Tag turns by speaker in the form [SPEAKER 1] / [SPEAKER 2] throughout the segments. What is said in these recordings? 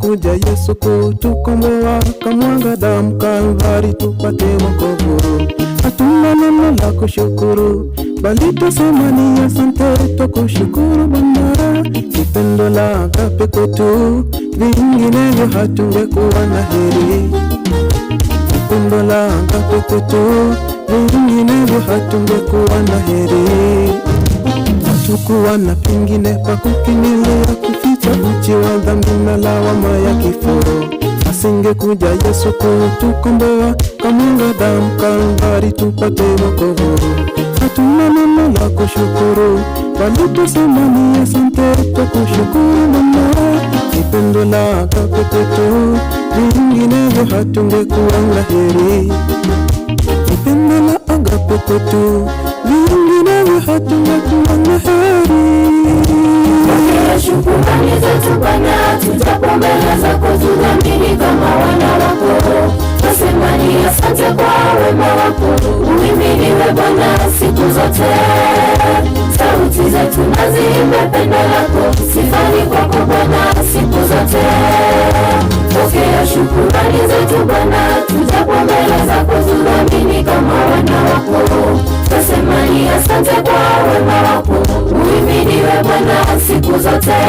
[SPEAKER 1] Kuja Yesu kutukomboa, kamwaga damu Kalvari tupate wokovu. Hatuna neno la kushukuru, bali tusema ni asante, tukushukuru Bwana. Ni pendo la agape kwetu, vinginevyo hatungekuwa na heri. Ni pendo la agape kwetu, vinginevyo hatungekuwa na heri. Hatukuwa na pengine pa kukimbilia, kuficha uchi wa dhambi na lawama ya kifo. Asingekuja Yesu kutukomboa, kamwaga damu Kalvari tupate wokovu. Hatuna neno la kushukuru, bali tusema ni asante, tukushukuru Bwana. Ni pendo la agape kwetu, vinginevyo hatungekuwa na heri. Ni pendo la agape kwetu, vinginevyo hatungekuwa na heri.
[SPEAKER 2] Pokea shukurani zetu Bwana, tujapo mbele zako tudhamini kama wana wako. Twasema ni asante kwa wema wako, uhimidiwe Bwana siku zote. Sauti zetu na ziimbe pendo lako, sifani kwako Bwana siku zote. Pokea shukurani zetu Bwana, tujapo mbele zako tudhamini kama wana wako. Twasema ni asante kwa wema wako, uhimidiwe Bwana siku zote.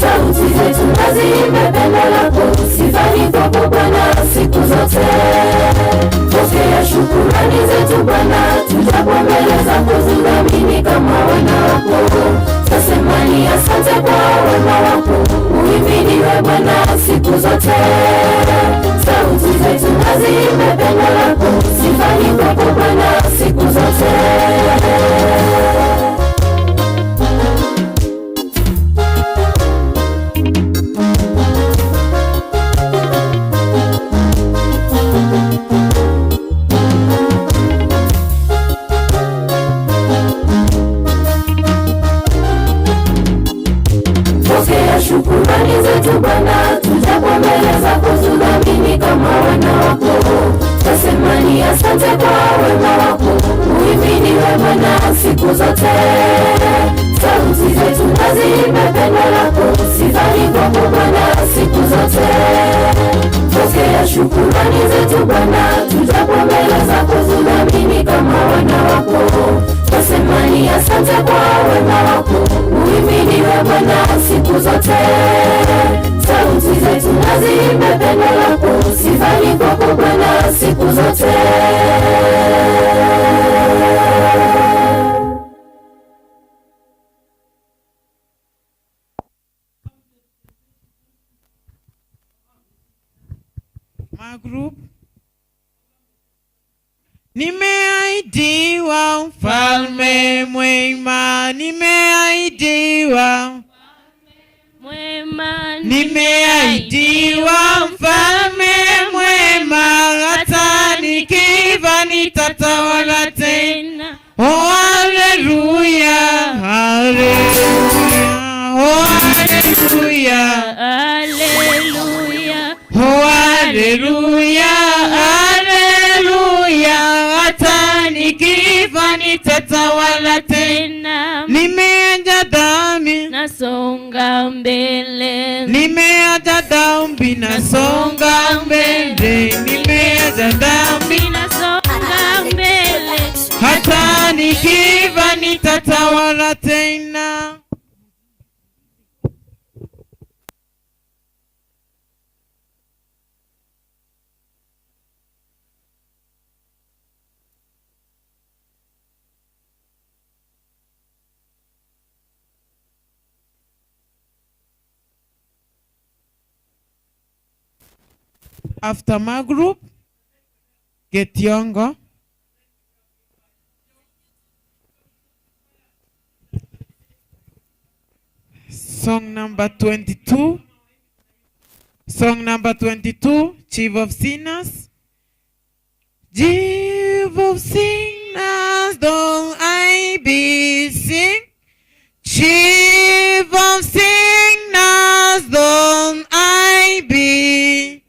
[SPEAKER 2] Sauti zetu na ziimbe pendo lako, sifani kwako Bwana siku zote. Pokea shukurani zetu Bwana, tujapo mbele zako tudhamini kama wana wako. Twasema ni asante kwa wema wako, uhimidiwe Bwana siku zote. Sauti zetu na ziimbe pendo lako, sifani kwako Bwana siku zote. Pokea shukurani zetu Bwana, tujapo mbele zako tudhamini kama wana wako. Twasema ni asante kwa wema wako, uhimidiwe Bwana siku zote. Sauti zetu na ziimbe pendo lako, sifani kwako Bwana siku zote. Pokea shukurani zetu Bwana, tujapo mbele zako tudhamini kama wana wako. Twasema ni asante kwa wema wako, uhimidiwe Bwana siku zote. Sauti zetu na ziimbe pendo lako, sifani kwako Bwana siku zote.
[SPEAKER 3] My group. Nimeahidiwa mfalme mwema, nimeahidiwa
[SPEAKER 4] mwema,
[SPEAKER 3] nimeahidiwa mfalme mwema, hata nikifa nitatawala tena. Oh, haleluya, haleluya, oh, haleluya,
[SPEAKER 4] haleluya,
[SPEAKER 3] oh, haleluya, haleluya, hata nikifa nitatawala tena.
[SPEAKER 4] Tena.
[SPEAKER 3] Nimeacha dhambi,
[SPEAKER 4] nasonga mbele,
[SPEAKER 3] nimeacha dhambi, nasonga mbele, nimeacha dhambi,
[SPEAKER 4] nasonga mbele,
[SPEAKER 3] hata nikifa nitatawala tena. After my group, get younger. Song number 22. Song number 22, Chief of Sinners. Chief of Sinners, don't I be sing. Chief of Sinners, don't I be.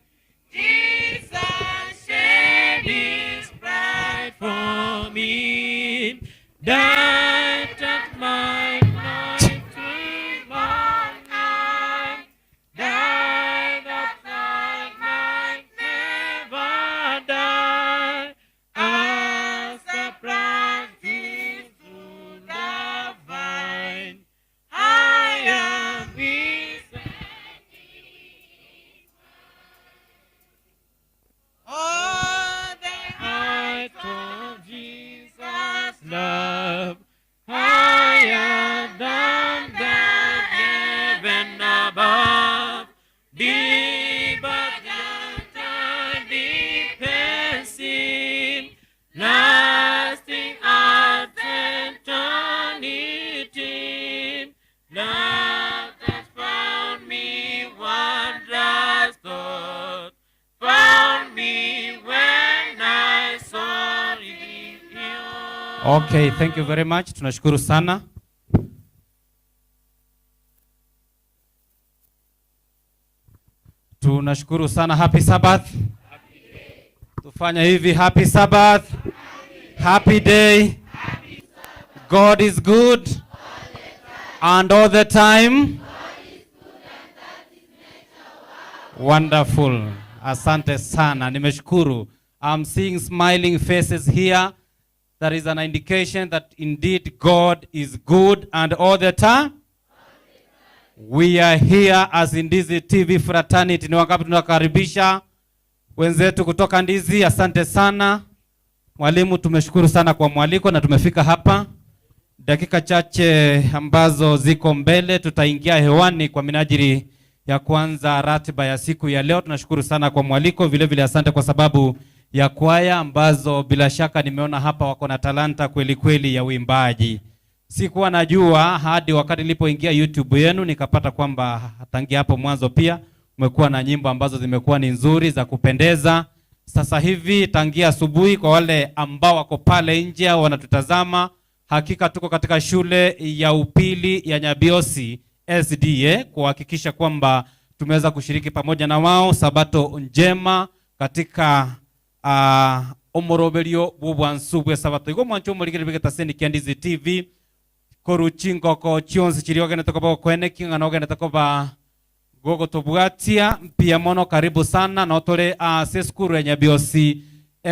[SPEAKER 5] Jesus shed his blood for me, that I might not to my, that
[SPEAKER 6] Okay, thank you very much. Tunashukuru sana. Tunashukuru sana. Happy Sabbath. Tufanya hivi, happy Sabbath. Happy day. God is good and all the time. Wonderful. Asante sana. Nimeshukuru. I'm seeing smiling faces here. That is an indication that indeed God is good and all the time. We are here as Ndizi TV fraternity. Ni wangapi tunakaribisha wenzetu kutoka Ndizi? Asante sana mwalimu, tumeshukuru sana kwa mwaliko na tumefika hapa. Dakika chache ambazo ziko mbele tutaingia hewani kwa minajili ya kuanza ratiba ya siku ya leo. Tunashukuru sana kwa mwaliko, vile vile asante kwa sababu ya kwaya ambazo bila shaka nimeona hapa wako na talanta kweli kweli ya uimbaji. Sikuwa najua hadi wakati nilipoingia YouTube yenu nikapata kwamba tangia hapo mwanzo pia umekuwa na nyimbo ambazo zimekuwa ni nzuri za kupendeza. Sasa hivi tangia asubuhi, kwa wale ambao wako pale nje au wanatutazama, hakika tuko katika shule ya upili ya Nyabiosi SDA kuhakikisha kwamba tumeweza kushiriki pamoja na wao sabato njema katika omoroberio bw'obwansu bwe sabato. Igo mwancho omorigere bwegetaseni kia Ndizi TV koru chingoko chionsi chiria ogenete koba gokweneki ng'a nogenete koba gogotobwatia mpia mono. Karibu sana notore ase esukuru ya Nyabiosi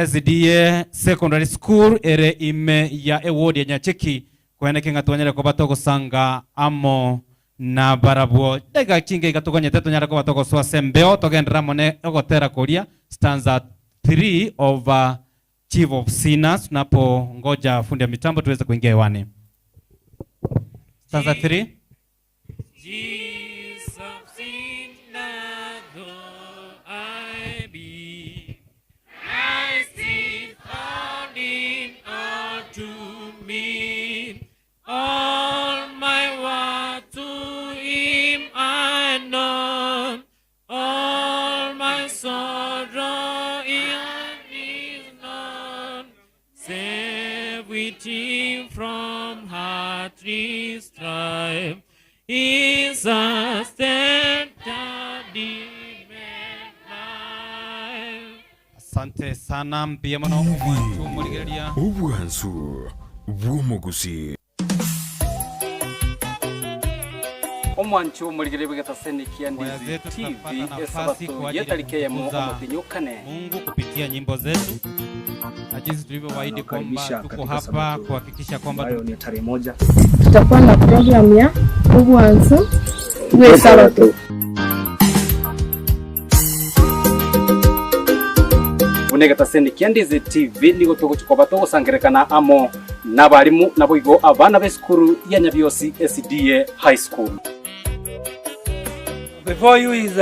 [SPEAKER 6] SDA Secondary School ere ime ya eward ya Nyacheki kweneki ng'a twanyare koba togosanga amo na barabwo daika chinge igatugonyete tonyare koba togosoa sembeo togendera mone ogotera koria stanza 3 of Chief of Sinners, tunapongoja fundi ya mitambo tuweze kuingia hewani. Stanza 3.
[SPEAKER 5] Jesus of sinner though I be, Christ is all in all to me. All my worth to him I know, all my sorrow is known. Save with him from heart's strife, he sustained life.
[SPEAKER 6] Asante sana mpia mono omwanchu omorigereria
[SPEAKER 7] Obwansu bw'omugusi.
[SPEAKER 8] Omwanchu omorigereria bwegetaseni kia
[SPEAKER 6] Kwaya
[SPEAKER 8] Ndizi
[SPEAKER 6] zetu
[SPEAKER 8] TV
[SPEAKER 6] tutapata nafasi
[SPEAKER 8] esabato
[SPEAKER 6] kwa ajili ya
[SPEAKER 8] yetarikeyemo
[SPEAKER 6] kutukuza
[SPEAKER 8] omotinyukane.
[SPEAKER 6] Mungu kupitia nyimbo zetu na jinsi tulivyowaahidi kwamba
[SPEAKER 9] Nawakaribisha
[SPEAKER 6] tuko
[SPEAKER 9] katika
[SPEAKER 6] hapa
[SPEAKER 9] Sabato
[SPEAKER 6] kuhakikisha kwamba
[SPEAKER 9] ambayo ni tarehe 1.
[SPEAKER 10] Tutakuwa na program ya obwansu bwe sabato.
[SPEAKER 8] Bunegetaseni kia Ndizi TV nigo tuguchikoba tugusangerekana amo n'abarimu nabo igo abana b'esukuru ya Nyabiosi SDA High School.
[SPEAKER 11] Before you is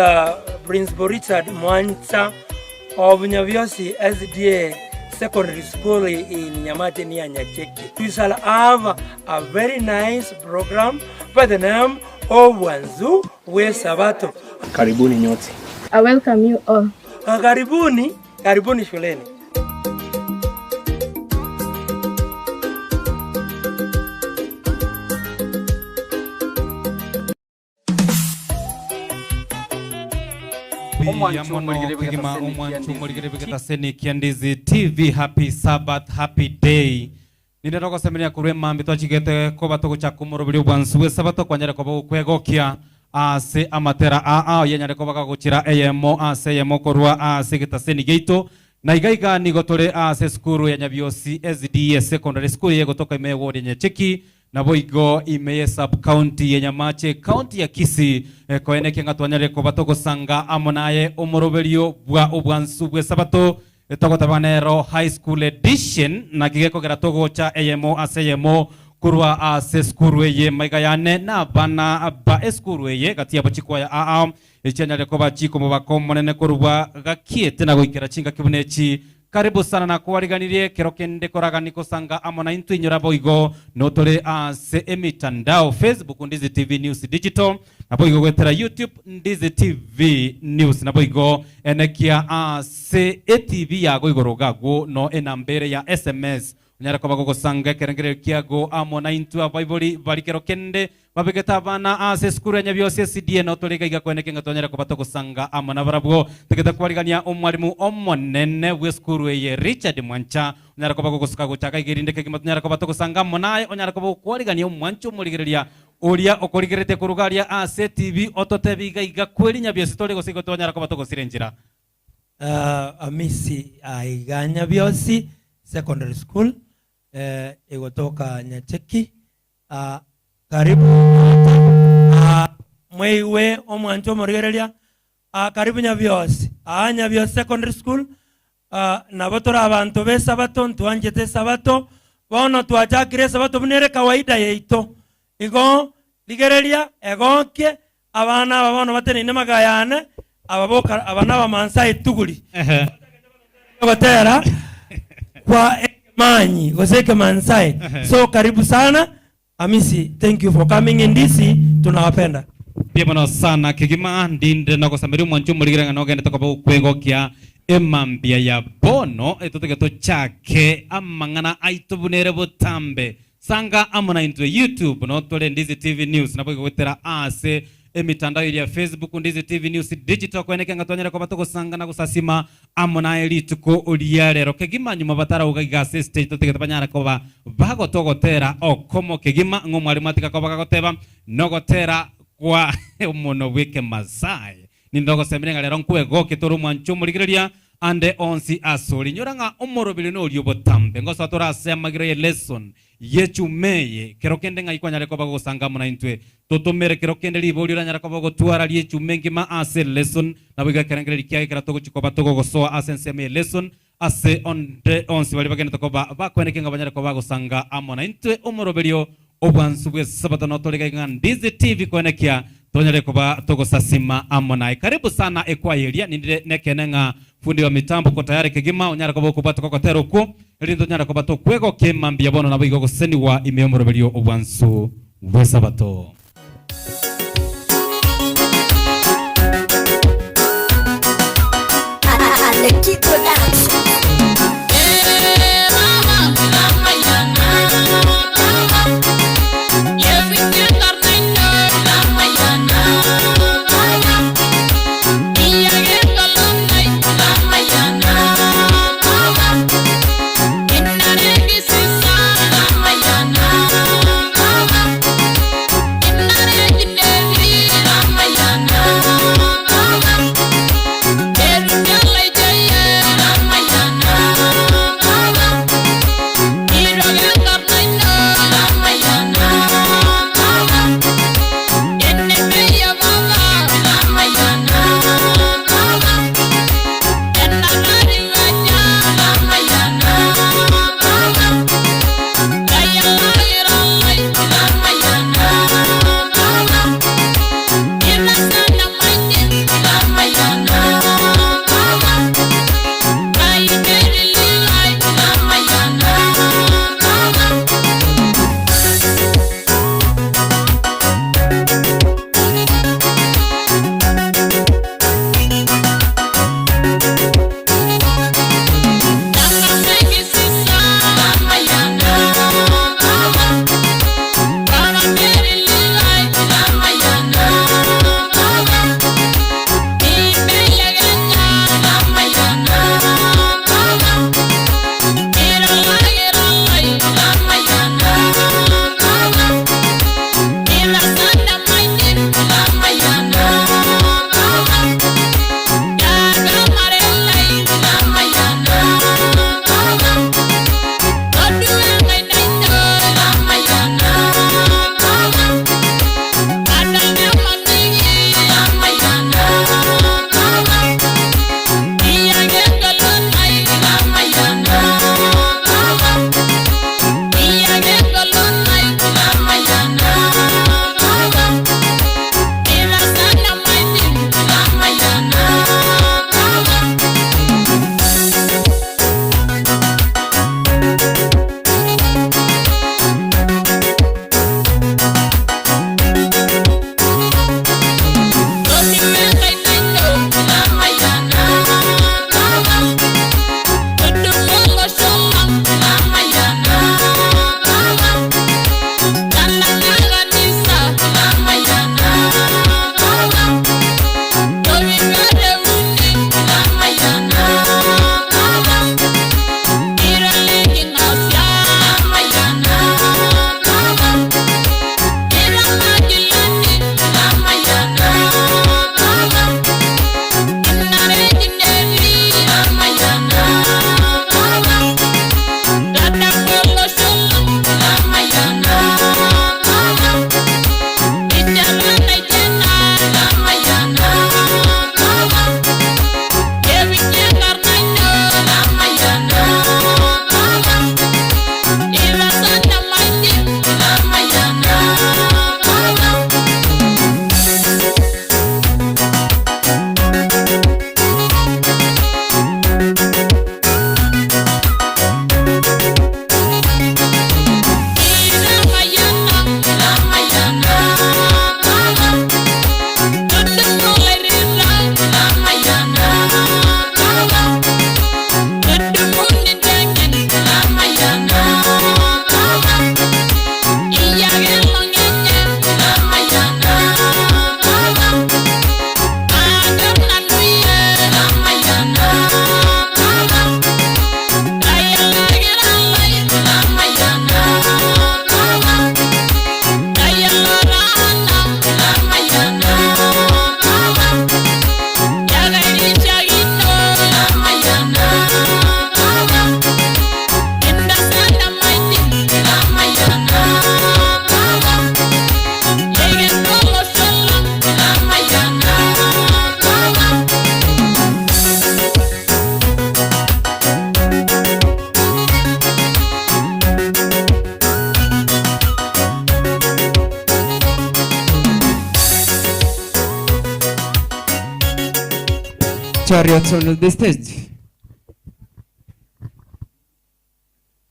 [SPEAKER 11] Principal Richard Mwancha of Nyabiosi SDA Secondary School in Nyamate near Nyacheki. We shall have a very nice program by the name Obwanzu we Sabato.
[SPEAKER 9] Karibuni nyote.
[SPEAKER 10] I welcome you all.
[SPEAKER 11] Karibuni, karibuni shuleni.
[SPEAKER 6] Kigima omwanchu omorigere bwegetaseni kia Ndizi TV. Happy Sabbath, happy day. Nindetogosemeria korwa emambi twachigete koba togochaka omoroberio obwansu bwe sabato kwanyare koba gokwegokia ase amatera aa yenyare koba gagochira eyemo ase eyemo korwa ase egetaseni giaito na igaiga nigo tore ase esukuru ya Nyabiosi SDA Secondary School yegotoka ime ward ya Nyacheki nabo igo ime sub county ya Nyamache county ya Kisii koeneke ng'a twanyare koba togosanga amo naye omoroberio bwa obwansu bwe sabato togotabanero high school edition na kigekogera togocha eyemo ase eyemo kurwa ase skuru eye maiga yane na bana ba eskuru eye gati yabo chikwaya aa echianyare koba chiko mubako monene korwa gakiete na goikera chinga kibunechi. Karibu sana na kuwariganirie kero kende koragani kosanga amo na intu inyora boigo notore ase emitandao Facebook Ndizi TV News Digital na boigo gwetera YouTube Ndizi TV News na boigo enekia ase ATV yago igoro gago no enambere ya SMS Onyara koba gogosanga ekerengerero kiago amo na intwe abaibori barikero kende babegeta abana ase esukuru ya Nyabiosi SDA no torega iga kweneke nga twanyara koba togosanga amo na barabwo tegeta kwarigania omwarimu omonene bw'esukuru eye Richard Mwancha onyara koba gogosuka gochaka igerinde kegima twanyara koba togosanga amo naye onyara koba gokwarigania omwancho omorigereria oria okorigerete kurugaria ase TV ototebiga iga kweri Nyabiosi tore gosigo twanyara koba togosire njira.
[SPEAKER 11] Amisi aiga Nyabiosi Secondary School igotoka Nyacheki. Karibu mweiwe omwancho omorigereria. Karibu Nyabiosi Nyabiosi Secondary School. Nabo tore abanto b'esabato ntwanchete esabato bono twachakire esabato bunere kawaida yeito igo ligereria egokie abana aba bono bateneine magayane ababoka abana bamansa etuguri gotera kwa emanyi goseke mansai. So karibu sana Amisi, thank you for coming in DC, tunawapenda.
[SPEAKER 6] Pia mono sana kigima ndinde nagosameri omwancho omorigereria nogende tokoba okwegokia emambia ya bono etotege tochake amang'ana aito bunere botambe sanga amo na intwe YouTube no tore Ndizi TV News nabo igwetera ase emitandao ya Facebook Ndizi TV News Digital kweneke nga twanyara koba togosanga na gosasima amo na elituko oria rero kegima nyuma batarauga igase stage totegete banyara koba bagotogotera okomo kegima ng'o mwarimu atika koba gagoteba nogotera kwa omono bweke Masai nindogosemire rero nkwegoke tore omwancho omorigereria ande onsi asori nyora ng'a omorobiri nori obotambe ngosa torase amagiro ye lesson yechumeye kero kende ng'a ikwanyare koba gosanga mona intwe totomere kero kende ribori oranyara koba gotwara riechume ngima ase lesson nabo igakerengereri kiage kera togochikoba togogosoa ase ensemo ye lesson ase onde onsi bari bagende tokoba bakweneke ng'a banyare koba gosanga amo na intwe omoroberio obwansu bw'esabato notorega ng'a Ndizi TV kwenekia tonyare koba togosasima amo naye. Karibu sana ekwayeria nindire nekene ng'a fundi wa mitambo ko tayari kegima onyara koba okobwata kokotera okwo erinde onyara koba tokwego kemambia bono nabo igo goseniwa ime omoroberio obwansu bw'esabato.
[SPEAKER 4] Inna
[SPEAKER 3] Chariots on the stage.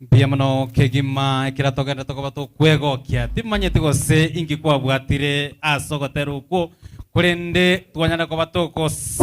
[SPEAKER 6] Mbia muno kegima kira togenda tokoba tukwegokia timanyete gose ingi kwabwatire asogotera ukwo kurende twanyara koba tokos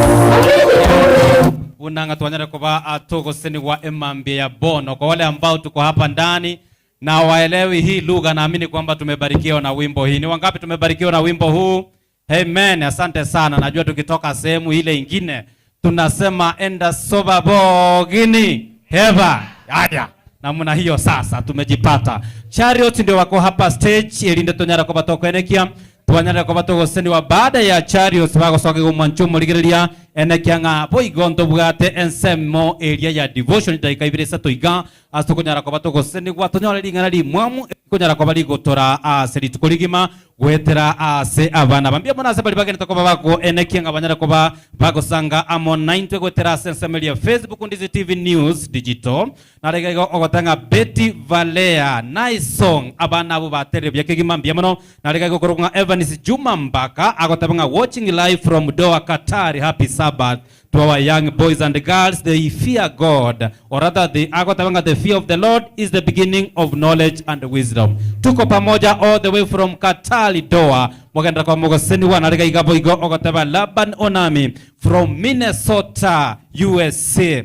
[SPEAKER 6] unanga twanyara koba atogosenigwa emambia ya bono. Kwa wale ambao tuko hapa ndani na waelewi hii lugha, naamini kwamba tumebarikiwa na wimbo hii. Ni wangapi tumebarikiwa na wimbo huu? Amen, asante sana. Najua tukitoka sehemu ile ingine tunasema enda soba bogini heva. Haya, namna hiyo sasa tumejipata. Chariots ndio wako hapa stage elinde tonyara kwa batokwenekia twanyara kwa batogoseniwa baada ya Chariots bagosoka gumwanchumo rigereria enekia ng'a boigo ntobwate ensemo area ya devotion dakika ibere isato iga ase tokonyara kwa batogoseniwa tonyore ring'ana rimwamu konyara kwa barigotora ase rituko rigima gwetera ase abana bambia mona ase bari bagene tokoba bako enekia ng'a banyara koba bagosanga amo 9 gwetera ase ensemo ya Facebook Ndizi TV News Digital narega ogotanga Betty Valea nice song abana abo batere byakegima mbia mono narega gokorwa Evans Juma Mbaka agotabanga watching live from Doha Qatar, happy Sabbath to our young boys and girls, they fear God, or rather the agotabanga the fear of the Lord is the beginning of knowledge and wisdom. Tuko pamoja all the way from Qatar Doha mwagenda kwa mogoseni wa narega igabo igo ogotaba Laban Onami from Minnesota USA.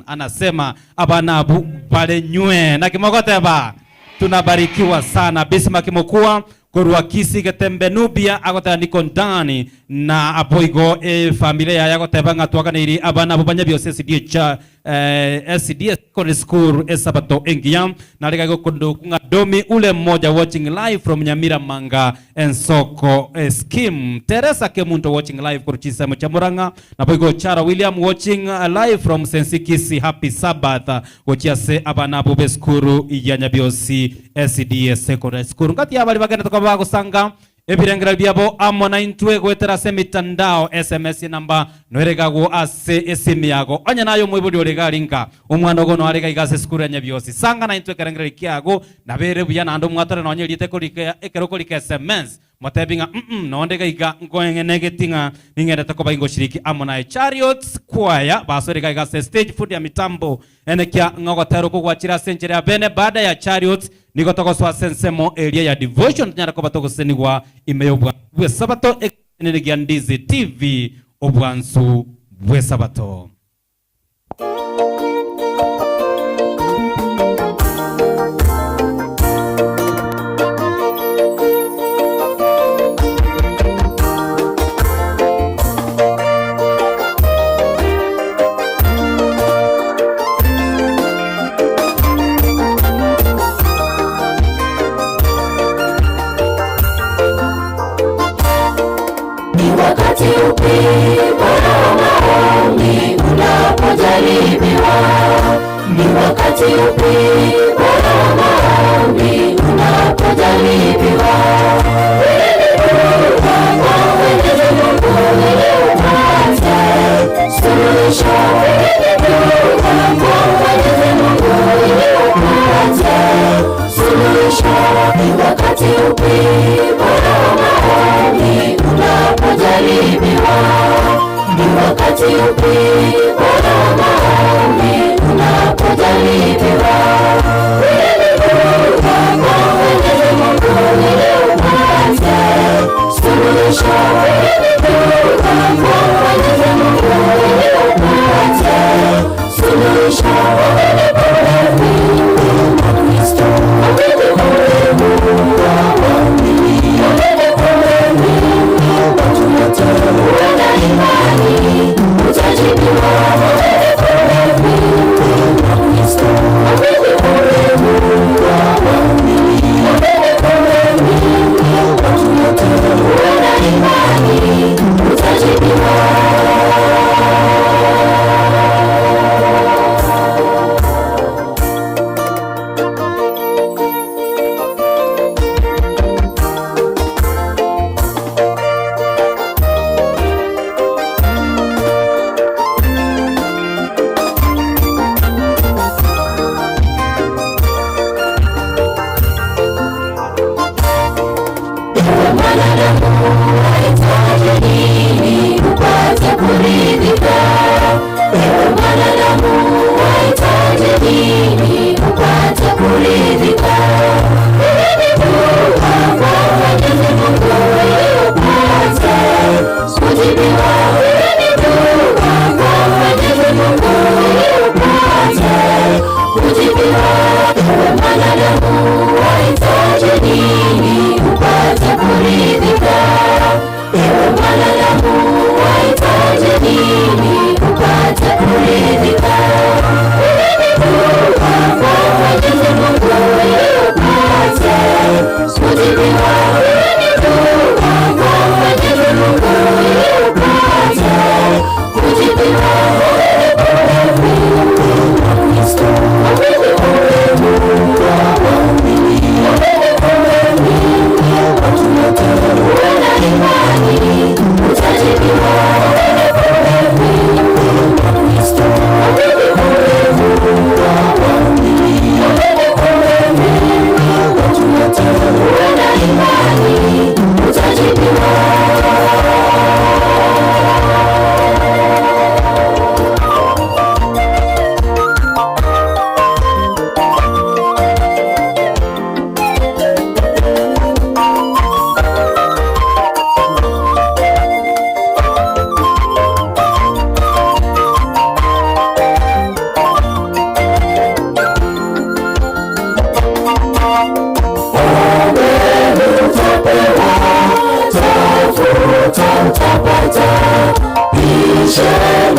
[SPEAKER 6] Anasema abanabu pale nywe na kimogoteba tunabarikiwa sana. Bismarck Mokua korwa Kisi Getembe Nubia agoteba niko ndani na aboigo familia ya agoteba ngatwakaniri abana abo banyabyose SDA cha SDA Secondary School esabato engiya narega gokondo kunga domi ule mmoja watching live from Nyamira Manga Ensoko Scheme. Teresa Kemunto watching live kuruchisa Chamuranga na boigo Chara William watching live from Sensikisi, happy Sabbath gochiase abana abo beskuru ya Nyabiosi SDA Secondary School ngati abali bagenda tukabagosanga ebirengera byabo amo na intwe gwetera se mitandao SMS namba noeregago ase esimu yago onya nayo mwibuli oregaringa omwana ogo noarega igase skuru ya Nyabiosi sanga na intwe kerengera kiago nabere buya nando mwatara nonye riete kolika ekero kolika SMS motebinga nondega iga ngoengenegetinga ningenda takoba ingo shiriki amo na Chariots choir basorega igase stage food ya mitambo enekia ngogotero kugwachira senjera ya bene baada ya Chariots niko tokoswa sensemo area ya devotion nyara koba tokosenigwa imeyobwa bwe sabato enenegia Ndizi TV obwansu bwe sabato.
[SPEAKER 2] Ni wakati upi bora wa maombi unapojaribiwa? Mwenyezi Mungu ili upate suluhisho. Mwenyezi Mungu ili upate suluhisho. Ni wakati upi bora wa maombi unapojaribiwa? Ni wakati upi bora wa maombi unapojaribiwa? Mwenyezi Mungu ili upate suluhisho. Mwenyezi Mungu ili upate suluhisho. Utajibiwa.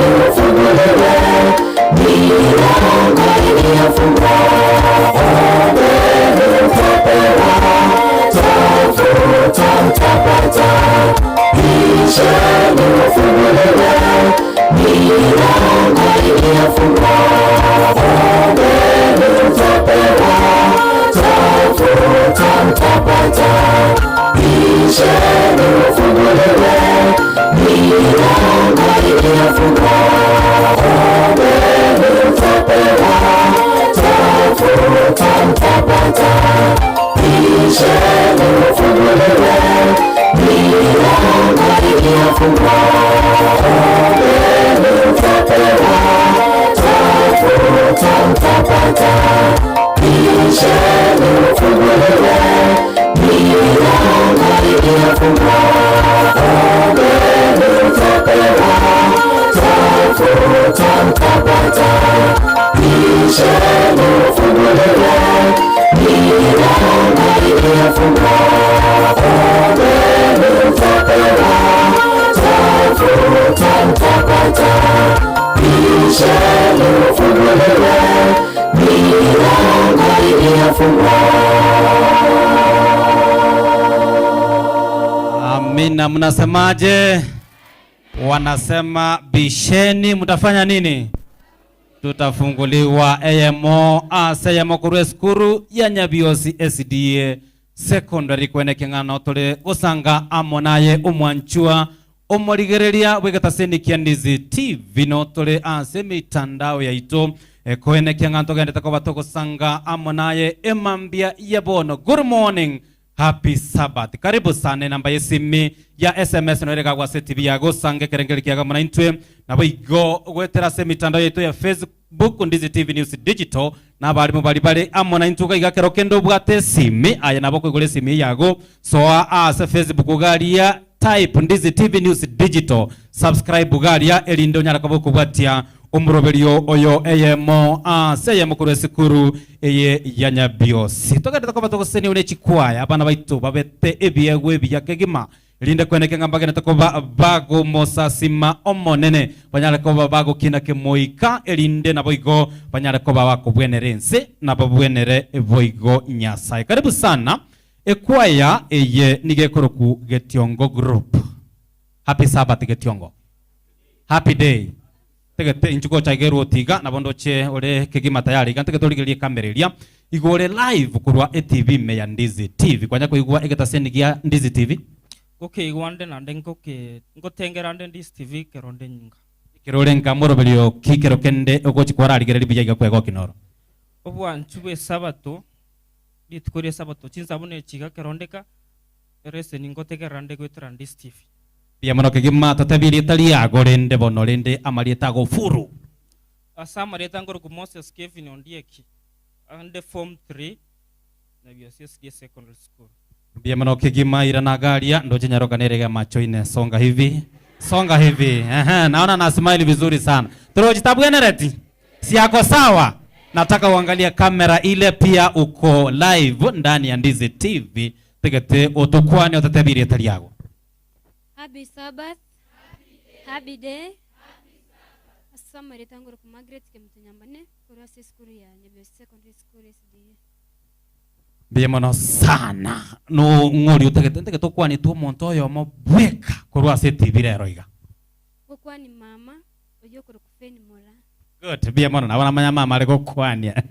[SPEAKER 2] Bisheni ufunguliwe milango iliyofungwa. Ombeni mtapewa, tafuta mtapata. Bisheni ufunguliwe milango iliyofungwa. Ombeni mtapewa, tafuta mtapata. Bisheni ufunguliwe milango iliyofungwa. Ombeni mtapewa, tafuta mtapata. Bisheni ufunguliwe milango iliyofungwa. Ombeni mtapewa, tafuta mtapata. Bisheni ufunguliwe milango iliyofungwa. Ombeni mtapewa, tafuta mtapata. Bisheni ufunguliwe milango iliyofungwa. Ombeni mtapewa, tafuta mtapata. Bisheni ufunguliwe milango iliyofungwa.
[SPEAKER 6] Amina. Mnasemaje? Wanasema bisheni, mtafanya nini? Tutafunguliwa. Eyemo aseyemo kurwe skuru ya Nyabiosi SDA Secondary kwene king'ano tuli gusanga amonaye umwanchua umurigereria wigetaseni kia Ndizi TV no tuli ase mitandao yaitu kwene king'ano tugendete koba tugusanga amonaye emambia ya bono. Good morning, happy Sabbath. Karibu sana. Namba yesimi ya SMS no erega gwa TV ya gusange kerengeri kiaga mona intwe nabo igo gwetera se mitandao yetu ya Facebook Ndizi TV News Digital na barimu bari bari amona intwe igakero kendo bwate simi aya nabo kwigure simi yago soa ase Facebook garia type Ndizi TV News Digital subscribe garia elindo nyara kabo kubwatia umuroberio oyo eyemo ase eyemo kurwe sikuru eye ya Nyabiosi. Tugende koba tugoseni une chikwaya abana baitu babete ebiegwe ebiyakegima linde kweneke ngambagene tokoba bago mosasima omonene banyare koba bago kina kemoika elinde nabo igo banyare koba bakobwenere nse nabo bwenere boigo Nyasaye. Karibu sana ekwaya eye nigekoroku Getiongo Group. Happy Sabbath Getiongo, happy day. Tegete inchuko chaigeru tiga nabondo che ore kegima tayari gante ketorigerie kamereria igore live kurwa ATV me ya Ndizi TV kwanya kuigwa egetaseni gia Ndizi TV
[SPEAKER 12] okay igwande nande ngoke ngotengerande Ndizi TV keronde nyinga
[SPEAKER 6] kirore nkamoroberio kikero kende ogochi kwararigereri bijaiga kwego kinoro
[SPEAKER 12] obwanchu bwe sabato litukore sabato chinsabune chiga kerondeka rese ningotegerande gwetera Ndizi TV
[SPEAKER 6] bia mono kegima tatabiri taliago rende bono rende amarieta go furu
[SPEAKER 12] asamareta ngoro ku Moses Kevin Ondieki ande form 3 na BSSD Secondary School.
[SPEAKER 6] Bia mono kegima iranagaria ndoje nyaroka nerega macho ine songa hivi songa hivi. Ehe, naona na smile vizuri sana. Turojitabwenereti si yako sawa. Nataka uangalie kamera ile pia uko live ndani ya Ndizi TV tegete otokwani otatabiri taliago.
[SPEAKER 13] Happy Sabbath. Happy day. Asamareta ngoro ku Margaret Kemutunyambane kurwa skuru ya Nyabiosi Secondary School SDA.
[SPEAKER 6] Bia mono sana no ngori utegete ntege tokwani tu omonto oyo mo bweka kurwa ase TV rero iga.
[SPEAKER 13] Gokwani mama oyo kuri kufeni mola.
[SPEAKER 6] Good. Bia mono nabona manya mama ari gokwania.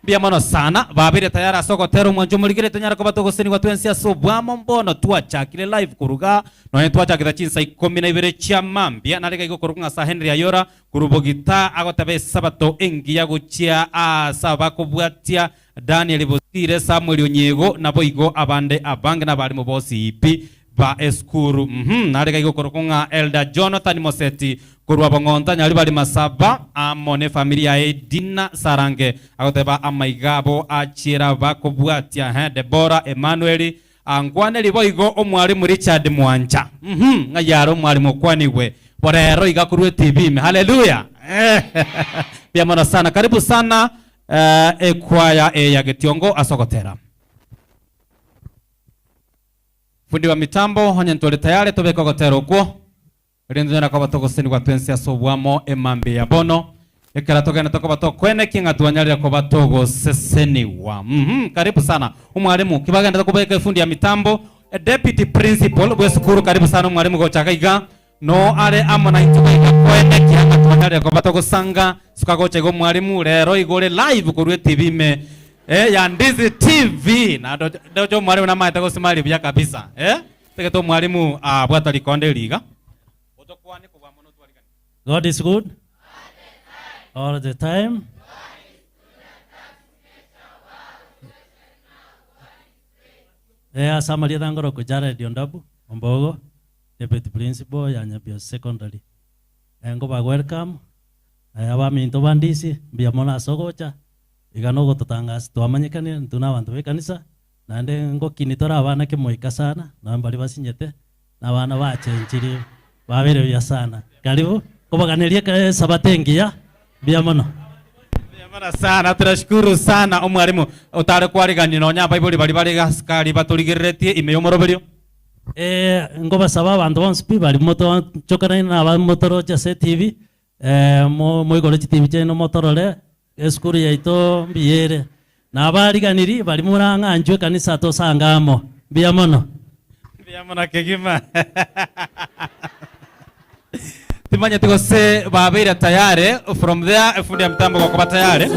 [SPEAKER 6] Bia mono sana babire tayara soko tero mwanjo muligire tanyara koba togoseni kwa twensia so bwamo mbono tuachakire live kuruga no twachakira chinsa 12 chia mambia narega igo sa Henry Ayora kurubogita agotabe sabato engi ya guchia asaba kubwatia Daniel Bosire Samuel Onyego nabo igo abande abange nabari mu bosi ipi ba eskuru. Narega igo kurukunga Elder Jonathan Moseti kurwa bongonta nyali bali masaba amone familia Edina Sarange agoteba amaigabo achira bakobwatia Deborah Emmanuel angwane liboigo omwalimu Richard Mwancha. Ngayaro mwalimu kwaniwe borero igakurwe TV. Haleluya. Bia mono sana, karibu sana ekwaya ya Getiongo asogotera. Fundi wa mitambo honye ntole tayari tobekogotera okwo. Rendo koba togoseni twensi ase obwamo emambe ya bono ekera togenda tokoba tokweneki ng'a twanyarire koba togoseseniwa. Karibu sana umwalimu kibagenda tokubeka fundi ya mitambo, deputy principal bwe sukuru, karibu sana mwalimu gochaka iga no are amo na intuka iga kweneki ng'a twanyarire koba togosanga sukagocha igo mwalimu rero igore live korwe TV me ya Ndizi TV na dojo mwalimu na maeta gosimali bya kabisa tegeto mwalimu bwata likonde liga.
[SPEAKER 14] God is good all the time. Asamaria thangoro kujara Diondabu Ombogo, deputy principal ya Nyabio Secondary. Ngoba welcome. Abaminto bandisi mbia mona sogocha igano gototangasa twamanyekane ntuna abantu be kanisa nande ngokini tora abana kemoika sana na mbali basinyete na abana bachenjiri babere bya sana. Karibu kubaganirie sabatengi ya bia mono.
[SPEAKER 6] Bia sana, tunashukuru sana omwalimu utare kwarigani no nya Bible bali bali gaskari baturigeretie imeyo moroberio.
[SPEAKER 14] Ngoba saba abantu bonse pi bali moto chokana na ba motoro cha se TV moigoro TV cheno motorole eskuru yaito mbiyere na bariganiri bali muranga anjwe kanisa tosangamo bia mono.
[SPEAKER 6] Bia mono kegima. Timanya tikose babira tayari from there fundi ya mtambo kwa kuba tayari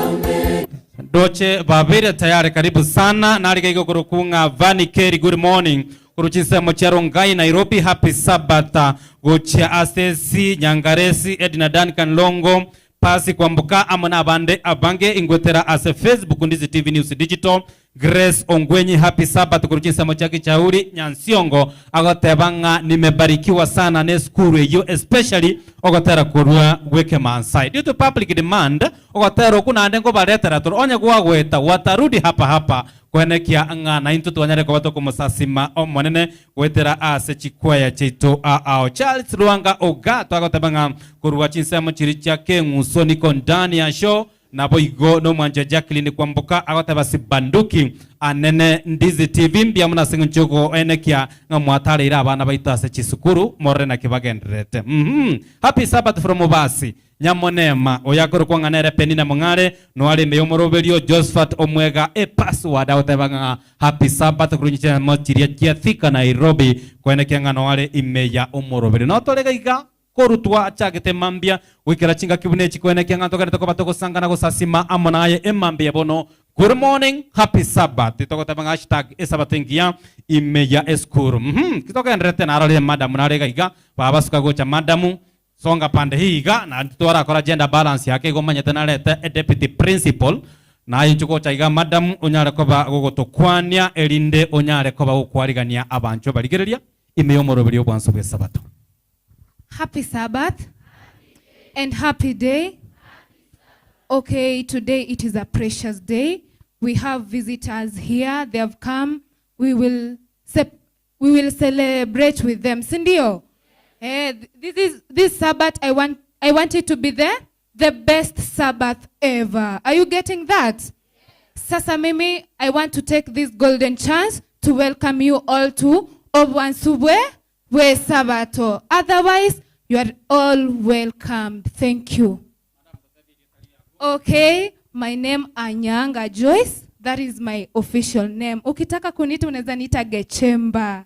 [SPEAKER 6] Doche babira tayari, karibu sana nalika iko kurukunga Vani Kerry, good morning kuruchisa mocharo ngai Nairobi, happy Sabbath gochia Asesi Nyangaresi Edna Duncan Longo Pasi Kwambuka amona abande abange ingwetera ase Facebook Ndizi TV News Digital Grace Ongwenyi, happy Sabbath kuruchisa mochaki chauri Nyansiongo agotebanga nimebarikiwa sana ne skuru eyo especially ogotera kurwa gweke mansai due to public demand ogotera kunande ngo baretera toro onye gwagweta watarudi hapa hapa kwenekia ng'a na intu twanyare ko batokumusasima omonene gwetera ase chikwaya cheito ao Charles Ruanga Ogato agotebanga kurwa chinsemo chiri chake nguso niko ndani ya show nabo igo no mwanja Jacqueline Kwamboka agoteba sibanduki anene Ndizi TV mbia muna singunchugo enekia nga mwatarira abana baito ase chisukuru more na kibagenderete. Happy Sabbath from Obasi Nyamonema oyakoro kwang'anere Penina Mong'are no are meyomoroberio Josephat Omwega e password agoteba nga happy Sabbath kurunyicha mochiria kia Thika Nairobi kwenekia nga no are imeya omoroberio no torega iga korutwa chagete mambia wikira chinga kibune chikwenekia nga tokere tokoba tokosangana gosasima amonaye emambia bono. Good morning, happy Sabbath. Tokotaba hashtag esabatengia imeya eskuru. Kitoka ndrete na arale madam na rega iga baba suka gocha madamu songa pande hii iga na twara kora gender balance yake igomanyete na lete deputy principal na inchuko cha iga madam unyare koba gogotokwania erinde unyare koba gokwarigania abancho barigereria imeyo moroberio bwanso bwe sabato.
[SPEAKER 15] Happy Sabbath and happy day. Okay, today it is a precious day. We have visitors here. They have come. We will celebrate with them. Sindio? This Sabbath. I want it to be the best Sabbath ever. Are you getting that? Sasa mimi, I want to take this golden chance to welcome you all to Obwansubwe we Sabato. Otherwise, you are all welcomed. Thank you. Okay, my name Anyanga Joyce. That is my official name. Ukitaka kunita unaweza niita Gechemba.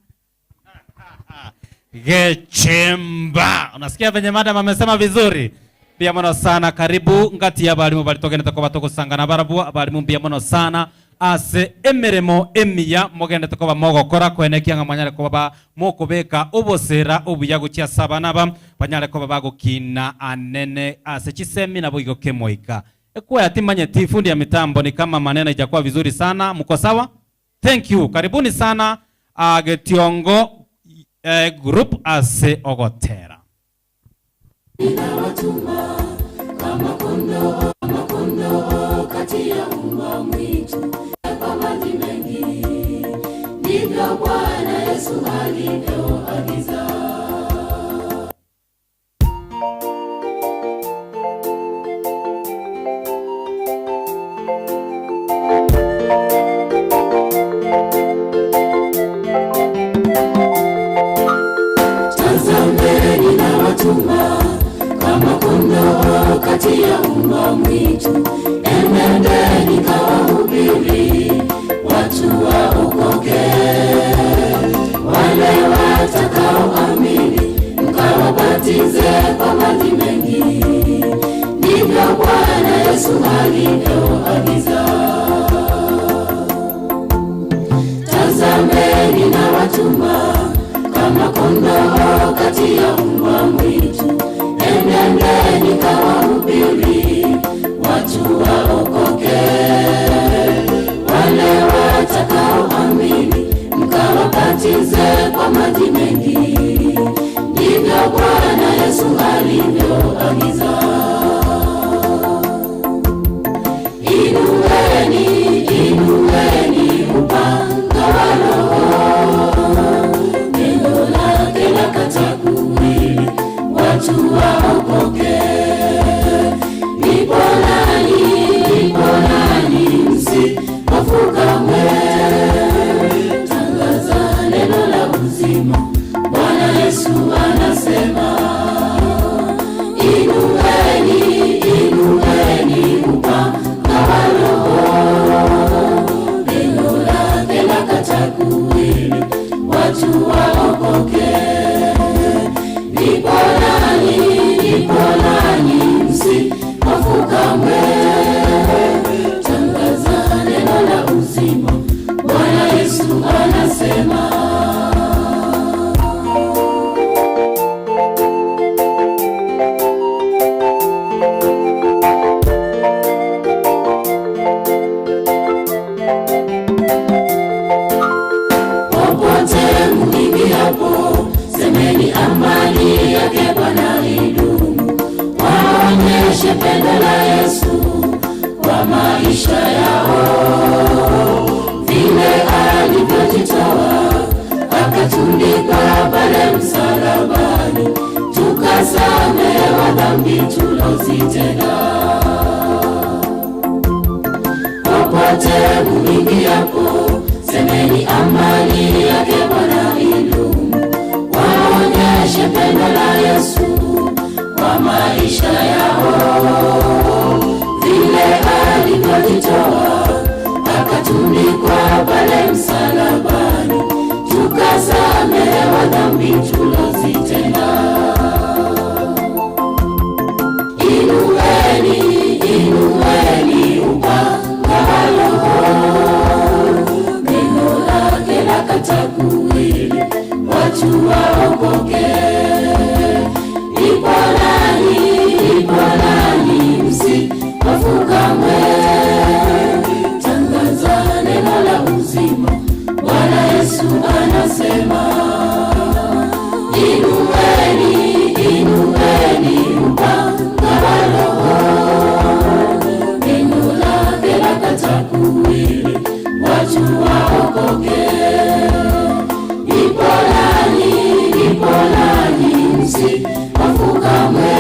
[SPEAKER 6] Gechemba. Unasikia venye madam amesema vizuri. Pia mono sana karibu ngati ya balimu balitogene tokoba tokosangana barabu balimu pia mono sana ase emeremo emiya mogende tokoba mogokora kwenekia nga mwanyare koba mokobeka obosera obuya gochia sabanaba banyare koba bagokina anene ase chisemi nabo igokemoika ekwa yatimanye tifundi ya mitambo ni kama maneno ijakuwa vizuri sana. Mko sawa? Thank you. Karibuni sana Getiongo group ase ogotera.
[SPEAKER 2] Ninawatuma kama kondoo kati ya mbwa mwitu kwa maji mengi, ndivyo Bwana Yesu alivyoagiza. Tazameni na kati ya mbwa mwitu. Enendeni kawahubiri, watu waokoke. Wale watakaoamini, mkawabatize kwa maji mengi. Ndivyo Bwana Yesu alivyoagiza. Tazameni na watuma kama kondoo kati ya mbwa mwitu. Enendeni kawahubiri, watu waokoke. Wale watakaoamini, mkawabatize kwa maji mengi. Ndivyo Bwana Yesu alivyoagiza. Inueni, inueni upanga wa Roho, neno lake lakata kuwili, watu waokoke. Nipo nanyi, msihofu kamwe. Tangaza neno la uzima, Bwana Yesu anasema. Inueni, inueni upanga wa Roho, neno lake lakata kuwili, watu waokoke. Nipo nanyi, msihofu kamwe. Tangaza neno la uzima, Bwana Yesu anasema. Popote muingiapo, semeni amani yake Bwana idumu. Waonyeshe pendo la Yesu kwa maisha yao, vile alivyojitoa akatundikwa pale msalabani, tukasamehewa dhambi tulozitenda. Popote muingiapo, semeni amani yake Bwana idumu. Waonyeshe pendo la Yesu kwa maisha yao, vile alivyojitoa akatundikwa pale msalabani, tukasamehewa dhambi tulozitenda. Inueni, inueni upanga wa Roho, neno lake lakata kuwili, watu waokoke. Nipo nanyi, msihofu kamwe. Tangaza neno la uzima, Bwana Yesu anasema. Inueni, inueni upanga wa Roho, neno lake lakata kuwili, watu waokoke. Nipo nanyi, msihofu kamwe.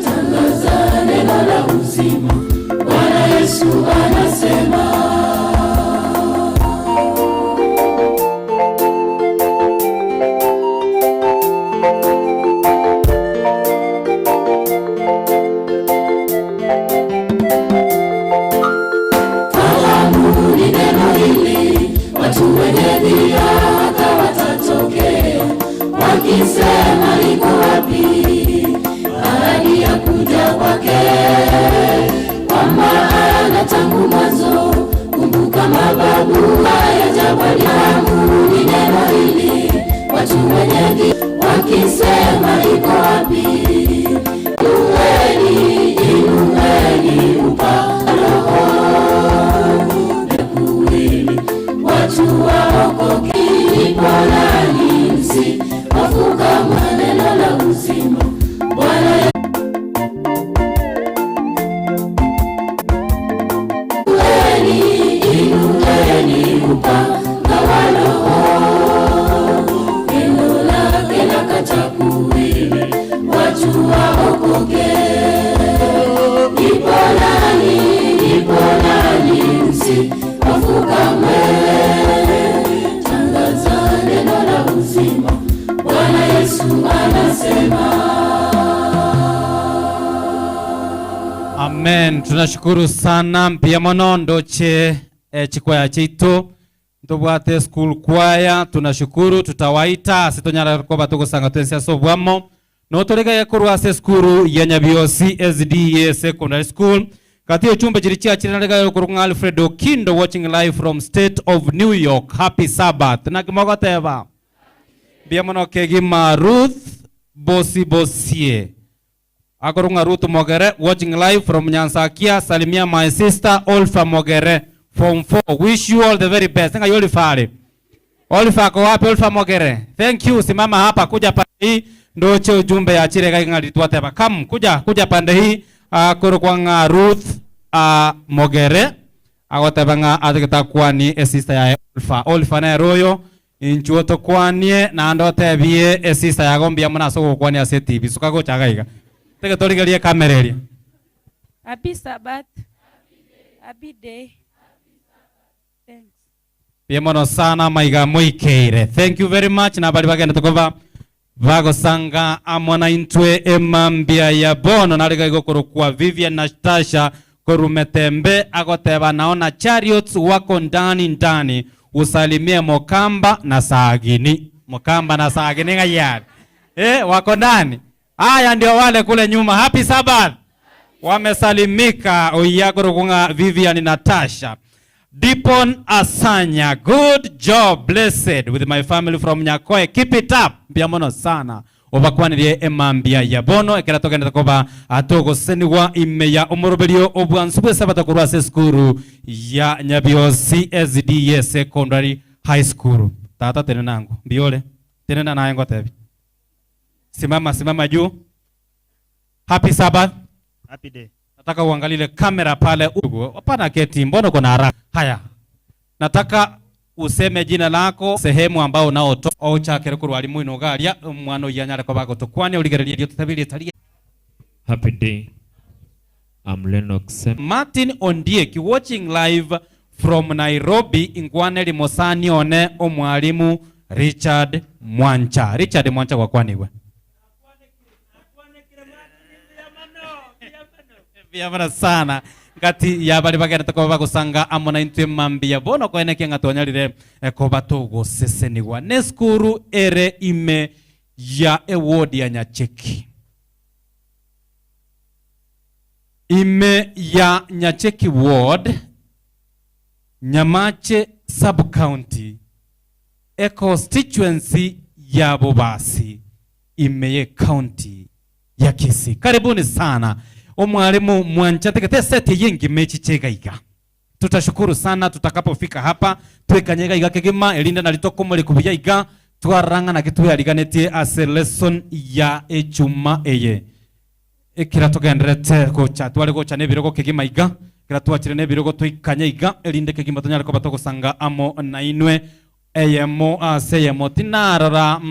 [SPEAKER 2] Tangaza neno la uzima, Bwana Yesu anasema. Fahamu ni neno hili, watu wenye dhihaka watatokea, wakisema iko wapi ahadi ya kuja kwake? Kwa maana tangu mwanzo, kumbuka mababu hayajabadilika. Fahamu ni neno hili, watu wenye dhihaka wakisema iko wapi? Inueni, inueni upanga wa Roho, kuwili, watu waokoke. Nipo nanyi, msihofu kamwe. Neno la uzima, Bwana Inueni, inueni upanga wa Roho, neno lake lakata kuwili, watu waokoke. Nipo nanyi, msihofu kamwe. Tangaza neno la uzima, Bwana Yesu anasema.
[SPEAKER 6] Amen. Tunashukuru sana mpia mono ndoche chikwaya chitu ntobwate school kwaya, tunashukuru tutawaita sitonyara koba tugosanga twensi sobwamo notorega yakorwa ase skuru ya Nyabiosi SDA Secondary School kati echumbe chiri chiachire narega yokorwa Alfred Okindo watching live from state of New York. Happy Sabbath. Nakimogoteba mbia mono kegima Ruth Bosi Bosie akorunga Ruth Mogere watching live from Nyansakia. Salimia my sister Olfa Mogere, form 4. Wish you all the very best. Nga Olfa Olfa ako wapi? Olfa Mogere, thank you. Simama hapa, kuja pande hii ndoche ujumbe ya chire kai ngali twateba. Kam kuja kuja pande hii akorwa Ruth Mogere agoteba nga atigeta kwani e sister ya Olfa. Olfa na royo inchuo tokwanie na ndotebie e sister ya gombia muna soko kwani ase TV sukago chagaiga tege torigerie kamera eria.
[SPEAKER 16] Happy Sabbath. Happy day. Thanks.
[SPEAKER 6] Biemono sana maiga moikeire. Thank you very much na bari bagenda tukova bagosanga amona intwe emambia ya bono nariga igokoro kwa Vivian na Tasha korumetembe agoteba naona chariots wako ndani ndani, usalimie Mokamba na Saagini. Mokamba na Saagini ngayari. Wako ndani. Haya ndio wale kule nyuma. Happy Sabbath. Wamesalimika oyagorukunga Vivian na Tasha. Dipon Asanya, good job, blessed with my family from Nyakoe. Keep it up. Mbiamono sana. Obakwanirie emambia ya bono ekera togenda koba atogoseniwa ime ya omoroberio obwansu bwe sabato korwa ase skuru ya Nyabiosi SDA Secondary High School. Tata tene nangu mbiole tene na naye ngotebi. Simama simama juu. Happy Sabbath.
[SPEAKER 17] Happy day.
[SPEAKER 6] Nataka uangalie kamera pale. Hapana keti, mbona uko na haraka? Haya. Nataka useme jina lako, sehemu ambao unaotoka au chakere kurwa limu inogaria mwana yanyara kwa bako tokwani uligereria tutabili taria.
[SPEAKER 5] Happy day. I'm Lennox.
[SPEAKER 6] Martin Ondieki watching live from Nairobi ingwaneli mosani one omwalimu Richard Mwancha. Richard Mwancha kwa kwani we? Biamara sana ngati ya bari bagenda tukoba bagusanga amona intwe mambia bono koeneke ngatonyarire koba togoseseniwa ne skuru ere ime ya ewodi ya Nyacheki, ime ya Nyacheki ward, Nyamache sub county, e constituency ya Bobasi, ime ye county ya Kisii. Karibuni sana omwalimu Mwancha tekete seti yingi mechi chegaiga. Tutashukuru sana tutakapofika hapa twekanyega iga kegema elinda na litoko mole kubuya iga twaranga na kitu yaliganetie ase lesson ya echuma eye. Ekira togenderete kocha twale kocha nebirogo kegema iga kira twachire nebirogo twikanye iga elinde kegima tonyara ko batogosanga amo na inwe eyemo ase yemo tinarora.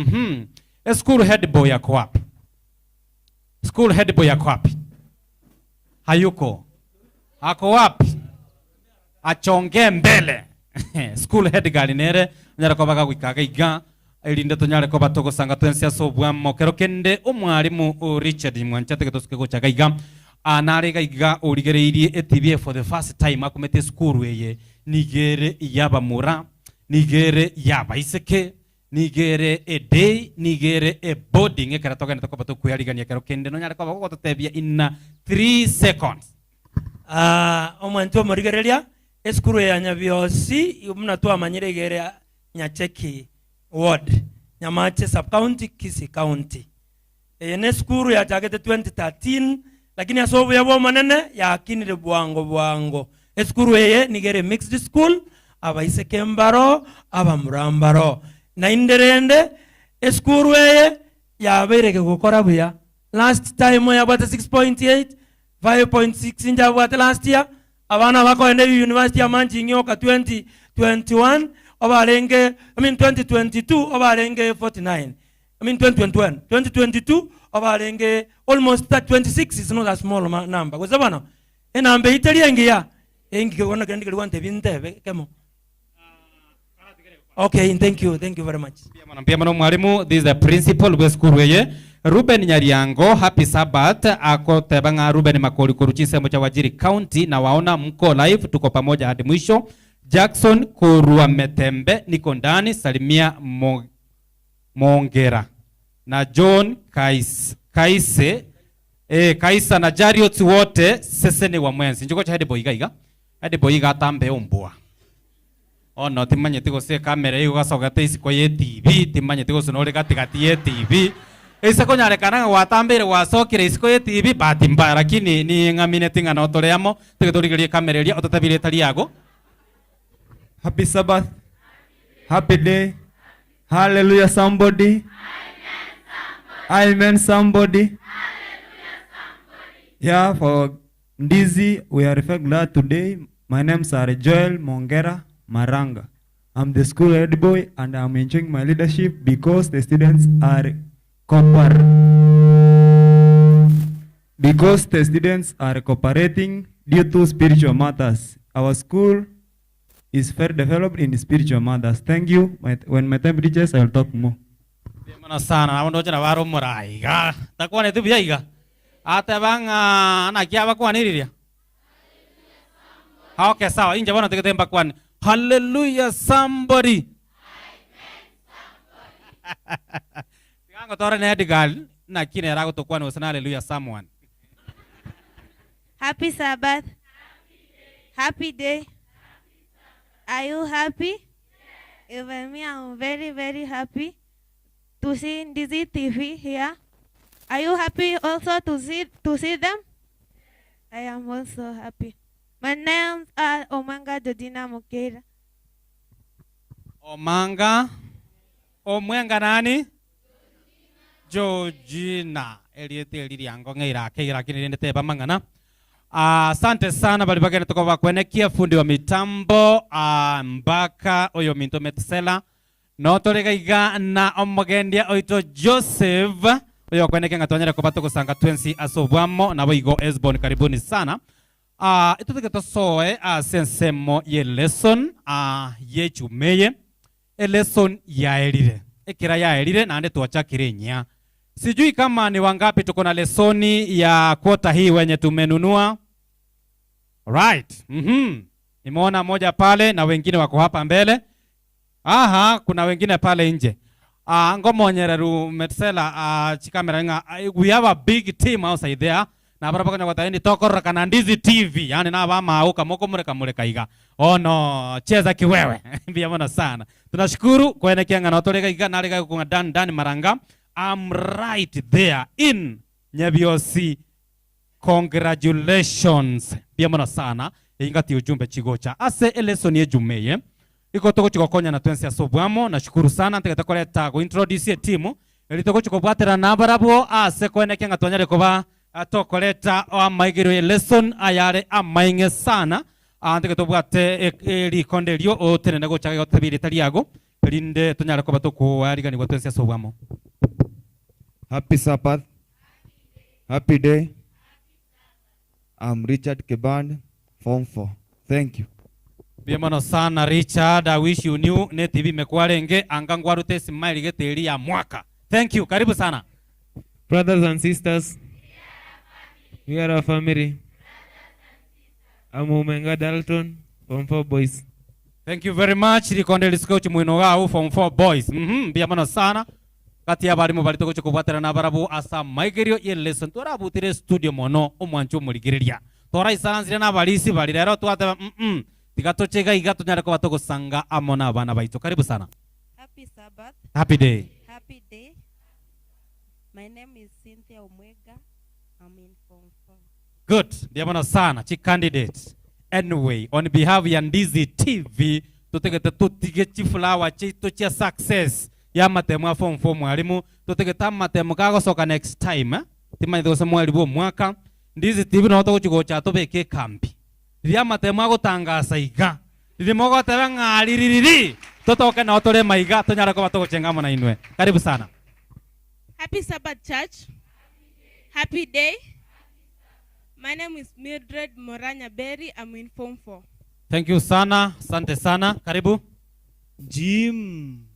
[SPEAKER 6] School head boy yako wapi? School head boy yako wapi? Hayuko. Ako wapi? Achonge mbele. School head girl nere nyara ko baga gwikaga iga elinde tonyare ko batogosanga twensia sobwamo kero kende omwalimu Richard Mwancha tegetusuke gochaga iga anarega iga origereirie etibie for the first time akomete school eye nigere yabamura nigere yabaiseke nigere a day nigere a boarding ekera togenda tokoba tukuyarigania kero kende nonyare ko bagototebia in 3 seconds.
[SPEAKER 11] Omwantu omorigereria eskuru ya Nyabiosi muna twamanyire igere Nyacheki ward, Nyamache sub county, Kisii county. Ne skuru ya chagete 2013 lakini asobu ya bomanene yakinire bwango bwango. Eskuru eye nigere mixed school abaiseke mbaro abamurambaro. Na inderende eskuru eye yabereke gukora buya. Last time yabwate 6.8 5.6 inja last year. Abana bako ende university ya Manchingyoka 2021 obalenge, I mean 2022 obalenge 49. I mean 2021 2022 obalenge almost 26 is not a small number. Kwa sababu enambe itali ya engi kona kendi kelwante binte kemo. Okay, thank you very much.
[SPEAKER 6] Pia mwana mwalimu, this is the principal we school weye. Ruben Nyariango, happy Sabbath. Akoteba ng'a Ruben Makori koruchi semo cha Wajiri County na waona mko live, tuko pamoja hadi mwisho. Jackson Kurua Metembe, niko ndani, salimia Mongera. Na John Kaise Kaisa na Jariot wote sese ni wa mwenzi. Njuko cha head boy iga. Head boy iga tambe ombwa. Ono timanyete gose kamera igo gasogete isiko ye TV, timanyete gose nore gatigati ye TV. Ise konyarekana gwatambire gwacokire isiko ye TV bahati mbaya, lakini ni ng'amine ting'ana otoreamo tigetorigerie kamera eria ototabire etari yago.
[SPEAKER 17] Happy Sabbath. Happy day. Hallelujah somebody. Amen somebody. Yeah, for Ndizi, we are very glad today. My name is Joel Mongera Maranga. I'm the school head boy and I'm enjoying my leadership because the students are cooperating due to spiritual matters. Our school is very developed in spiritual matters. Thank you. When my time reaches, I will talk more.
[SPEAKER 6] Sana na waro muraiga takwane tu biaiga atebanga na kia bakwaniriria. Okay, sawa inje bona tegete mbakwan. Hallelujah somebody. Tigango tore ne Edgar na kine rago tokwane usana hallelujah someone.
[SPEAKER 18] Happy Sabbath. Happy day. Are you happy? Even me, I'm very, very happy to see Ndizi TV here. Are you happy also to see them? I am also happy. My names are Omanga Georgina Mokera.
[SPEAKER 6] Omanga Omwenga nani? Georgina. Eliete lili ango ngeira keira kini ndete bamangana. Asante sana bali bagene tuko bakwenekia fundi wa mitambo mpaka oyo minto metsela. No torega iga na omogendia oito Joseph oyo kweneke ngatonyera ko batoko sanga 20 asobwamo na boigo Esbon, karibuni sana. Ituteke tosoe sensemo ye lesson ye chumeye e lesson ya elire ekira ya elire na ande tuachakire nya. Sijui kama ni wangapi tuko na lesoni ya kwota hii wenye tumenunua. Right. Nimeona moja pale na wengine wako hapa mbele. Aha, kuna wengine pale nje. Ngomonyeraru metsela chikamera nga we have a big team outside there. Na barabara kwa wataendi tokora kana Ndizi TV. Yani na ba mauka moko mureka mureka iga. Oh no, cheza kiwewe. Mbia sana. Tunashukuru kwa kianga na otoreka iga na rega kwa dan Maranga. I'm right there in Nyabiosi. Congratulations. Mbia sana. Ingati ujumbe chigocha. Ase eleson ye jumeye. Iko toko chikokonya na twensi asobwamo. Nashukuru sana ntegetakoleta go introduce timu. Elitoko chikobwatera nabarabo ase kwene kianga twanyare koba atokoleta amaigiro ye lesson ayare amainge sana. Ntegetobwate erikonde ryo otenene gochaga gotabire tariago rinde tonyare koba toko arigani gwa twensi asobwamo.
[SPEAKER 17] Happy Sabbath. Happy day. I'm Richard Keban, Form 4. Thank you.
[SPEAKER 6] Biemano sana Richard, I wish you knew ne TV mekwarenge angangwarute smile geteri ya mwaka. Thank you. Karibu sana.
[SPEAKER 19] Brothers and sisters, we are a family. I'm Umenga Dalton, Form 4 boys.
[SPEAKER 6] Thank you very much. Rikonde lisikochi mwino Form 4 boys. Biemano sana. Kati ya barimu barito kubatera na barabu asa maigerio ye lesson torabutire studio mono omwancho murigereria. Tora isaranzire na balisi bali rero twateba tigatochega igato nyarako batogosanga amona abana baito. Karibu sana.
[SPEAKER 20] Happy Sabbath.
[SPEAKER 6] Happy day.
[SPEAKER 20] Happy day. My name is Cynthia Omwega. I'm in Form 4.
[SPEAKER 6] Good. Ndiamona sana chi candidate. Anyway, on behalf ya Ndizi TV tutegete tutige chi flower chi tochia success ya matemu a Form 4 mwalimu tutegeta matemu kagosoka next time timanyithe gose mwalimu mwaka Ndizi TV no togochigocha tubeke kambi ria matemu agotangasa iga ririmo goteba ng'aririri totoke na otore maiga tonyara ko batogochenga mona inwe. Karibu sana.
[SPEAKER 16] Happy Sabbath Church. Happy day. My name is Mildred Moranya Berry. I'm in Form 4.
[SPEAKER 6] Thank you sana. Asante sana. Karibu.
[SPEAKER 21] Jim.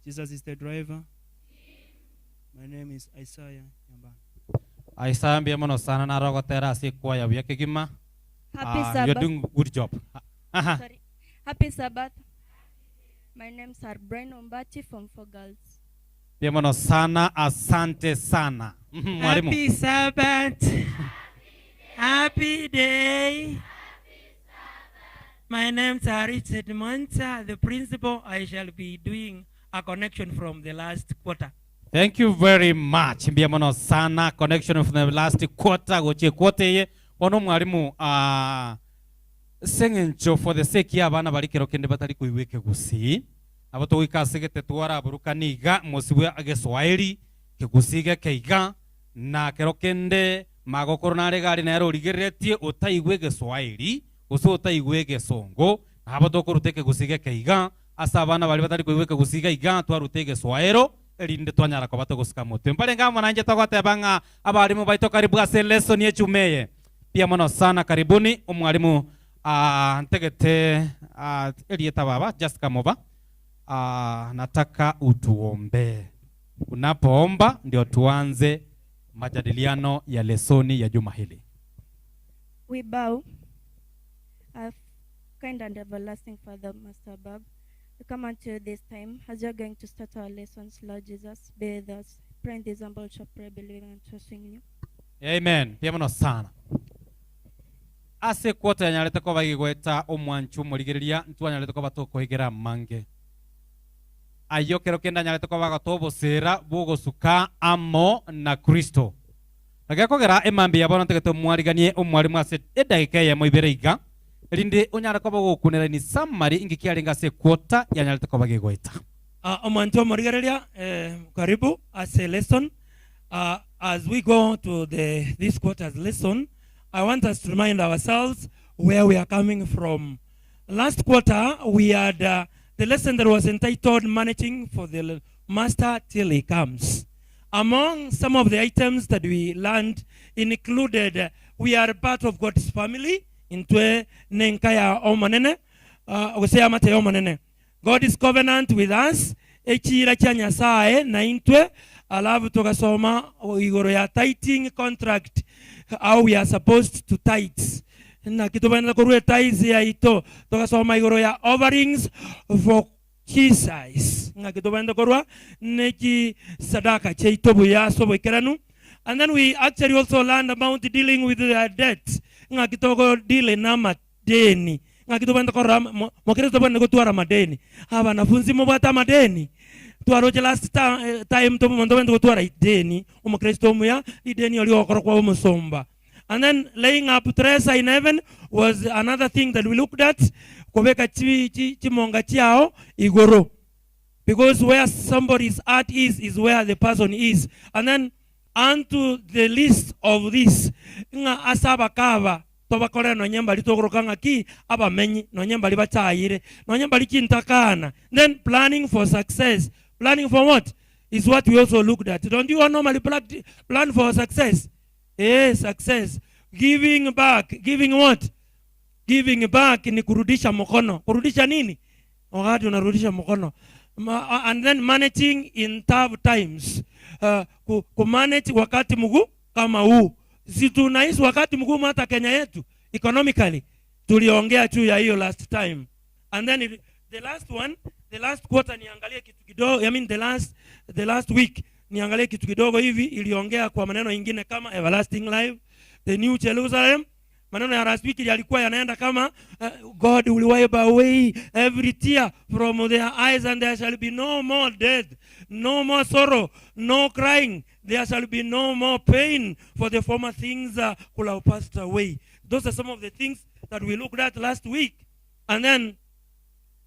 [SPEAKER 21] Jesus is the driver. My name is Isaiah Nyambana.
[SPEAKER 6] Isaiah mbuya mono sana narogotera ase ekwaya buya kegima.
[SPEAKER 22] Happy
[SPEAKER 6] You're
[SPEAKER 22] Sabbath.
[SPEAKER 6] doing good job. Aha.
[SPEAKER 22] Sorry. Happy Sabbath. My name is Brian Ombati from Four Girls.
[SPEAKER 6] Mbuya mono sana, asante sana. Mwalimu.
[SPEAKER 3] Happy Sabbath. Happy day. My name is Richard Mancha, the principal. I shall be doing a connection from the last quarter.
[SPEAKER 6] Thank you very much. Mbuya mono sana, connection from the last quarter gochie quarter ye. Bono mwalimu seng'encho for the sake ya abana bari kero kende batari kuiweke gusi. Abo togoika segete twara burukani iga mosibwe ageswahili kigusi geke iga na kero kende magokoro nare gari nero origeretie otaigwe geswahili gose otaigwe gesongo abo tokorute kigusi geke iga ase abana bari batari kuiweke gusi iga twarute geswahilo erinde twanyara ko batogosika motwe mparenga mwananje togoteba ng'a abarimu baito karibu ase lesson yechumeye pia mono sana karibuni omwalimu ntegete elieta baba just come over. Nataka utuombe. Unapoomba ndio tuanze majadiliano ya lesoni ya juma hili.
[SPEAKER 22] We bow. Our kind and everlasting Father, Master above, we come unto you this time as you are going to start our lessons. Lord Jesus, be with us. Pray in this humble shall pray, believing and trusting in you.
[SPEAKER 6] Amen. Pia mono sana. Ase kwota yanyarete ko bagigweta omwanchu morigereria ntwanyarete ko batokoigera mange. Ayo kero kenda nyarete ko bagatobosera bugosuka amo na Kristo. Nagekogera emambi yabona ntegete mwariganie omwarimu ase edagika yemo ibere iga rinde onyara ko bagokunera ni summary ingi kiarenga ase kwota yanyarete ko bagigweta.
[SPEAKER 11] Omwanchu morigereria karibu ase lesson. As we go to this quarter's lesson, I want us to remind ourselves where we are coming from. Last quarter, we had the lesson that was entitled Managing for the Master Till He Comes. Among some of the items that we learned included, we are part of God's family. Intwe nenkaya omanene, osea mate omanene. God is covenant with us. Echira cha Nyasaye na intwe. Alafu tukasoma igoro ya tithing contract, how we are supposed to tithe. Na kitu bana korwe tithes ya ito. Tukasoma igoro ya offerings for Jesus. Na kitu bana korwa neki sadaka cheito buya sobo ikeranu. And then we actually also learned about dealing with the debt. Nga kitoko deal na madeni. Nga kitu bana korwa mokristo bana kotwara madeni. Abanafunzi mobata madeni. Twaroche last time to muntu wende kutwara ideni umukristo muya ideni oli okoro kwa umusomba. And then laying up treasure in heaven was another thing that we looked at. Kobeka chimonga chiao igoro, because where somebody's heart is where the person is. And then unto the list of this nga asaba kava tobakora nonyemba litogorokanga ki abamenyi nonyemba libachayire nonyemba likintakana. Then planning for success. Planning for what is what we also looked at. Don't you normally plan for success? Success. Giving back. Giving what? Giving back ni kurudisha mkono. Kurudisha nini? Wakati unarudisha mkono. And then managing in tough times. Kumanage wakati mguu kama huu. Si tunaishi wakati mgumu hata Kenya yetu economically. Tuliongea juu ya hiyo last time. And then the last one, the last quarter niangalie kitu kidogo, I mean the last week niangalie kitu kidogo hivi, iliongea kwa maneno ingine kama everlasting life, the new Jerusalem. Maneno ya last week yalikuwa yanaenda kama God will wipe away every tear from their eyes and there shall be no more death, no more sorrow, no crying, there shall be no more pain, for the former things could have passed away. Those are some of the things that we looked at last week. And then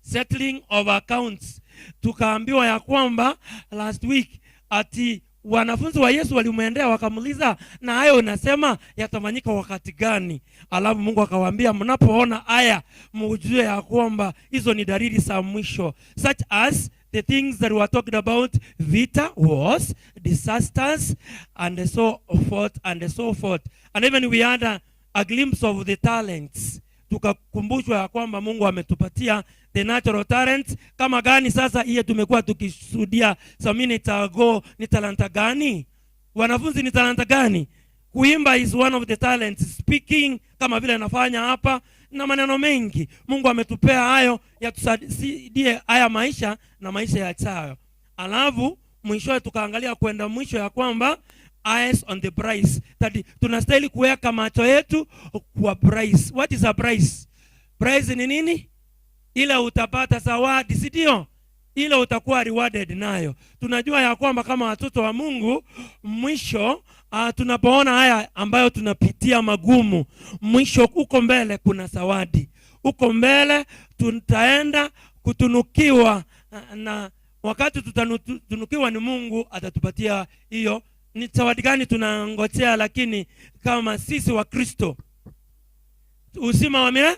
[SPEAKER 11] settling of accounts. Tukaambiwa ya kwamba last week ati wanafunzi wa Yesu walimwendea wakamuuliza, na hayo unasema yatafanyika wakati gani? Alafu Mungu akawaambia, mnapoona haya mjue ya kwamba hizo ni dalili za mwisho, such as the things that we were talking about, vita, wars, disasters, and so forth and so forth. And even we had a glimpse of the talents.
[SPEAKER 3] Tukakumbushwa ya kwamba Mungu ametupatia the natural talents kama gani. Sasa hiyo tumekuwa tukishuhudia some minutes ago, ni talanta gani? Wanafunzi, ni talanta gani? Kuimba is one of the talents, speaking kama vile nafanya hapa na maneno mengi. Mungu ametupea hayo yatusaidie haya maisha na maisha yajayo. Alafu mwishowe tukaangalia kwenda mwisho ya kwamba eyes on the prize, that tunastahili kuweka macho yetu kwa prize. What is a prize? Prize ni nini? Ile utapata zawadi, si ndio? Ile utakuwa rewarded nayo. Tunajua ya kwamba kama watoto wa Mungu, mwisho tunapoona haya ambayo tunapitia magumu, mwisho huko mbele kuna zawadi. Huko mbele tutaenda kutunukiwa, na wakati tutatunukiwa ni Mungu atatupatia hiyo. Ni zawadi gani tunangojea? Lakini kama sisi wa Kristo, uzima wa milele,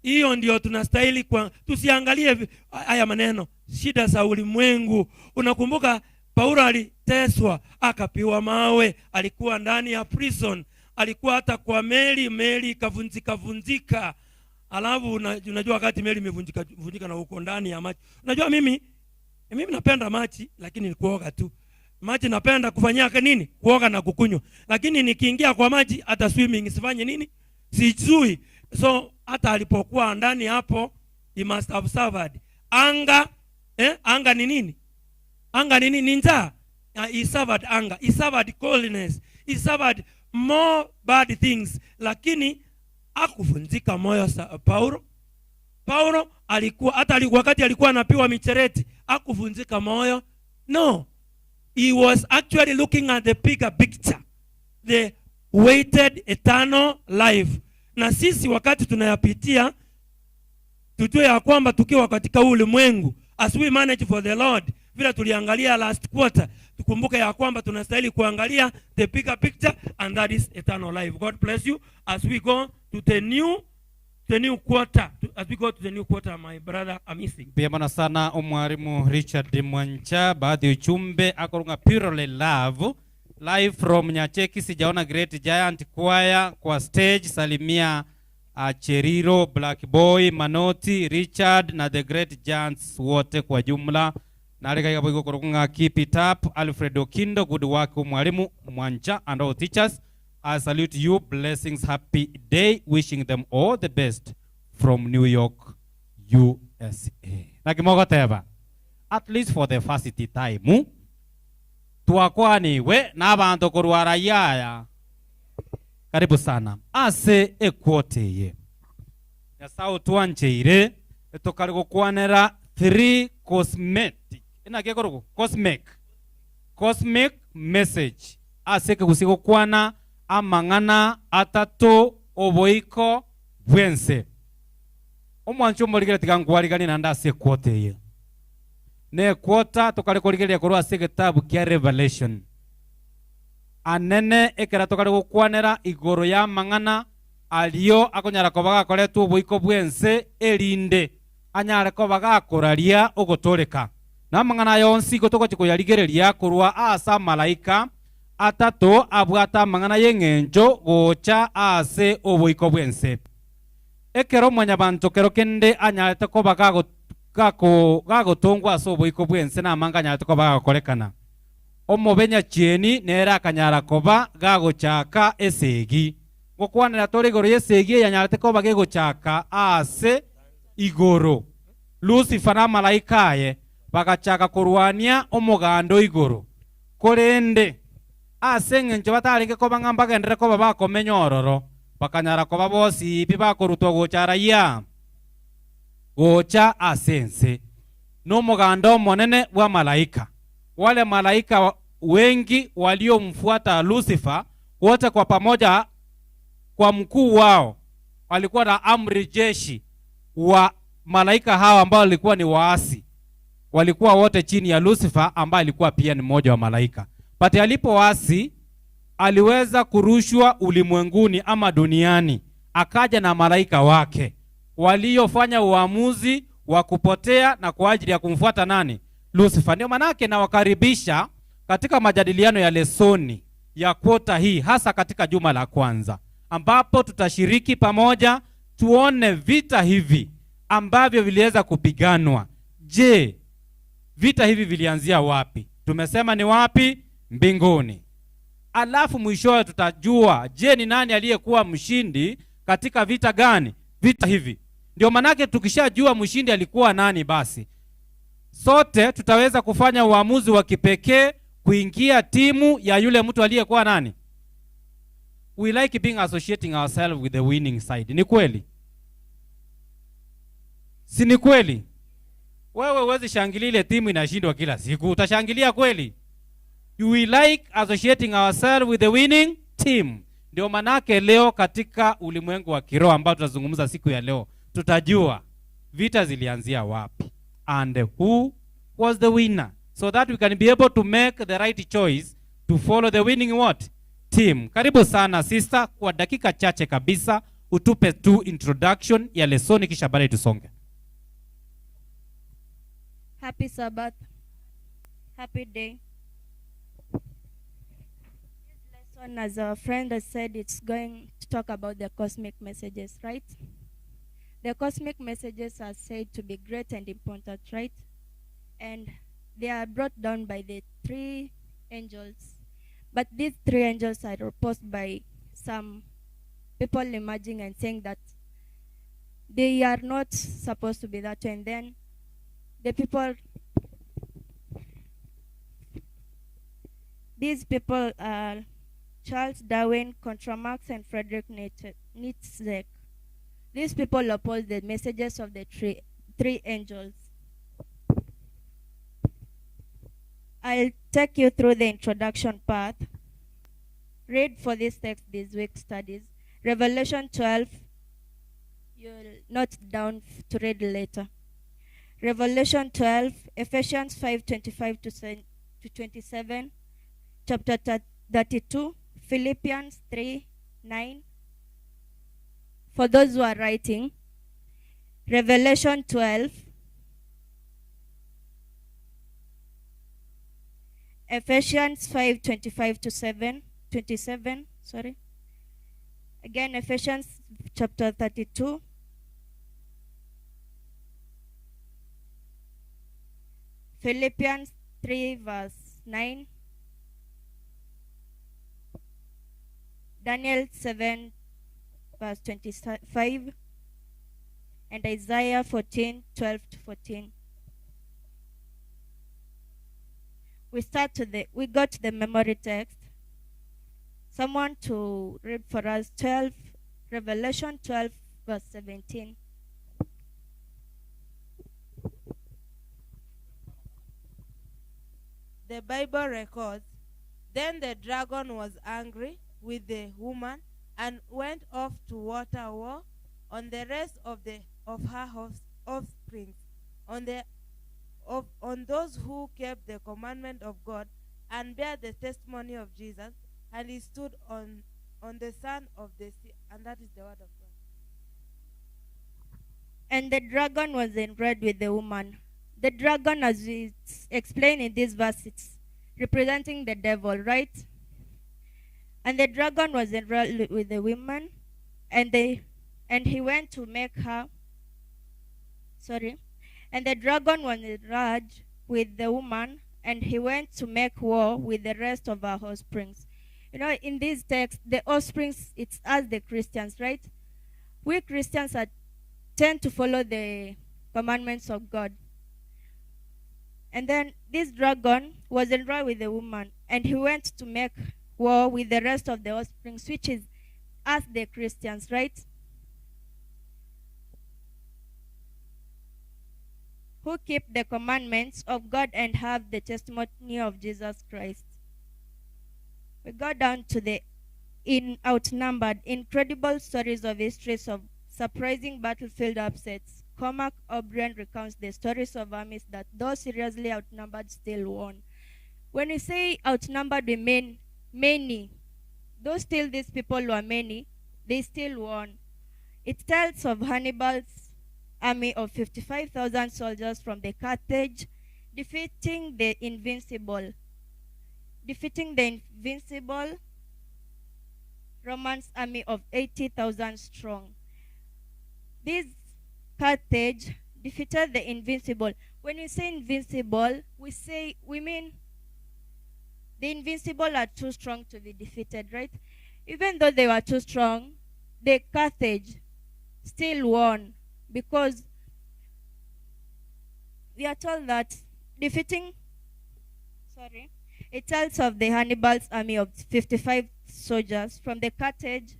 [SPEAKER 3] hiyo ndio tunastahili kwa. Tusiangalie haya maneno, shida za ulimwengu. Unakumbuka Paulo aliteswa, akapiwa mawe, alikuwa ndani ya prison, alikuwa hata kwa meli, meli ikavunjika vunjika. Alafu unajua wakati meli imevunjika vunjika na uko ndani ya maji. Unajua mimi napenda maji, lakini ni kuoga tu. Maji napenda kufanyia nini? Kuoga na kukunywa. Lakini nikiingia kwa maji hata swimming sifanye nini? Sijui. So hata alipokuwa ndani hapo, he must have suffered. Hunger, eh? Hunger ni nini? Hunger ni nini? Ni njaa. He suffered hunger. He suffered coldness. He suffered more bad things. Lakini hakuvunjika moyo Paulo. Paulo alikuwa hata wakati alikuwa anapiwa michereti, hakuvunjika moyo. No. He was actually looking at the bigger picture. The weighted eternal life. Na sisi wakati tunayapitia, tujue ya kwamba tukiwa katika huu ulimwengu, as we manage for the Lord, vile tuliangalia last quarter, tukumbuke ya kwamba tunastahili kuangalia the bigger picture, and that is eternal life. God bless you as we go to the new quarter, as we go to the new quarter, my brother Amisi.
[SPEAKER 6] Mbuya sana omwarimu Richard Mwancha. Baadhi uchumbe akorunga purely love live from Nyacheki. Sijaona Great Giant Choir kwa stage. Salimia Cheriro, Black Boy, Manoti, Richard na the Great Giants wote kwa jumla. Nareka boigo korunga keep it up. Alfred Okindo, good work mwalimu Mwancha and all teachers. I salute you. Blessings, happy day. Wishing them all the best from New York, USA. Nakimogoteba. At least for the first time, twakwaniwe n'abantu kurwara yaya. Karibu sana. Ase ekwoteye. Nyasaye twancheire tukari gukwanera three cosmetic. Ina kekorogo cosmic. Cosmic message. Ase kegusiko kwana amang'ana atatu oboiko bwense. Omwancho omorigere tiga nkwarigani nanda ase ekwota eye, ne ekwota tukari korigereria korwa ase egetabu kia Revelation anene, ekera tukari gokwanera igoro ya amang'ana ario akonyara koba gakoretwo oboiko bwense erinde anyare koba gakoraria ogotoreka na amang'ana yonsi igo togochi koyarigereria korwa ase amalaika atatu abwata amang'ana y'eng'encho gocha ase oboiko bwense. Ekero mwanyabanto kero kende anyarete koba gagotongwa ase oboiko bwense na amanga anyarete koba gagokorekana omobenya chieni nere akanyara koba gagochaka esegi. Gokwanera tore igoro y'esegi eyanyarete koba gegochaka ase igoro. Lucifer na malaika aye bagachaka korwania omogando igoro, korende ase eng'encho batarenge koba ng'a mbagendere koba bakomenya ororo, bakanyara koba bosi pi bakorutwa gocha raia gocha ase ense n'omoganda omonene bwa malaika. Wale malaika wengi waliomfuata Lucifer wote kwa pamoja, kwa mkuu wao, walikuwa na amri jeshi wa malaika hawa ambao walikuwa ni waasi, walikuwa wote chini ya Lucifer ambaye alikuwa pia ni mmoja wa malaika. But alipoasi aliweza kurushwa ulimwenguni ama duniani, akaja na malaika wake waliofanya uamuzi wa kupotea na kwa ajili ya kumfuata nani? Lucifer. Ndio manake nawakaribisha katika majadiliano ya lesoni ya kwota hii, hasa katika juma la kwanza ambapo tutashiriki pamoja. Tuone vita hivi ambavyo viliweza kupiganwa. Je, vita hivi vilianzia wapi? Tumesema ni wapi? Mbinguni. Alafu mwishowe tutajua, je, ni nani aliyekuwa mshindi katika vita gani? Vita hivi. Ndio manake tukishajua mshindi alikuwa nani, basi sote tutaweza kufanya uamuzi wa kipekee kuingia timu ya yule mtu aliyekuwa nani. We like being associating ourselves with the winning side. Ni kweli? Si ni kweli? Wewe huwezi shangilia ile timu inashindwa kila siku. Utashangilia kweli? We like associating ourselves with the winning team. Ndio manake leo katika ulimwengu wa kiroho ambao tutazungumza siku ya leo, tutajua vita zilianzia wapi and who was the winner, so that we can be able to make the right choice to follow the winning what? Team. Karibu sana sister, kwa dakika chache kabisa utupe tu introduction ya lesoni kisha baadaye tusonge.
[SPEAKER 22] Happy Sabbath. Happy day. This lesson, as our friend has said, it's going to talk about the cosmic messages, right? The cosmic messages are said to be great and important, right? And they are brought down by the three angels. But these three angels are opposed by some people emerging and saying that they are not supposed to be that way. And then the people, these people are Charles Darwin, Contra Marx, and Friedrich Nietzsche. These people oppose the messages of the three angels. I'll take you through the introduction path. Read for this text this week's studies. Revelation 12, you'll note down to read later. Revelation 12, Ephesians 5:25 to 27, chapter 32, Philippians 3:9. For those who are writing, Revelation 12, Ephesians 5:25 to 27, sorry. Again, Ephesians chapter 32, Philippians 3 verse 9, Daniel 7 verse 25, and Isaiah 14:12 to 14. We got to the memory text. Someone to read for us Revelation 12 verse 17.
[SPEAKER 18] The Bible records, then the dragon was angry with the woman and went off to water war on the rest of her offspring, on those who kept the commandment of God and bear the testimony of Jesus, and he stood on the sand of the sea. And that is the word of God.
[SPEAKER 22] And the dragon was enraged with the woman. The dragon, as it's explained in this verse, it's representing the devil, right? And the dragon was enraged with the woman, and he went to make her. Sorry. And the dragon was enraged with the woman, and he went to make war with the rest of her offsprings. You know, in this text, the offsprings, it's us, the Christians, right? We Christians tend to follow the commandments of God. And then this dragon was enraged with the woman, and he went to make war with the rest of the offspring, which is us, the Christians, right? Who keep the commandments of God and have the testimony of Jesus Christ. We go down to the outnumbered, incredible stories of histories of surprising battlefield upsets. Cormac O'Brien recounts the stories of armies that, though seriously outnumbered, still won. When we say outnumbered, we mean many. Though still these people were many, they still won. It tells of Hannibal's army of 55,000 soldiers from the Carthage defeating the invincible Roman army of 80,000 strong. This Carthage defeated the invincible. When we say invincible, we mean the invincible are too strong to be defeated, right? Even though they were too strong, the Carthage still won, because we are told that it tells of the Hannibal's army of 55 soldiers from the Carthage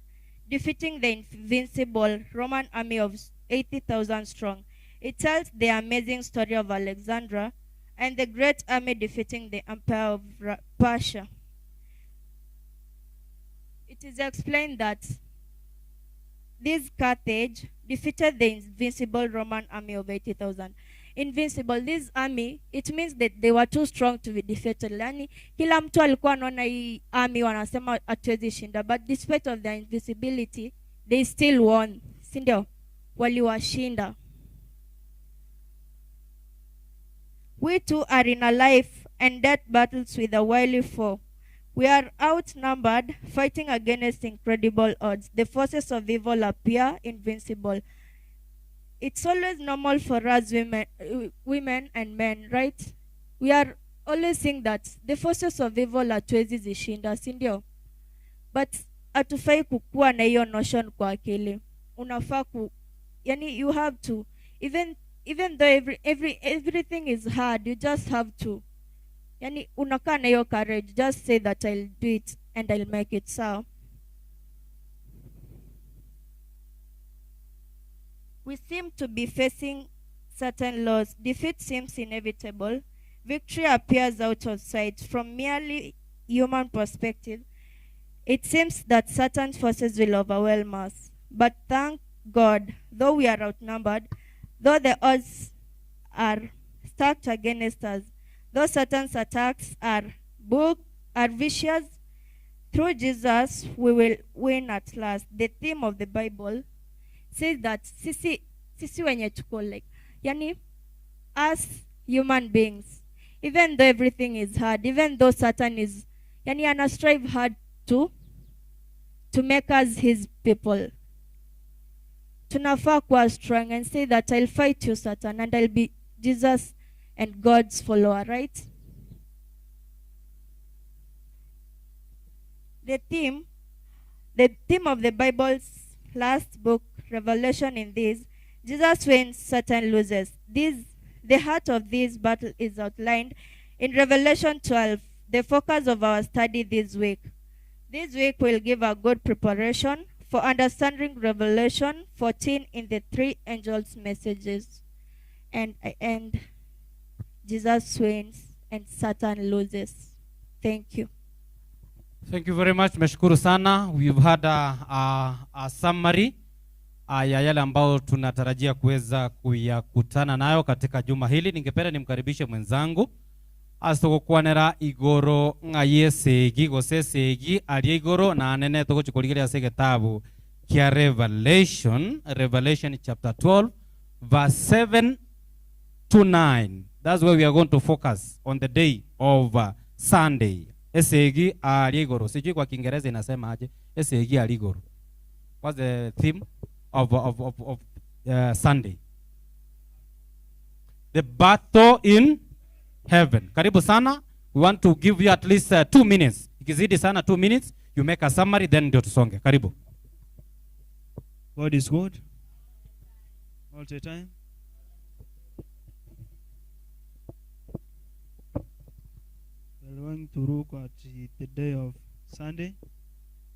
[SPEAKER 22] defeating the invincible Roman army of 80,000 strong. It tells the amazing story of Alexander and the great army defeating the empire of Persia. It is explained that this Carthage defeated the invincible Roman army of 80,000. Invincible, this army, it means that they were too strong to be defeated. Yani, kila mtu alikuwa anaona hii army wanasema hatuwezi shinda, but despite of their invincibility, they still won. Si ndio? Waliwashinda. We too are in a life and death battles with a wily foe. We are outnumbered, fighting against incredible odds. The forces of evil appear invincible. It's always normal for us women and men, right? We are always seeing that the forces of evil hatuwezi zishinda, si ndio? But hatufai kukua na hiyo notion kwa akili. Unafaa ku, yani you have to, even though everything is hard, you just have to. Yani unakaa na hiyo courage, just say that I'll do it and I'll make it so. We seem to be facing certain laws. Defeat seems inevitable. Victory appears out of sight. From merely human perspective, it seems that certain forces will overwhelm us. But thank God, though we are outnumbered, though the odds are stacked against us, though Satan's attacks are vicious, through Jesus we will win at last. The theme of the Bible says that sisi wenye tuko like, yani us human beings, even though everything is hard, even though Satan is, yani ana strive hard to make us his people, tunafaa kuwa strong and say that I'll fight you, Satan, and I'll be Jesus and God's follower, right? The theme of the Bible's last book, Revelation, in this, Jesus wins, Satan loses. The heart of this battle is outlined in Revelation 12, the focus of our study this week. This week will give a good preparation for understanding Revelation 14 in the three angels' messages. And I end, Jesus wins and Satan loses. Thank you.
[SPEAKER 6] Thank you very much. Meshukuru sana. We've had a summary ya yale ambao tunatarajia kuweza kuyakutana nayo katika juma hili. Ningependa nimkaribishe mwenzangu asogokwanera igoro ng'aye segi gose segi arie igoro na nene togochikorigeria ase getabu kia Revelation chapter 12 verse 7 to 9. That's where we are going to focus on the day of Sunday. Esegi arie igoro. Sijui kwa Kiingereza inasema aje? Esegi arie igoro. What's the theme of Sunday? The battle in heaven. Karibu sana. We want to give you at least 2 minutes. Ikizidi sana 2 minutes, you make a summary, then ndio tusonge. Karibu.
[SPEAKER 21] God is good all the time. We're going to look at the day of Sunday.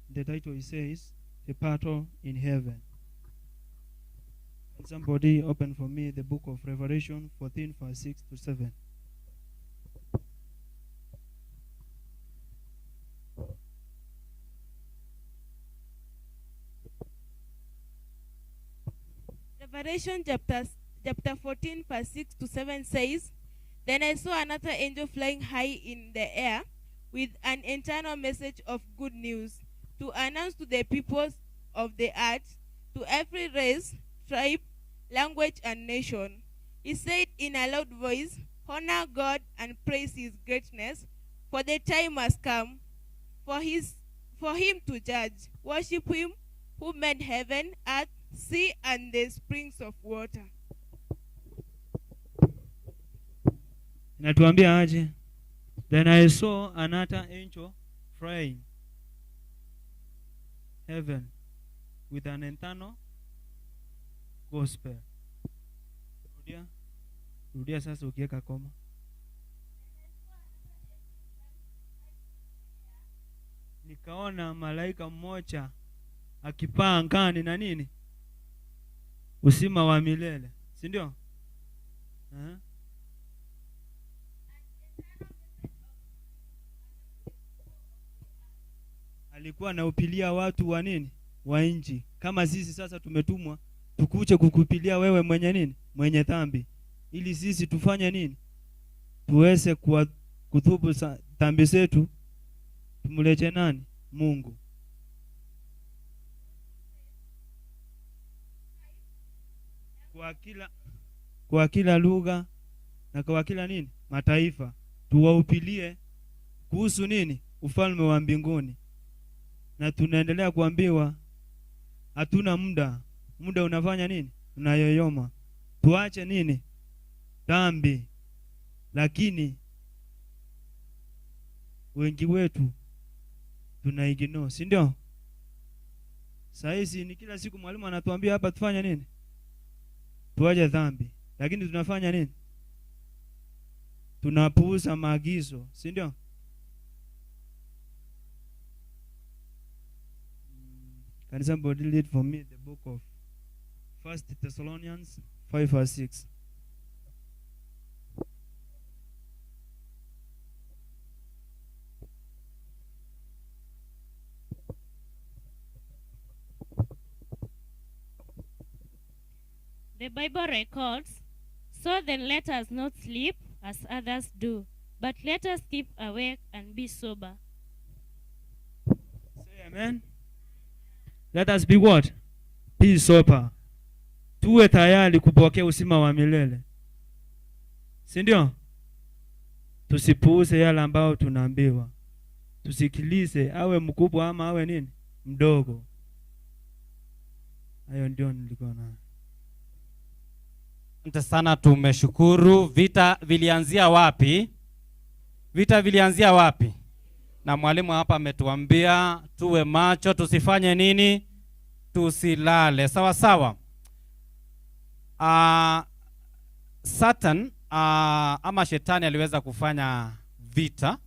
[SPEAKER 21] The title says, The Battle in Heaven. And somebody open for me the book of Revelation 14, verse 6 to 7.
[SPEAKER 16] Revelation chapter 14, verse 6 to 7 says, Then I saw another angel flying high in the air with an eternal message of good news to announce to the peoples of the earth, to every race, tribe, language, and nation. He said in a loud voice, Honor God and praise his greatness, for the time has come for him to judge. Worship him who made heaven, earth, sea and the springs of water.
[SPEAKER 21] Inatuambia aje? Then I saw another angel flying heaven with an eternal gospel. Rudia. Rudia sasa ukiweka koma. Nikaona malaika mmoja akipaa angani na nini? Uzima wa milele, si ndio? Alikuwa anaupilia watu wa nini? Wa nchi. Kama sisi sasa tumetumwa tukuje kukupilia wewe mwenye nini? Mwenye dhambi. Ili sisi tufanye nini? Tuweze kuthubu dhambi zetu, tumlete nani? Mungu. Kwa kila lugha na kwa kila nini? Mataifa. Tuwaupilie kuhusu nini? Ufalme wa mbinguni. Na tunaendelea kuambiwa hatuna muda. Muda unafanya nini? Unayoyoma. Tuache nini? Dhambi. Lakini wengi wetu tunaignore, si ndio? Saa hizi ni kila siku mwalimu anatuambia hapa tufanye nini? Tuache dhambi. Lakini tunafanya nini? Tunapuuza maagizo, si ndio? Can somebody read for me the book of 1 Thessalonians 5 verse 6?
[SPEAKER 4] The Bible records, so then let us not sleep as others do, but let us keep awake and be sober.
[SPEAKER 21] Say amen. Let us be what? Be sober. Tuwe tayari kupokea uzima wa milele, si ndio? Tusipuuze yale ambayo tunaambiwa. Tusikilize, awe mkubwa ama awe nini? Mdogo. Hayo ndio nilikuwa nayo.
[SPEAKER 6] Asante sana, tumeshukuru. Vita vilianzia wapi? Vita vilianzia wapi? Na mwalimu hapa ametuambia tuwe macho, tusifanye nini? Tusilale. Sawa sawa. Satan ama shetani aliweza kufanya vita,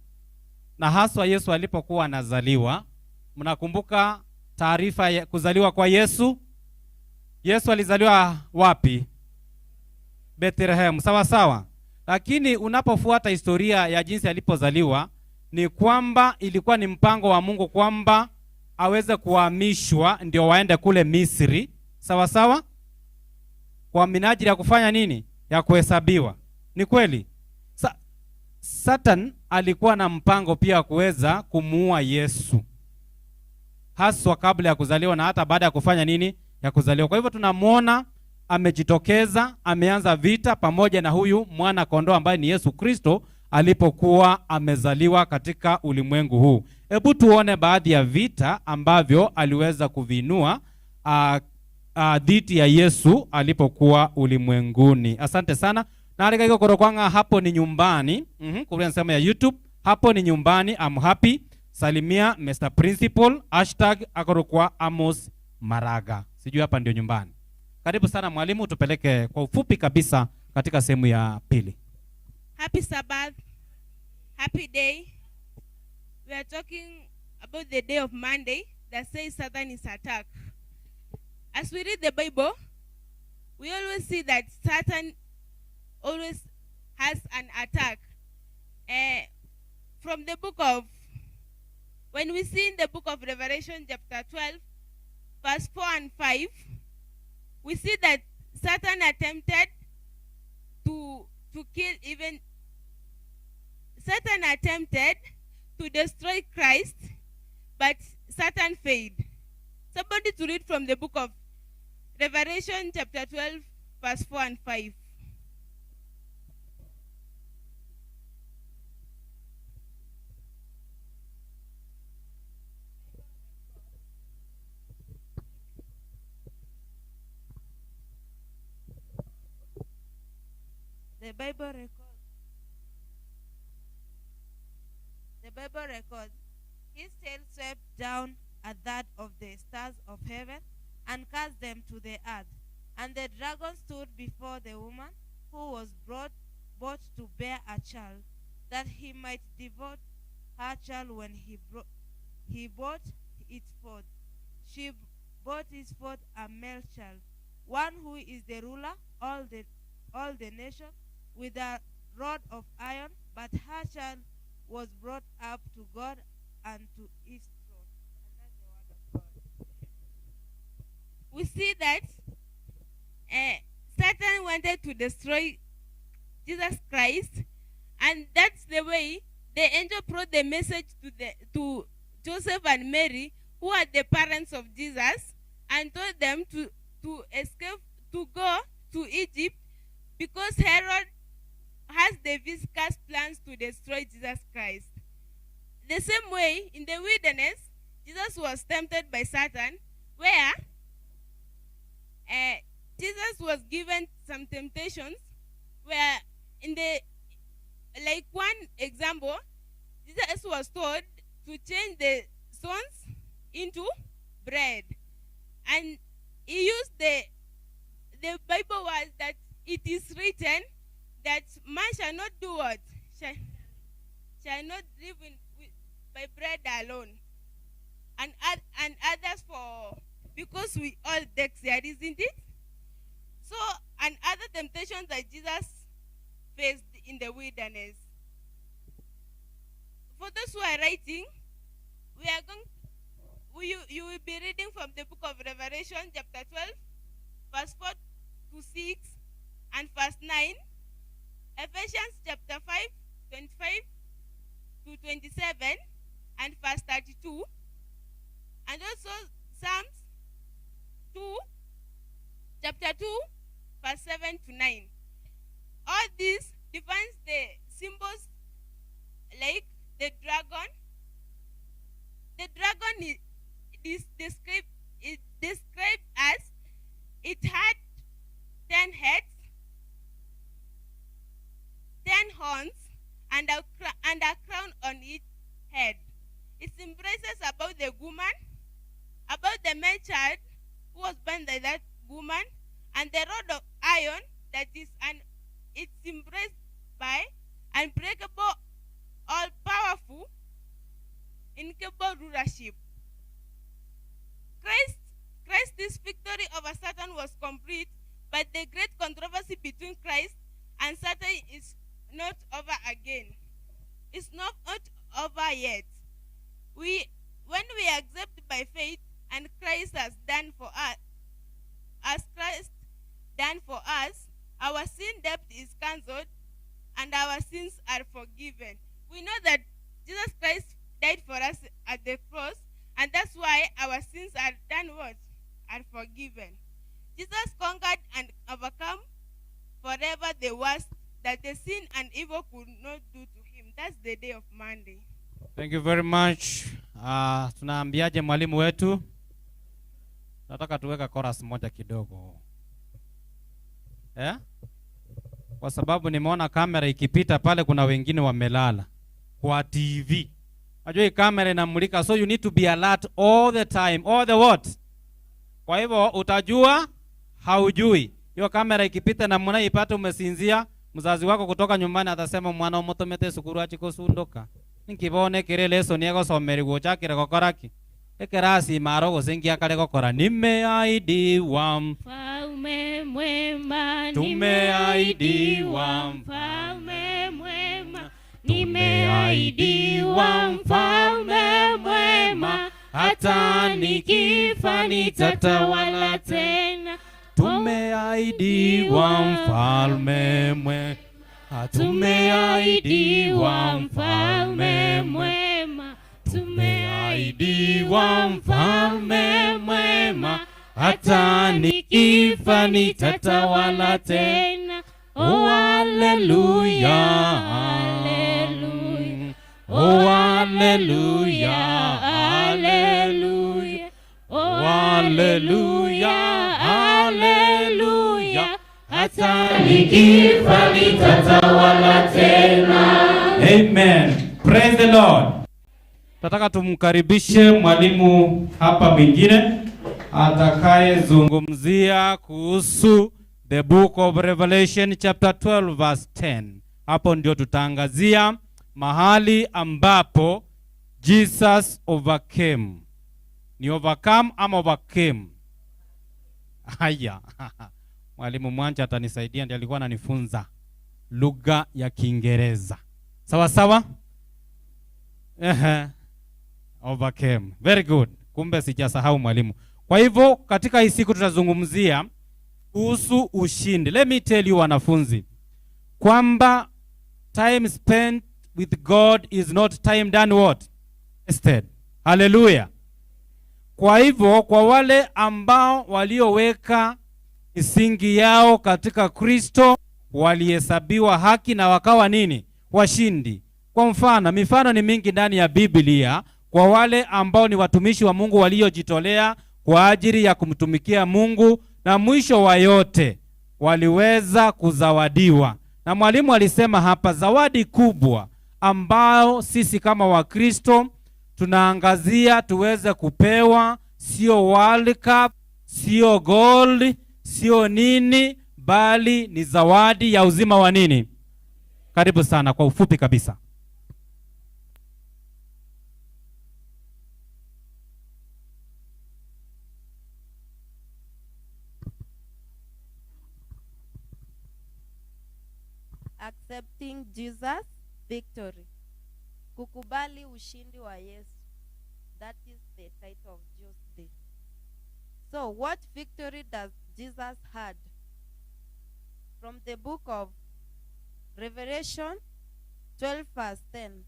[SPEAKER 6] na haswa Yesu alipokuwa anazaliwa. Mnakumbuka taarifa ya kuzaliwa kwa Yesu? Yesu alizaliwa wapi? Bethlehem. Sawa sawa. Lakini unapofuata historia ya jinsi alipozaliwa, ni kwamba ilikuwa ni mpango wa Mungu kwamba aweze kuhamishwa ndio waende kule Misri. Sawa sawa? Kwa minajili ya kufanya nini? Ya kuhesabiwa. Ni kweli? Satan alikuwa na mpango pia kuweza kumuua Yesu, haswa kabla ya kuzaliwa na hata baada ya kufanya nini? Ya kuzaliwa. Kwa hivyo tunamuona amejitokeza, ameanza vita pamoja na huyu mwana kondoo ambaye ni Yesu Kristo alipokuwa amezaliwa katika ulimwengu huu. Hebu tuone baadhi ya vita ambavyo aliweza kuvinua dhidi ya Yesu alipokuwa ulimwenguni. Asante sana. Na alika korokwanga hapo ni nyumbani. Kwa sehemu ya YouTube, hapo ni nyumbani. I'm happy. Salimia Mr. Principal #akorokwa Amos Maraga. Sijui hapa ndio nyumbani. Karibu sana mwalimu, tupeleke kwa ufupi kabisa katika sehemu ya pili.
[SPEAKER 16] Happy Sabbath. Happy day. We are talking about the day of Monday that says Satan is attack. As we read the Bible, we always see that Satan always has an attack. From the book of, when we see in the book of Revelation chapter 12, verse 4 and 5, we see that Satan attempted to kill even, Satan attempted to destroy Christ, but Satan failed. Somebody to read from the book of Revelation chapter 12, verse 4 and 5.
[SPEAKER 18] The Bible records. The Bible records, his tail swept down a third of the stars of heaven and cast them to the earth. And the dragon stood before the woman who was brought to bear a child, that he might devour her child when he brought it forth. She brought it forth a male child, one who is the ruler all the nation with a rod of iron, but her child was brought up to God and to his throne. And that's the word of God.
[SPEAKER 16] We see that Satan wanted to destroy Jesus Christ, and that's the way the angel brought the message to Joseph and Mary, who are the parents of Jesus, and told them to escape, to go to Egypt, because Herod has the viscous plans to destroy Jesus Christ. The same way, in the wilderness, Jesus was tempted by Satan, where Jesus was given some temptations, where in the, like one example, Jesus was told to change the stones into bread. And he used the Bible was that it is written that man shall not do what? Shall not live by bread alone. And others for, because we all here, isn't it? So, and other temptations that Jesus faced in the wilderness. For those who are writing, you will be reading from the book of Revelation, chapter 12, verse 4 to 6, and verse 9, Ephesians chapter 5, 25 to 27, and verse 32, and also Psalms 2, chapter 2, verse 7 to 9. All this defines the symbols like the dragon. The dragon is described as it had 10 heads, 10 horns, and a crown on each head. It embraces about the woman, about the man child who was born by that woman, and the rod of iron that is it's embraced by unbreakable, all-powerful, incapable rulership. Christ's victory over Satan was complete, but the great controversy between Christ and Satan is not over again. It's not over yet. When we accept by faith and Christ has done for us, as Christ done for us, our sin debt is cancelled and our sins are forgiven. We know that Jesus Christ died for us at the cross, and that's why our sins are done what? Are forgiven. Jesus conquered and overcome forever the worst that the sin and evil could not do to him. That's the day of Monday.
[SPEAKER 6] Thank you very much. Tunaambiaje mwalimu wetu? Nataka tuweka chorus moja kidogo. Kwa sababu nimeona kamera ikipita pale kuna wengine wamelala kwa TV. Unajua hii kamera inamulika, so you need to be alert all the time, all the what? Kwa hivyo utajua haujui. Hiyo kamera ikipita na mwana ipate umesinzia, mzazi wako kutoka nyumbani atasema mwana omotomete sukuru achiko sundoka. Nikibone kire lesson yego someri gochakire gokoraki. Ekerasi maro gosengia kare gokora nimeahidiwa
[SPEAKER 4] mfalme mwema,
[SPEAKER 6] tumeahidiwa
[SPEAKER 4] mfalme mwema, nimeahidiwa mfalme mwema, hata nikifa nitatawala tena.
[SPEAKER 6] Tumeahidiwa mfalme mwema,
[SPEAKER 4] tumeahidiwa mfalme mwema,
[SPEAKER 6] tumeahidiwa mfalme mwema, hata nikifa nitatawala tena. Oh haleluya,
[SPEAKER 4] haleluya,
[SPEAKER 6] oh haleluya,
[SPEAKER 4] haleluya,
[SPEAKER 6] oh haleluya, haleluya,
[SPEAKER 2] Hata nikifa nitatawala tena.
[SPEAKER 6] Amen. Praise the Lord. Nataka tumkaribishe mwalimu hapa mwingine atakayezungumzia kuhusu the book of Revelation chapter 12 verse 10. Hapo ndio tutaangazia mahali ambapo Jesus overcame. Ni overcome ama overcame? Haya. Mwalimu Mwancha atanisaidia, ndiye alikuwa ananifunza lugha ya Kiingereza. Sawa sawa? Ehe. Overcame. Very good. Kumbe sijasahau mwalimu. Kwa hivyo katika hii siku tutazungumzia kuhusu ushindi. Let me tell you wanafunzi kwamba time spent with God is not time done what? Wasted. Hallelujah. Kwa hivyo kwa wale ambao walioweka misingi yao katika Kristo walihesabiwa haki na wakawa nini? Washindi. Kwa mfano, mifano ni mingi ndani ya Biblia kwa wale ambao ni watumishi wa Mungu waliojitolea kwa ajili ya kumtumikia Mungu, na mwisho wa yote waliweza kuzawadiwa. Na mwalimu alisema hapa zawadi kubwa ambao sisi kama Wakristo tunaangazia tuweze kupewa, sio World Cup, sio gold, sio nini, bali ni zawadi ya uzima wa nini? Karibu sana kwa ufupi kabisa.
[SPEAKER 20] Accepting Jesus victory. Kukubali ushindi wa Yesu. That is the title of Tuesday. So what victory does Jesus had? From the book of Revelation 12 verse 10.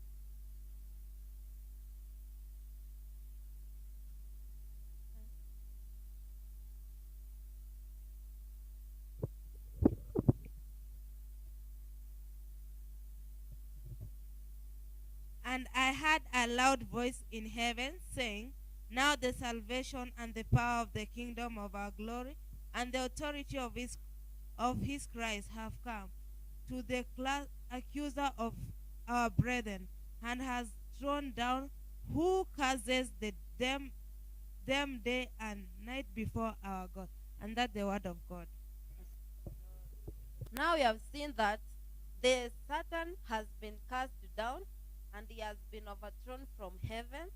[SPEAKER 16] And I heard a loud voice in heaven saying, Now the salvation and the power of the kingdom of our glory and the authority of his Christ have come to the accuser of our brethren, and has thrown down who curses them day and night before our God. And that's the word of God.
[SPEAKER 20] Now we have seen that the Satan has been cast down and he has been overthrown from heaven.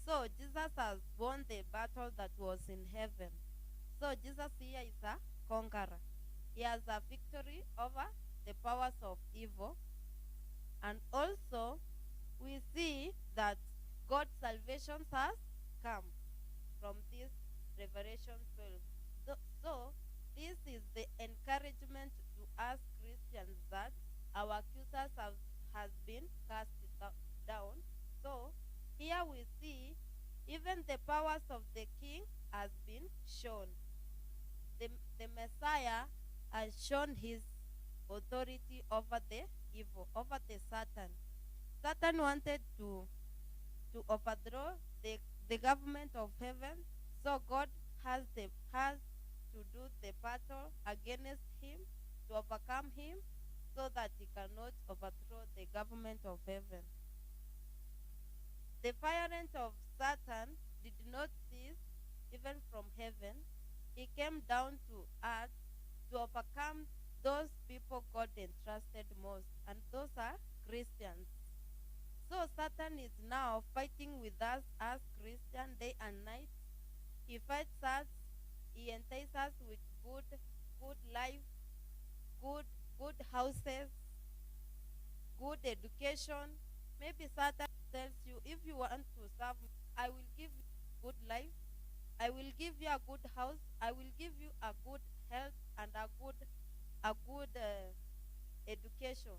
[SPEAKER 20] So Jesus has won the battle that was in heaven. So Jesus here is a conqueror. He has a victory over the powers of evil. And also, we see that God's salvation has come from this Revelation 12. So this is the encouragement to us Christians that our accusers has been cast down. So here we see even the powers of the king has been shown. The Messiah has shown his authority over the evil, over the Satan. Satan wanted to overthrow the government of heaven, so God has to do the battle against him, to overcome him, so that he cannot overthrow the government of heaven. The violence of Satan did not cease even from heaven. He came down to earth to overcome those people God entrusted most, and those are Christians. So Satan is now fighting with us as Christians day and night. He fights us, he entices us with good life, good houses, good education. Maybe Satan tells you, if you want to serve me, I will give you good life, I will give you a good house, I will give you a good health and a good education.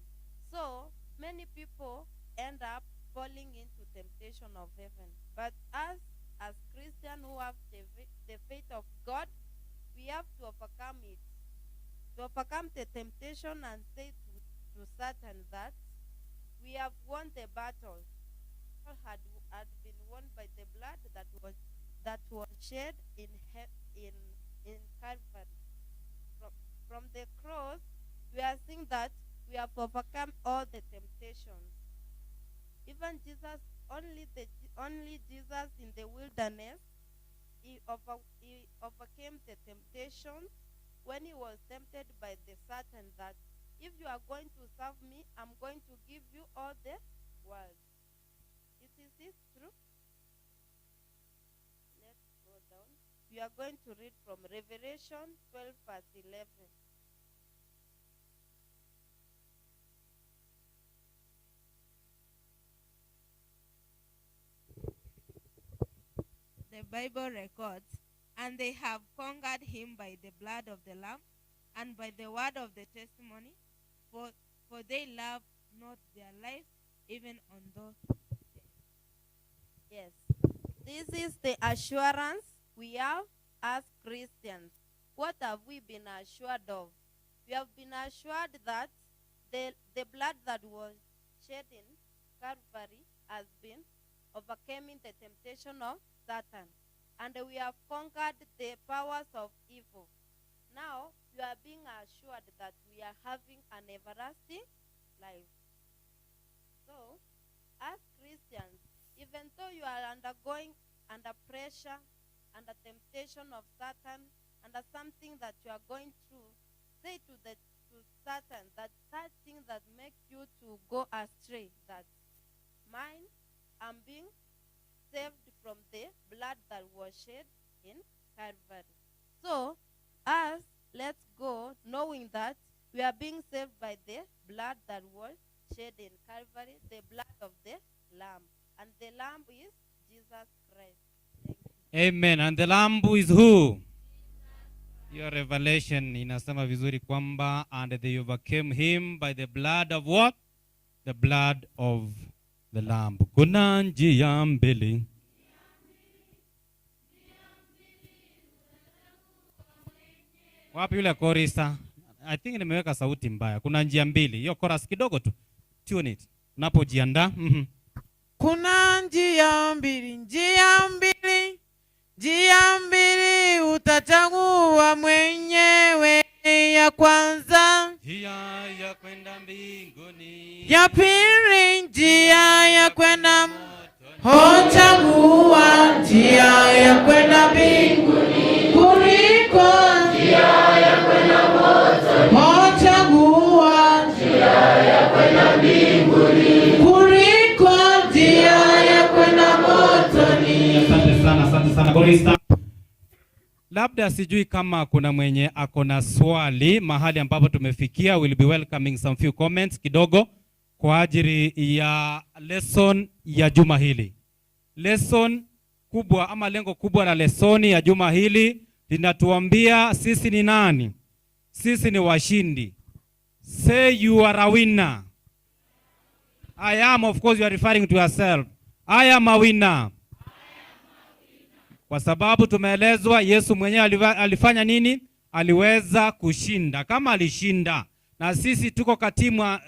[SPEAKER 20] So many people end up falling into temptation of heaven. But us as Christians who have the faith of God, we have to overcome it. To overcome the temptation and say to Satan that we have won the battle. Had been won by the blood that was shed in Calvary. From the cross, we are seeing that we have overcome all the temptations. Even Jesus, only Jesus in the wilderness, he overcame the temptations when he was tempted by the Satan that if you are going to serve me, I'm going to give you all the world. Is this true? Let's go down. We are going to read from Revelation 12, verse 11.
[SPEAKER 16] The Bible records, and they have conquered him by the blood of the Lamb and by the word of the testimony, for they love not their lives even unto death.
[SPEAKER 20] Yes, this is the assurance we have as Christians. What have we been assured of? We have been assured that the blood that was shed in Calvary has been overcoming the temptation of Satan, and we have conquered the powers of evil. Now we are being assured that we are having an everlasting life. So, as Christians, even though you are undergoing under pressure, under temptation of Satan, under something that you are going through, say to Satan that thing that makes you to go astray, that mine, I'm being saved from the blood that was shed in Calvary. So, us, let's go knowing that we are being saved by the blood that was shed in Calvary, the blood of the Lamb. And the Lamb is Jesus Christ. Thank you.
[SPEAKER 6] Amen. And the Lamb is who? Your revelation inasema vizuri kwamba and they overcame him by the blood of what? The blood of the Lamb. Kuna njia mbili. Wapi yule chorista? I think nimeweka sauti mbaya. Kuna njia mbili. Hiyo chorus kidogo tu. Tune it. Unapojiandaa.
[SPEAKER 1] Kuna njia mbili, njia mbili. Njia mbili utachagua mwenyewe. Ya kwanza
[SPEAKER 6] njia ya kwenda mbinguni,
[SPEAKER 1] ya pili njia ya kwenda hochagua njia ya kwenda mbinguni kuliko njia ya kwenda motoni. Hochagua njia ya kwenda mbinguni kuliko njia ya kwenda motoni.
[SPEAKER 6] Asante sana, asante sana Korista. Labda sijui kama kuna mwenye akona swali mahali ambapo tumefikia. We'll be welcoming some few comments kidogo kwa ajili ya lesson ya juma hili. Lesson kubwa ama lengo kubwa la lesoni ya juma hili linatuambia sisi ni nani? Sisi ni washindi. Say you are a winner. I am, of course you are referring to yourself. I am a winner. Kwa sababu tumeelezwa Yesu mwenyewe alifanya nini? Aliweza kushinda. Kama alishinda, na sisi tuko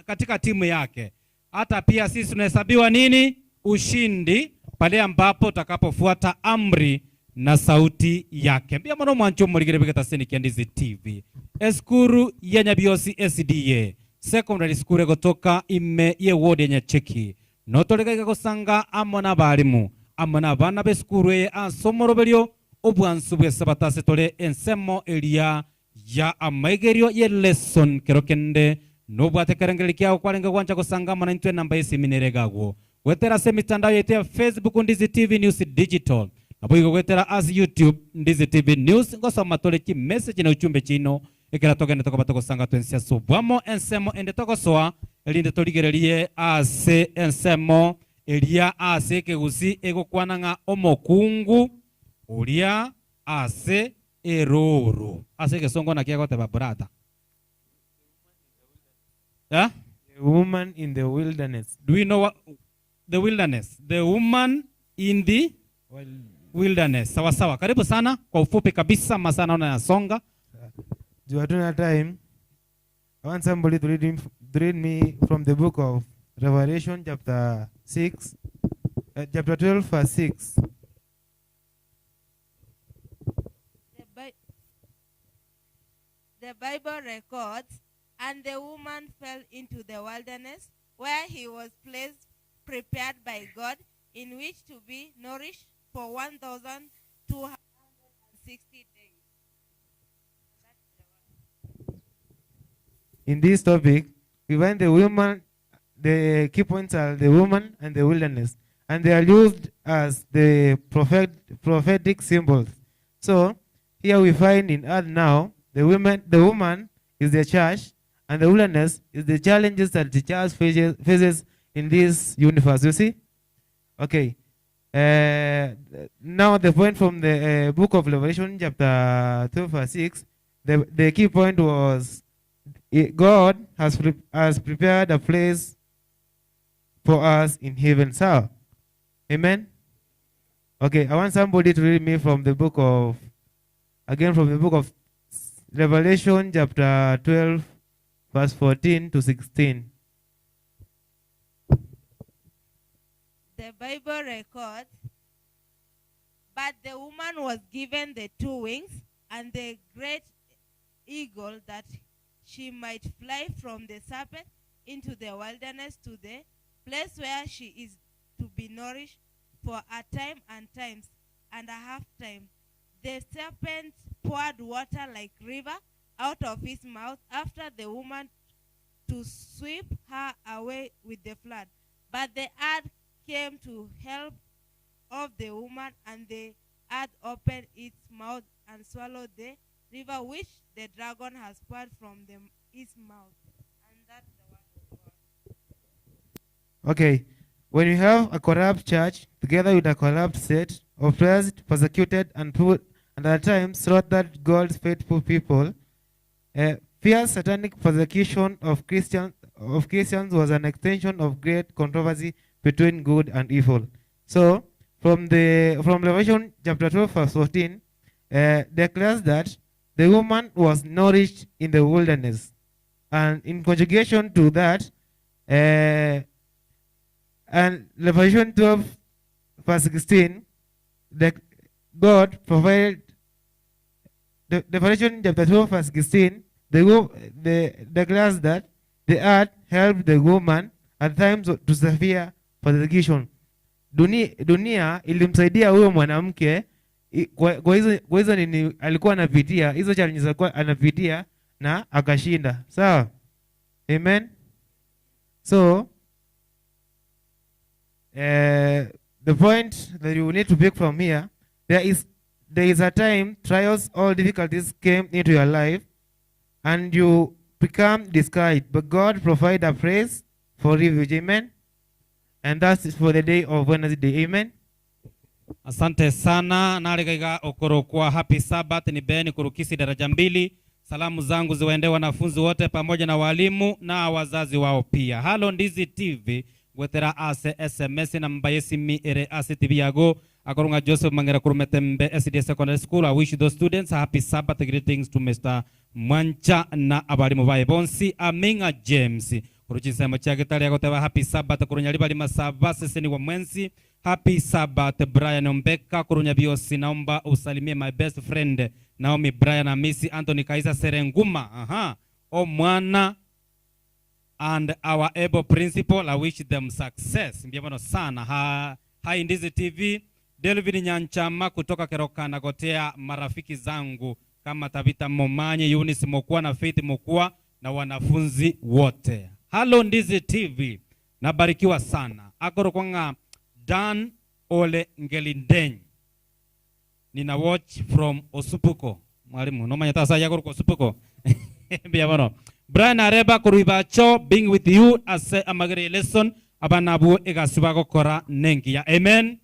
[SPEAKER 6] katika timu yake. Hata pia sisi tunahesabiwa nini? Ushindi pale ambapo tutakapofuata amri na sauti yake. Mbia mwana mwancho mwaligere taseni kia Ndizi TV. Eskuru ya Nyabiosi SDA. Secondary school kutoka ime ye ward ya Nyacheki. Notolega ikakosanga amona balimu. Amana bana beskuru ye asomoroberio obwansu bwe tole ensemo elia ya amaigerio ye lesson kerokende nobwate kerengeri kyao kwarenga gwancha kusanga mana intwe namba yesiminere gagwo wetera se mitandao yetu ya Facebook Ndizi TV News Digital nabo igo wetera as YouTube Ndizi TV News ngosoma tole ki message na uchumbe chino ekera togende tokobata kusanga twensia sobwamo ensemo ende tokosoa elinde torigererie ase ensemo elia ase kegusi egokwana nga omokungu uria ase eroro ase kesongo na kiagote babrata. Yeah?
[SPEAKER 19] The woman in the wilderness.
[SPEAKER 6] Do we know what the wilderness? The woman in the wilderness. Sawa sawa. Karibu sana kwa ufupi kabisa masaa naona yanasonga.
[SPEAKER 19] Do hatuna time. I want somebody to read me from the book of Revelation chapter 6, chapter 12 verse 6.
[SPEAKER 16] The Bible records, and the woman fell into the wilderness, where he was placed, prepared by God, in which to be nourished for 1,260 days.
[SPEAKER 19] In this topic, we find the woman, the key points are the woman and the wilderness, and they are used as the prophetic symbols. So here we find in earth now, the woman is the church, and the wilderness is the challenges that the church faces in this universe. You see? Okay. Now the point from the book of Revelation, chapter 12, verse 6, the key point was God has prepared a place for us in heaven. So, amen? Okay, I want somebody to read me from the book of, again from the book of Revelation, chapter 12, verse 14 to 16.
[SPEAKER 16] The Bible records, but the woman was given the two wings and the great eagle that she might fly from the serpent into the wilderness to the place where she is to be nourished for a time and times and a half time. The serpent poured water like river out of his mouth after the woman to sweep her away with the flood. But the earth came to help of the woman, and the earth opened its mouth and swallowed the river which the dragon has poured from its mouth. And that's the word of God.
[SPEAKER 19] Okay. When you have a corrupt church together with a corrupt state, oppressed, persecuted, and put, and at times slaughtered God's faithful people, fierce satanic persecution of Christians was an extension of great controversy between good and evil. So, from Revelation chapter 12, verse 14, declares that the woman was nourished in the wilderness. And in conjugation to that, and Revelation 12, verse 16, God provided, the Revelation chapter 12, verse 16, declares that the earth helped the woman at times to severe persecution. Dunia ilimsaidia huyo mwanamke kwa hizo nini alikuwa anapitia, hizo challenges alikuwa anapitia na akashinda. Sawa? Amen. So the point that you need to pick from here, there is a time trials or difficulties came into your life and you become discouraged, but God provides a place for refuge. Amen. And that's for the day of Wednesday. Amen.
[SPEAKER 6] Asante sana. Naligaiga okoro kwa happy Sabbath ni Ben Kurukisi daraja 2. Salamu zangu ziwaende wanafunzi wote pamoja na walimu na wazazi wao pia. Halo Ndizi TV gwetera ase SMS namba yesimi ere ase TV yago akorunga Joseph Mangera Kurumetembe SDA Secondary School. I wish those students a happy Sabbath. Greetings to Mr. Mwancha na abalimu bae bonsi. Aminga James kuruchisemo chagitali agoteba happy Sabbath kurunyali bali masaba seseni wa mwenzi. Happy Sabbath Brian Ombeka kurunya biosi, naomba usalimie my best friend Naomi Brian Amisi Anthony Kaisa Serenguma. Aha. O mwana and our able principal, I wish them success. Mbiamano sana. Hai Ndizi TV, Delvin Nyanchama kutoka Keroka nagotea marafiki zangu kama Tabita Momanye, Eunice Mokua na Faith Mokua na wanafunzi wote. Halo Ndizi TV, nabarikiwa sana. Akoro kwanga Dan Ole Ngelindeny. Nina watch from Osupuko. Mwalimu, no manyata sa yakoro Osupuko. Mbiamano. Brian Areba kuruibacho being with you as a magere lesson abanabu egasuba gokora nengi ya amen.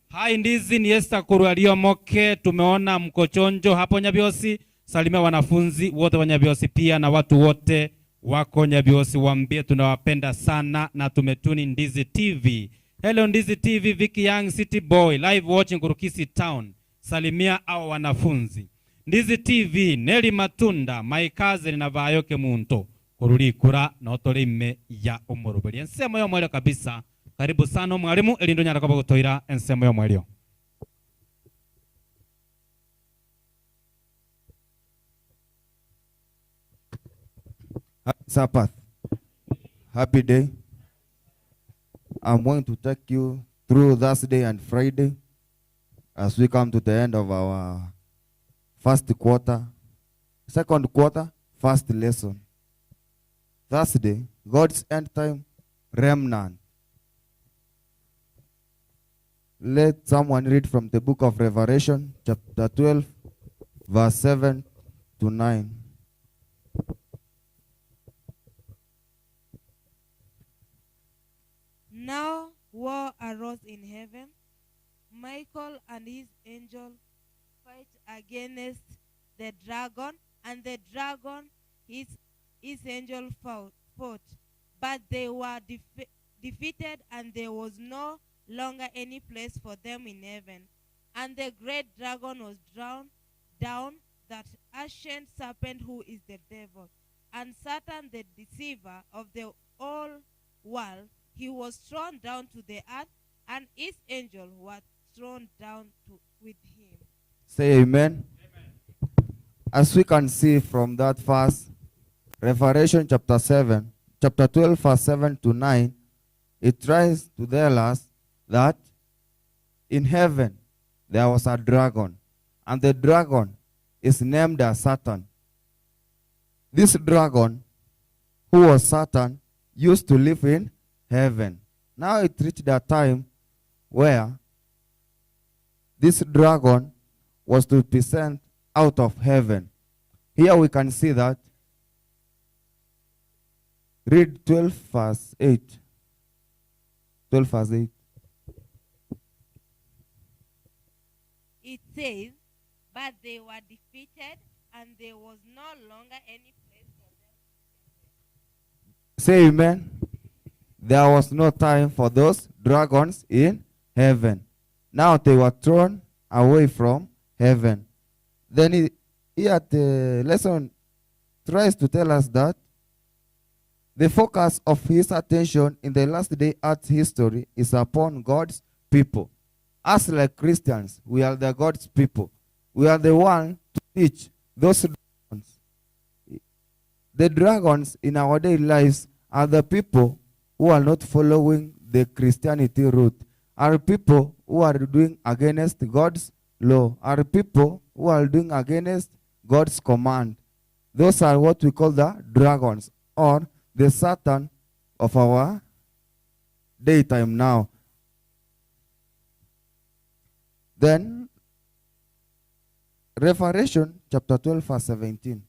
[SPEAKER 6] Hai Ndizi ni Esther Kurualio Moke, tumeona mkochonjo hapo Nyabiosi. Salimia wanafunzi wote wa Nyabiosi pia na watu wote wako Nyabiosi, waambie tunawapenda sana na tumetuni Ndizi TV. Hello Ndizi TV, Vicky Young City Boy live watching Kurukisi Town. Salimia hao wanafunzi. Ndizi TV, Neli Matunda, my cousin na Vayoke Munto, kurulikura na otolime ya omoroberi. Ensemo yo mwelio kabisa. Karibu sana mwalimu Elindo Nyarako gotoira ensemo yo mwelio.
[SPEAKER 7] Happy Sabbath. Happy day. I'm going to take you through Thursday and Friday as we come to the end of our first quarter, second quarter, first lesson. Thursday, God's end time remnant. Let someone read from the book of Revelation, chapter 12, verse 7 to 9.
[SPEAKER 16] Now war arose in heaven. Michael and his angel fight against the dragon, and the dragon, his angel fought. But they were defeated, and there was no longer any place for them in heaven. And the great dragon was drawn down, that ancient serpent who is the devil, and Satan the deceiver of the whole world. He was thrown down to the earth, and his angel was thrown down with him.
[SPEAKER 7] Say amen. Amen. As we can see from that verse, Revelation chapter 12, verse 7 to 9, it tries to tell us that in heaven there was a dragon, and the dragon is named as Satan. This dragon, who was Satan, used to live in heaven. Now it reached a time where this dragon was to be sent out of heaven. Here we can see that. Read 12 verse 8. 12 verse 8.
[SPEAKER 16] It says, but they were defeated, and there was no longer any place for them.
[SPEAKER 7] Say amen. There was no time for those dragons in heaven. Now they were thrown away from heaven. Then here the lesson tries to tell us that the focus of his attention in the last day earth history is upon God's people. Us like Christians, we are the God's people. We are the one to teach those dragons. The dragons in our daily lives are the people who are not following the Christianity route, are people who are doing against God's law, are people who are doing against God's command. Those are what we call the dragons, or the Satan of our daytime now. Then, Revelation chapter 12 verse 17.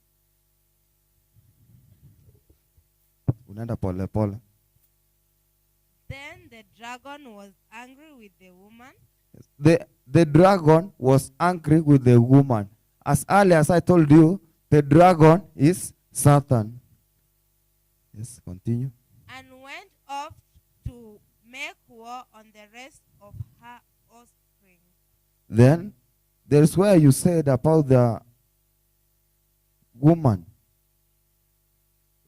[SPEAKER 7] Unaenda pole pole.
[SPEAKER 16] Then the dragon was angry with the woman.
[SPEAKER 7] The dragon was angry with the woman. As early as I told you, the dragon is Satan. Yes, continue.
[SPEAKER 16] And went off to make war on the rest of her offspring.
[SPEAKER 7] Then, there's where you said about the woman.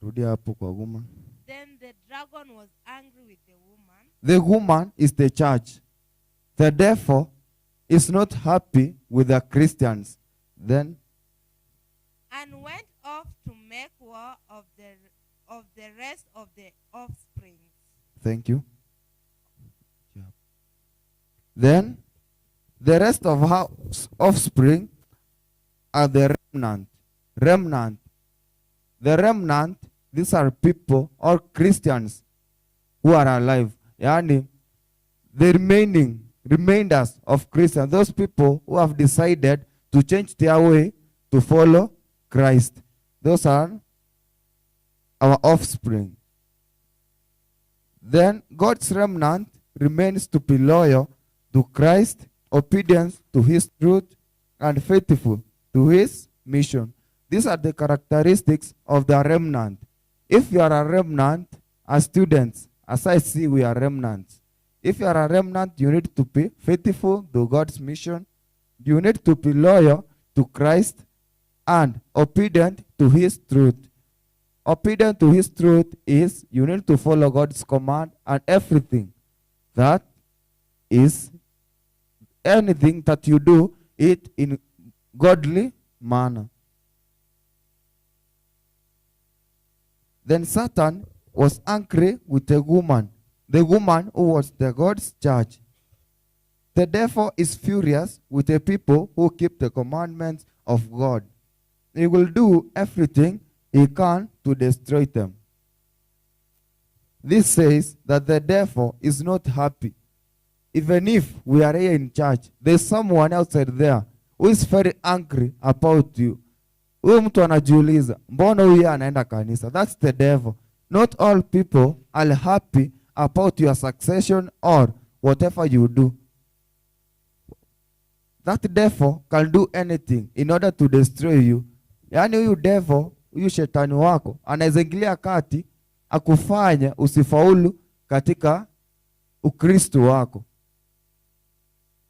[SPEAKER 7] Rudia hapo kwa woman.
[SPEAKER 16] Then the dragon was angry with the woman.
[SPEAKER 7] The woman is the church. The devil is not happy with the Christians. Then,
[SPEAKER 16] and went off to make war of the rest of the offspring.
[SPEAKER 7] Thank you. Yeah. Then, the rest of her offspring are the remnant. Remnant. The remnant, these are people or Christians who are alive. Yani, the remainders of Christians, those people who have decided to change their way to follow Christ. Those are our offspring. Then God's remnant remains to be loyal to Christ, obedience to his truth, and faithful to his mission. These are the characteristics of the remnant. If you are a remnant, as students, as I see, we are remnants. If you are a remnant, you need to be faithful to God's mission. You need to be loyal to Christ and obedient to his truth. Obedient to his truth is you need to follow God's command and everything. That is anything that you do, it in godly manner. Then Satan was angry with the woman who was the God's judge. The devil is furious with the people who keep the commandments of God. He will do everything he can to destroy them. This says that the devil is not happy. Even if we are here in church, there's someone outside there who is very angry about you. Huyu mtu anajiuliza, mbona huyu anaenda kanisa? That's the devil. Not all people are happy about your succession or whatever you do. That devil can do anything in order to destroy you. Yaani huyu devil, huyu shetani wako, anaweza ingilia kati akufanye usifaulu katika Ukristo wako.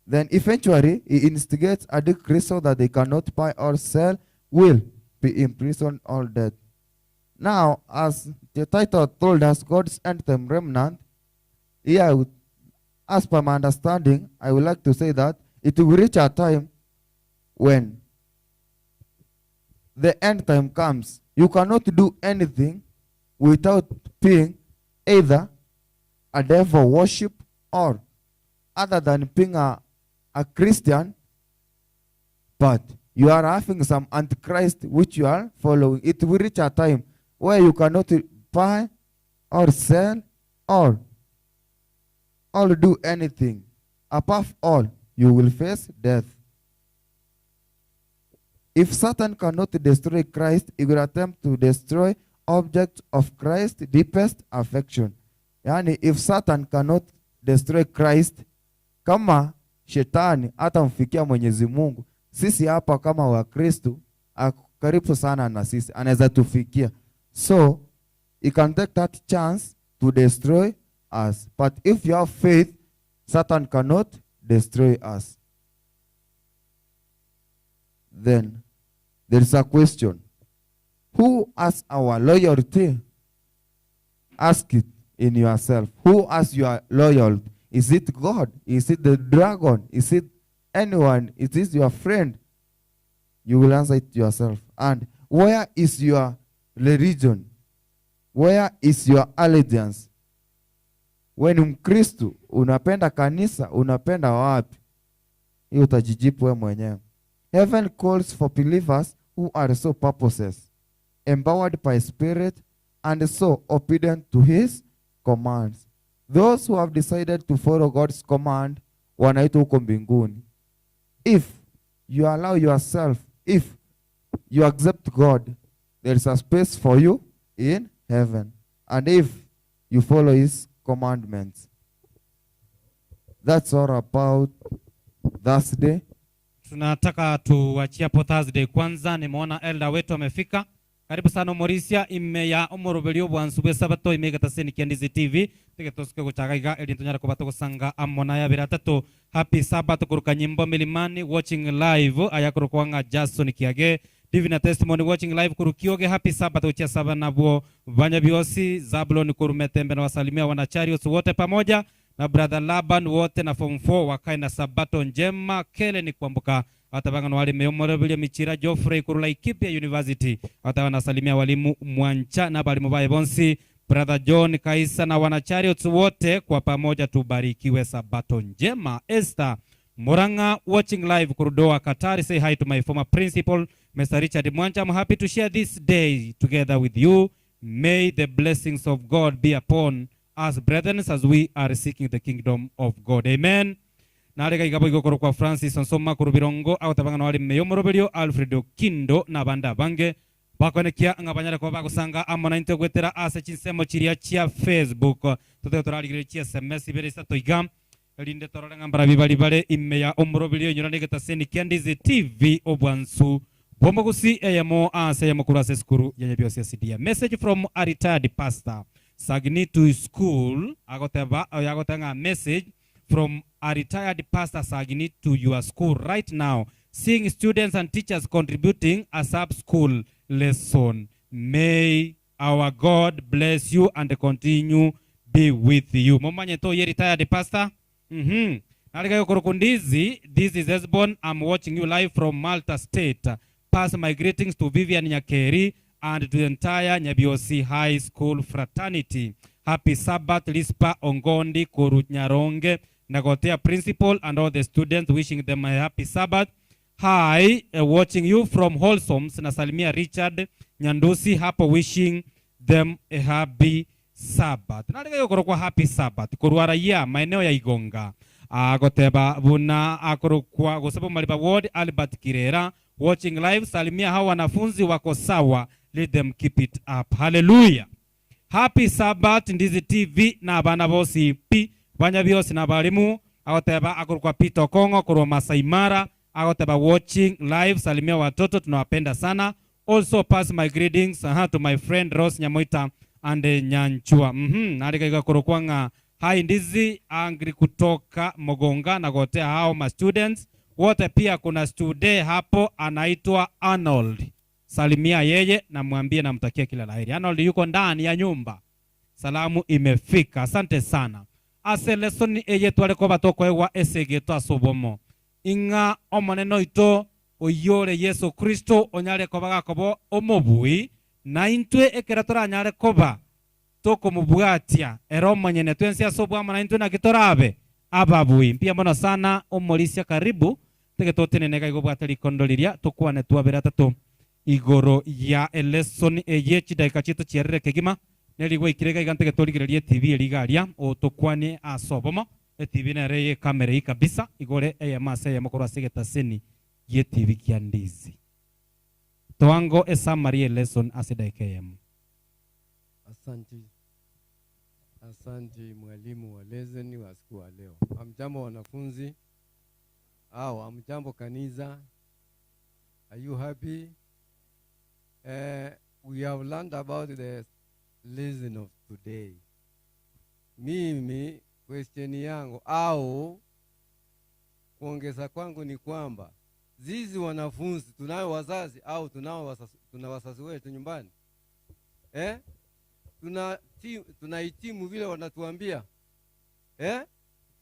[SPEAKER 7] Then eventually he instigates a decree so that they cannot buy or sell, will be imprisoned or dead. Now, as the title told us, God's end time remnant, here, as per my understanding, I would like to say that it will reach a time when the end time comes. You cannot do anything without being either a devil worship or other than being a Christian, but you are having some antichrist which you are following. It will reach a time where you cannot buy or sell or do anything. Above all, you will face death. If Satan cannot destroy Christ, he will attempt to destroy objects of Christ's deepest affection. Yani, if Satan cannot destroy Christ, kama shetani hatamfikia Mwenyezi Mungu, sisi hapa kama Wakristo karibu sana na sisi, anaweza tufikia. So he can take that chance to destroy us. But if you have faith, Satan cannot destroy us. Then there is a question. Who has our loyalty? Ask it in yourself. Who has your loyalty? Is it God? Is it the dragon? Is it anyone? Is it your friend? You will answer it yourself. And where is your religion? Where is your allegiance? When Mkristo, unapenda kanisa, unapenda wapi? Hiyo utajijibu wewe mwenyewe. Heaven calls for believers who are so purposes, empowered by Spirit, and so obedient to His commands. Those who have decided to follow God's command wanaitwa huko mbinguni. If you allow yourself, if you accept God, there is a space for you in heaven. And if you follow His commandments. That's all about Thursday.
[SPEAKER 6] Tunataka tuachie hapo Thursday kwanza. Nimeona elder wetu amefika. Karibu sana Morisia ime ya omoroberio bwansu bwe sabato imegata seni kia Ndizi TV tegetosike guchagaiga eri ntonyara kubato gusanga amona ya biratatu. Happy Sabbath kuruka nyimbo milimani watching live ayakurukwanga Jason Kiage Divina Testimony watching live kurukioge. Happy Sabbath uchia saba nabwo banya biosi Zabulon kurumetembe na wasalimia wanacharios wote pamoja na brother Laban wote na form 4 wakae na sabato njema. Kele ni kuambuka atabanga wale meomorobile michira Geoffrey kurula Ikipia University atawana salimia walimu Mwancha na balimu bae bonsi brother John Kaisa na wanacharios wote kwa pamoja tubarikiwe sabato njema. Esther Moranga watching live kurudoa Katari, say hi to my former principal Mr. Richard Mwancha. I'm happy to share this day together with you. May the blessings of God be upon us brethren as we are seeking the kingdom of God. Amen. Narega igabo igokoro kwa Francis Onsoma kurubirongo agotabanga na wali meyomoroberio Alfredo Kindo na banda bange bakonekia ngabanyara kwa bagusanga amona integwetera ase chinsemo chiria chia Facebook tote torarigire chia SMS ibere isato iga linde torore ngambara bibali bale ime ya omoroberio nyora negeta seni kia Ndizi TV obwansu bombogusi eyemo ase yamukuru ase skuru ya Nyabiosi SDA. Message from a retired pastor Sagni to school agoteba agotanga message from a retired pastor Sagni to your school right now, seeing students and teachers contributing a sub-school lesson. May our God bless you and continue be with you. Momanye to ye retired pastor. Naligayo this is Esbon. I'm watching you live from Malta State. Pass my greetings to Vivian Nyakeri and to the entire Nyabiosi High School fraternity. Happy Sabbath, Lispa Ongondi Kurunyaronge, Nagotea principal and all the students, wishing them a happy Sabbath. Hi, watching you from Wholesomes, nasalimia Richard Nyandusi hapo, wishing them a happy Sabbath. Nalika kwa happy Sabbath kurwara ya maeneo ya Igonga. Agoteba buna akorokwa gosapo Maliba Ward Albert Kirera watching live, salimia hao wanafunzi wako sawa, let them keep it up. Hallelujah. Happy Sabbath Ndizi TV na abana bosi pi banya biosi na balimu. Agoteba akorokwa Peter Kongo kurwa Masai Mara, agoteba watching live, salimia watoto tunawapenda sana. Also pass my greetings to my friend Rose Nyamoita and Nyanchua. Nalika korokwanga hai Ndizi angri kutoka Mogonga na gotea hao ma students wote. Pia kuna student hapo anaitwa Arnold, salimia yeye na mwambie namtakia kila laheri. Arnold yuko ndani ya nyumba, salamu imefika, asante sana. Ase lesson eye twale ko batoko ewa esege twasobomo inga omoneno ito oyore Yesu Kristo onyare kobaga kobo omobui na intwe ekera toranyare koba tokomubwatia ero manyene twensi asobwa mana intwe nakitorabe ababui. Mpia mono sana omorisia, karibu tege toteneneka igobwata rikondo liria tukwane twabera tatu igoro ya lesson eye chidaika chito chierere kegima nerigwe ikirega igantege torigererie TV erigaria o tukwane asobomo TV nere ye kamera kabisa igore eye mase ye mokoro asigeta seni ye TV kia Ndizi toango esummary lesson asidaikeyem.
[SPEAKER 8] Asante. Asante mwalimu wa lesson wa siku wa leo. Amjambo wanafunzi au amjambo kanisa. Are you happy? We have learned about the lesson of today. Mimi question yangu au kuongeza kwangu ni kwamba zizi wanafunzi tunayo wazazi au tuna wazazi wetu nyumbani? Tunahitimu vile wanatuambia.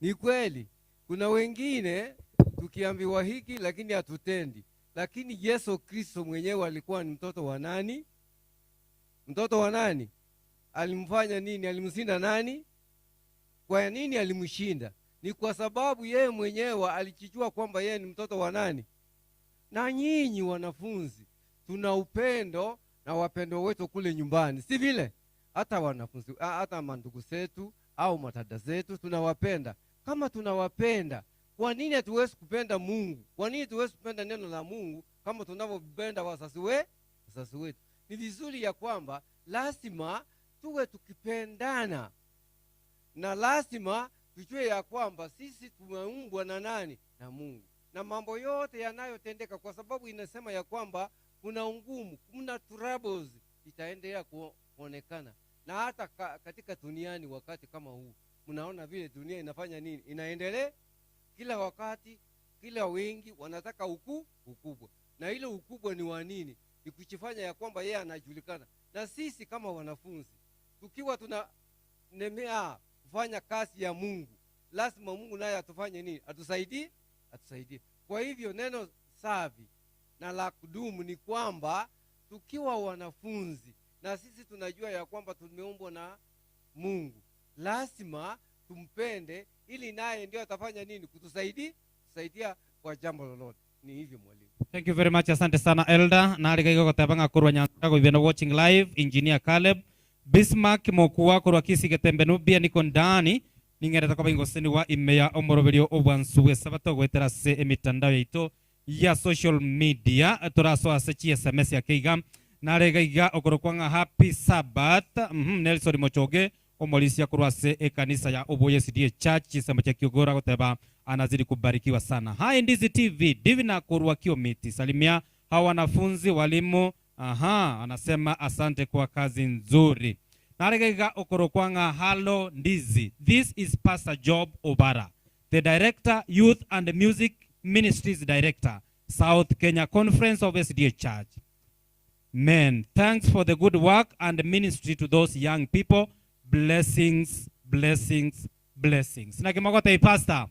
[SPEAKER 8] Ni kweli kuna wengine tukiambiwa hiki lakini hatutendi. Lakini Yesu Kristo mwenyewe alikuwa ni mtoto wa nani? Mtoto wa nani? Alimfanya nini? Alimshinda nani? Kwa nini alimshinda? Ni kwa sababu yeye mwenyewe alijijua kwamba yeye ni mtoto wa nani? Na nyinyi wanafunzi tuna upendo na wapendo wetu kule nyumbani, si vile? Hata wanafunzi, hata mandugu zetu au matata zetu tunawapenda. Kama tunawapenda, kwa nini hatuwezi kupenda Mungu? Kwa nini tuwezi kupenda neno la Mungu kama tunavyopenda wazazi wetu? Ni vizuri ya kwamba lazima tuwe tukipendana, na lazima tujue ya kwamba sisi tumeumbwa na nani? Na Mungu. Na mambo yote yanayotendeka, kwa sababu inasema ya kwamba kuna ungumu, kuna troubles itaendelea kuonekana. Na hata katika duniani wakati kama huu, mnaona vile dunia inafanya nini? Inaendelea kila wakati, kila wengi wanataka ukubwa. Na ile ukubwa ni wa nini? Ni kujifanya ya kwamba yeye anajulikana. Na sisi kama wanafunzi tukiwa tunanemea kufanya kazi ya Mungu, lazima Mungu naye atufanye nini? Atusaidie, atusaidie. Kwa hivyo neno safi na la kudumu ni kwamba tukiwa wanafunzi na sisi tunajua ya kwamba tumeumbwa na Mungu, lazima tumpende ili naye ndio atafanya nini? Kutusaidia, kusaidia kwa jambo lolote. Ni hivyo mwalimu.
[SPEAKER 6] Thank you very much. Asante sana elder. Na alikaiga kotabanga kurwa nyanzago even watching live Engineer Caleb Bismarck Mokuwa kurwa kisi getembe nubia niko ndani ningereta kwa ingoseni wa imeya omoroberio obwansuwe sabato gwetera se emitandao yaito ya social media turaso ase chi SMS ya keiga naregaiga okorokwanga happy Sabbath. Nelson Mochoge omolisia kurwa se ekanisa ya Oboye CDA Church chisema cha Kiogora koteba anazidi kubarikiwa sana. Hai Ndizi TV Divina kurwa Kiomiti salimia hawa wanafunzi walimu. Aha, anasema asante kwa kazi nzuri. Naregaiga okorokwanga halo Ndizi. This is Pastor Job Obara, the Director Youth and Music Ministries Director, South Kenya Conference of SDA Church. Men, thanks for the good work and ministry to those young people. Blessings, blessings, blessings. Nakimagota pastor.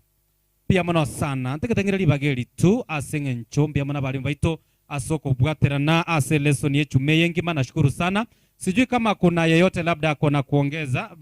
[SPEAKER 6] Pia mono sana. Nteketengere libageli tu asenge nchombi amana bali mbaito asoko bwaterana ase lesson yetu meyengima. Nashukuru sana. Sijui kama kuna yeyote labda akona kuongeza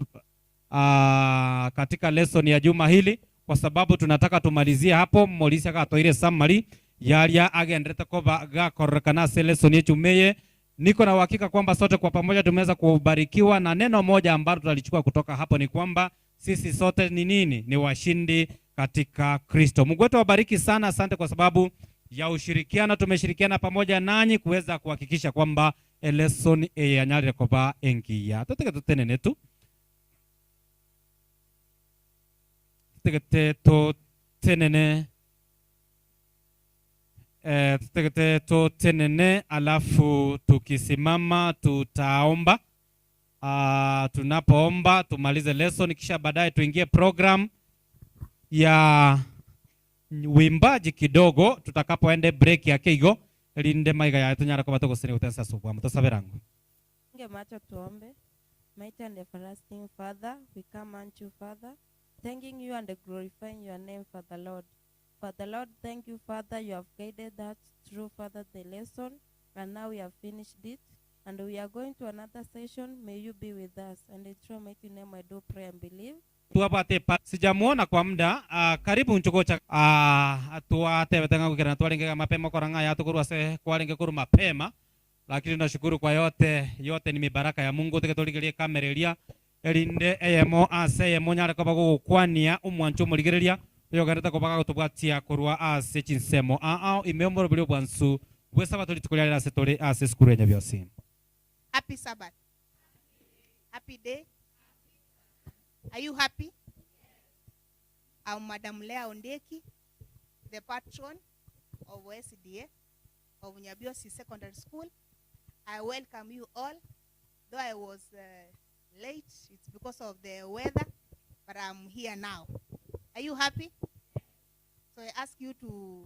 [SPEAKER 6] katika lesson ya juma hili, kwa sababu tunataka tumalizie hapo molisia ka toire summary yaria agendete koba gakorekana ase lesson yetu meye. Niko na uhakika kwamba sote kwa pamoja tumeweza kubarikiwa na neno moja ambalo tutalichukua kutoka hapo ni kwamba sisi sote ni nini? Ni washindi katika Kristo. Mungu wetu awabariki sana. Asante kwa sababu ya ushirikiano, tumeshirikiana pamoja nanyi kuweza kuhakikisha kwamba lesson eyanyalire koba engiya. Tuteke tutenene tu. Tuteke tutenene. Tuteke tutenene, alafu tukisimama tutaomba. Tunapoomba tumalize lesson, kisha baadaye tuingie program ya wimbaji kidogo tutakapoende break ya keigo linde maiga ya tunyara kwa batoko sini utensa subwa mtosaberangu.
[SPEAKER 20] Nge macho tuombe. Mighty and everlasting Father, we come unto you, Father, thanking you and glorifying your name, Father Lord. Father Lord, thank you, Father, you have guided us through, Father, the lesson, and now we have finished it, and we are going to another session. May you be with us. And in your mighty name I do pray and believe.
[SPEAKER 6] Tuwapate sijamuona kwa muda. Karibu nchukocha tuwate wetenga kukira tuwalinge mapema koranga ya tukuru ase kwalinge kuru mapema, lakini tunashukuru kwa yote yote ni mibaraka ya Mungu. Teketoligelie kamerelia elinde eyemo ase eyemo nyare koba gukwania umwancho muligereria yogareta kobaga gutubwatia kurwa ase chinsemo a imeomoro buli bwansu bwesa batuli tukulia ase tole ase skuru enya byosi.
[SPEAKER 9] Happy Sabbath. Happy day. Are you happy? I'm Madam Leah Ondeki, the patron of SDA of Nyabiosi Secondary School. I welcome you all. Though I was late, it's because of the weather, but I'm here now. Are you happy? So I ask you to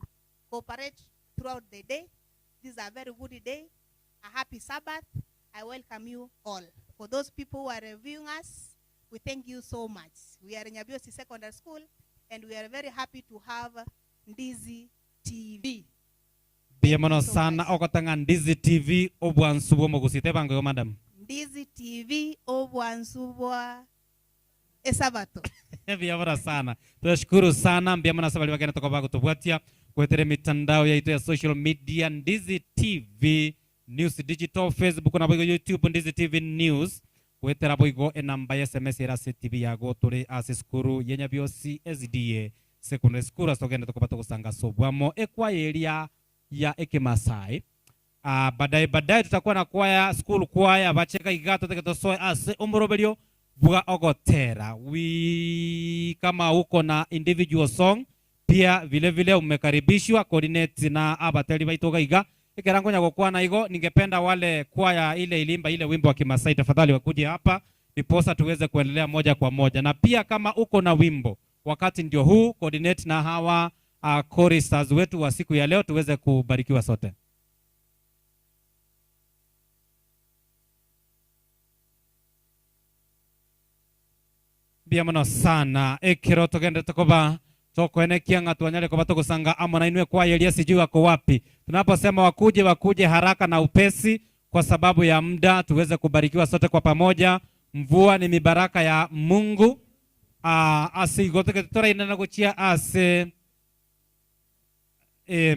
[SPEAKER 9] cooperate throughout the day. This is a very good day, a happy Sabbath. I welcome you all. For those people who are reviewing us, we thank you so much. We are in Nyabiosi Secondary School, and we are very happy to have Ndizi TV.
[SPEAKER 6] Biyemono sana okotanga Ndizi TV obwansu bwo mogusite bango madam.
[SPEAKER 9] Ndizi TV obwansu bwa esabato.
[SPEAKER 6] Biyamona sana. Tunashukuru sana mbiyamona sabali wakena toka bago tubwatia kwetere mitandao ya ito ya social media Ndizi TV News Digital, Facebook na boigo YouTube Ndizi TV News. Wetera boigo enamba ya SMS era CTV yago tore ase skuru yenya biosi SDA Secondary School asogenda tokopata kusanga sobwamo ekwayeria ya ekemasai. Baadaye tutakuwa na kwaya school kwaya bacheka igato teketosoe ase omoroberio bwa ogotera. We kama uko na individual song pia vile vile umekaribishwa coordinate na abateli baitoga iga ekerango nyagokwana igo. Ningependa wale kwaya ile ilimba ile wimbo wa Kimasai tafadhali wakuje hapa ndiposa tuweze kuendelea moja kwa moja. Na pia kama uko na wimbo wakati ndio huu, coordinate na hawa choristers wetu wa siku ya leo tuweze kubarikiwa sote. Biamono sana ekero togende tokoba tokoenekia ngatuanyale kwa batoko amo na inwe kwa Elia sijui wako wapi. Tunaposema wakuje wakuje haraka na upesi kwa sababu ya muda tuweze kubarikiwa sote kwa pamoja. Mvua ni mibaraka ya Mungu. Asi goteke tora inana gochia ase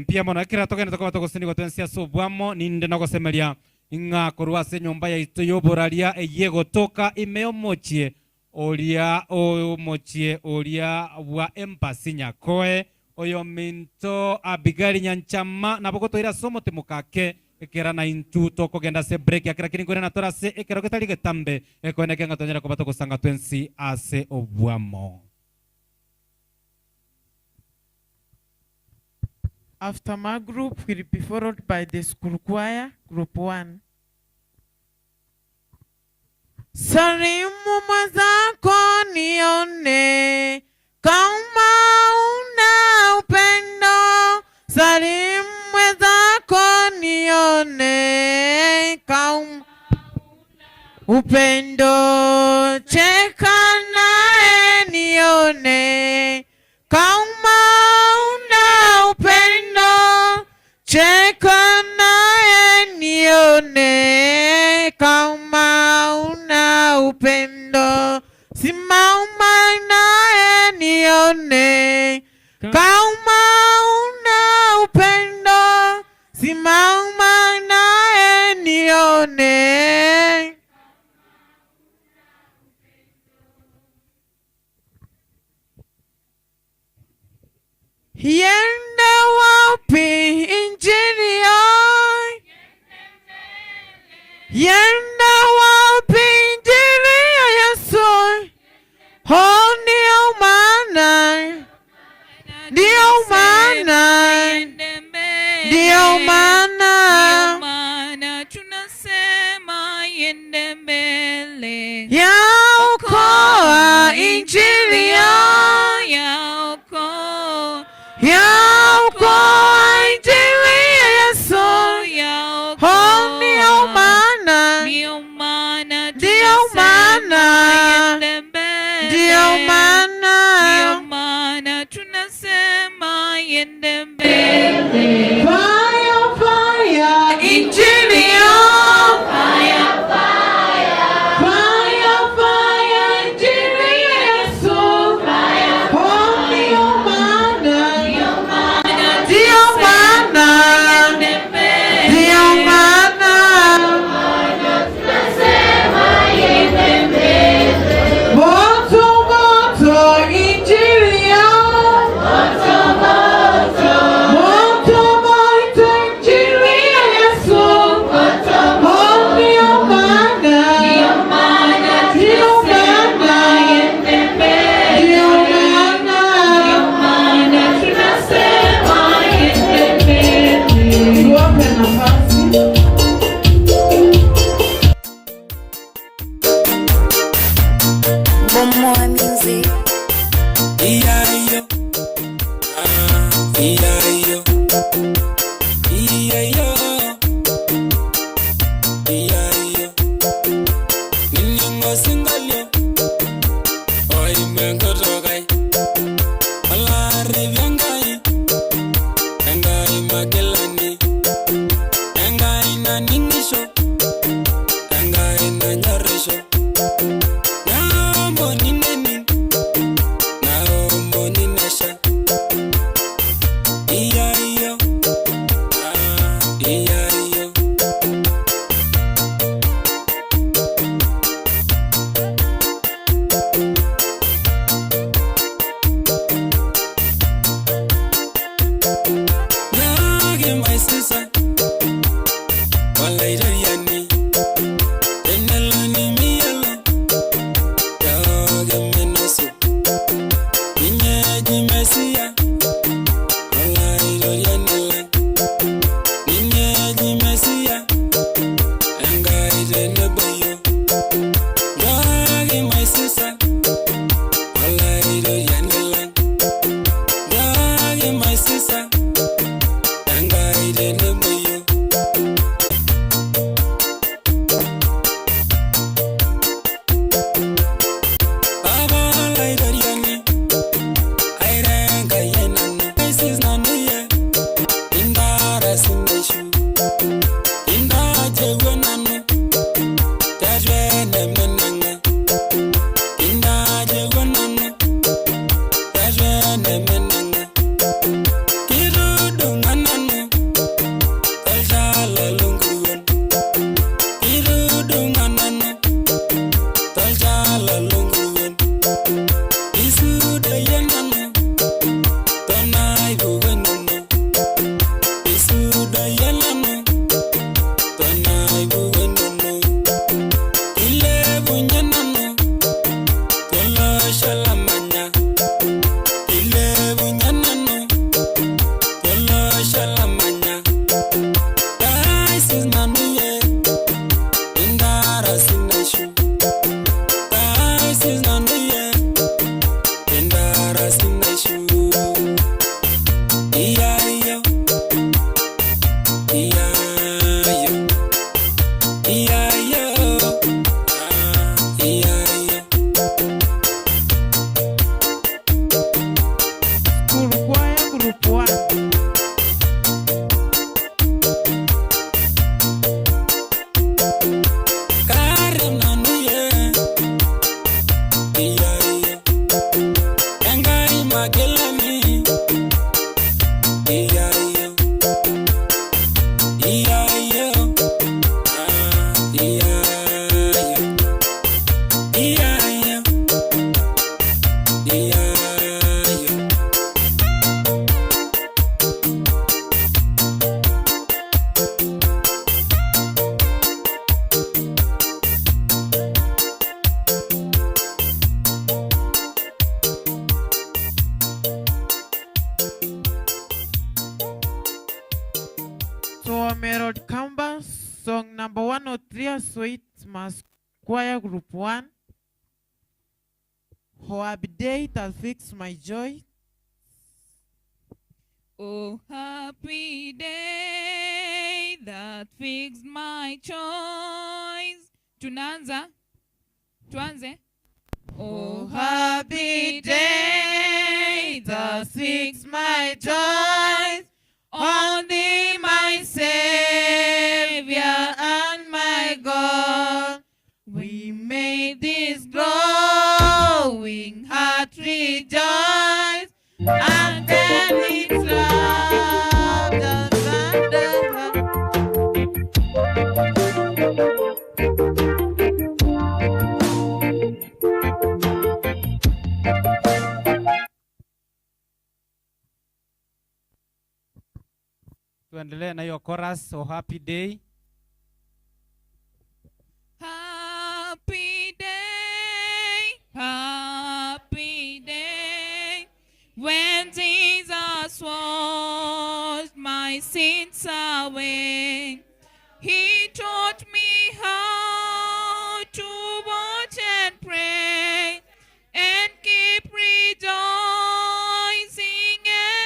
[SPEAKER 6] pia mono ekero togende tokoba tokosini gotensia sobwamo ninde nagosemeria inga korwa ase nyomba ya ito yoboraria eye gotoka imeomochie oria omochie oria wa empasi nyakoe oyo minto Abigail Nyanchama nabogotoira somo temukake ekera na intu tokogenda se break akira kiringore na tora se ekero ketali getambe ekoeneke ngatonyera kobato kusanga twensi ase obwamo.
[SPEAKER 1] After my group will be followed by the school choir, group 1. Salimu mwenzako nione kama una upendo. Salimu mwenzako nione kama upendo. Cheka naye nione kama una upendo. Cheka naye Simama naye nione kama una upendo, simama naye nione. Yende wapi injili ya? Yende wapi injili ya Yesu? Oh, ndio maana, ndio maana, ndio maana,
[SPEAKER 10] maana tunasema yende mbele.
[SPEAKER 1] Yaokoa injili ya,
[SPEAKER 10] yaokoa,
[SPEAKER 1] yaokoa injili ya Yesu. Oh, ndio maana,
[SPEAKER 10] ndio maana,
[SPEAKER 1] ndio maana, ndio maana,
[SPEAKER 10] ndio maana tunasema yende mbele.
[SPEAKER 1] Fire, fire, injili ya, fire, fire, fire, injili ya Yesu. Oh, ndio maana, ndio maana, ndio maana. Moto, moto, injili ya, moto, moto, injili ya Yesu. Oh, ndio maana, ndio maana, ndio maana. Tuwape nafasi.
[SPEAKER 12] Bomoa Music.
[SPEAKER 23] Iyayo, ah, iyayo, iyayo, iyayo. Nining'o sinkolio oimu enkutuk ai. Olaaripia Enkai, Enkai makilani, Enkai naning'isho, Enkai nanyorrisho. Naomoni nening, naomoni nesha. Iyayo, ah, iyayo. Nyaki my sister, Olaitoriani, tenelo nimiyiolo, yooki minosu. Ninye eji Mesia, Olaitoriani lang. Ninye eji Mesia, Enkai tenebo yiok. Nyaki my sister, Olaitoriani lang. Nyaki my sister, Enkai tenebo yiok. Baba Olaitoriani, aira Enkai ai nanu. Isis nanu iyie, intara sineshu. Intajewuo nanu, tiatua enemeneng'a. Intajewuo nanu, tiatua enemeneng'a. Kitudung'a nanu, tolchala lonkuruon. Kitudung'a nanu, tolchala lonkuruon. Isudoyie nanu, tonaipuko inono. Isudoyie nanu, tonaipuko inono. Ilepunye nanu, tolosho lamanya. Ilepunye nanu, tolosho lamanya. Kaisis nanu iyie, intara sineshu. Kaisis nanu iyie, intara sineshu. Iyayo, iyayo, iyayo, ah, iyayo.
[SPEAKER 1] School choir group 1. Akamba, song number 103, Sweet Mass Choir Group 1. Oh, happy day that fix my joy.
[SPEAKER 10] Oh, happy day that fixed my choice. Tunaanza? Tuanze? Oh,
[SPEAKER 1] happy day that fixed my choice. On thee, my Savior and my God, we made this glowing heart rejoice, and then it's love the thunder.
[SPEAKER 6] Tuendelee na hiyo chorus, oh happy day.
[SPEAKER 10] Happy day, happy day, when Jesus washed my sins away. He taught me how to watch and pray and keep rejoicing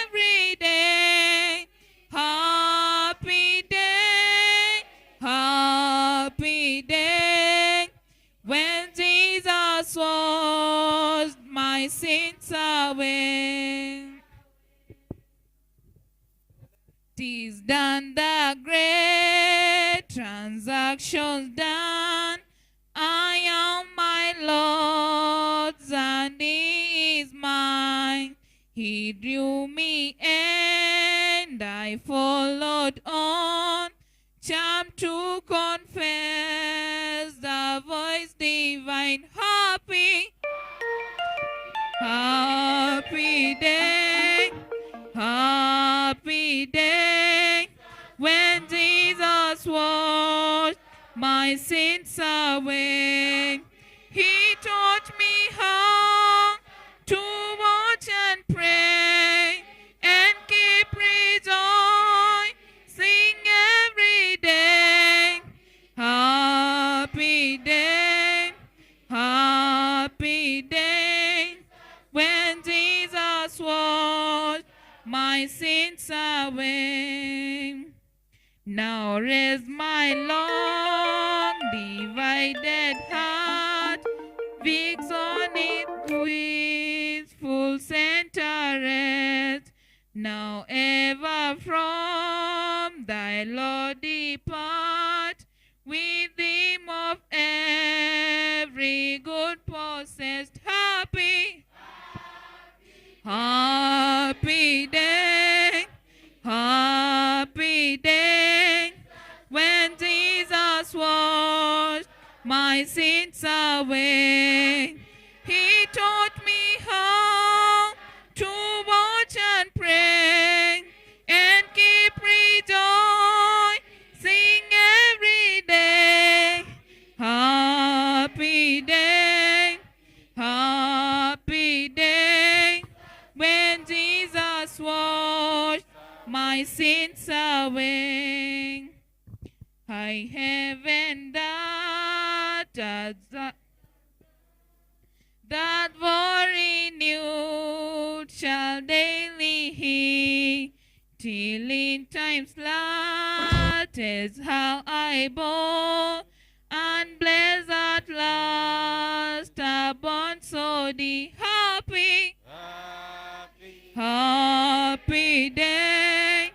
[SPEAKER 10] every day. Happy day, happy day, when Jesus washed my sins away. 'Tis done, the great transaction's done. I am my Lord's and he is mine. He drew me and I followed on, charmed to confess the voice divine. Happy, happy day, happy day, when Jesus washed my sins away. He taught me how to watch and pray and keep rejoicing every day. Happy day, happy day, when Jesus washed my sins away. Now raise my long divided heart, fix on it with full center. Now ever from thy Lord depart, with him of every good possessed. Happy, happy day, happy day, when Jesus washed my sins away. He taught me how to watch and pray and keep rejoicing every day. Happy day, happy day, when Jesus washed my sins away. High heaven that that for renewed shall daily he, till in time's latest how I bore, and bless at last upon so the happy, happy day,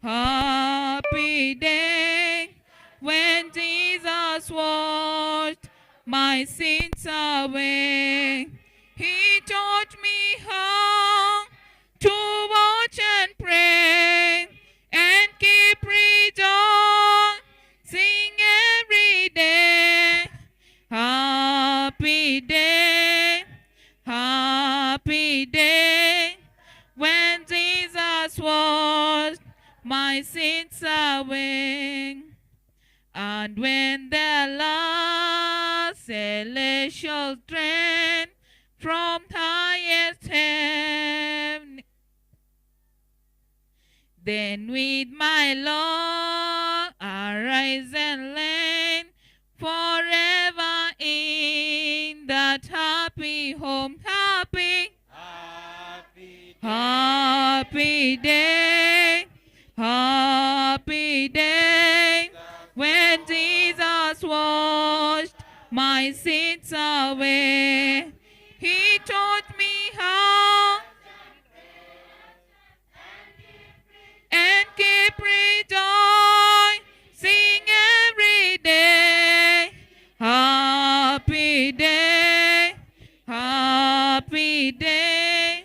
[SPEAKER 10] happy day, when Jesus washed my sins away. He taught me how to watch and pray and keep rejoicing every day. Happy day, happy day, when Jesus washed my sins away. And when the last celestial train from highest heaven, then with my Lord and reign forever in that happy home. Happy, happy day, happy day, when Jesus washed my sins away. He taught me how and keep rejoicing every day. Happy day, happy day,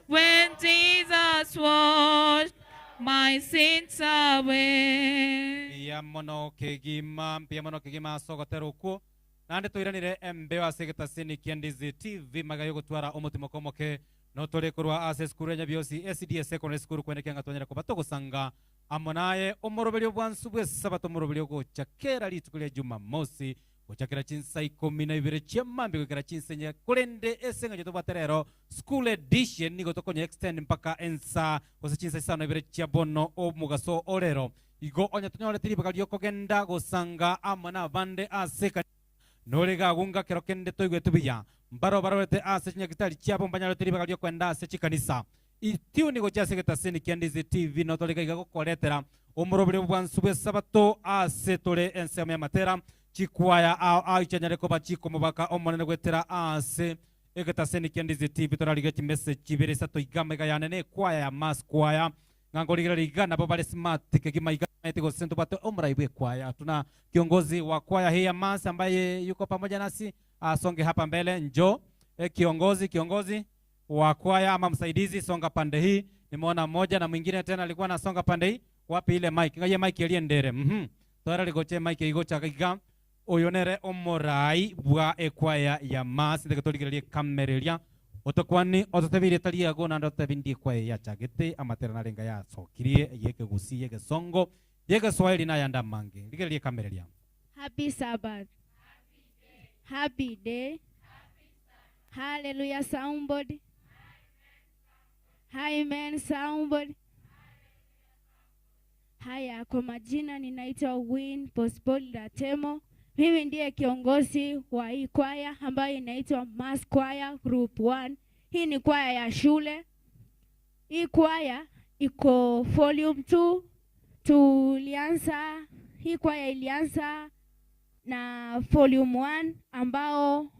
[SPEAKER 10] when Jesus washed my sins away.
[SPEAKER 6] Pia mono kegima sogotero kuo nande tuiranire embeo ase getasini kia Ndizi TV magayo gotwara omotimo komoke no tore korwa ase skuru ya Nyabiosi SDA Secondary School kwenekea ngatonyera ko batogosanga amonaye omoroberio bwansu bwe sabato moroberio gochakera rituko rya Jumamosi gochakera chinsa 12 chiamambi gokera chinsa nya kurende esenga jotobwaterero school edition nigo tokonya extend mpaka ensa gose chinsa 5 chia bono omugaso orero igo onya tonyore tiri bakalio kogenda gosanga amana bande aseka norega gunga kero kende toigwe tubiya mbaro barorete ase chinyagitari chiabo mbanyaro tiri bakalio kwenda ase chikanisa itiuni gocha segetasini kia Ndizi TV no torega iga gokoretera omorobere bwansu bwe sabato ase tore ensemo ya matera chikwaya ao ao ichanyare koba chiko mubaka omonene gwetera ase egetasini kia Ndizi TV torariga chimessage chibere sato igama igayane kwaya ya mass kwaya ngangorigira riga nabo bale smart kegima igama go sento bato omraibwe kwaya. Tuna kiongozi wa kwaya hii ya mass ambaye yuko pamoja nasi, asonge hapa mbele njo. Kiongozi wa kwaya ama msaidizi songa pande hii. Nimeona moja na mwingine tena alikuwa anasonga pande hii. Wapi ile mic? Ngaye mic eliendere. Tora ligoche mic igocha kiga. Oyonere omorai bwa ekwaya ya mass ndekatoligererie kamereria. Otokwani ototebire taria go nando tebindi kwaya ya chagete amatera narenga ya sokirie yeke gusi yeke songo yeke Swahili na yanda mange. Ligererie kamereria.
[SPEAKER 12] Happy Sabbath. Happy day. Hallelujah somebody. Hi man somebody. Haya, kwa majina ninaitwa Win Pospol Datemo. Mimi ndiye kiongozi wa hii kwaya ambayo inaitwa Mass Choir Group 1. Hii ni kwaya ya shule. Hii kwaya iko volume 2. Tulianza, hii kwaya ilianza na volume 1 ambao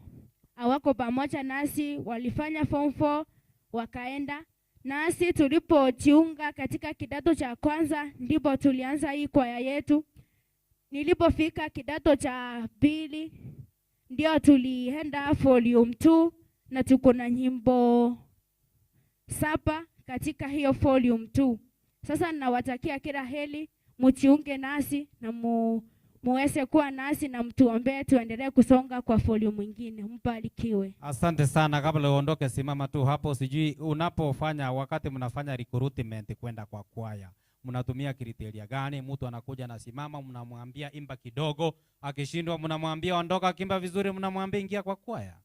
[SPEAKER 12] hawako pamoja nasi, walifanya form 4 wakaenda. Nasi tulipojiunga katika kidato cha kwanza ndipo tulianza hii kwaya yetu. Nilipofika kidato cha pili ndio tulienda volume 2 na tuko na nyimbo 7 katika hiyo volume 2. Sasa ninawatakia kila heri, mjiunge nasi na muweze kuwa nasi na mtuombee tuendelee kusonga kwa volume mwingine. Mbarikiwe.
[SPEAKER 6] Asante sana. Kabla uondoke, simama tu hapo. Sijui unapofanya, wakati mnafanya recruitment kwenda kwa kwaya, mnatumia kriteria gani? Mtu anakuja na simama, mnamwambia imba kidogo, akishindwa mnamwambia ondoka, akimba vizuri mnamwambia ingia kwa kwaya.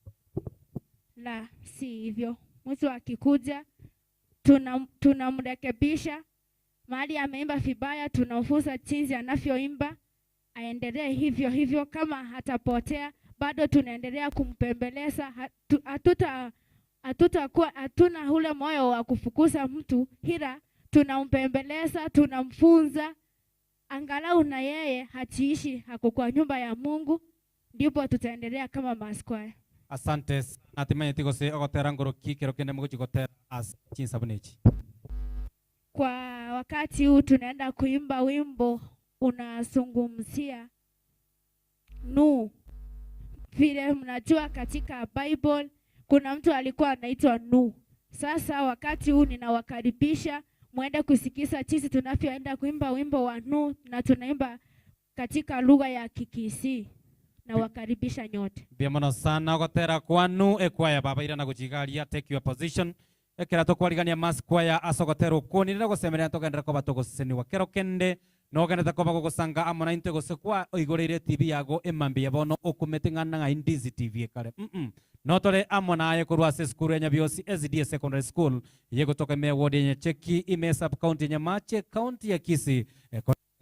[SPEAKER 12] La, si hivyo. Mtu akikuja tunamrekebisha mahali ameimba vibaya, tunamfunza jinsi anavyoimba aendelee hivyo hivyo. Kama hatapotea bado tunaendelea kumpembeleza. Hatutakuwa hatuna ule moyo wa kufukuza mtu, ila tunampembeleza, tunamfunza angalau na yeye hachiishi hako kwa nyumba ya Mungu, ndipo tutaendelea kama Mass Choir.
[SPEAKER 6] Asante. Hatimaye tigose ogotera ngoro kikero kende muguchigotera as chinsabunechi.
[SPEAKER 12] Kwa wakati huu tunaenda kuimba wimbo unazungumzia Nuhu. Vile mnajua katika Bible kuna mtu alikuwa anaitwa Nuhu. Sasa wakati huu ninawakaribisha muende kusikiza jinsi tunavyoenda kuimba wimbo wa Nuhu, na tunaimba katika lugha ya Kikisii. Nawakaribisha nyote.
[SPEAKER 6] Biamono sana ogotera kwanu ekwaya baba ira na guchigaria. Take your position. Ekera tokwarigania Mass Choir asogotera uko nirira gosemeria togendera ko batogoseniwa kero kende nogendete koba gogosanga amo nainte gose kwa oigoreire TV yago emambi bono okumete ng'ana ng'a Ndizi TV ekare no tore amo naye korwa ase skuru ya Nyabiosi SDA Secondary School yegotoka ime ward ya Nyacheki ime sub county Nyamache county ya Kisii.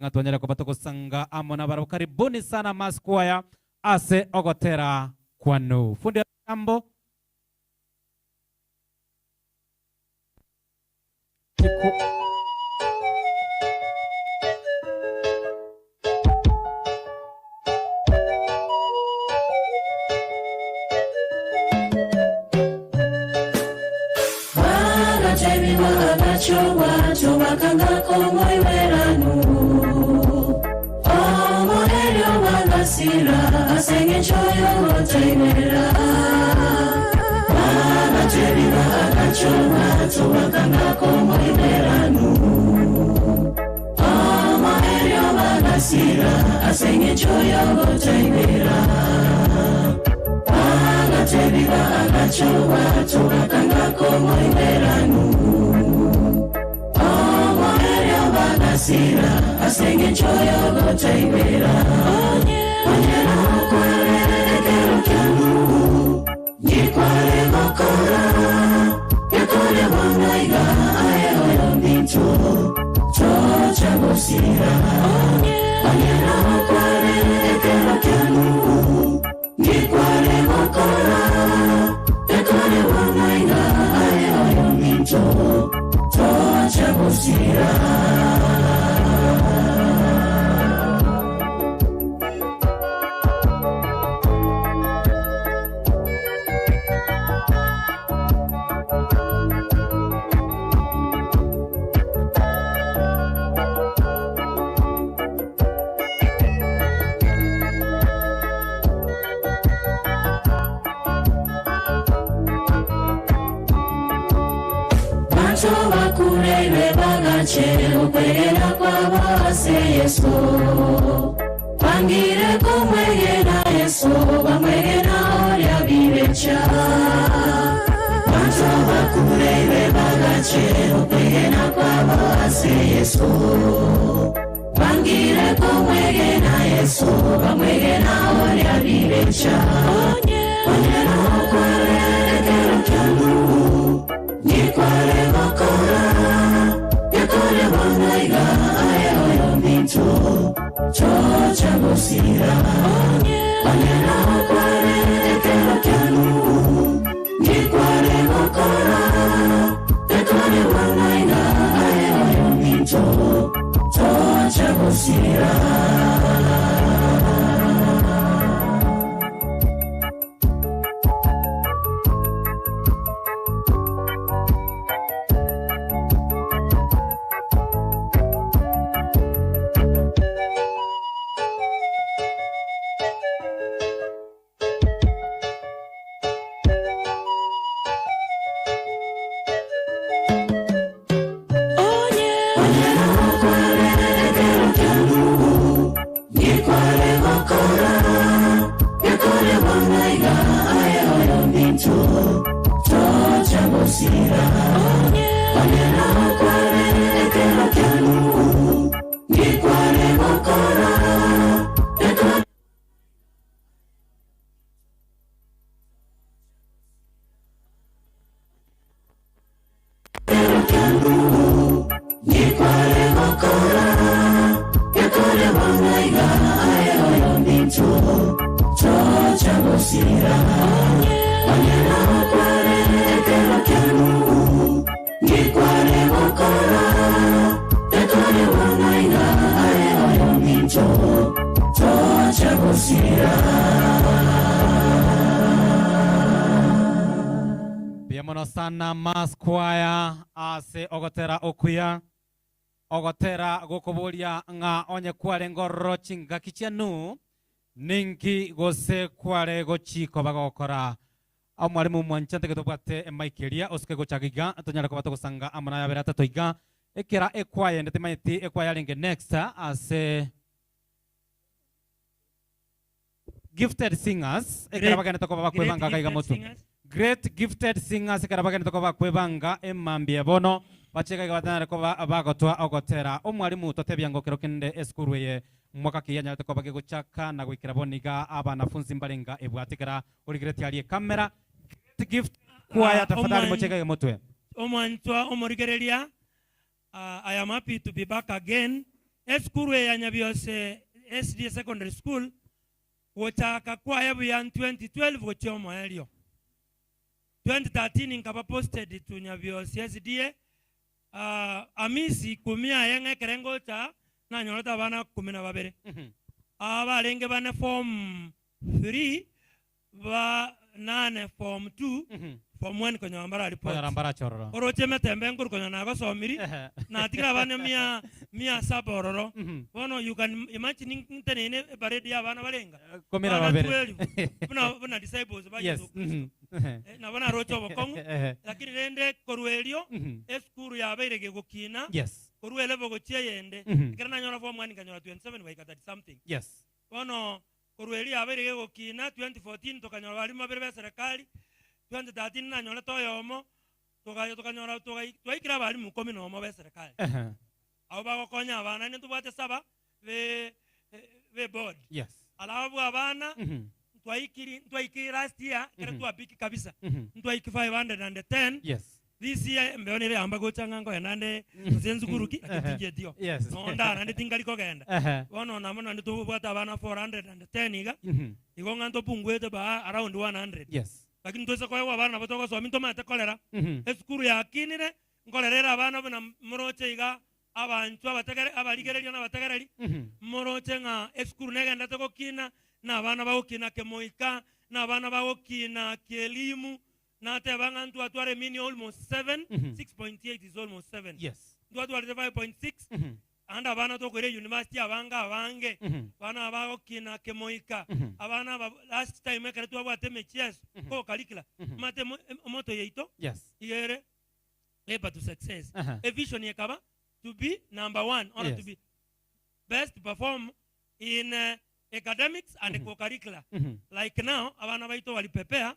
[SPEAKER 6] Ngatuonyera kwa batokosanga amo na barabo. Karibuni sana Mass Choir ase ogotera kwanu. Fundi jambo. Sana Mass Choir ase ogotera okuya ogotera gokoboria ng'a onye kware ngororo chingaki chianu ninki gose kware gochiko bagokora omwarimu mwanchante getobwate emaikeria osike gochagiga tonyara koba togosanga amana yabere atatu iga ekera ekwaya ndete manyeti ekwaya renge next ase gifted singers ekera bagenda tokoba bakwebanga kaiga motu. Great gifted singers karabagenda tokoba kwebanga emambie bono bacheka gabatana koba bagotwa ogotera omwarimu totebya ngokero kende eskuru ye mwaka kiyanya tokoba gegochaka na gwikira boniga abanafunzi mbarenga ebwatikera origreti ali kamera great gift kwaya tafadhali mocheka motwe
[SPEAKER 3] Omwantwa omorigereria. I am happy to be back again Esukuru ya Nyabiose SDA Secondary School gochaka kwaya buya 2012 gochia omoerio 2013 nkaba posted to Nyabiose SDA amisi kumia yenge kerengo cha nanyorota abana 12 abarenge bane form 3 ba 8 form 2 form 1 konya mbara report
[SPEAKER 6] konya mbara chororo
[SPEAKER 3] oroche metembe nguru konya nagosomiri na tigira abana 107 ororo bono you can imagine ntenene parade ya abana barenga
[SPEAKER 6] 12
[SPEAKER 3] buna disciples ba Yesu Kristo na bona rocho bokongu lakini rende koruelio eskuru ya bairege gokina
[SPEAKER 6] yes
[SPEAKER 3] koruele bogochia yende kera nanyora form 1 kanyora 27 waika 30 something
[SPEAKER 6] yes
[SPEAKER 3] bono korueli abairege gokina 2014 tokanyora balimu babere ba serikali 2013 nanyora toyomo tukanyora twaikira balimu 11 ba serikali abo bagokonya abana ne tubwate saba be board
[SPEAKER 6] yes
[SPEAKER 3] alabu abana twaikiri last year kera twapiki kabisa ntwaiki 510
[SPEAKER 6] yes
[SPEAKER 3] this year mbonere amba gochanga ngo yanande nzenzukuruki akitigetio
[SPEAKER 6] yes
[SPEAKER 3] no ndana nditingali kogenda bono namono nditubwata abana 410 iga igo nganto pungwete ba around 100
[SPEAKER 6] yes
[SPEAKER 3] lakini twese kwa abana batoko so minto mate kolera esukuru yakinire nkolerera abana buna moroche iga abantu abategere abaligereria n'abategereri moroche nga esukuru negenda tokokina na abana bagokina kemoika na abana bagokina kielimu na tebanga ntu atware mini almost 7 6.8 is almost 7
[SPEAKER 6] yes
[SPEAKER 3] ntu atware 5.6 anda abana tokwere university abanga abange bana bagokina kemoika abana last time ekere twabwate mechies ko curriculum mate moto yeito
[SPEAKER 6] yes
[SPEAKER 3] igere paper to success a vision yekaba to be number 1 or
[SPEAKER 6] yes.
[SPEAKER 3] to be best perform in academics and co-curricular like now abana baito walipepea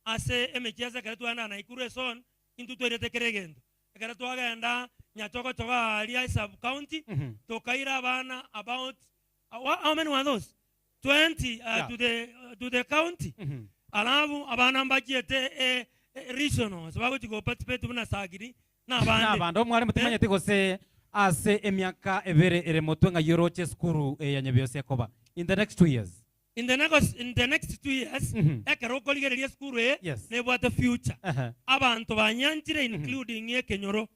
[SPEAKER 3] ase emechiesa kere twana na ikuru son intu twerete keregendo kere twagenda nyachoko choka alia sub county tokaira abana about how many were those 20
[SPEAKER 6] yeah.
[SPEAKER 3] To the county alabu abana mbajiete regional sababu tiko participate buna sagiri na abande
[SPEAKER 6] na abande omwalimu timanyete gose ase emiaka ebere ere motwe nga yoroche skuru ya Nyabiose koba in the next 2 years
[SPEAKER 3] in the next 2 years ekero okorigereria skuru
[SPEAKER 6] yes.
[SPEAKER 3] nebwate future abantu banyanchire including ekenyoro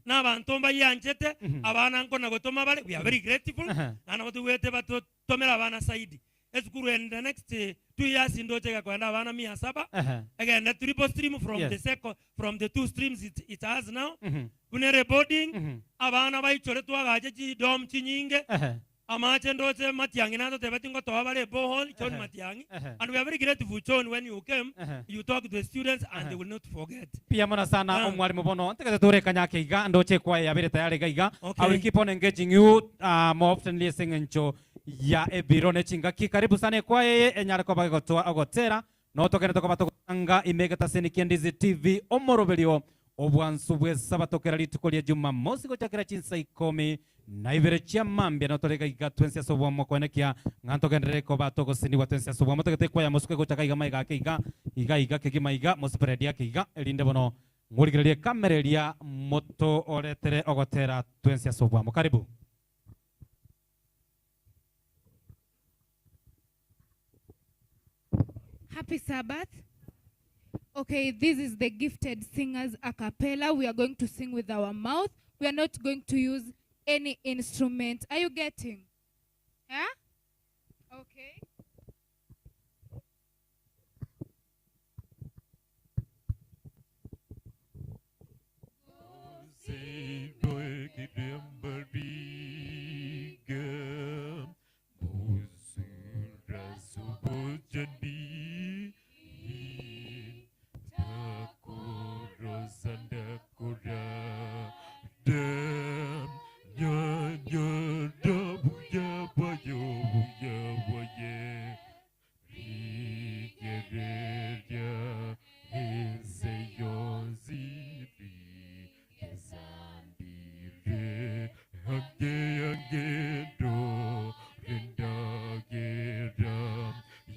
[SPEAKER 3] na abantu mbayanchete abana nkona gotoma bale we are very grateful na nabotugwete batotomera abana saidi eskuru in the next 2 years ndocheka kwenda abana 700 again the triple stream from
[SPEAKER 6] yes.
[SPEAKER 3] the second from the two streams it has now bunere boarding abana baichore twagache chi dom chinyinge amache ndoche Matiang'i nato tebeti ngotoa bale bohol John Matiang'i and we are very grateful John when you came you talk to the students and they will not forget
[SPEAKER 6] pia mona sana omwalimu bono ntegete turekanya iga ndoche kwa yabere tayari gaiga
[SPEAKER 3] okay.
[SPEAKER 6] I will keep on engaging you more often listening ncho ya ebiro nechingaki karibu sana kwa yeye enyare ko bagotoa ogotera no tokene tokoba tokanga imegeta senikia Ndizi TV omoroberio obwansu bw'esabato kera rituko ria Jumamosi gochakera chinsa 12 chia mambia no torega iga twensia sobwamo kwenekia nganto gendereko batogosiniwa twensia sobwamo togete kwaya mosuke gochaka iga maiga ake iga iga iga kegima iga mosipredia ake iga erinde bono ng'origererie kamera eria moto oretere ogotera twensia sobwamo karibu.
[SPEAKER 10] Happy Sabbath. Okay, this is the Gifted Singers a cappella. We are going to sing with our mouth. We are not going to use any instrument. Are you getting? Yeah? Okay.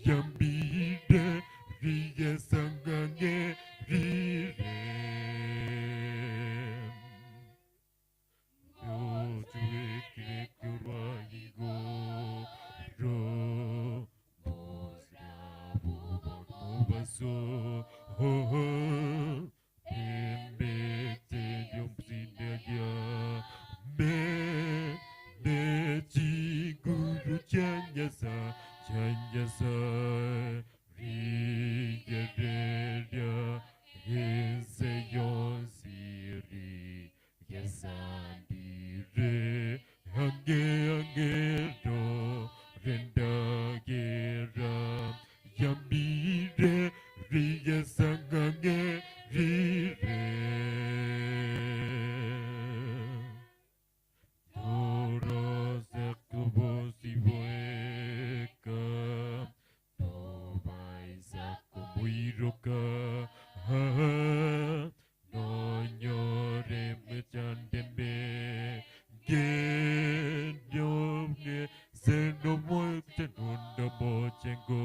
[SPEAKER 13] Yambi
[SPEAKER 5] Yesu Embete yomzinaya Me me chinguru chanyasa chanyasa Rigereria Heze yonsiri Yesandire Hange hange do Rendagera Yamire Riyasangange Rire Torose kubosi boeka Tobaisa kumuiroka Nonyore mechandembe Genyomne Seno moite nunda mochengo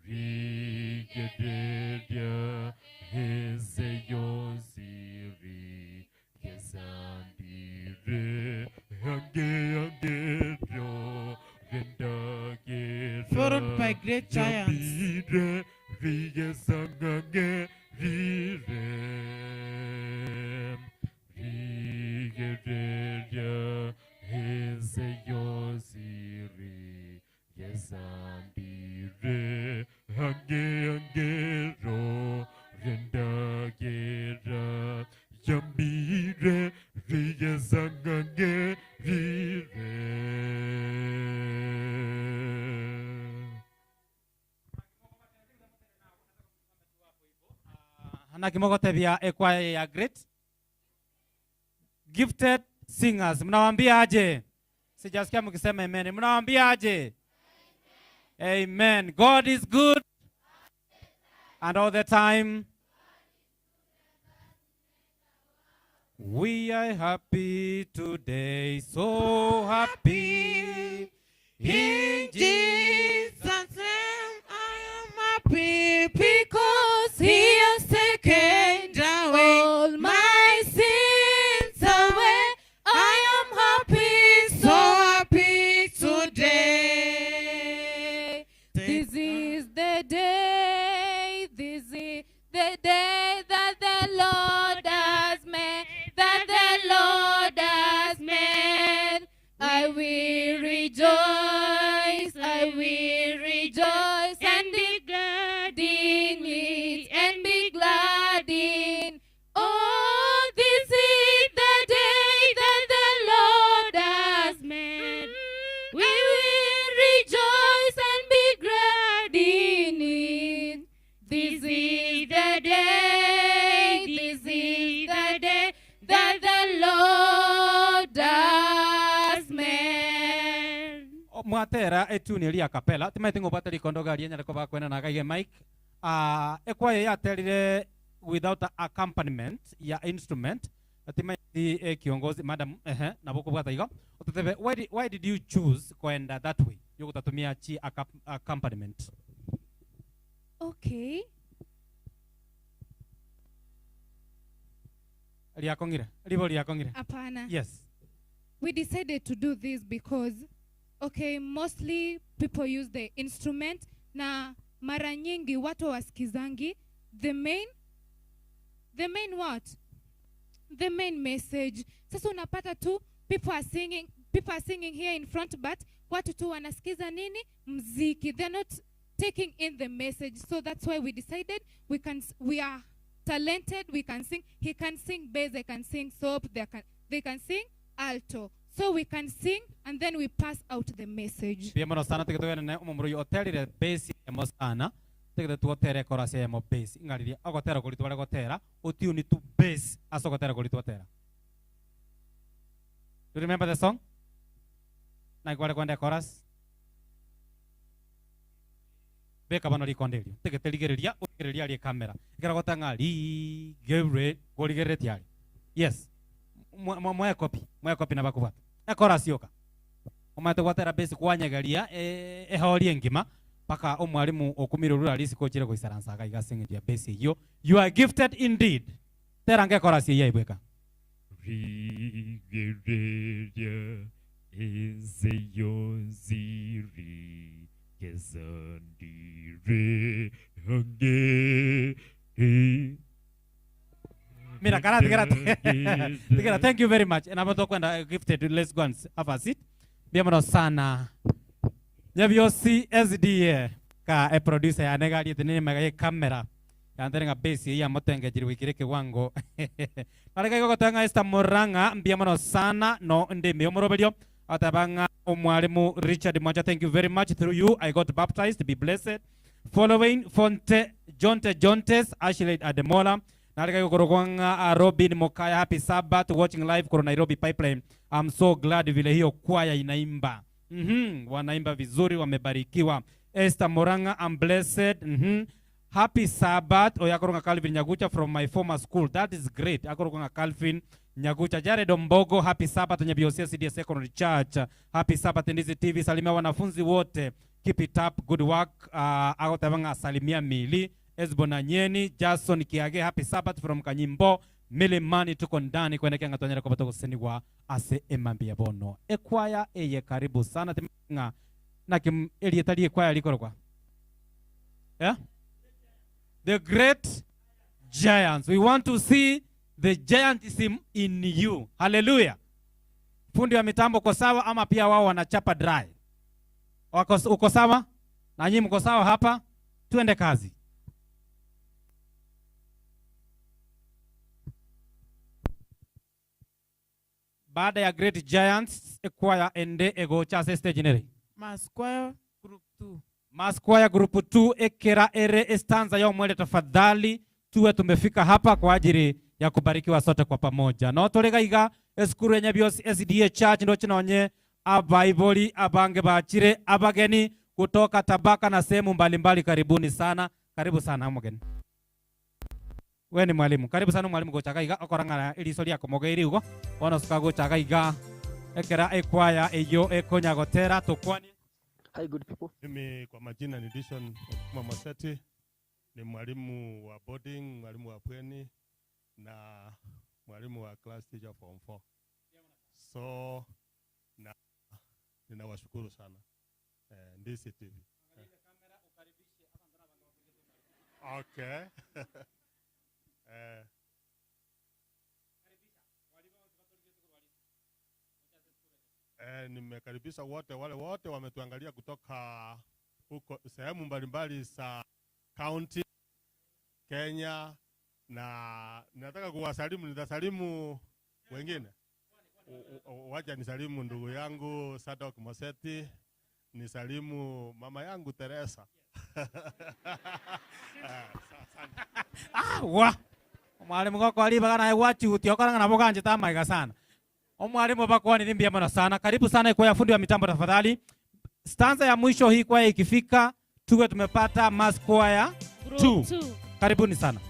[SPEAKER 5] Rigederia Heze yonsiri Yesandire Hange hange ro Rendagera
[SPEAKER 1] Followed by great giants.
[SPEAKER 5] Yamire Riyasangange Rire Rigereria Heze yonsiri Yesandire Hange hange ro Rendagera Yamire Riyasangange Rire.
[SPEAKER 6] Anakimogotebia ekwaya ya Great Gifted Singers. Mnawaambia aje? Sijasikia mkisema amen. Mnawaambia aje? Amen. God is good and all the time. We are happy today, so happy
[SPEAKER 1] In Jesus' name I am happy because he has taken away
[SPEAKER 10] all my sins away. I am happy,
[SPEAKER 1] so happy today.
[SPEAKER 10] This is the day, this is the day that the Lord has made, that the Lord has made. I will rejoice, I will rejoice and be glad in it, and be glad in. Oh, this is the day that the Lord has made. We will rejoice and be glad in it. This is the day, this is the day that the Lord has made.
[SPEAKER 6] Mwatera etune ria kapela timaite ngobata rikondoga ria nyareko bakwena na gaige mic ekwaya yaterire without accompaniment ya instrument timaite kiongozi madam na boko bwata igo otetebe why did you choose kwenda that way yogutatumia chi accompaniment?
[SPEAKER 10] Okay.
[SPEAKER 6] Ria kongire ribo ria kongire.
[SPEAKER 10] Hapana.
[SPEAKER 6] Yes.
[SPEAKER 10] We decided to do this because okay, mostly people use the instrument na mara nyingi watu wasikizangi the main what? The main message. Sasa unapata tu people are singing here in front, but watu tu wanasikiza nini? Mziki. They're not taking in the message. So that's why we decided we are talented, we can sing. He can sing bass, I can sing soap, they can sing alto. So we can sing and then we pass out the message.
[SPEAKER 6] Pia mono sana tikitoya na umumuru yotelire bass emo sana tikite tuotere chorus emo bass ngariria ogotera kuri tware gotera utiuni tu bass aso gotera kuri twatera. Do you remember the song? Na kware kwenda chorus. Beka bano rikonderio tikite rigereria urigereria ri kamera ikera gotanga ri gebre gorigerete ari. Yes. Mwa copy na bakubata. Ekora sioka. Omate gwatera base kwanyegeria ehorie ngima paka omwalimu okumirurura risiko chire goisaransa ga igasengeria base iyo. You are gifted indeed. Terange ekora si yaibweka.
[SPEAKER 5] Rigereria eze yonziri Zandire Hange
[SPEAKER 6] Mira, kara tigera tigera, thank you very much. And kwenda gifted, let's go and have a seat. Biamono sana. Nyabiosi SDA ka e producer ya negari tene mega camera. Yanderenga base ya motenge jiri wikire kiwango. Nareka gogotanga Esther Murang'a mbiamono sana no ndimi omoroberio atabanga omwalimu Richard Mwacha, thank you very much. Through you I got baptized, be blessed. Following Fonte Jonte Jontes Ashley Ademola. Nareka gogorogwanga Robin Mokaya, happy Sabbath, watching live kwa Nairobi Pipeline. I'm so glad vile hiyo kwaya inaimba. Wanaimba vizuri, wamebarikiwa. Esther Murang'a, I'm blessed. Happy Sabbath. Oyakoronga Calvin Nyagucha from my former school. That is great. Akoronga Calvin Nyagucha. Jared Ombogo, happy Sabbath Nyabiosia CDA Secondary Church. Happy Sabbath Ndizi TV. Salimia wanafunzi wote. Keep it up. Good work. Agotabanga salimia mili. Esbona Nyeni, Jason Kiage, happy Sabbath from Kanyimbo. Milimani tuko ndani kuelekea ngatonyera kwa batoko seniwa ase emambia bono. Ekwaya eye karibu sana tinga na kim elietalie kwaya likorokwa. Yeah? The great giants. We want to see the giantism in you. Hallelujah. Fundi wa mitambo kwa sawa ama pia wao wanachapa dry? Uko sawa? Na nyinyi mko sawa hapa? Tuende kazi. Baada ya Great Giants, ekwaya ende egocha se stage nere.
[SPEAKER 1] Mass Choir Group 2.
[SPEAKER 6] Mass Choir Group 2 ekera ere estanza ya mwele tafadhali tuwe tumefika hapa kwa ajili ya kubarikiwa sote kwa pamoja. No tolega iga eskuru ya Nyabiosi SDA Church ndo chinonye abaiboli abange bachire abageni kutoka tabaka na sehemu mbalimbali, karibuni sana. Karibu sana mgeni. We ni mwalimu. Karibu sana mwalimu gochaka iga okorangana iliso lyako mogeiri ugo. Ono suka gochaka iga ekera ekwaya eyo ekonya gotera tokwani.
[SPEAKER 13] Hi good people.
[SPEAKER 14] Mimi kwa majina ni Dishon Okuma Moseti, ni mwalimu wa boarding, mwalimu wa bweni na mwalimu wa class teacher form 4. So na ninawashukuru sana Ndizi TV. Okay. Nimekaribisha wote wale wote wametuangalia kutoka huko sehemu mbalimbali za county Kenya, na nataka kuwasalimu. Nitasalimu wengine. Wacha nisalimu ndugu yangu Sadok Moseti, nisalimu mama yangu Teresa.
[SPEAKER 6] Ah, wa mwalimu goko alibaga na wachi utiokana na boganje tamaiga sana. Mwalimu bako ni nimbia mno sana. Karibu sana kwa fundi wa mitambo tafadhali. Stanza ya mwisho hii kwa ikifika tuwe tumepata Mass Choir 2. Karibuni sana.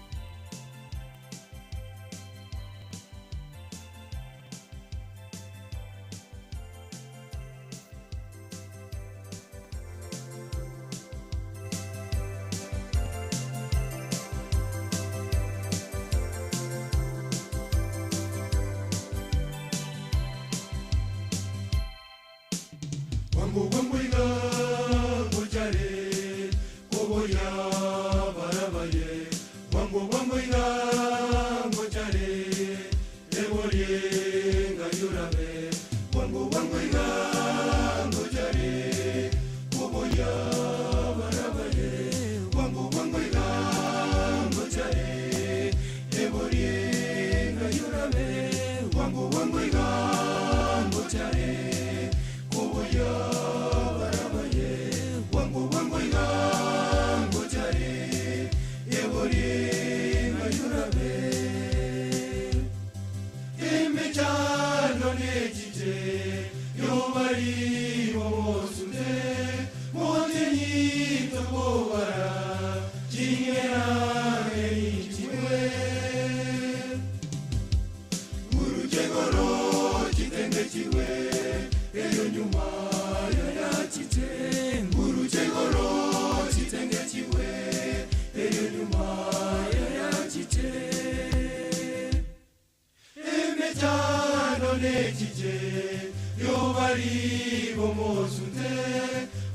[SPEAKER 15] Yo bari bomosunte,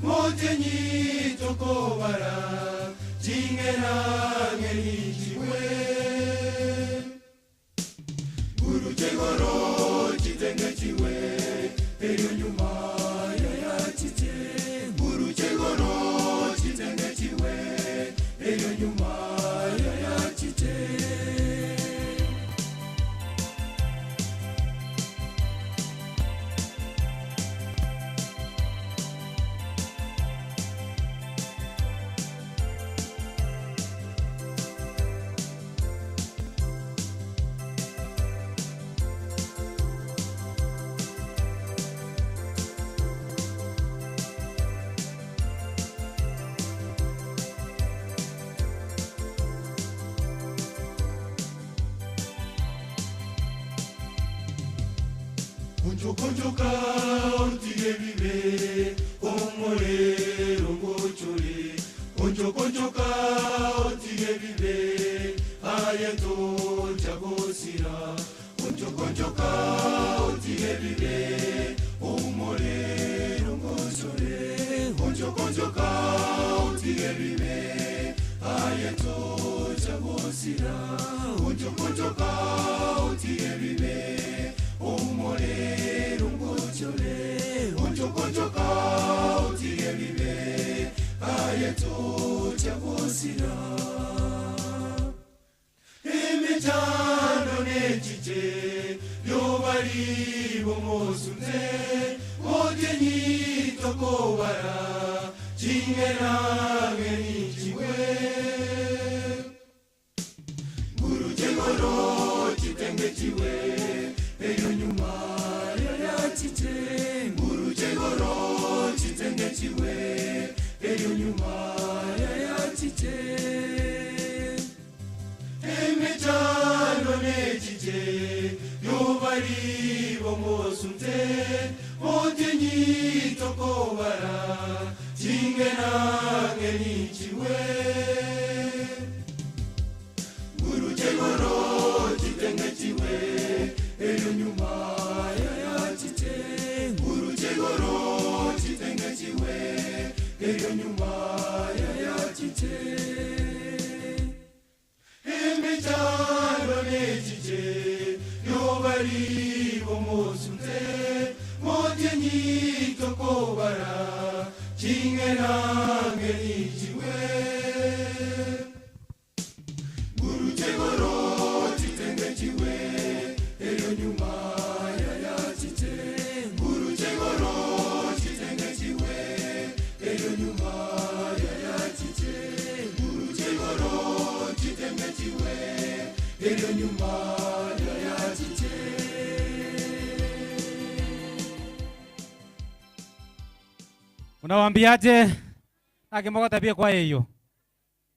[SPEAKER 15] montenyi
[SPEAKER 13] Nyitokobara Chingenange nichiwe Guruchegoro chitenge chiwe Erio nyuma ya chiche Guruchegoro chitenge chiwe Erio nyuma ya chiche. Kunjoka utige bibe omorero ngochore Kunjoka utige bibe ayeto chagosira Kunjoka utige bibe omorero ngochore Kunjoka utige bibe ayeto chagosira Kunjoka utige bibe omorero ngochore Onjokonjoka utige bibe ayeto chagosira Emechando nechiche yobari bomosunze Ojenyi tokobara chingenange nichiwe Guruchegoro chitenge chiwe Eyo nyuma ya chiche Guruchegoro chitenge chiwe Eyo nyuma ya chiche Emechando nechiche Yobari bomosunte Ojenyi tokobara Chingenange nichiwe Guruchegoro chitenge chiwe Eyo nyuma ya chiche Guruchegoro chitenge chiwe Eyo nyuma ya chiche Emechando nechiche Yobari bomosunte Mojenyi tokobara Chingenange nichiwe Guruchegoro chitenge chiwe Eyo nyuma ya chiche Guruchegoro chitenge chiwe Eyo nyuma ya chiche Guruchegoro chitenge chiwe Eyo nyuma ya chiche.
[SPEAKER 6] Unawaambiaje? Akimoka tabia kwa hiyo.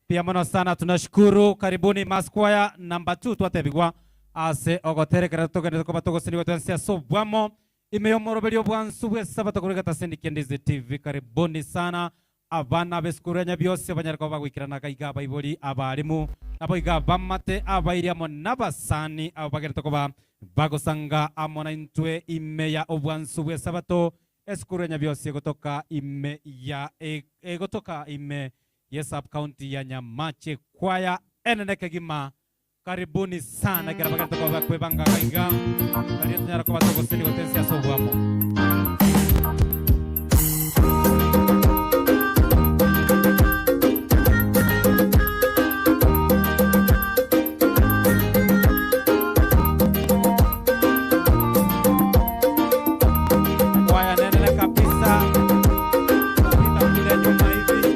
[SPEAKER 6] Pia mono sana tunashukuru. Karibuni Mass Choir namba 2 twatebigwa ase ogoterekera tugende koba tugosini twensia sobwamo imeyomoroberio bwansu bwe sabato kurigata Sendiki Ndizi TV. Karibuni sana abana besikuru Nyabyose banyarako bagwikirana kaiga baibori abarimu nabo iga bamate abairiamo nabasani abo bagende koba bagosanga amona intwe imeya obwansu bwe sabato esikuru Nyabyose gotoka ime ya gotoka ime Yesap County ya Nyamache kwaya enene kegima. Karibuni sana kera bagende koba kwebanga kaiga karibu koba togosini gotensia sobwamo. Kwaya nene kabisa tapita kule nyuma hivi.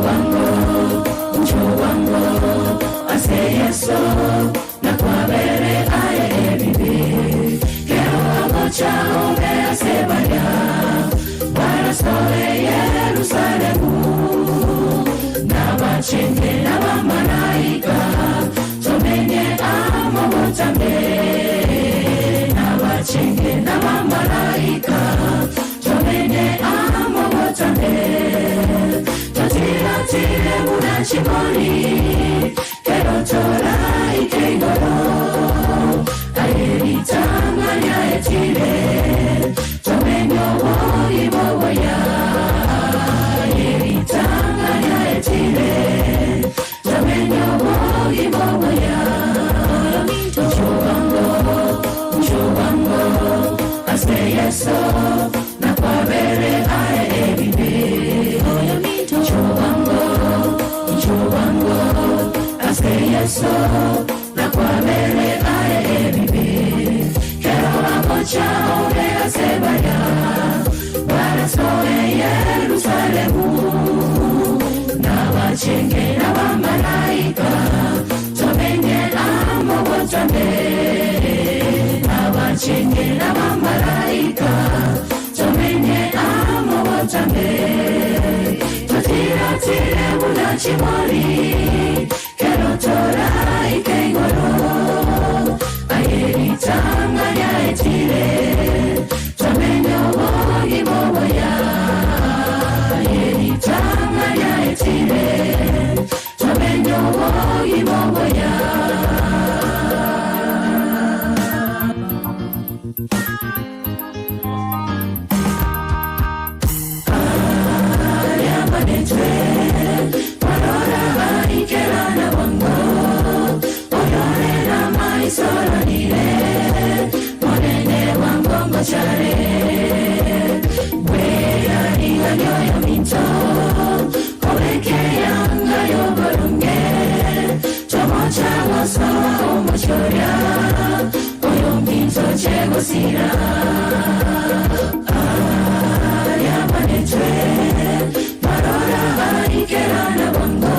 [SPEAKER 2] Njowango, njowango, ase Yesu nakwabere aye ebibe. Kero agocha obe asebaya, barasoe Yerusalemu. Nabachenge nabamalaika, tomenye amo botambe. Nabachenge nabamalaika, tomenye amo botambe. Totira tire munachimori, kero tora ikeigoro. Ayeritanganya etire, tomenyo woiboboya. Ayeritanganya etire, tomenyo woiboboya. Njowango, njowango, ase Yesu nakwabere aye ebibe. Njowango, njowango, ase Yesu nakwabere aye ebibe. Kero agocha obe asebaya, barasoe Yerusalemu. Nabachenge nabamalaika, tomenye amo botambe. Nabachenge nabamalaika, tomenye amo botambe. Totira tire munachimori, kero tora ikeigoro. Ayeritanganya etire, tomenyo woiboboya. Ayeritanganya etire, tomenyo woiboboya. Ayamanetwe, warora aikerana wango. Oyorera maisoranire, monene wangongo chare. Bweyariga nyoyo minto, kobeke yanga yoborunge. Tomocha gosoa omochoria, oyo minto chegosira. Ayamanetwe, warora aikerana wango.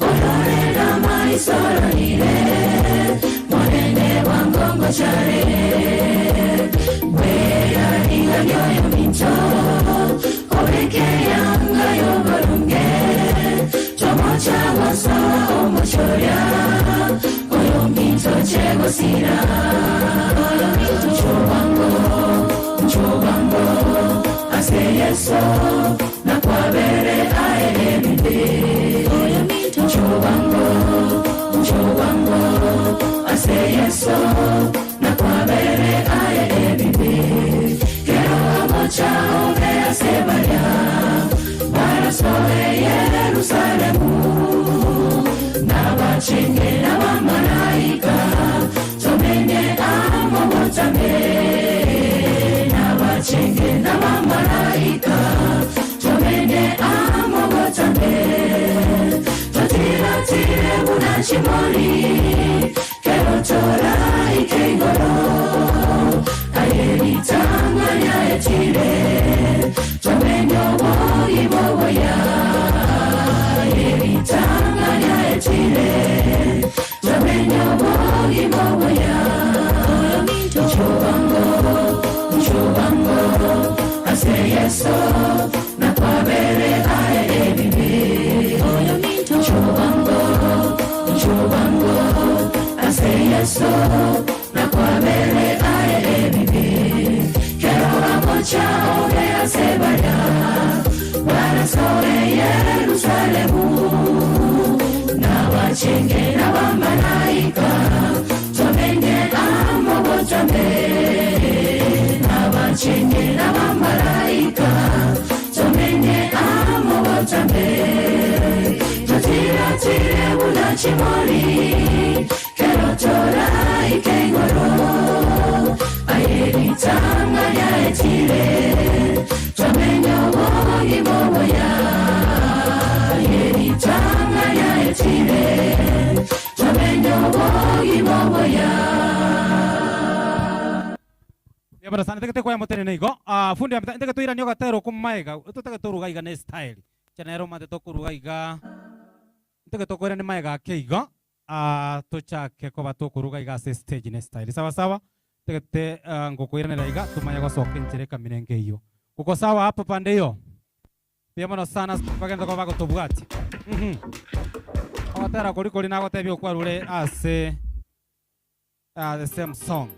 [SPEAKER 2] Oyorera maisoranire, monene wangongo chare. Bweyariga nyoyo minto, kobeke yanga yoborunge. Tomocha gosoa omochoria, oyo minto chegosira. Njowango, njowango, ase Yesu nakwabere aye ebibe. Njowango, njowango, ase Yesu nakwabere aye ebibe. Kero agocha obe asebaya, barasoe Yerusalemu. Nabachenge nabamalaika, tomenye amo botambe. Nabachenge nabamalaika, tomenye amo botambe. Totira tire munachimori, kero tora ikeigoro. Ayeritanganya etire, tomenyo woiboboya. Ayeritanganya etire, tomenyo woiboboya. Njowango, njowango, ase Yesu nakwabere aye ebibe. Njowango, njowango, ase Yesu nakwabere aye ebibe. Kero agocha obe asebaya, barasoe Yerusalemu. Nabachenge nabamalaika, tomenye amo botambe. Nabachenge nabamalaika, tomenye amo botambe. Totira tire munachimori, kero tora ikeigoro. Ayeritanganya etire, tomenyo woiboboya. Ayeritanganya etire, tomenyo woiboboya.
[SPEAKER 6] Yabara sana teke kwa motene neigo. Fundi ndeke tuira nyoka tero kumaega. Tuteke turuga igane style. Chanero mate tokuruga iga. Nteke tokwera ni maega ake iga. Tuchake koba tokuruga iga ase stage ne style. Sawa sawa. Tekete ngokwiranera iga tumanya gocoka nchereka mirenge iyo. Kuko sawa hapo pande hiyo. Pia mono sana bagenda kwa bago tobwati. Ogotera kuri kuri nagotebia okwarure ase the same song.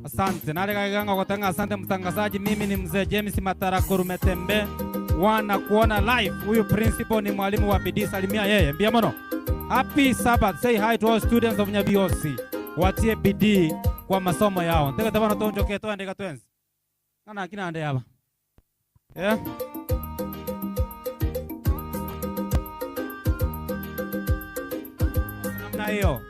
[SPEAKER 6] Asante. Nalega gotenga asante mtangazaji. Mimi ni mzee James Matara Kurumetembe. Wana kuona live. Huyu principal ni mwalimu wa bidii, salimia yeye. Mbia mono. Happy Sabbath. Say hi to all students of Nyabiosi. Watie bidii kwa masomo yao. Ndega tabano tonjoke toandika twenzi. Kana kina ande hapa. Yeah. Namna hiyo.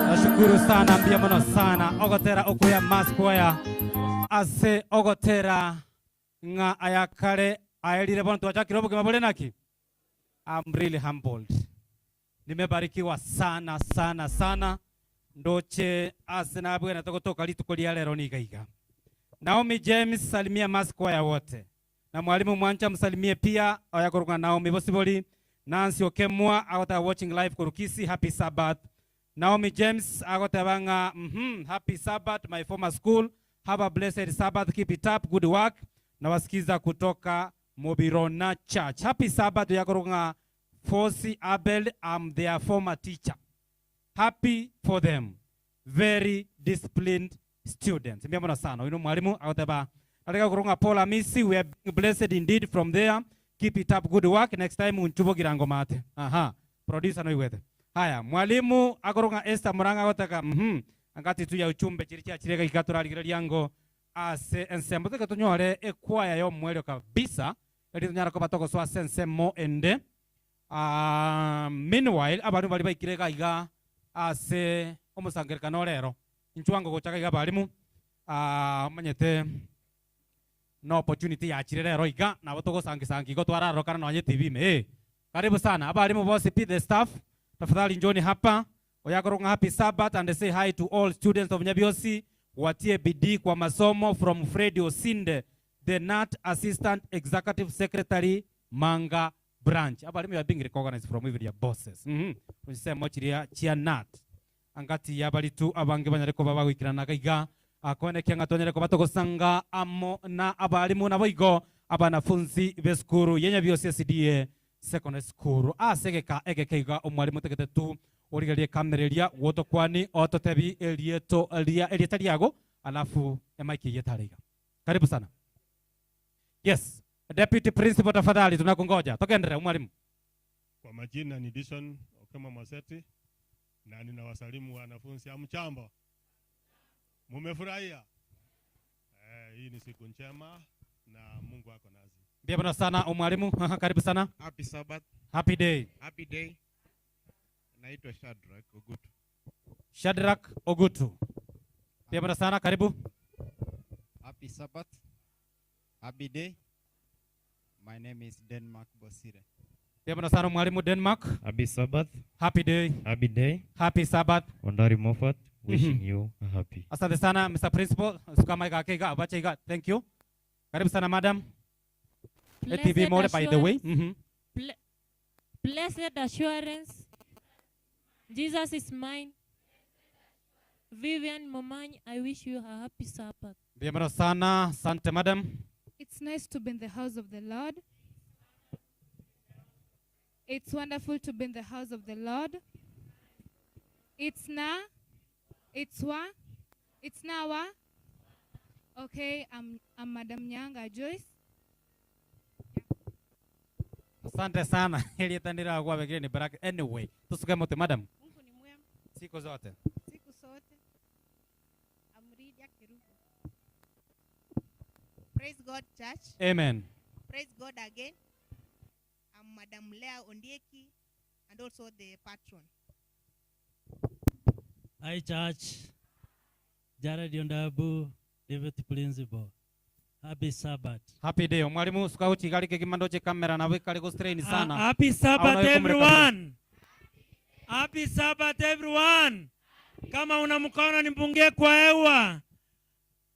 [SPEAKER 6] Nashukuru sana mbia mono sana ogotera okuya masquare ase ogotera nga ayakare aelire bono twachakire obuke mabole naki. I'm really humbled. Nimebarikiwa sana sana sana ndoche ase nabwe natokotoka lituko lya lero nigaiga. Naomi James salimia masquare wote. Na mwalimu Mwancha msalimie pia oyakoruka Naomi Bosiboli. Nancy Okemwa out there watching live Kurukisi, happy Sabbath. Naomi James agotabanga happy Sabbath my former school. Have a blessed Sabbath, keep it up, good work. Na wasikiza kutoka Mobirona Church. Happy Sabbath yakorunga Fosi Abel, I'm their former teacher. Happy for them. Very disciplined students. Mbona sana. Uno mwalimu agotaba. Nataka kurunga Paul Amisi, we are being blessed indeed from there. Keep it up, good work. Next time unchubo kirango mate. Aha. Producer no iwete. Haya, mwalimu akorunga Esther Muranga agotaka angati tu ya uchumbe chiricha chireka ikatura liango ase ensembo teke tunyore ekwaya yo mwelio kabisa eri tunyara ko batoko so asensemo ende. Meanwhile abantu bali baikire gaiga ase omusangerekano rero inchwango gochaka iga barimu manyete no opportunity ya chire rero iga nabo togosangisangi igo twararokana nonye TV me. Karibu sana abarimu bose, P the staff, tafadhali njoni hapa oyakoronga. Happy Sabbath and say hi to all students of Nyabiosi, watie bidii kwa masomo, from Fred Osinde, the NAT Assistant Executive Secretary, Manga Branch. Abarimu you are being recognized from even your bosses. Unisemo chiria chia NAT angati yabali tu abange banyareko babagwikirana gaiga akone kianga tonyereko batogosanga amo na abarimu nabo igo abanafunzi beskuru yenya Nyabiosi SDA Secondary School. Asegeka egekeiga omwarimu tegete tu origerie kamereria wotokwani ototebi elieto lia elieta liago alafu emaiki yetarega. Karibu sana. Yes, Deputy Principal tafadhali tunakungoja. Tokendere mwalimu.
[SPEAKER 14] Kwa majina ni Dishon Okema Maseti na ninawasalimu wanafunzi. Hamjambo? Mumefurahia? Hii ni siku njema na Mungu ako nasi.
[SPEAKER 6] Ndiyo sana mwalimu. Karibu sana.
[SPEAKER 11] Happy Sabbath.
[SPEAKER 6] Happy day.
[SPEAKER 11] Happy day. Naitwa Shadrach Ogutu.
[SPEAKER 6] Shadrach Ogutu. Ndiyo sana, karibu.
[SPEAKER 15] Happy Sabbath. Happy day. My name is Denmark Bosire.
[SPEAKER 6] Ndiyo sana mwalimu Denmark.
[SPEAKER 17] Happy Sabbath.
[SPEAKER 6] Happy day.
[SPEAKER 17] Happy day.
[SPEAKER 6] Happy Sabbath.
[SPEAKER 17] Ondari Moffat wishing you a happy.
[SPEAKER 6] Asante sana Mr. Principal. Sukama iga keiga abache iga. Thank you. Karibu sana madam. TV more by the way.
[SPEAKER 24] Blessed assurance. Jesus is mine. Vivian Momany, I wish you a happy Sabbath.
[SPEAKER 6] Ndiyo sana, asante madam.
[SPEAKER 10] It's nice to be in the house of the Lord. It's wonderful to be in the house of the Lord. It's na, it's wa, it's nawa. Okay, I'm Madam Nyanga Joyce.
[SPEAKER 6] Asante sana. Ilitandira kwa wengine ni baraka. Anyway, tusuke mote madam.
[SPEAKER 9] Mungu ni mwema.
[SPEAKER 6] Siku zote.
[SPEAKER 9] Siku zote. Amridia Kerubo. Praise God, church.
[SPEAKER 6] Amen.
[SPEAKER 9] Praise God again. I'm Madam Lea Ondieki and also the patron.
[SPEAKER 25] Hi, church. Jared Yondabu, Deputy Principal. Happy Sabbath.
[SPEAKER 6] Happy day. Mwalimu sukauchi gali kikimando che kamera na weka liko strain sana.
[SPEAKER 3] Happy Sabbath everyone. Happy Sabbath everyone. Kama una mkono nipungie kwa hewa.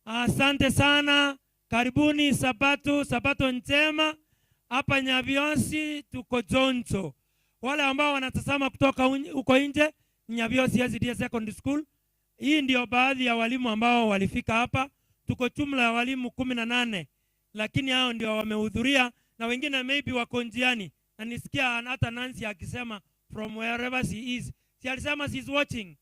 [SPEAKER 3] Asante sana. Karibuni Sabato, Sabato njema. Hapa Nyabiosi tuko Jonzo. Wale ambao wanatazama kutoka huko nje, Nyabiosi SDA Secondary School. Hii ndio baadhi ya walimu ambao walifika hapa. Tuko jumla ya walimu 18, lakini hao ndio wamehudhuria na wengine maybe wako njiani. Na nisikia hata Nancy akisema from wherever she is. Si alisema she is watching.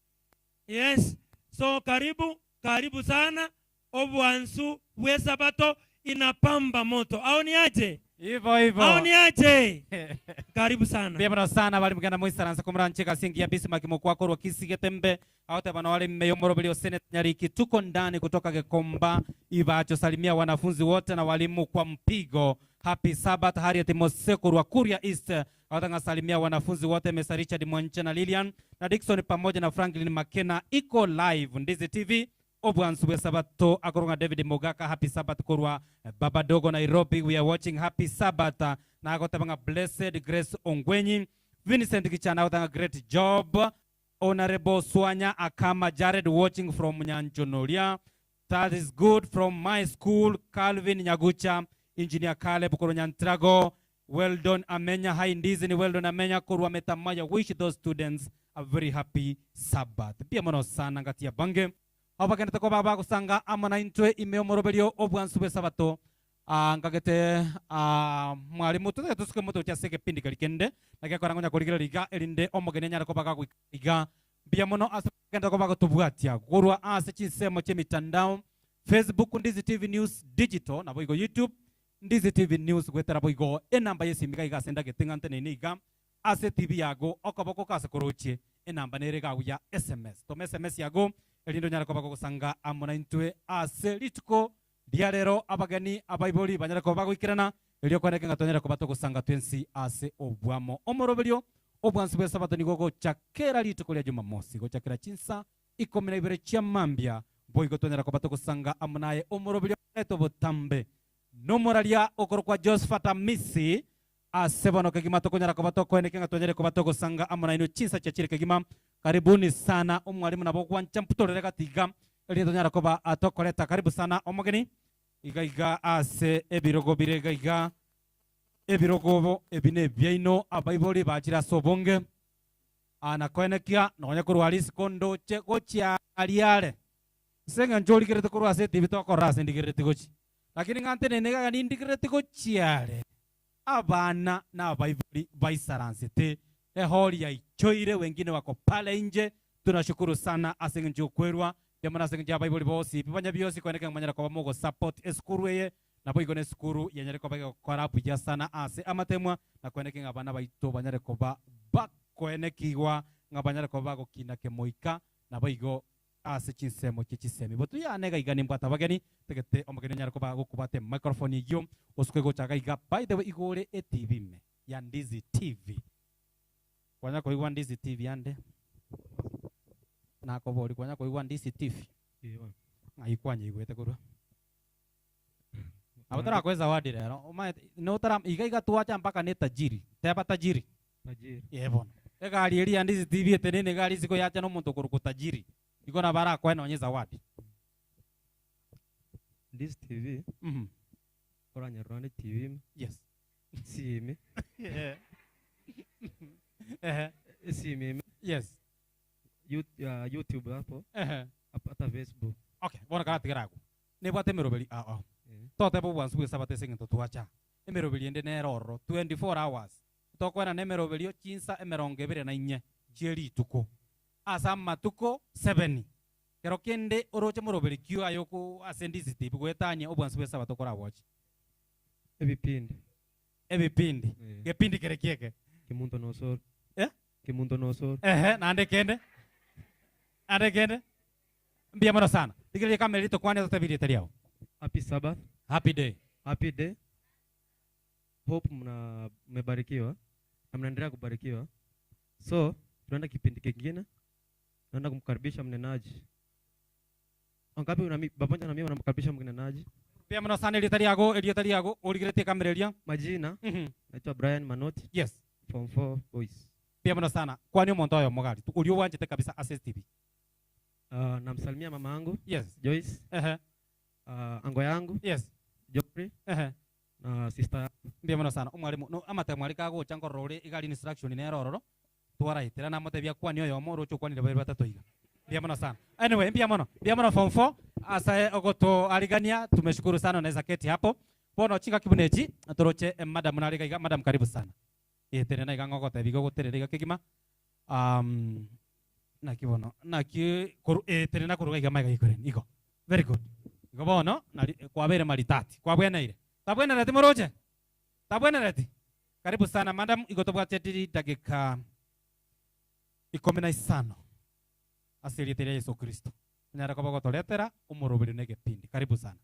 [SPEAKER 3] Yes. So karibu, karibu sana. Obwansu we Sabato inapamba moto. Au ni aje?
[SPEAKER 6] Hivyo hivyo.
[SPEAKER 3] Au ni aje? Karibu sana.
[SPEAKER 6] Ndiyo sana bali mgana muisaransa kumranche kasingi ya Bismarck mkwako rwa Kisigetembe. Awote bana wale mmeyomorobelio Senate Nyariki. Tuko ndani kutoka Gekomba Ibacho. Salimia wanafunzi wote na walimu kwa mpigo. Happy Sabbath. Harriet Moseko rwa Kuria East. Awote ngasalimia wanafunzi wote Mr. Richard Mwanche na Lilian na Dickson pamoja na Franklin Makena. Iko live Ndizi TV. Obwansu we Sabato akoronga David Mogaka. Happy Sabbath korwa Baba Dogo Nairobi. We are watching. Happy Sabbath. Na akotabanga Blessed Grace Ongwenyi. Vincent Kichana akotabanga great job. Honorable Swanya Akama Jared watching from Nyanchonoria. That is good from my school. Calvin Nyagucha, Engineer Caleb Koronyantrago. Well done Amenya. Hi Ndizi ni well done Amenya korwa Metamaya. Wish those students a very happy Sabbath. Pia mono sana ngatia bange. Abagenda ko baba kusanga amana intwe imeomorobelio obwansu bwe Sabato. Ngagete mwalimu tuze tusuke moto cha seke pindi kalikende na kwa kurigira liga elinde omogene nyara ko baga iga bia mono asagenda ko baga tubwatia gurwa ase chinsemo che mitandao Facebook Ndizi TV News Digital na boigo YouTube Ndizi TV News gwetera boigo enamba yesimiga iga senda getingante nene iga ase TV yago okoboko kase korochie enamba nere gagu ya SMS tome SMS yago elindo nyara ko baga gusanga amona intwe ase rituko Riarero abageni abaibori banyara ko bagoikerana erio kwaneke ngatonyera ko batogosanga twensi ase obwamo omoroberio obwansi bwe sabato nigo gochakera rituko rya Jumamosi gochakera chinsa 12 chia mambia boigo tonyera ko batogosanga amunaye omoroberio eto botambe nomoraria okorokwa Josephat Amisi ase bono kegima tokonyara ko batokweneke ngatonyere ko batogosanga amunaye no chinsa chia chire kegima. Karibuni sana omwalimu nabo gwancha mputorere gatiga erio tonyara koba atokoreta. Karibu sana omogeni igaiga ase ebirogo bire gaiga ebirogo ebine byaino abaibori bachira sobonge anakoenekia nonya korwa risiko ndoche gochia ariare senga njorigerete korwa ase TV tokora ase ndigerete gochi lakini ngante nene gaga nindigerete gochiare abana na abaibori baisaransete ehori ya ichoire wengine wako pale nje. Tunashukuru sana ase njokwerwa byamana ase nje abaibori bosi bibanya byosi kweneka manyara kwa mogo support eskuru eye nabo igone skuru yanyare ko bagakora buya sana ase amatemwa na kweneka ngabana baito banyare ko ba bakwenekigwa ngabanyare ko bagokina kemoika nabo igo ase chinsemo chichisemi botu yanega igani mbwata bageni tegete omogeni nyare ko bagokubate microphone iyo osukwe gochaga iga. By the way igore eTV me ya Ndizi TV kwanya koigwa Ndizi TV yande nakobori kwanya koigwa Ndizi TV ngaikwanya igwete kurwa abatara kweza wadi rero no tara iga iga tuacha mpaka ne tajiri teba tajiri
[SPEAKER 17] tajiri
[SPEAKER 6] yebona egari eri ya Ndizi TV etenene gari ziko yacha no muntu kuruko tajiri iko na bara kwa naonyeza wadi
[SPEAKER 17] Ndizi TV oranya rwanda TV
[SPEAKER 6] yes
[SPEAKER 17] sime
[SPEAKER 6] yeah
[SPEAKER 17] sime
[SPEAKER 6] yes
[SPEAKER 17] YouTube hapo hata Facebook.
[SPEAKER 6] Okay bona kana tigerago ne bwate meroberi a tote bo bwansu bwe sabate singento tuacha emeroberi ende neroro 24 hours tokwena ne meroberi chinsa emerongo ebere na inye chieri tuko asa matuko 7 kero kende oroche moroberi kyo ayoko ase Ndizi TV gwetanya obwansu bwe sabato kora watch
[SPEAKER 17] ebipindi
[SPEAKER 6] ebipindi gepindi kere kieke
[SPEAKER 17] kimuntu nosor kimuntu nosor
[SPEAKER 6] nande kende ande kende mbia mara sana dikirie kamera to kwane totabiri tariao.
[SPEAKER 17] Happy Sabbath.
[SPEAKER 6] Happy day.
[SPEAKER 17] Happy day. Hope mna mmebarikiwa na mnaendelea kubarikiwa. So tunaenda kipindi kingine. Tunaenda kumkaribisha mnenaji. Wangapi pamoja na mimi wanamkaribisha mnenaji?
[SPEAKER 6] Pia mna sana ile tariago oligirete kamera elia.
[SPEAKER 17] Majina naitwa Brian Manoti.
[SPEAKER 6] Yes.
[SPEAKER 17] Form 4 boys.
[SPEAKER 6] Pia mna sana. Kwani omuntu oyo mogari ulio wanjete kabisa Access TV.
[SPEAKER 17] Namsalimia mama yangu.
[SPEAKER 6] Yes.
[SPEAKER 17] Joyce. Ango yangu.
[SPEAKER 6] Yes.
[SPEAKER 17] Joffrey. Na sister.
[SPEAKER 6] Mbia mno sana. Omwalimu no amate mwalika gocha ngorore igari instruction nerororo twaraitira na motebia kwani oyo mo rocho kwani babiri batatu iga. Mbia mno sana. Anyway, mbia mno. Mbia mno form 4 asa ogoto aligania tumeshukuru sana unaweza keti hapo. Bono chinga kibunechi toroche madam naliga iga madam karibu sana. Yetere na iga ngogote bigo goterere iga kigima. Nakibono naki tere na kuruga iga maiga ikoren igo. Very good. Igo bono kwabere maritati kwabweneire. Tabwenereti moroche. Tabwenereti. Karibu sana madam igo tobwate dakika 15. Asili tere Yesu Kristo. Nyara kwa gotoletera umurubiri nege pindi. Karibu sana.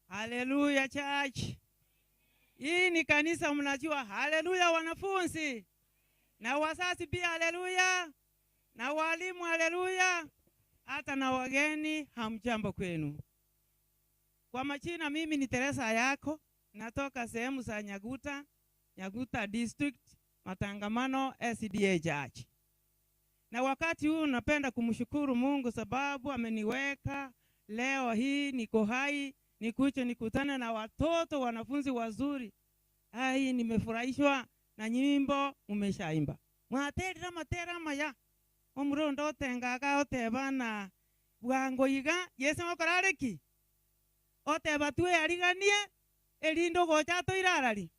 [SPEAKER 1] Haleluya church. Hii ni kanisa mnajua. Haleluya wanafunzi. Na wazazi pia haleluya. Na walimu haleluya. Hata na wageni hamjambo kwenu. Kwa majina mimi ni Teresa Yako, natoka sehemu za Nyaguta, Nyaguta District, Matangamano SDA Church. Na wakati huu napenda kumshukuru Mungu sababu ameniweka leo hii niko hai, nikuje nikutane na watoto wanafunzi wazuri. Ai, nimefurahishwa na nyimbo umeshaimba. Mwatera matera maya. Omurondo otengaga otebana bwango iga Yesu mokorareki. Oteba tuwe ariganie elindo gocha to irarari.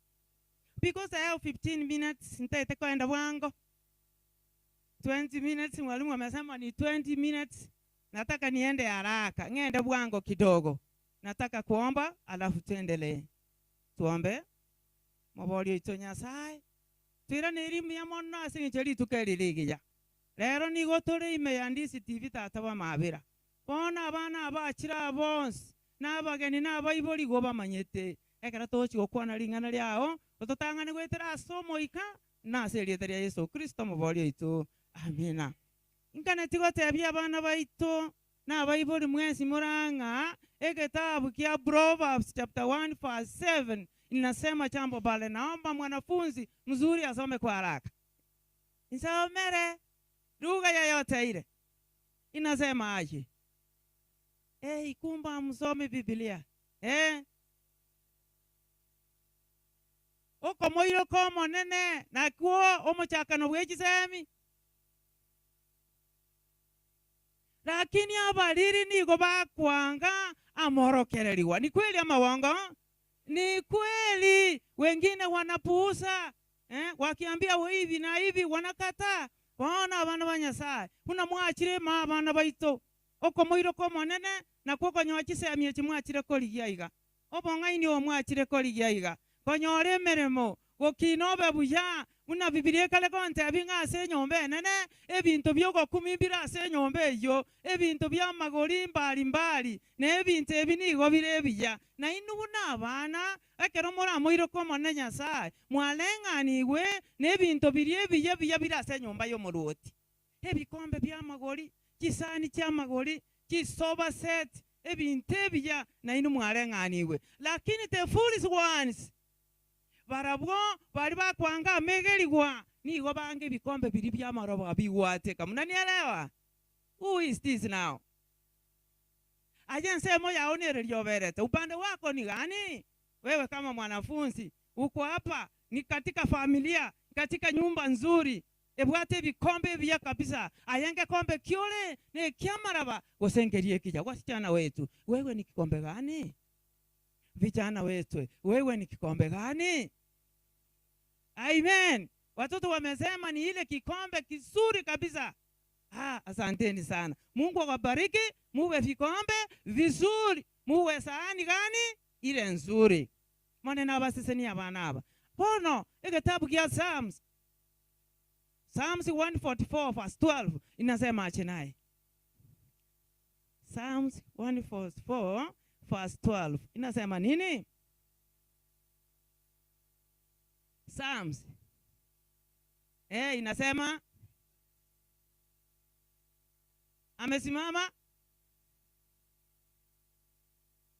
[SPEAKER 1] Because I have 15 minutes nitaite kwenda bwango. 20 minutes mwalimu amesema ni 20 minutes. Nataka niende haraka, ngende bwango kidogo. Nataka kuomba alafu tuendelee. Tuombe. Mobori ito Nyasaye. Twira ne elimu ya mono ase ncheri tukeririgiya. Rero nigo tore ime ya Ndisi TV tata wa mabira. Bona abana abachira bonsi n'abageni n'abaibori go bamanyete. Ekero tochi gokwana ring'ana riao, ototang'ane gwetera ase omoika na ase erieta ria Yesu Kristo mobori oito. Amina. Inkaneti gotebia abana baito n'abaibori mwensi murang'a ekitabu kia Proverbs chapter 1 verse 7 inasema jambo pale. Naomba mwanafunzi mzuri asome kwa haraka. Nisomere lugha yoyote ile. Inasema aje? Kumba msome Biblia. Oko moiro komo nene na kuo omochakano bwechisemi. Lakini abaliri nigo bakwanga amorokereriwa. Ni kweli ama uongo? Ni kweli. Wengine wanapuuza, wakiambia hivi na hivi wanakataa. Bona abana ba Nyasaye buna mwachire ma abana baito oko moiro komo nene na kuo konyoa chisemi chimwachire korigia iga obong'aini omwachire korigia iga konyora emeremo gokina obe buya buna Bibilia ekare kontebia ng'a ase enyomba enene ebinto biogokumia bire ase enyomba eyio ebinto bia amagori mbalimbali na ebinto ebi nigo bire ebiya na inwe buna abana ekero moramoire komone Nyasaye mwareng'anigwe na ebinto biri ebiya biya bire ase enyomba y'omorwoti ebikombe bia amagori chisani chia amagori chisoba set ebinto ebiya na inwe mwareng'anigwe. Lakini the foolish ones barabwo bari bakwanga amegerigwa nigo bange bikombe biri bya maroba bigwateka. Mnanielewa? Who is this now? Aje nsemo yaonere lyoberete. Upande wako ni gani? Wewe kama mwanafunzi uko hapa ni katika familia, katika nyumba nzuri. Ebwate bikombe bya kabisa. Ayenge kombe kiole ne kiamaraba gosengerie kija. Wasichana wetu, wewe ni kikombe gani? Vijana wetu, wewe ni kikombe gani? Amen. Watoto wamesema ni ile kikombe kizuri kabisa. Asanteni sana. Mungu awabariki, muwe vikombe vizuri, muwe sahani gani? Ile nzuri. Mone na basiseni abana aba. Bono, ekitabu kia Psalms. Psalms 144 verse 12 inasema ache naye. Psalms 144 verse 12 inasema nini? Psalms. Inasema amesimama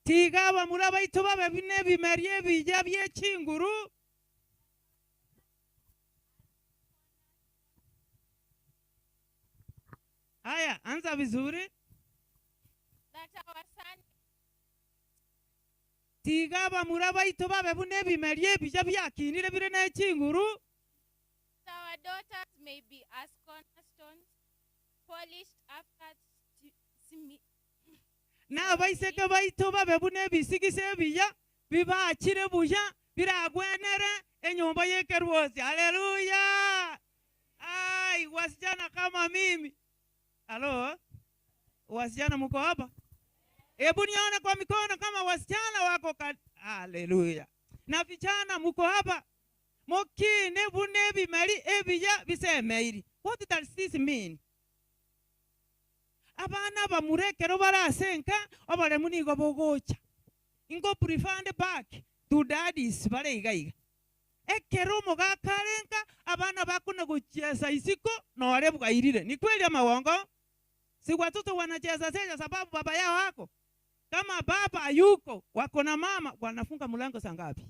[SPEAKER 1] tigawa muraba itoba bine bimerie bija byechinguru Haya, anza vizuri.
[SPEAKER 4] That our son
[SPEAKER 1] Tigaba muraba itoba bune bimerie bija byakinire bire nechinguru.
[SPEAKER 4] Our daughters may be as cornerstones polished after
[SPEAKER 1] Na baiseke baitoba bebune bisigise biya bibachire buya biragwenere enyomba yekerwozi. Haleluya. Ai, wasichana kama mimi. Halo? Wasichana mko hapa? Hebu nione kwa mikono kama wasichana wako. Haleluya. Na vijana mko hapa? Mokine bune bimali ebiya bisemeiri. What does this mean? Abana bamurekero barasenka abaremu nigo bogocha. Ingo preferred back to daddies bare igaiga. Ekero mugakarenka abana bakuna kucheza isiko na wale bukairire. Ni kweli ama uongo? Si watoto wanacheza cheza sababu baba yao wako. Kama baba yuko wako na mama wanafunga mlango saa ngapi?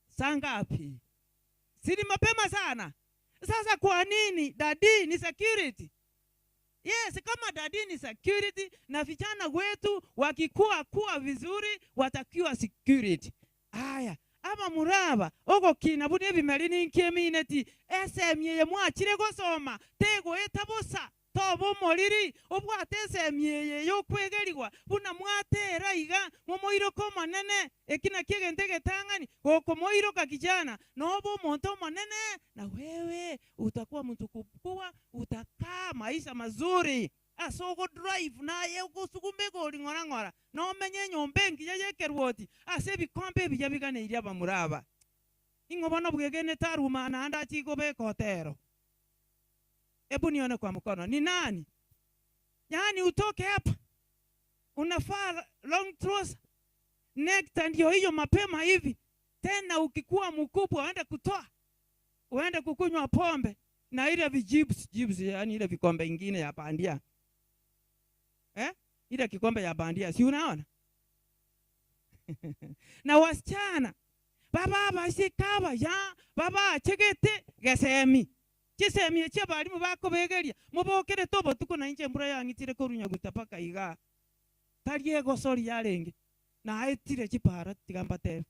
[SPEAKER 1] Saa ngapi? Si ni mapema sana. Sasa kwa nini daddy ni security? Yes, kama daddy ni security na vijana wetu wakikua kuwa vizuri watakiwa security. Aya, ama muraba oko kina bune bimeri ninkemineti SM ye mwachire gosoma tego etabosa tobo moriri obwate SM ye yokwegerigwa buna mwatera iga momoiroko manene ekina kiegente getangani gokomoiroka kijana nobo omonto monene na wewe utakuwa mtu kubwa, utakaa maisha mazuri asogo drive naye ugusugume gori ngora ngora no menye nyombe ngiya yekerwoti ase bikombe bijabigane iria bamuraba ingo bono bwegene taruma na anda chigo bekotero. Hebu nione kwa mkono. Ni nani? Yaani utoke hapa unafaa long trouser, necktie ndio hiyo mapema hivi. Tena ukikuwa mkubwa uende kutoa, uende kukunywa pombe na ile vijibs, jibs yani ile vikombe ingine ya bandia. Ile kikombe ya bandia, si unaona? Na wasichana baba bashikaba ya baba chegete gesemi. Chisemi eche balimu bakobegeria mubokere tobo tuko na inje mbura yangitire korunya gutapaka iga. Tari egosori yarenge na aetire chipara tigambate.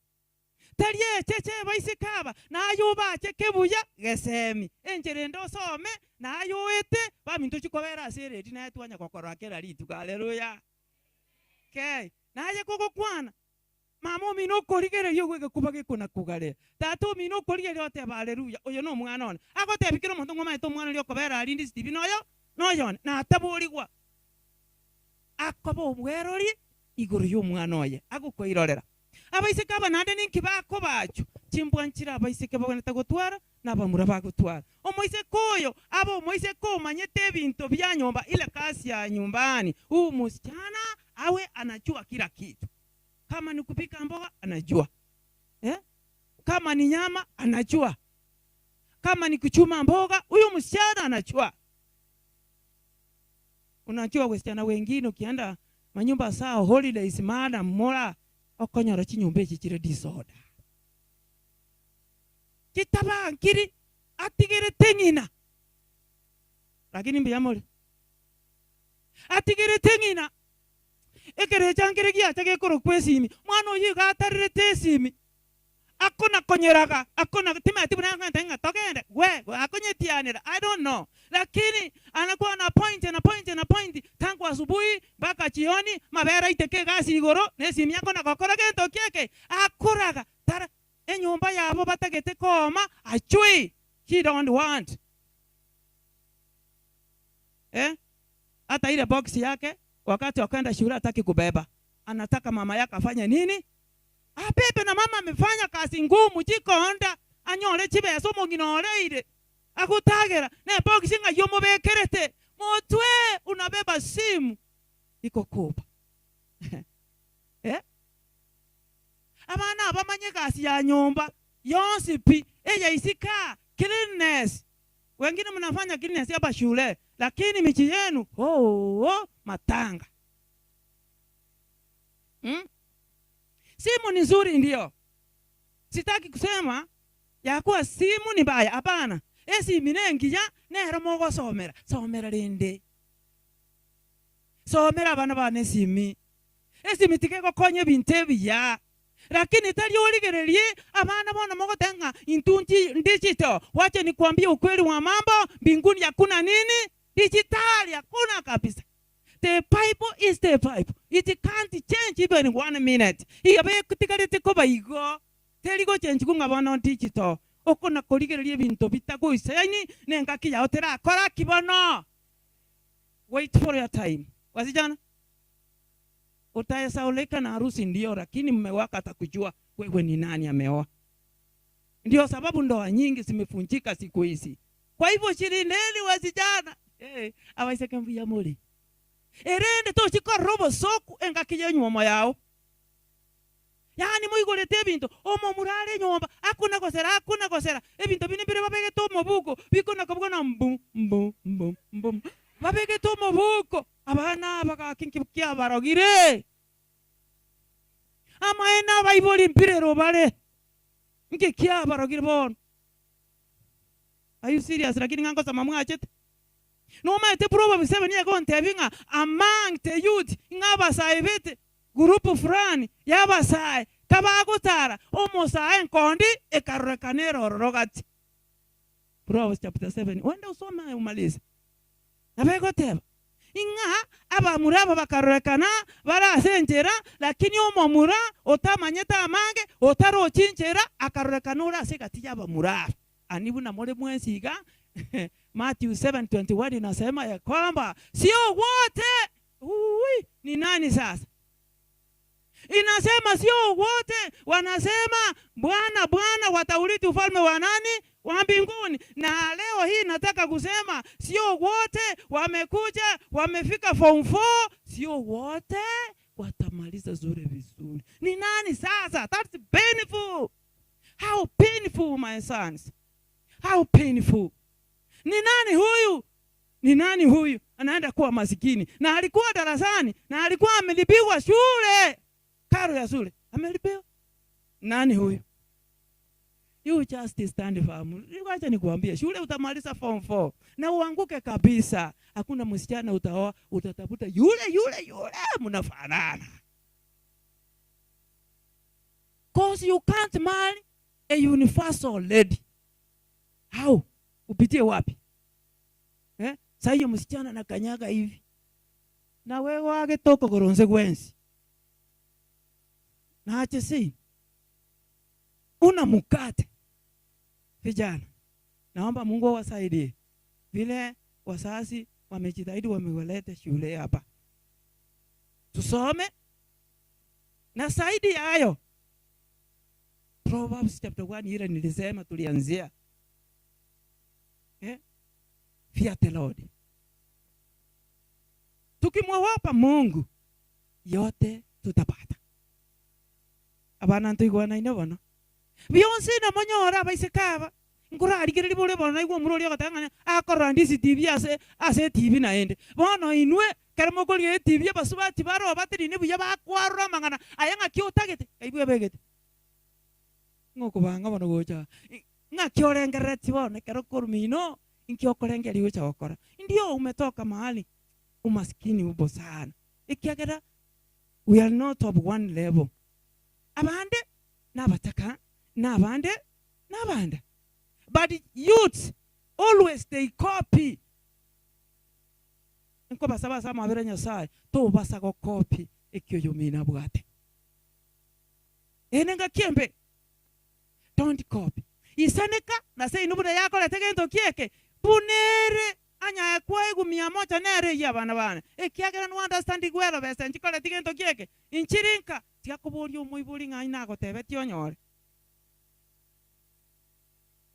[SPEAKER 1] Tari echeche baisikaba na ayoba chekebuya gesemi. Enjere ndo some na ayoete baminto chikobera aseredi na etwanya kokora kera ritu. Haleluya. Okay. Na aye kogokwana mama omino okorigereria ogwege kuba gekona kugare. Tata omino okorigereria oteba haleluya oyo no omwana one. Agotebikira omonto ng'omaete omwana oria okobera arinde Stephen oyo noyone na ataborigwa. Akoba omwerori igoro y'omwana oye agokoirorera. Abaiseke aba naende ninki bakobacho chimbwa nchire abaiseke bagwenerete gotwara na abamura bagotwara. Omoiseke oyo aba omoiseke omanyete ebinto bya nyomba, ile kasi ya nyumbani. Huyu msichana awe anajua kila kitu. Kama ni kupika mboga anajua. Kama ni nyama anajua. Kama ni kuchuma mboga huyu msichana anajua. Unajua wasichana wengine ukienda manyumba sao holidays madam mora okonyora chinyumba echi chire disorder. Chitabankiri atigere ng'ina. Lakini mbiyamole. Atigere ng'ina. Ekere changere giacha gekoro kwesimi. Mwana oyo gatarire esimi. Akona konyeraga, akona timati buna ng'ata togende. We, akonyetianira. I don't know. Lakini anakuwa na point na point na point tangu asubuhi mpaka jioni, mabera iteke gasi igoro, nesimi yako na kokora gento kieke. Akoraga tara enyumba yabo batagete koma achui. He don't want. Hata ile box yake wakati wakaenda shule hataki kubeba. Anataka mama yake afanye nini? Abebe na mama amefanya kazi ngumu jikonda anyole chibeso munginoreire. Akutagera ne box nga yomubekerete. Motwe unabeba simu iko kuba. Abana abamanye kazi ya nyumba yonsi pi eya isika cleanness. Wengine mnafanya cleanness hapa shule lakini michi yenu matanga. Simu ni nzuri ndio. Sitaki kusema ya kuwa simu ni mbaya, hapana. Esi minengi ya nero mogo somera. Somera rinde. Somera abana bane simi. Esi mitike gokonye bintebi ya. Lakini tari origererie abana bona mogo tenga intunji digital. Wacha nikwambie ukweli wa mambo, mbinguni hakuna nini? Digitali hakuna kabisa. The Bible is the Bible. It can't change even 1 minute. Iyabe kutikarete koba igo. Terigo change kunga bona digital. Okona korigererie bintu bitagoise. Yani nenga kiya otera kora kibono. Wait for your time. Wasijana? Utayesaulika na harusi ndio, lakini mume wako atakujua wewe ni nani ameoa. Ndio sababu ndoa nyingi zimefunjika siku hizi. Kwa hivyo shirindeni wasijana. Abaiseke mbuya muli. Erende to chikorobo soku engaki nyuma yao. Yani muigorete ebintu omo murare nyomba akuna gosera akuna gosera ebintu bine bire babegete omobuko bikona kobona mbu mbu mbu mbu babegete omobuko abana bagakinkibukia barogire amaena baiboli mpirero bale nkikia barogire bon. Are you serious? Lakini ngango sama mwachete no maete Proverbs 7 yego ntebinga among the youth ngabasaibete grupu fulani yabasae kabagutara omosae nkondi ekarorekanero rorogati. Proverbs chapter 7 wenda usome umalize. Nabegoteba inga abamura bakarorekana barasenjera lakini omomura otamanyeta amange otarochinjera akarorekana urasigati yabamura anibu na mole mwensiga. Matthew 7:21 inasema ya kwamba sio wote. Ui, ni nani sasa? Inasema sio wote wanasema Bwana Bwana wataurithi ufalme wa nani? Wa mbinguni. Na leo hii nataka kusema sio wote wamekuja wamefika form 4, sio wote watamaliza shule vizuri. Ni nani sasa? That's painful. How painful, my sons. How painful. Ni nani huyu? Ni nani huyu anaenda kuwa masikini? Na alikuwa darasani, na alikuwa amelipiwa shule. Karo ya shule amelipiwa. Nani huyu? You just stand firm. Wacha nikuambie, shule utamaliza form 4 na uanguke kabisa. Hakuna msichana utaoa, utatafuta yule yule yule mnafanana. Cause you can't marry a universal lady. How? Upitie wapi? Eh? Sasa hiyo msichana na kanyaga hivi. Na wewe wage toko koronze gwensi. Na ache si. Una mukate. Vijana, naomba Mungu awasaidie. Vile wazazi wamejitahidi wamewaleta shule hapa. Tusome. Na zaidi ya hayo, Proverbs chapter 1 ile nilisema tulianzia. Fear the Lord. Tukimwogopa Mungu yote tutapata. Abana ntuigwana ine bono. Beyonce na monyora baisekaba. Nkurarigere libole bona igwo murori agatangana akorora ndisi TV ase ase TV naende. Bono inwe karamo koli TV basubati baro batiri buya bakwarura mangana aya ngaki otagete kaibwe begete. Ngokubanga bono gocha. Ngaki orengereti bono kero korumino inki okorengeri gocha gokora. Ndio umetoka mahali umaskini ubo sana. Ikiagera we are not of one level. Abande nabataka nabande nabande. But youth always they copy. Nko basaba sama abere Nyasaye to basa go copy ekyo yumina bwate. Enenga kiembe don't copy. Isaneka na sei nubuda yako letegento kieke bunere anya kwa igumia moja nere ya bana bana. Ekiagera no understand gwero besa nchikole tigento kieke inchirinka tiakobori omoibori ngai nagotebeti onyore.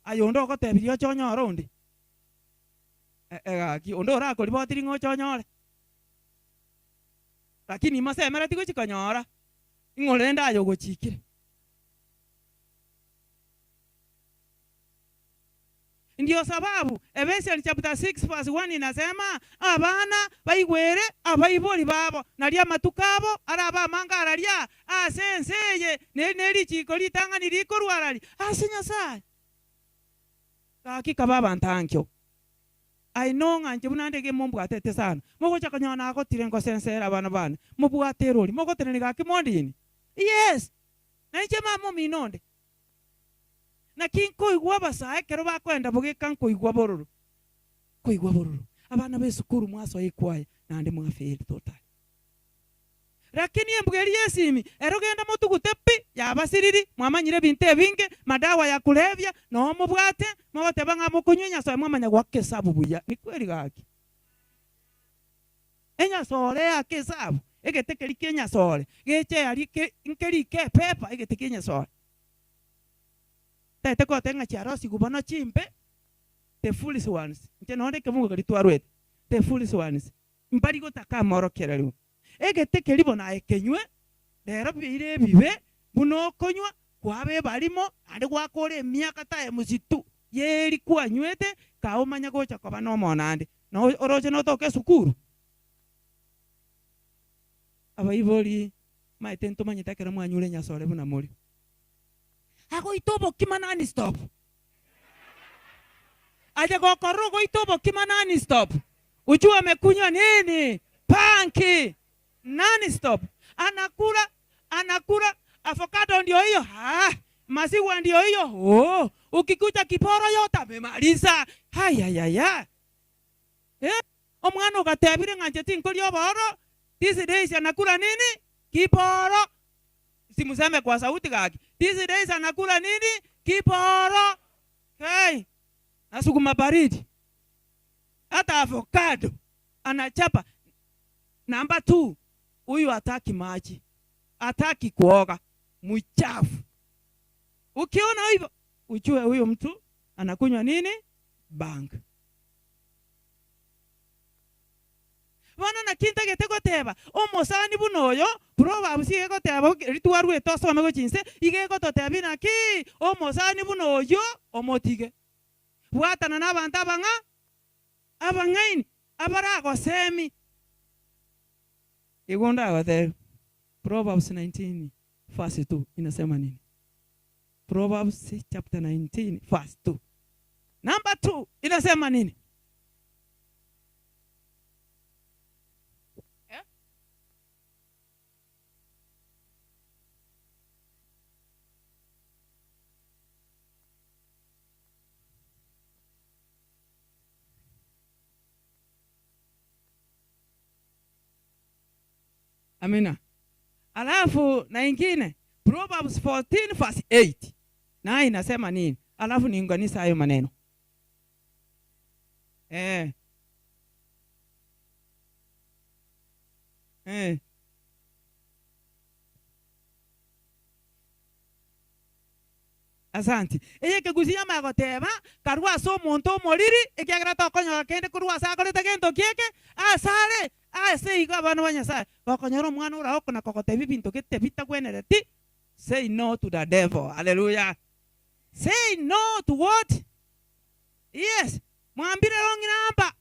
[SPEAKER 1] Ayo ndo gotebirio chonyore undi. Egaki ondo orakori botiri ng'o chonyore. Lakini masemera tigochikonyora. Ing'orenda ayo gochikire. Ndio sababu Ephesians chapter 6 verse 1 inasema abana baigwere abaibori babo naria matukabo araba manga araria asenseye neri chiko litangani likorwarari ase Nyasaye. Hakika baba ntankyo. I know nganje bunandege mombwatete sana. Mogocha kanyona agotire ngosensera abana bana. Mobwate rori mogotenene gaki mondini. Yes. Na inche mama minonde. Na kinkoigwa basae kero bakwenda bugeka nkoigwa bororo. Koigwa bororo. Abana besukuru mwaso ikwaya nande mwafeli total. Lakini embugeri yesimi erogenda mutugute pi yabasiriri mwamanyire bintu ebinge madawa ya kulevya no mubwate mugoteba nga mukunywa nyasoe mwamanya gwakesabu buya ni kweli gaki enyasore akesabu egete keri kenyasore geche ari nkeri ke pepa egete kenyasore tete kotenga chiarosi kubona chimpe the foolish ones nche nonde kemungu kalitwarwete the foolish ones mbari gotaka morokera riu egete keribo na ekenywe rero bire bibe buno konywa kwabe barimo ande gwakore emiaka tae musitu yeri kwanywete kaomanya gocha koba no monande no oroche no toke sukuru abaibori maete ntomanyete kero mwanyure nyasore buna muri agoitobo kimanani stop aje gokoro goitobo kimanani stop ujue amekunywa nini panki nani stop anakula anakula avocado ndio hiyo maziwa ndio hiyo oh ukikuta kiporo yote amemaliza haya ya ya omwana ugatebire nganje tinkoli oboro these days anakula nini kiporo simuseme kwa sauti gaki these days anakula nini kiporo hey nasukuma baridi hata avocado anachapa. Namba 2 huyu hataki maji, hataki kuoga, mchafu. Ukiona hivyo ujue huyu mtu Anakunywa nini? Bang. Bana na kinta gete goteba omosani bunoyo Proverbs ige goteba ritwarwe tosome gochinse ige gototeba naki omosani bunoyo omotige bwatana n'abantu abang'a abang'aini abaragosemi igonda goteba. Proverbs 19 verse 2 inasema nini? Proverbs chapter 19 verse 2. Number 2 inasema nini? Amina. Alafu na ingine Proverbs 14 verse 8. Na inasema nini? Alafu niunganisha hayo maneno. Asante. Eye keguzia magoteba karwa so monto moriri ekiagra tokonyoka kende kurwa sakorete gento kieke asare ase igo abana ba Nyasaye bakonyora omwana ora okona kogotebi binto gete bitagwenereti. Say no to the devil. Hallelujah. Say no to what? Yes. Mwambire wrong number.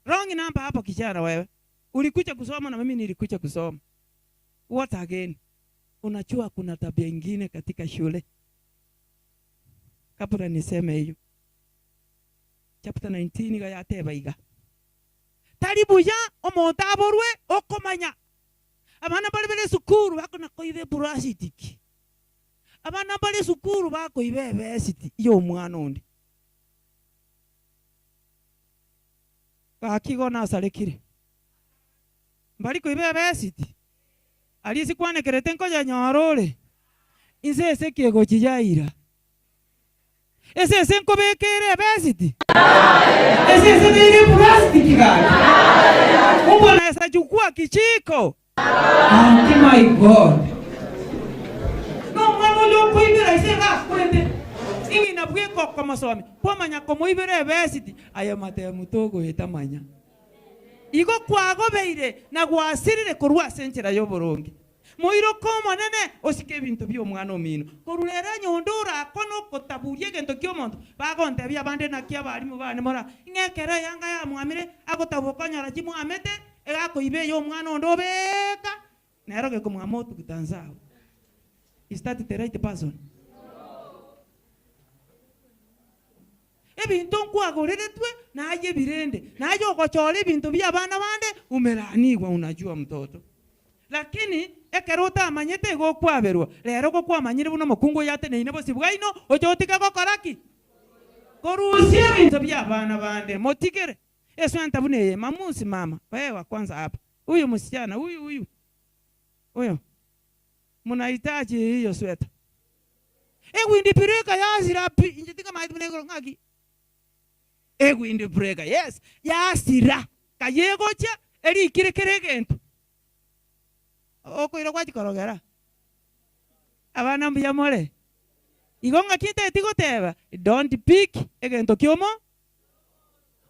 [SPEAKER 1] Wrong number hapo kijana wewe. Ulikuja kusoma na mimi nilikuja kusoma. What again? Unajua kuna tabia nyingine katika shule. Kabla niseme hiyo. Chapter 19 ga yateba iga. Taribu ya omonto aborwe okomanya. Abana bali bale sukuru bakona koibe plastic. Abana bali sukuru bakoibe besiti iyo omwana onde. Kakigo nasarekire. Mbali koibe besiti. Alisi kwanekerete nkoja nyorore. Inse ese kiego chijaira. Ese ese nkobekere besiti. Ese ese nire plastic gani. Mungu anaweza chukua kichiko. Oh my God. No mwana uyo kuibira ise gakwende. Ingi nabwe kokko masomi. Kwamanya komoibere besiti aya matemu togo etamanya. Igo kwagobeire na gwasirire korwa senchera yoboronge. Moiro komonene osike ebinto bya omwana omino. Korurera nyondora kono kotaburie gento kyomonto. Bagontebia abande naki abarimu bane mora. Ing'ekere yanga ya mwamire agotabokonyora chimwamete egakoibe yo omwana onde obeka. Nero gekomwama otugutanzao. Is that the right person? Ebinto nkwagoreretwe naye birende. Naye ogochora ebinto bya abana bande umelanigwa unajua mtoto. Lakini ekero utamanyete gokwaberwa rero gokwamanyire buno mukungu yateneine bosi bwaino ochotika gokoraki korusia ebinto bya abana bande motigere eso antabune mamusi mama wewe kwanza hapa huyu msichana huyu huyu huyo mnahitaji hiyo sweta egwindipireka yazira pi injitika maiti munengoro ngaki egwindipireka yes yasira kayegocha eri kirekere gento okoira gwachikorogera abana mbuya more igo ng'akinte tigoteba don't pick egento kiomo.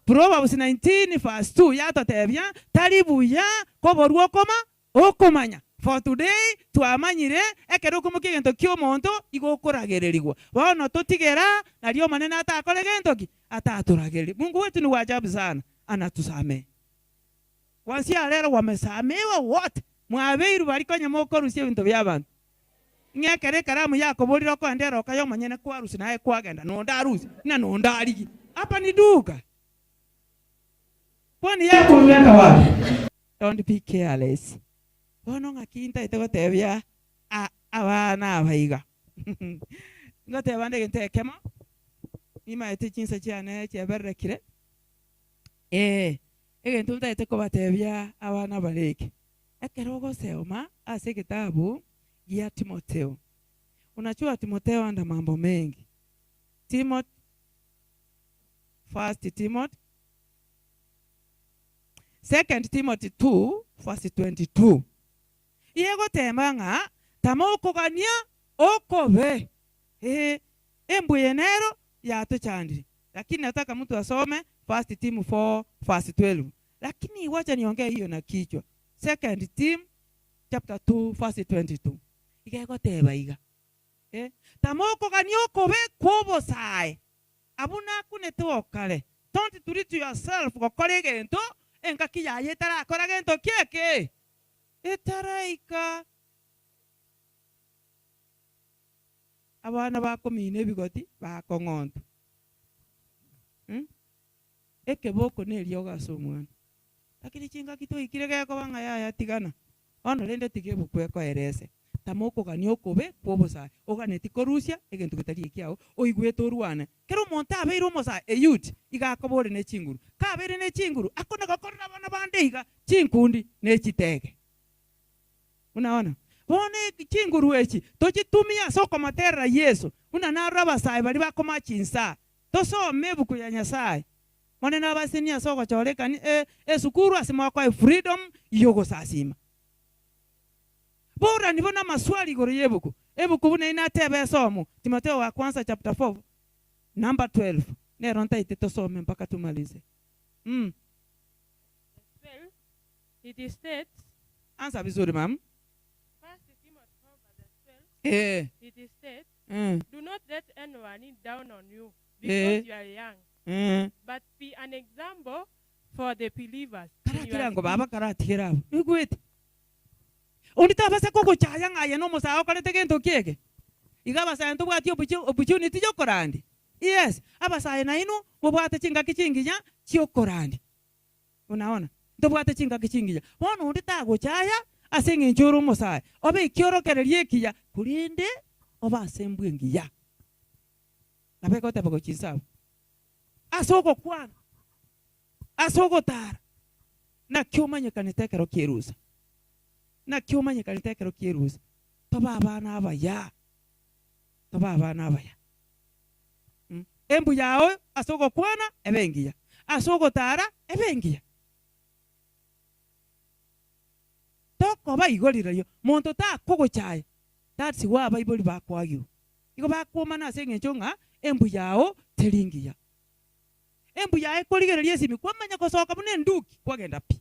[SPEAKER 1] Proverbs 19 verse 2 yatotebia taribuya koborwa okoma okomanya. For today twamanyire ekero komokia egento kiomonto igo okoragererigwa bono totigera nario manene atakore gento ki ataturagereri. Mungu wetu ni wa ajabu sana, anatusamee. Kwanzia leo wamesamewa wote. Mwabeiru barikonya mokorusia ebinto bya abantu. Ng'ekere karamu yakoborire okondera okayomanyene kwarusi naye kwagenda nonda arusi na nonda arigi. Hapa ni duka. Kwani yako uliweka wapi? Don't be careless. Bono ng'akinta itegotebia abana abaiga. Ngoteba ndege ntekemo. Nimaete chinsa chiane chiaberekire. Egento ntaete kobatebia abana bareke. Ekero gosema ase kitabu ya Timotheo. Unajua Timotheo anda mambo mengi. Timothy, First Timothy, Second Timothy 2 verse 22. Yego tema nga tamokogania okobe. Embuye nero Yatochandire. Lakini nataka mtu asome First Tim 4 verse 12. Lakini wacha niongee hiyo na kichwa. Second Tim chapter 2 verse 22. Igegoteba iga. Tamoko ganioko we kobosae. Abuna kunete okare. Don't do it to yourself. Gokore gento engaki yaye tarakora gento kieke. Etaraika. Abana bakomine ebigoti bakong'onto. Ekeboko nerioga ase omwana. Lakini chingaki toikire gekoba ng'a yaya tigana. Ono rende tige ebukwe koerese. Tamoko gani okobe kwobosae. Oganeti korusia egento getari ekiao oigwete orwane. Kero omonto abeire omosae eyouth iga akobore ne chinguru. Kabeire ne chinguru akona gokorera abana bande iga chinkundi ne chitege. Unaona? Bone chinguru echi tochitumia ase okomoterera Yesu. Una naro abasae bari bakoma chinsa. Tosome ebuku ya Nyasaye. Mone nabasenia ase ogochoreka esukuru ase mwakoe freedom yogosasima. Bora nibona maswali igoro yebuku. Ebuku buna inateba esomo. Timotheo wa kwanza chapter 4 number 12. Nero ntaite tosome mpaka tumalize.
[SPEAKER 16] 12. It states.
[SPEAKER 1] Anza vizuri mam.
[SPEAKER 16] First Timothy 4 verse 12. It states. Do not let anyone down on you because you are young. But be an example for the believers.
[SPEAKER 1] Karakira baba karatigera abo. Nigwete. Onita basa koko chaya ng'aye no musawo korete gento kieke. Iga abasae ntobwati opportunity yokorandi. Yes, abasae nainu mobwate chingaki chinginya chiokorandi. Unaona? Ntobwate chingaki chinginya. Bono onde tagochaya ase eng'encho ore omosae. Obe ekiorokereria ekiya korende obe ase embwa engiya. Nabe goteba gochinsa. Ase ogokwana. Ase ogotara. Nakio omanyekanete ekero kierusa. Nakio omanyekanete ekero kierusa. Toba abana abaya. Toba abana abaya. Embu yao ase ogokwana ebe engiya. Ase ogotara ebe engiya. Tokoba igorirayo. Monto takogochaya. That's why abaibori bakwagirwe. Igo bakwomana ase eng'encho ng'a embu yao teri engiya. Embu yae korigereria esimi kwamanya gosoka buna enduki kwagenda pi.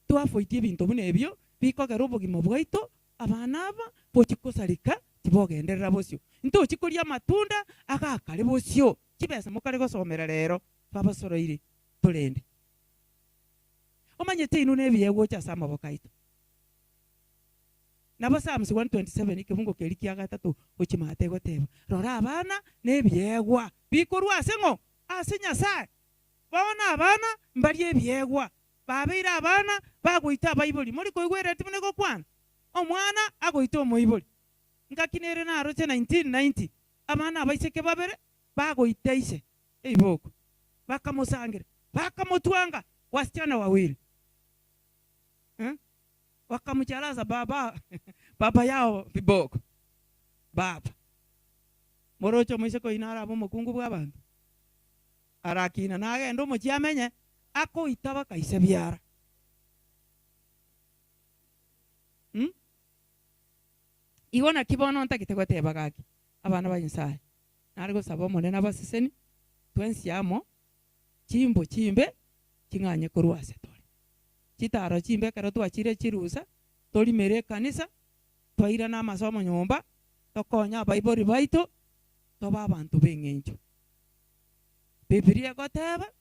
[SPEAKER 1] Twafoitie ebinto buna ebio bikogera obogima bwaito abana aba bochikosarika tibogenderera bosio. Ntochikoria amatunda agakare bosio. Chibesa mokare gosomera rero twabasoroire torende. Omanyete inu nebiegwa ase amaboko aito. Nabo Psalms 127 ekebungo keri kia gatatu gochimate goteba rora abana nebiegwa bikorwa ase ng'o ase Nyasaye. Bono abana mbari ebiegwa babeire abana bagoita abaibori muri koigwereti mune gokwana omwana agoita omoibori nkakinere naroche 1990 abana abaiseke babere bagoita ise eiboko bakamusangira bakamutwanga wasichana wawili wakamcharaza baba baba yao viboko baba morocho mwiseko inara abo mukungu bw'abantu arakina nagenda omochiamenye akoita bakaise biara. Igo nakibono ntagete goteba gaki abana ba Nyasaye nari gosaba omonene abaseseni twensiamo chimbo chimbe ching'anye korwa ase tore chitaro chimbe ekero twachire chirusa torimere ekanisa twaira na amasomo nyomba tokonya abaibori baito toba abanto b'eng'encho. Bibilia egoteba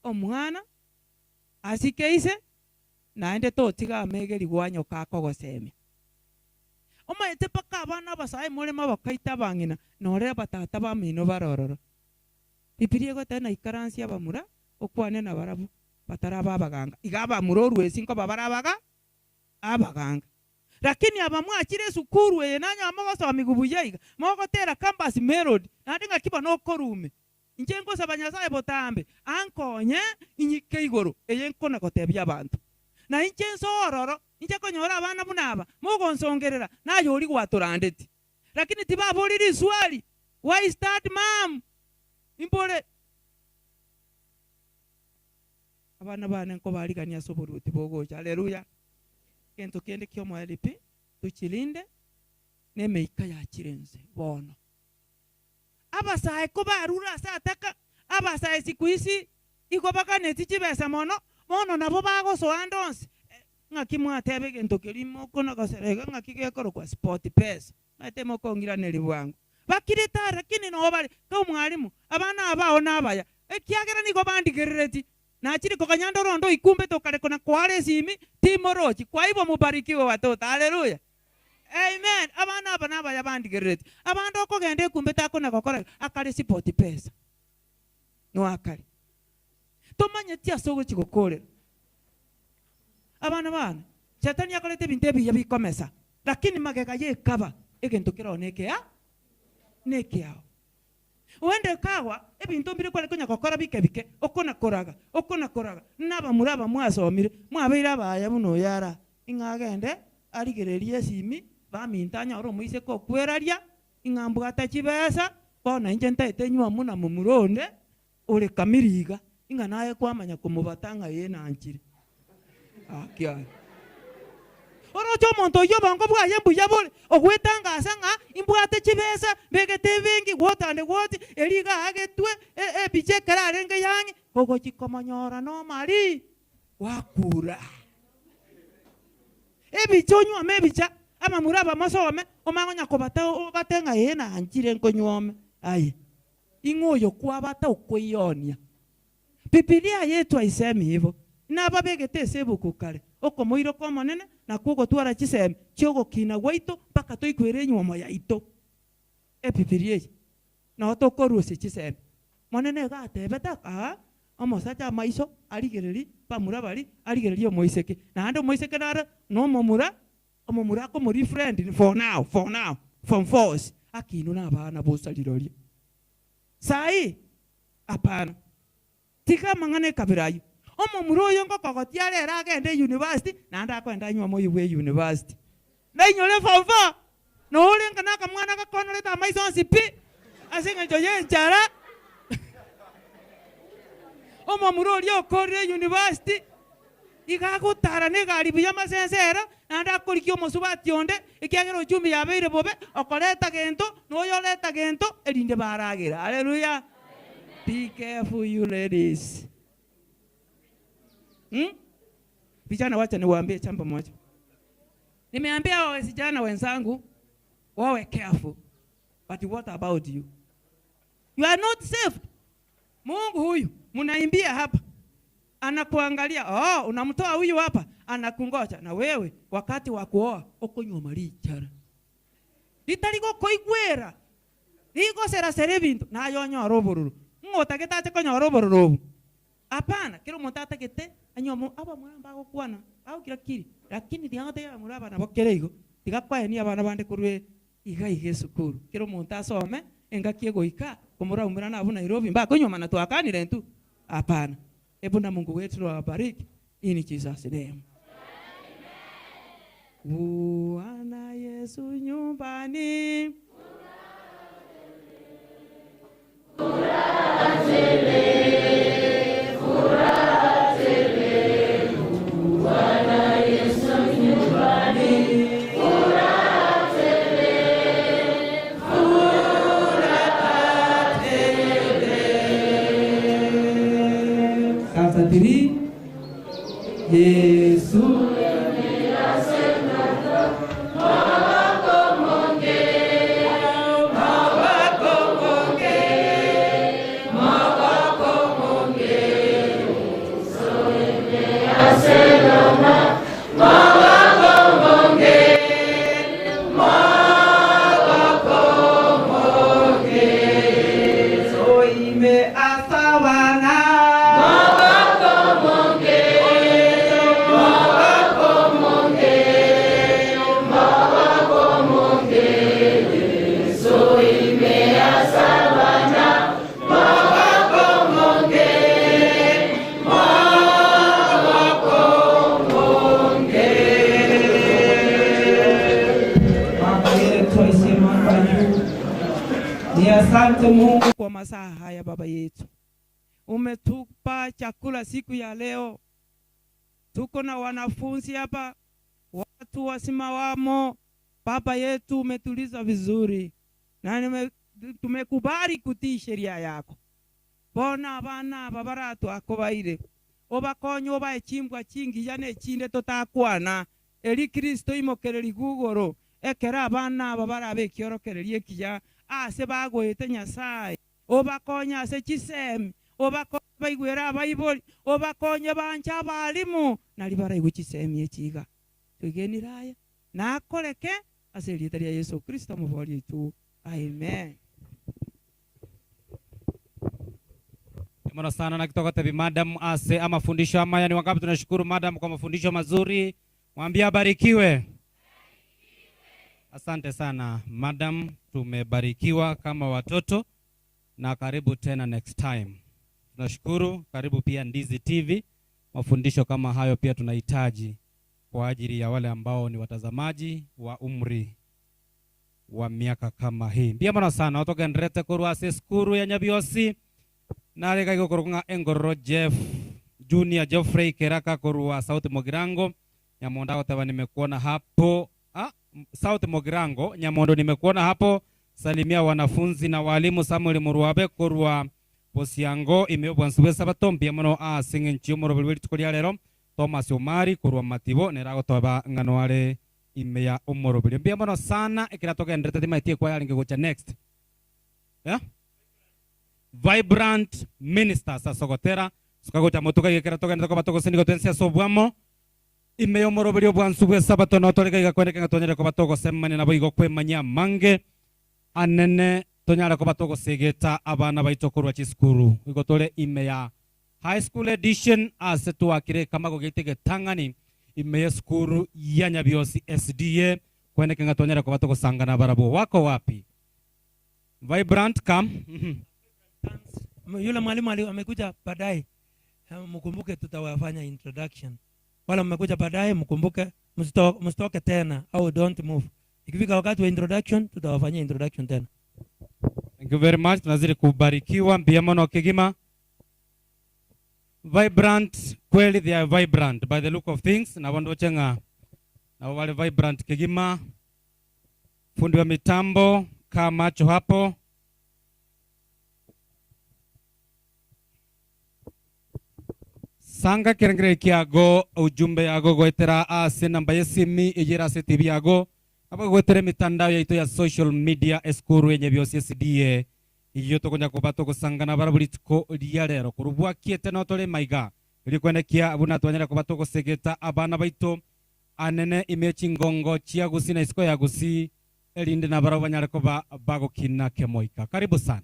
[SPEAKER 1] omwana asike ise naende totiga amegeri gwanyoka akogosemia. Omaete paka abana abasae morema bakaita abang'ina nore abatata bamino barororo. Bibilia egoteba naikaransi abamura okwane na barabwo bataraba abaganga. Iga abamura orwesi nkoba barabaga abaganga. Lakini abamwachire esukuru eye nanya mogosoma buya iga mogotera campus melody naende ng'aki nokorume. Inche ngosaba Nyasaye botambe ankonye inyike igoro eye nkona gotebia abanto. Na inche nsororo inche konyora abana buna aba mogonsongerera naye ori gwatorandeti. Lakini tibaborire iswali why start mom imbore abana bane nkobarigania ase oboruoti bogocha. Haleluya. Kento kende kiomoeripi tuchilinde nemeika yachirenze bono. Abasae ko barura sataka abasae siku hizi iko bakaneti chibesa mono mono nabo bagosoa ndonsi ng'aki mwatebe gento kelimo kona goserega ng'aki gekoro kwa sport pesa matemo kongiraneri bwangu bakireta lakini no bali ka mwalimu abana abao nabaya ekiagera nigo bandigerereti nachiri kokanyando rondo ikumbe tokareko na kware simi timorochi kwa hivyo mubarikiwe watoto. Haleluya, amen. Abana aba nabaya bandigerereti abandi okogenda ekumbe takona gokora akare sport pesa no akare tomanyeti ase gochigokorera abana bana shetani akorete bintu ebiya bikomesa lakini magega yekaba egento keroneke ya nekiao uende kawa ebintu mbire kware konya gokora bike bike okona koraga naba muraba mwasomire mwabeira abaya buno yara ing'agende arigererie esimi bamintanya oro moise kokweraria ing'ambwata chibesa bona inche ntaete nywa muna mumuronde ore kamiriga ing'a naye kwamanya komubatanga ye nanchire akia orocho omonto oyo bongo bwaye mbuya bore ogwetangasa ng'a imbwate chibesa mbegete ebingi gwotande gwoti eriga agetwe ebiche ekero arenge yang'e ogochikomonyora nomari wakura ebicha onywome ebicha amamura abamosome omangonya kobata obate ng'a ee nanchire nkonywome aye ing'oyo kwabata okweyonia. Bibilia yetu haisemi hivyo. Nababegete esebuku kare okomoiro komonene nakwo chisemi chiogokina gwaito mpaka toikwere nywomo yaito ebibilia eyi no tokorusia chisemi monene gatebete aa omosacha amaiso arigereri bamura bari arigereri omoiseke naende omoiseke nare nomomura omomura akomori friend for now from force akinu na abana bosariroria sai apana tika mang'ana ekabira ayo omomura oyo ngokogotia rero agende university naende akoenda anywa moyo bwe university nainyore form 4 norenga nakamwana gakonorete amaiso onsi pi ase eng'encho ya enchara omomura oria okorire university iga agotara na egari buya amasensera naende akorikia omosubati onde ekiagera ochumi yabeire bobe okoreta gento noyoreta gento erinde baragera. Haleluya. Be careful you ladies. Vijana wacha niwaambie jambo moja. Nimeambia wasichana wenzangu wawe careful. But what about you? You are not safe. Mungu huyu mnaimbia hapa anakuangalia. Oh, unamtoa huyu hapa anakungoja na wewe wakati wa kuoa okonywa marichara. Litaligo koigwera. Ligo sera serebintu nayo nyoro bororo. Ngotageta ache konyora obororo. Hapana, kero omonto atagete anyomo aba muramba agokwana au kira kiri lakini diangate ya muraba nabo kere igo tigakwayani abana bande korwe iga iga esukuru kero omonto asome engaki egoika komuraumira nabo Nairobi mbakonyoma na twakanire ntu. Hapana. Ebu na Mungu wetu awabariki in Jesus name. Bwana Yesu nyumbani Yesu Asante Mungu kwa masaa haya baba yetu. Umetupa chakula siku ya leo. Tuko na wanafunzi hapa, watu wasimawamo. Baba yetu umetuliza vizuri. Na tumekubali kutii sheria yako. Bona abana aba baratwakobaire obakonye obae chimbwa chingiya ne chinde totakwana eri Kristo imokereri gugoro ekera abana aba barabe ekiorokereria ekiya ase bagoete Nyasaye obakonya ase chisemi obakonye baigwera abaibori obakonye bancha abalimu nari baraigwe chisemi echiga twegenire aya nakoreke ase erieta ria Yesu Kristo mubori oito. Amen.
[SPEAKER 6] Mono sana na kitoka tebi madam ase amafundisho amaya. Ni wangapi tunashukuru madam kwa mafundisho mazuri? Mwambie abarikiwe. Asante sana madam, tumebarikiwa kama watoto na karibu tena next time. Tunashukuru, karibu pia Ndizi TV. Mafundisho kama hayo pia tunahitaji kwa ajili ya wale ambao ni watazamaji wa umri wa miaka kama hii. Mbia mono sana otogenderete korwa ase esukuru ya Nyabiosi. Nare kaiko korunga Engororo Jeff Junior Geoffrey Keraka korwa South Mogirango. Nyamondo otaba nimekuona hapo. South Mogirango Nyamondo nimekuona hapo. Salimia wanafunzi na walimu. Samuel Muruabe korwa Bosiango imeobwa nsubwe sabato mbia mono asinge nchiomoro bilweli tukolia lero. Thomas Omari korwa Matibo nerago toba ngano ale imeya omoro bili mbia mono sana ekira togenderete timaitie kwa yalinge gocha next. Yeah? Vibrant Ministers asogotera sukagocha motuka yekera togenda ko batoko sindigo tensia sobwamo imeyo morobelio bwansu bwe sabato no toreka igakwendeka ngatonyere ko batoko semane nabo igo kwemanya mange anene tonyara ko batoko segeta abana baito korwa chisukuru igo tore imeya high school edition ase tuakire kamago gitege tangani imeya sukuru ya Nyabiosi SDA kwendeka ngatonyere ko batoko sangana barabo wako wapi Vibrant come.
[SPEAKER 3] Yule mwalimu amekuja baadaye, mkumbuke tutawafanya introduction. Wala mmekuja baadaye mkumbuke msitoke tena au don't move. Ikifika wakati wa introduction tutawafanyia introduction tena.
[SPEAKER 6] Thank you very much. Tunazidi kubarikiwa mbiamono kigima. Vibrant kweli, they are vibrant by the look of things. Na wando chenga na wale vibrant kigima. Fundi wa mitambo kaa macho hapo. Sanga kerengere kiago ujumbe yago goetera ase namba yesimi ejera ase TV yago aba goetere mitandao yaito ya social media eskuru yenye byosi SDA iyo tokonya kobato gosangana barabulitko liarero kurubwa kiete no tole maiga ilikwenda abuna twanyera kobato gosegeta abana baito anene imechi ngongo chia gusi na isiko ya gusi elinde na barabanyara koba bagokina kemoika. Karibu sana.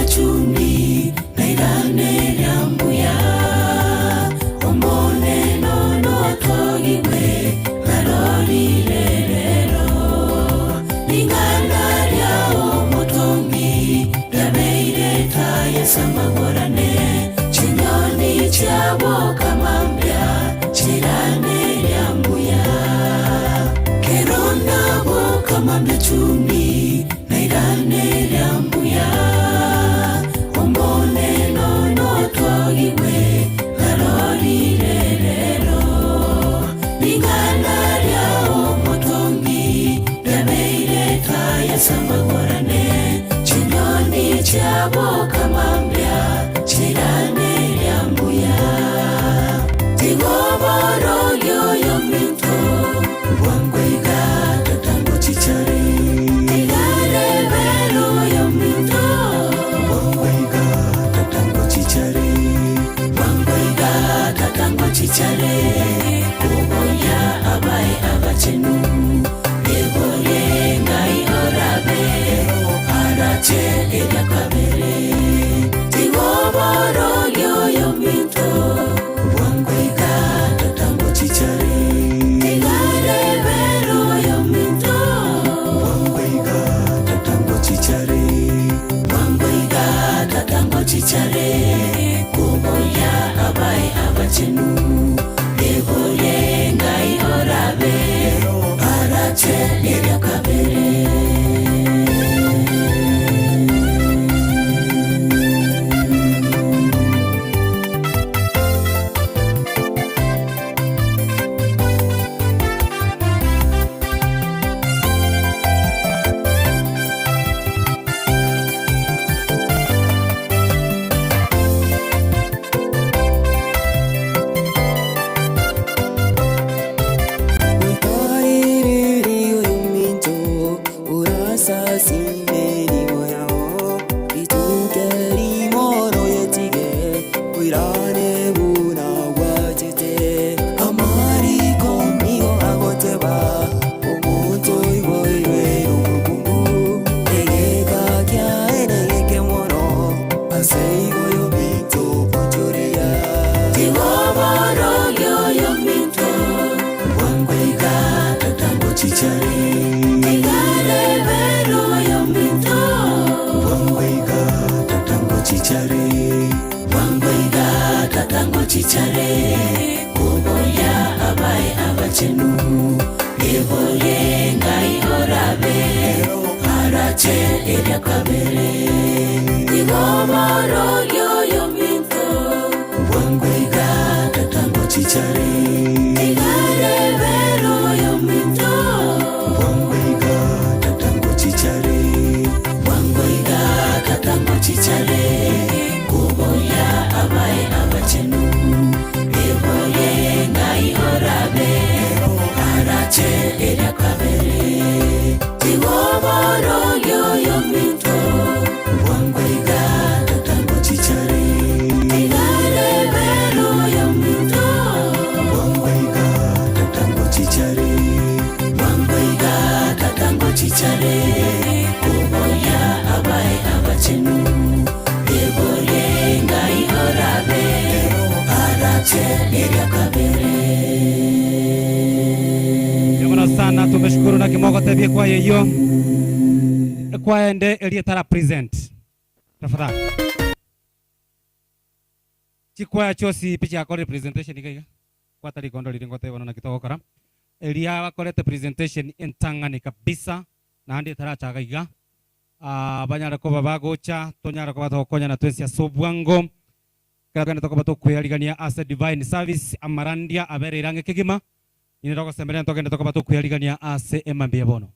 [SPEAKER 2] Chuni nairane ryambuya omone nono atogiwe narorire rero lingana ryao motongi ryabeire tayasamagorane chinyoni chabo kamambya chirane ryambuya keronda bo kamambya chuni nairane ryambuya samagorane chinyoni chabo kamambya chirane ryambuya tigoboro yoyo mito wangwega tatango chichare tigare bero yo mito wangwega tatango chichare wangwega tatango chichare kuboya abae abachenu arache eryakabere.
[SPEAKER 7] chichare Wangwaiga tatango chichare Kuboya abae abachenu Ebole ngai orabe Arache eria kabere Igomoro yoyo minto Wangwaiga tatango chichare Igare vero yo minto Wangwaiga tatango chichare Wangwaiga tatango chichare Kuboya abae abachenu Ebole ngai orabe Arache eria kabere Igomoro yoyo minto Wangwaiga tatango chichare Igare vero yo minto Wangwaiga tatango chichare Wangwaiga tatango chichare Kuboya abae abachenu Ebole ngai orabe Arache eria kabere.
[SPEAKER 6] Yamana sana tumeshukuru na kimoko tebie kwa yeyo kwa ende eliyetara present tafadhali chikwaya chosi picha akore presentation igaiga kwa tari kondo liringo tebona na kitogokora elia bakorete presentation entangani kabisa na handi tarachaga iga banyara ko babagocha tonyara ko batokonya na twensia sobwango kagana tokoba tokwiyarigania as a divine service amarandia abere irange kigima iniroko semere tokende tokoba tokwiyarigania ase emambia bono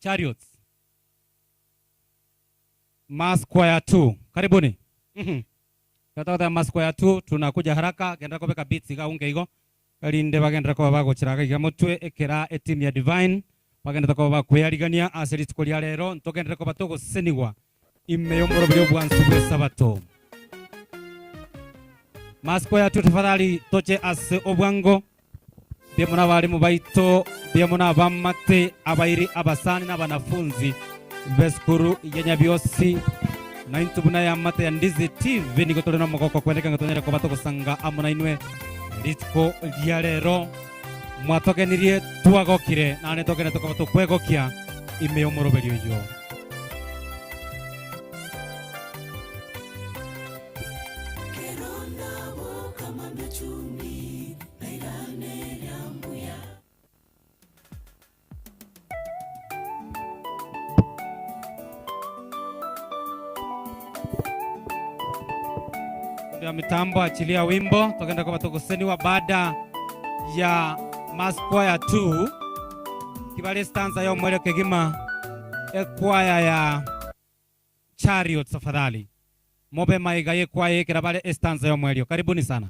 [SPEAKER 6] Chariots Mass Choir 2 karibuni. Kata Mass Choir 2 tunakuja haraka genda kobeka beats iga unge igo kalinde bagenda ko bagochiraga iga motwe ekera etimu ya divine bagenda ko bakwiyarigania ase rituko ria rero ntogende ko batogoseniwa imeyomboro byo bwansu bwe sabato. Mass Choir 2 tafadhali toche ase obwango byemuna balimu baito byemuna abamate abairi abasani n'abanafunzi beskuru yenya byosi na intubuna ya mate ya Ndizi TV niko tole na mokoko kwendeka ngatonyera ko batogosanga amuna inwe rituko ria rero mwatogenirie twagokire na netogene tokoba tokwegokia imeyomoroberio yo. Ya mitambo achilia wimbo tokenda kwa batogoseniwa baada ya Mass Choir 2 kibale stanza ya mwele kegima ekwaya ya Chariot tafadhali mobe maiga ye kwaya kirabale stanza ya mwelio karibuni sana.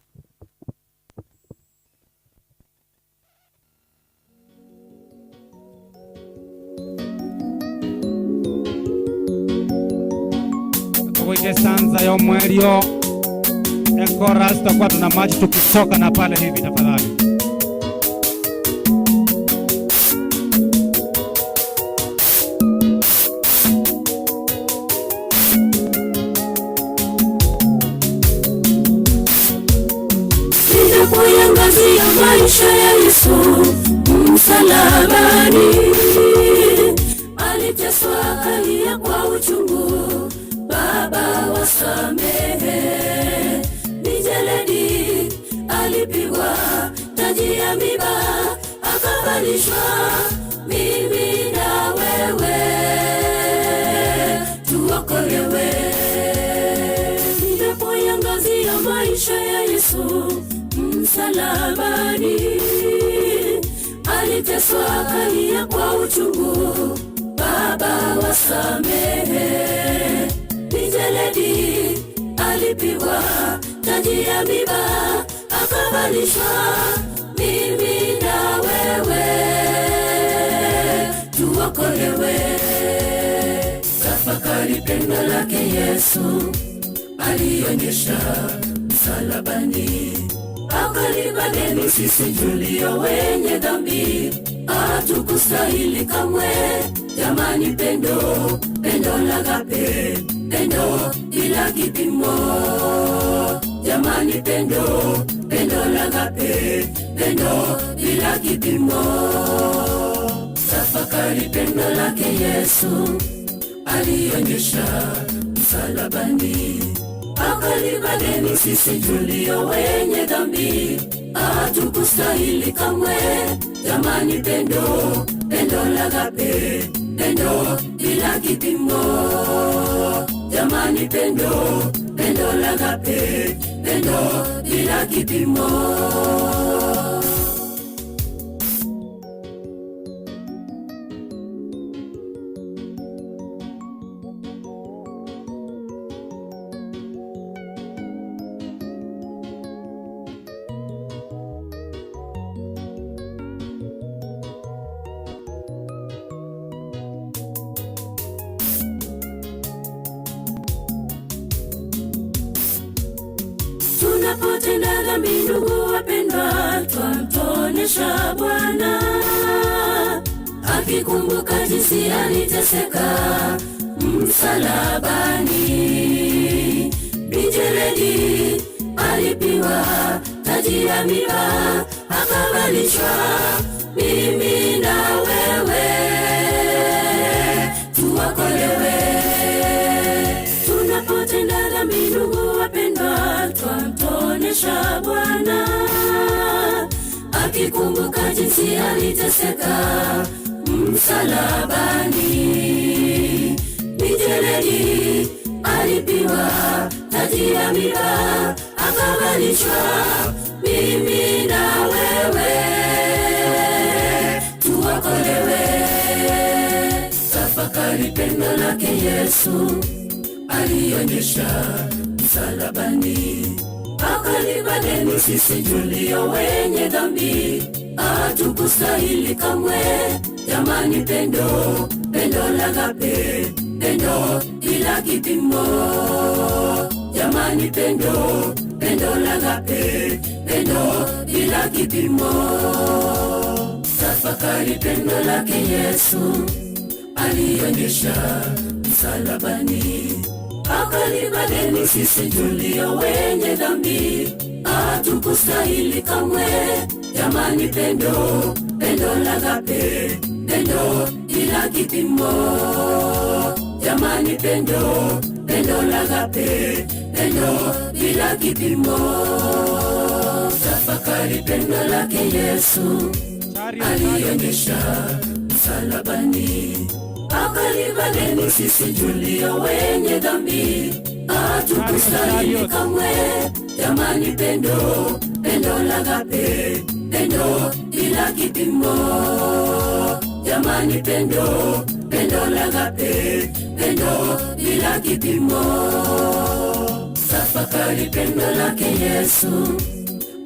[SPEAKER 6] Tuweke stanza ya mwelio Ekora tutakuwa tuna maji tukitoka na pale hivi tafadhali.
[SPEAKER 2] Ninapoiangazia maisha ya Yesu msalabani, aliteswa akalia kwa uchungu, Baba wasamehe. Mijeledi alipigwa, taji ya miba akavalishwa, mimi na wewe tuokolewe. Ninapoiangazia maisha ya Yesu msalabani, aliteswa akalia kwa uchungu, Baba wasamehe. Mijeledi alipigwa, taji ya miba akavalishwa, mimi na wewe tuokolewe. Tafakari pendo lake Yesu alionyesha msalabani, akalipa deni sisi tulio wenye dhambi, hatukustahili kamwe. Jamani, pendo, pendo la agape, pendo bila kipimo. Jamani, pendo, pendo la agape, pendo bila kipimo. Tafakari pendo lake Yesu alionyesha
[SPEAKER 7] msalabani, akalipa deni sisi tulio wenye dhambi, hatukustahili kamwe. Jamani pendo, pendo la agape, pendo bila kipimo. Jamani pendo, pendo la agape, pendo bila kipimo. Tunapotenda dhambi ndugu wapendwa, twamtonesha Bwana, akikumbuka jinsi aliteseka msalabani. Mijeledi alipiwa taji ya miba, akavalishwa mimi na wewe tuokolewe. Tunapotenda dhambi ndugu wapendwa, twamtonesha Bwana, akikumbuka jinsi aliteseka msalabani. Mijeledi alipiwa taji ya miba, akavalishwa mimi na wewe tuokolewe. Tafakari pendo lake Yesu alionyesha msalabani, akalipa deni sisi tulio wenye dhambi, hatukustahili kamwe. Jamani pendo, pendo la agape, pendo bila kipimo. Jamani pendo, pendo la agape, pendo bila kipimo. Tafakari pendo lake Yesu alionyesha msalabani, akalipa deni sisi tulio wenye dhambi, hatukustahili kamwe. Jamani pendo, pendo la agape, pendo bila kipimo. Jamani pendo, pendo la agape, pendo bila kipimo. Tafakari pendo lake Yesu alionyesha msalabani, akalipa deni sisi tulio wenye dhambi, hatukustahili kamwe. Jamani pendo, pendo la agape, pendo bila kipimo. Jamani pendo, pendo la agape, pendo bila kipimo. Tafakari pendo lake Yesu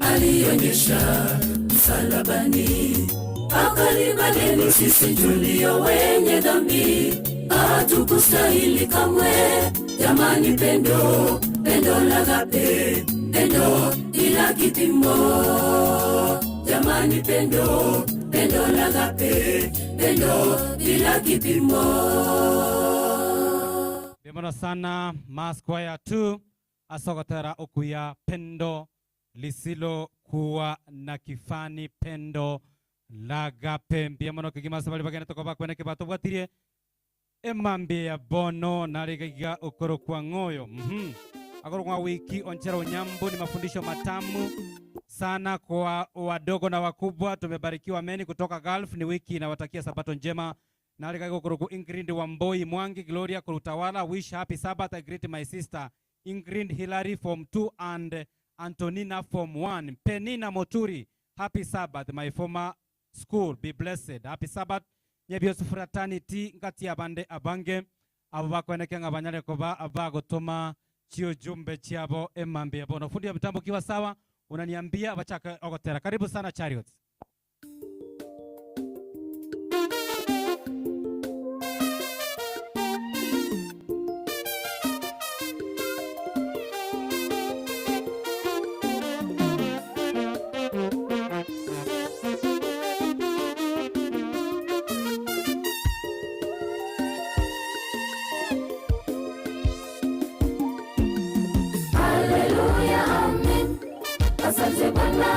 [SPEAKER 7] alionyesha msalabani, akalipa deni sisi tulio wenye dhambi, hatukustahili kamwe. Jamani pendo, pendo la agape, pendo bila kipimo. Jamani pendo, pendo la agape, pendo bila kipimo.
[SPEAKER 6] Bimona sana Mass Choir 2 asogotera okuya pendo lisilo kuwa na kifani, pendo la agape. Mbiamono kigima sabali bagene tokoba kwene kibato bwatirie emambe ya bono narigiga okoro kwa ngoyo. Akoro kwa wiki onchera unyambu ni mafundisho matamu sana kwa wadogo na wakubwa. Tumebarikiwa meni kutoka Gulf. Ni wiki inawatakia sabato njema. Narigiga okoro ku Ingrid Wamboi Mwangi Gloria Kurutawala. Wish happy Sabbath. I greet my sister Ingrid Hillary form 2 and Antonina form 1. Penina Moturi, happy Sabbath, my former school, be blessed. Happy Sabbath. Nyebiosu fraternity ngati abande abange abo bakweneke ngabanyale koba abagotoma chio jumbe chiabo emambe abono. Fundi ya mtambo kiwa sawa unaniambia bachaka ogotera. Karibu sana Chariots.
[SPEAKER 2] Hallelujah, amen. Asante Bwana,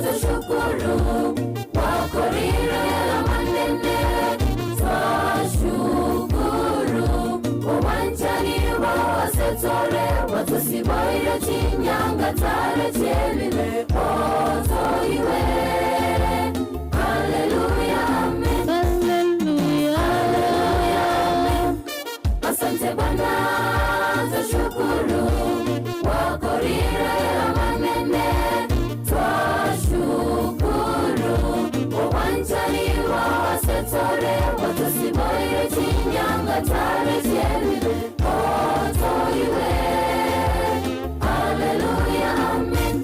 [SPEAKER 2] tushukuru. Watusiboire chinyanga tare chebibe otoiwe. Hallelujah, amen. Hallelujah, amen. Asante Bwana, twashukuru wakorire amanene, twashukuru uwanjani wasetore watusiboire chinyanga tare chebibe otoiwe. Hallelujah, amen.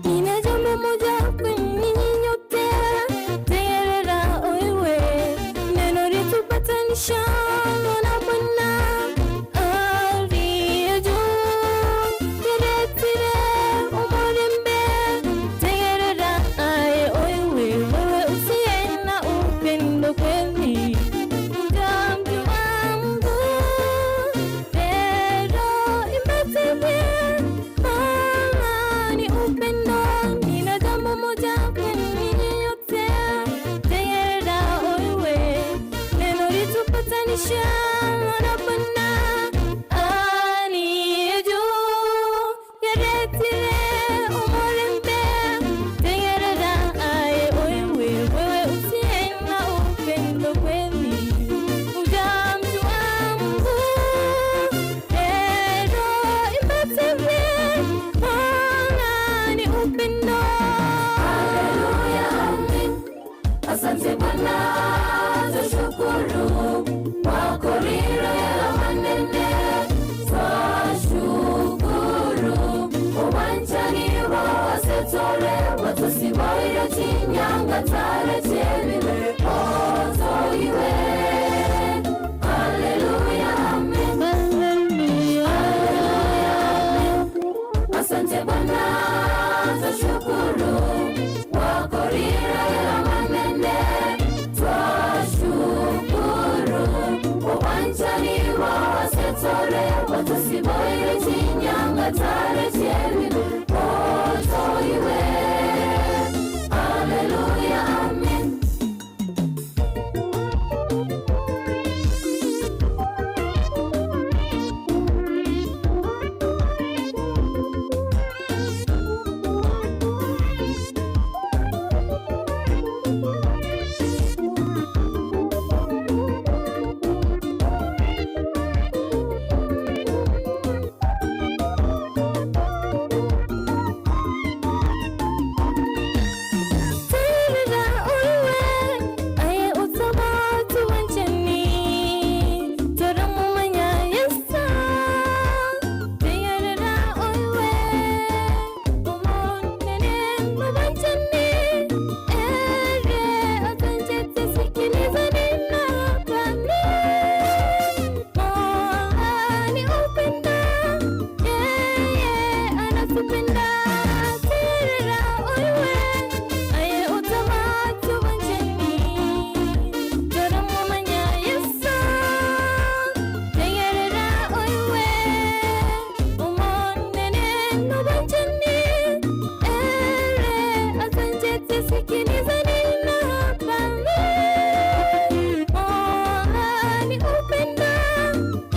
[SPEAKER 8] Nina jambo moja kwenu ninyi nyote, tegerera oiwe, neno litupatanisha na Bwana aliye juu. Tiretire umurembe, tegerera aye oiwe, wewe usiye na upendo kweli hujamjua Mungu. Pero imbatebwe Bwana ni upendo. Nina jambo moja kwenu ninyi nyote, tegerera oiwe, neno litupatanisha na Bwana aliye juu. Yaretire umurembe, tegerera aye oiwe, wewe usiye na upendo kweli hujamjua Mungu. Pero imbatebwe Bwana ni upendo.
[SPEAKER 2] Hallelujah, amen. Asante Bwana, twashukuru wakorire amanene, twashukuru uwanjani wasetore watusiboire chinyanga tare chebibe otoiwe. Hallelujah, amen. Hallelujah, amen. Asante Bwana, twashukuru wakorire amanene, twashukuru uwanjani wasetore watusiboire chinyanga tare chebibe otoiwe. Hallelujah, amen.
[SPEAKER 8] Terera oiwe, aye utabatu wanjani, toramumanya Yesu. Terera oiwe, umunene mubanjani, ere atanjete sikiliza neno Bwana. Mola ni upendo, yeye anatupenda. Terera oiwe, aye utabatu wanjani, toramumanya Yesu. Tegerera oiwe, umunene mubanjani, ere atanjete sikiliza neno Bwana. Mola ni upendo,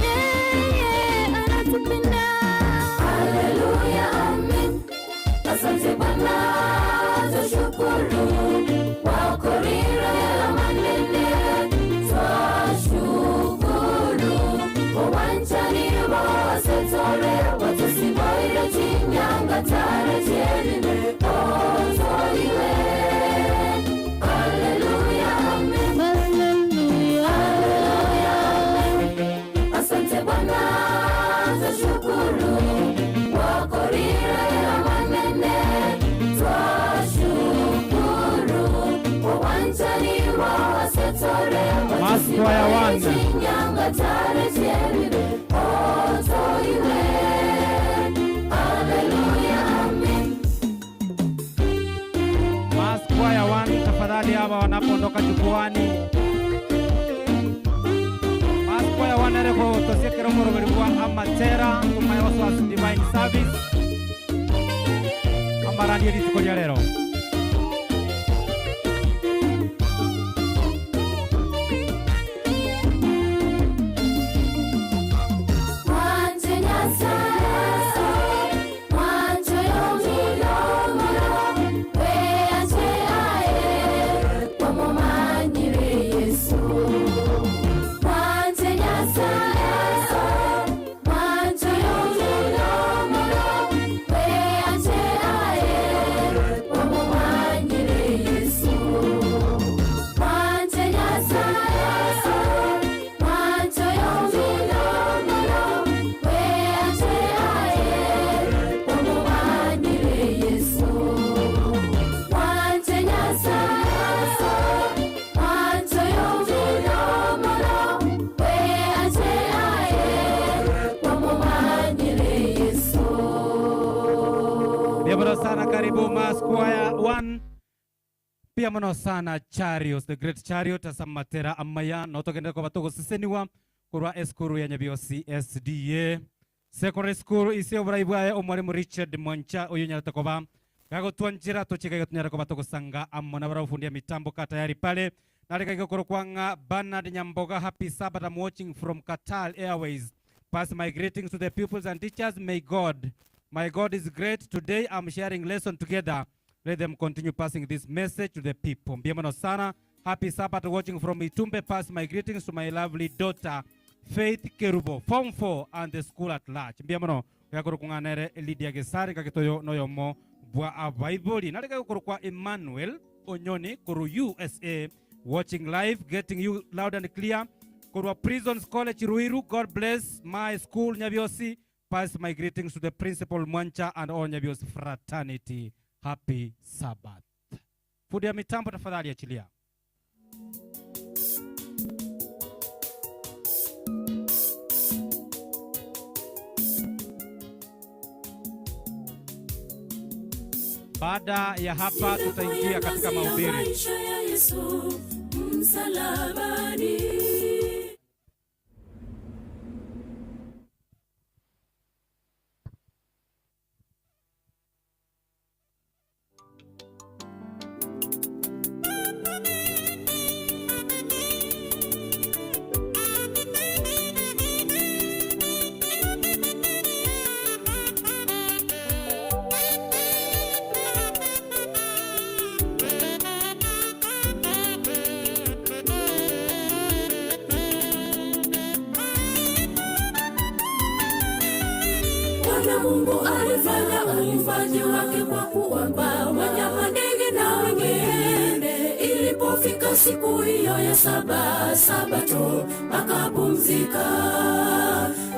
[SPEAKER 8] yeye anatupenda.
[SPEAKER 2] Hallelujah, amen. Asante Bwana, twashukuru wakorire amanene, twashukuru uwanjani wasetore watusiboire chinyanga tare chebibe otoiwe. Hallelujah, amen. Hallelujah, amen. Asante Bwana, twashukuru wakorire amanene, twashukuru uwanjani wasetore
[SPEAKER 6] Mass Choir
[SPEAKER 2] watusiboire
[SPEAKER 6] one.
[SPEAKER 2] chinyanga tare chebibe otoiwe. Hallelujah, amen.
[SPEAKER 6] Mass Choir 1, tafadhali hawa wanapoondoka jukwani. Mass Choir 1 ereko tosiekero moroberi bwa amatera nyuma ya Oswas Divine Service amarandi rituko ria rero.
[SPEAKER 2] Mwanje Nyasaye.
[SPEAKER 6] Karibu Mass Choir 1. Pia mono sana Charios, the great Chariot asamatera amaya na otogende kwa batogo siseniwa kurwa eskuru ya Nyabiosi SDA Secondary School isio buraibwae omwarimu Richard Mwancha uyu nyarata koba gagotwanjira tochika gatunyara koba togosanga amona barafundia mitambo ka tayari pale narika gikoro kwanga Bernard Nyamboga. Happy Sabbath, I'm watching from Qatar Airways. Pass my greetings to the pupils and teachers. May God, my God is great. Today I'm sharing lesson together. Let them continue passing this message to the people. Mbiamano sana. Happy Sabbath, watching from Itumbe. Pass my greetings to my lovely daughter Faith Kerubo, Form 4 and the school at large. Mbiamano yakoro kunganere Lydia Gesari kakitoyo noyomo bwa abaiboli. Narika yakoro kwa Emmanuel Onyoni kuru USA, watching live, getting you loud and clear. Kurwa Prisons College Ruiru. God bless my school Nyabiosi. Pass my greetings to the principal Mwancha and all Nyabiosi fraternity. Happy Sabbath. Fundi ya mitambo tafadhali achilia. Baada ya hapa tutaingia katika mahubiri.
[SPEAKER 7] Maisha ya Yesu msalabani. Mungu alifanya uumbaji wake kwa kuumba wanyama, ndege na wengine. Ilipofika siku hiyo ya saba, Sabato, akapumzika.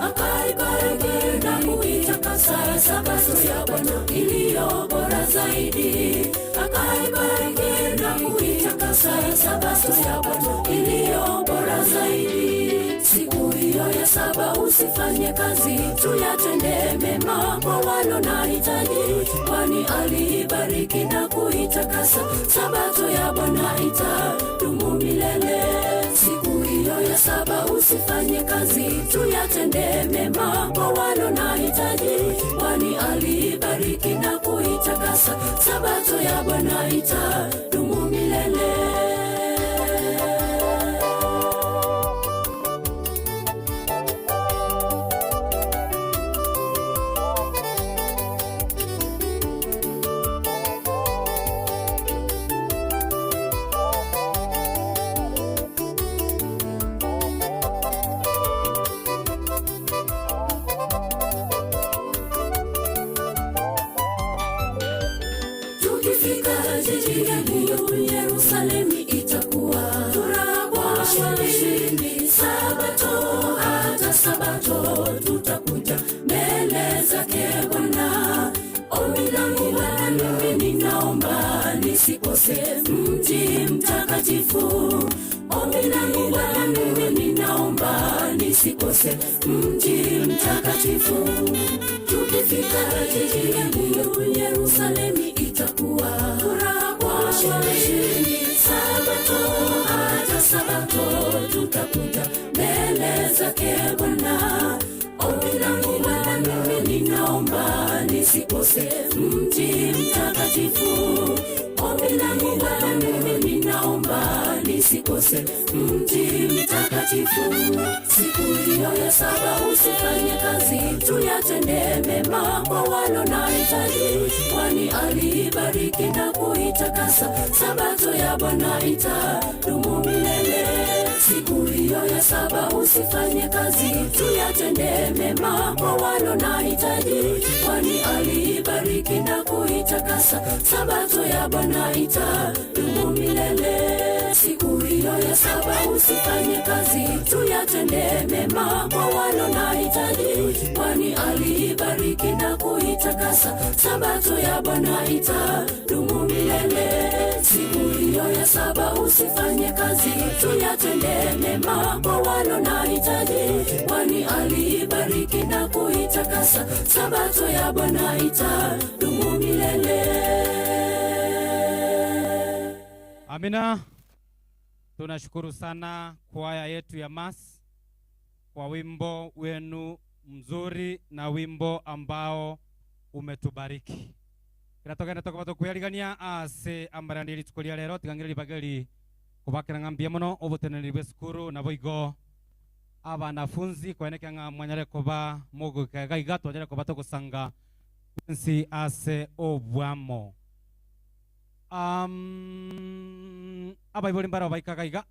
[SPEAKER 7] Akaibariki na kuitakasa Sabato ya Bwana iliyo bora zaidi. Akaibariki na kuitakasa Sabato ya Bwana iliyo bora zaidi. Siku hiyo ya saba usifanye kazi, tuyatende mema kwa walio na hitaji, kwani aliibariki na kuitakasa Sabato ya Bwana itadumu milele. Siku hiyo ya saba usifanye kazi, tuyatende mema kwa walio na hitaji, kwani aliibariki na kuitakasa Sabato ya Bwana itadumu milele. Yerusalemu itakuwa furaha kwa washindi. Sabato hata Sabato tutakuja mbele zake Bwana. Ombi langu Bwana, mimi ninaomba nisikose mji mtakatifu. Ombi langu Bwana, mimi ninaomba nisikose mji mtakatifu. Tukifika jijini Yerusalemu itakuwa furaha kwa washindi. Sabato hata Sabato tutakuja mbele zake Bwana. Ombi langu Bwana, mimi ninaomba nisikose mji mtakatifu. Ombi langu Bwana, mimi ninaomba nisikose mji mtakatifu. Siku hiyo ya saba usifanye kazi, tuyatende mema kwa walio na hitaji, kwani aliibariki na kuitakasa Sabato ya Bwana itadumu milele. Siku hiyo ya saba usifanye kazi, tuyatende mema kwa walio na hitaji, kwani aliibariki na kuitakasa Sabato ya Bwana itadumu milele. Siku hiyo ya saba usifanye kazi, tuyatende mema kwa walio na hitaji, kwani aliibariki na kuitakasa Sabato ya Bwana itadumu milele. Siku hiyo ya saba usifanye kazi, tuyatende mema kwa walio na hitaji, kwani aliibariki na na kuitakasa, Sabato ya Bwana itadumu milele.
[SPEAKER 6] Amina. Tunashukuru sana kwaya yetu ya Mass kwa wimbo wenu mzuri na wimbo ambao umetubariki. Kiratogenda tokobato kuyarigania ase amarandiri tukulia lero tigangire libageli kubakira ngambia mono obuteneri bwe sukuru na boigo abanafunzi kweneka nga mwanyare koba mogo kagaiga twanyare koba togosanga nsi ase obwamo. Abaiboli mbara baikagaiga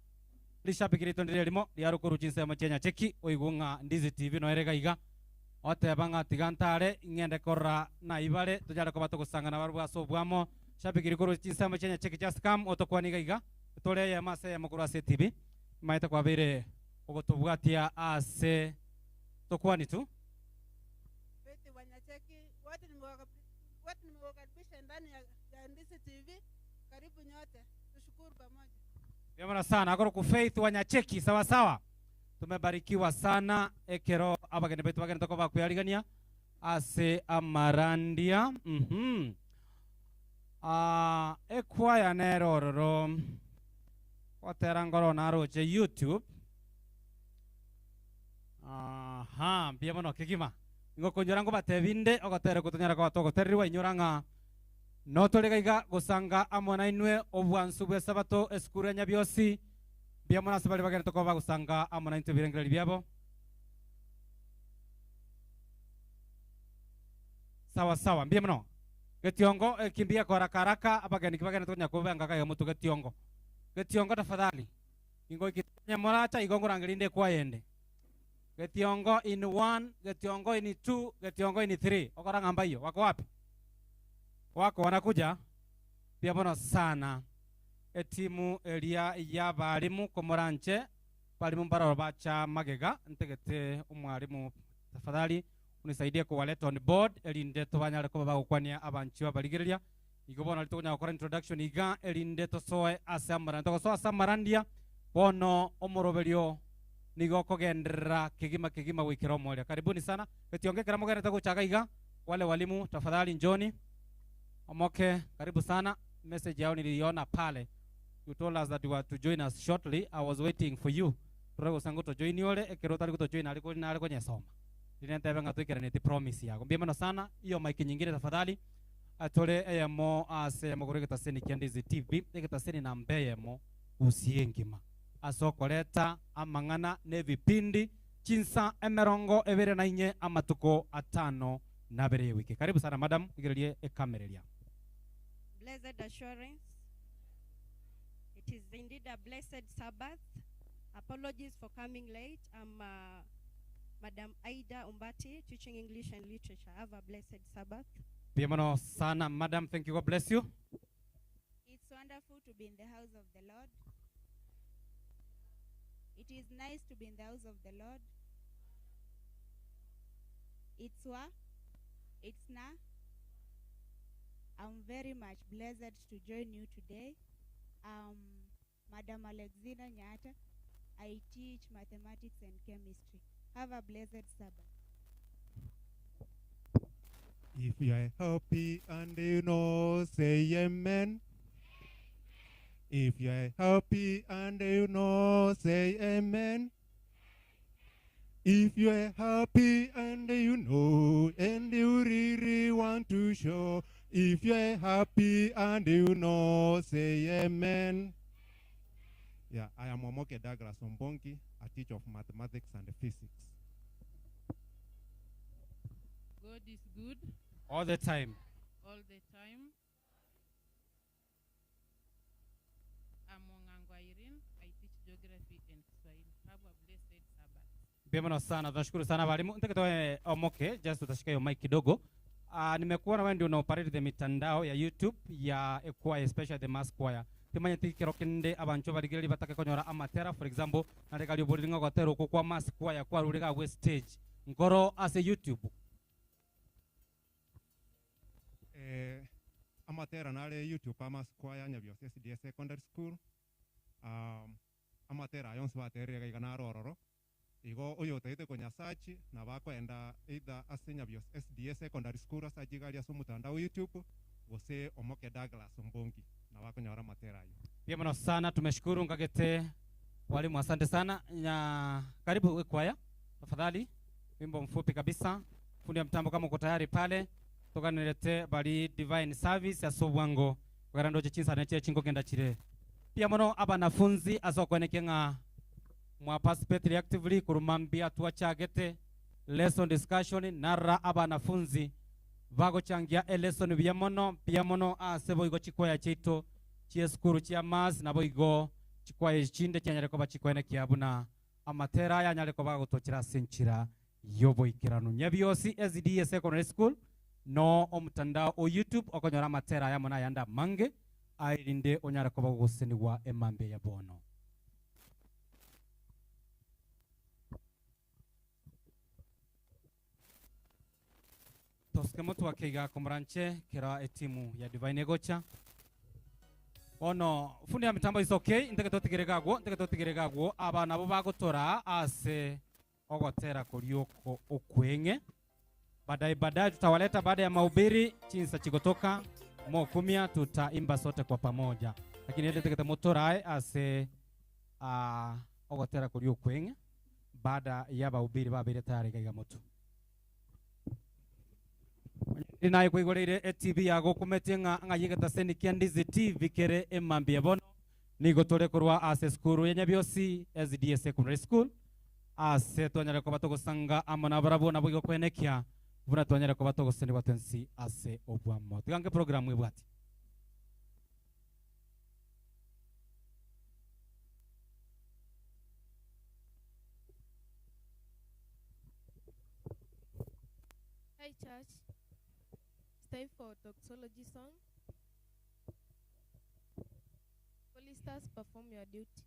[SPEAKER 6] lishapikiri tondire limo liarukuru chinse ya machenya cheki oigunga Ndizi TV no erega otebanga tigantare ingende korra na ibare tujara ko batogosanga na barwa so bwamo shapikiri kuru chinse ya machenya cheki just come otokwaniga iga tore ya mase ya makuru ase TV maita kwa bere ogotobwatia ase tokwani tu
[SPEAKER 18] Beti wanyacheki wote nimewakaribisha ndani ya Ndizi TV. Karibu nyote, tushukuru pamoja.
[SPEAKER 6] Vyema sana akoro ku Faith Wanyacheki sawa sawa. Tumebarikiwa sana ekero abageni betu bageni toko bakuyarigania ase amarandia. Ekwaya nerororo otera ngoro naroche YouTube. Aha, mbia kigima ngokonyora ngo batebinde ogotere kutonyara kwa togoterriwa inyoranga no tolegaiga gosanga amona inwe obwansu bwe sabato esukuru ya Nyabiosi bia mona sabali bagene tokoba gosanga amona intwe birengereri byabo sawa sawa mbia mno getiongo kimbia kwa haraka haraka abageni kibagene tonya kubanga kaya mutu getiongo getiongo tafadhali ingo ikitanya moracha igongo rangirinde kwa yende getiongo in 1 getiongo in 2 getiongo in 3 okora ngamba hiyo wako wapi wako wanakuja pia bono sana etimu elia ya balimu komoranche balimu mbara bacha magega ntegete umwalimu tafadhali unisaidie kuwaleta on board elinde tobanyale ko bagokwania abanchi babaligereria igobona litonya gokora introduction iga elinde tosoe ase amaranda tosoa ase amarandia bono omoroberio nigo kogendera kigima kigima wikiro moria. Karibuni sana etionge mugene tagochaga iga wale walimu tafadhali njoni Omoke, karibu sana. Message yao niliona pale. You told us that you were to join us shortly. I was waiting for you. Turego sango to join yole, ekero tali kuto join aliko na aliko nyesoma. Ninataka ngatuikira neti promise yako. Mbia mno sana. Hiyo mic nyingine tafadhali. Atole eyemo ase mogore getaseni kia Ndizi TV, getaseni na mbeyemo usiengima. Asokoleta amang'ana ne vipindi chinsa emerongo ebere na inye amatuko atano na bere wiki. Karibu sana madam, igererie ekamereria.
[SPEAKER 19] Blessed assurance. It is indeed a blessed Sabbath. Apologies for coming late. I'm Madam Aida Umbati, teaching English and literature. Have a blessed Sabbath.
[SPEAKER 6] Bienvenido sana, madam. Thank you. God bless you.
[SPEAKER 9] It's wonderful to be in the house of the Lord. It is nice to be in the house of the Lord. It's wa, it's na. I'm very much blessed to join you today. Madam Alexina Nyata, I teach mathematics and chemistry. Have a blessed Sabbath.
[SPEAKER 11] If you are happy and you know, say amen. If you are happy and you know, say amen. If you are happy and you know, and you really want to show, if you are happy and you know, say amen. Yeah, I am Omoke Douglas Ombongi, a teacher of mathematics and physics.
[SPEAKER 20] God is good.
[SPEAKER 6] All the time.
[SPEAKER 20] All the time. I'm Ongango Irene. I teach geography and Kiswahili. Have a blessed Sabbath.
[SPEAKER 6] Bienvenido sana, tunashukuru sana walimu. Nitakitoa Omoke, just utashika hiyo mic kidogo. Nimekuona wewe ndio unaoperate the mitandao ya YouTube ya choir, especially the mass choir. Timanye tikero kende abancho barigeri batake konyora amatera, for example, nareka liboringa kwa tero kwa mass choir kwa rurega we stage. Ngoro ase YouTube.
[SPEAKER 11] Amatera nare YouTube ama choir Nyabiosi SDA Secondary School. Amatera yonse baterega igana rororo. Igo oyo otagete konyasachi nabo akoenda either ase Nyabiosi SDA Secondary School ase ajigari ase omotandao YouTube gose Omoke Douglas Ombongi nabo akonyora amatera ayo.
[SPEAKER 6] Pia mono sana tumeshukuru ngagete walimu, asante sana. Na karibu kwaya tafadhali, wimbo mfupi kabisa. Fundi ya mtambo kama uko tayari pale tokanirete bali divine service ya sobwango kugarandoche chinsa neche chingo kenda chire. Pia mono abanafunzi azokoneke nga mwa participate actively kurumambia tuachagete lesson discussion nara abanafunzi bagochangia e lesson bia mono pia mono asebo igo chikwaya cheito chie skuru chia mas nabo igo chikwaya chinde kyanyareko bachikwene kiabuna amatera yanyareko bagotochira senchira yobo ikirano Nyabiosi SDA Secondary School no omutandao o YouTube okonyora amatera ya mona yanda mange airinde onyareko bagoseniwa emambe ya bono. Toske motu akeiga komranche kera etimu ya Divine Gocha. Ono fundi ya mitambo is okay ndeke totigeregagwo aba nabo bagotora ase ogotera korioko okwenge. Baadaye tutawaleta baada ya mahubiri chinsa chigotoka mokumia tutaimba sote kwa pamoja. Lakini ile tekete motorae ase ogotera korioko okwenge baada ya mahubiri babire tayari kaiga motu. Inaye kuigorire TV yago kumetenga ngayigeta senikia Ndizi TV kere emambia bono nigo tore korwa ase skuru ya Nyabiosi SDA Secondary School ase twanyare ko batogosanga amona barabo nabo igo kwenekia buna twanyare ko batogoseni batensi ase obwamo tigange programu ibwati.
[SPEAKER 5] Hi church. It's time for doxology song. Choristers, perform your duty.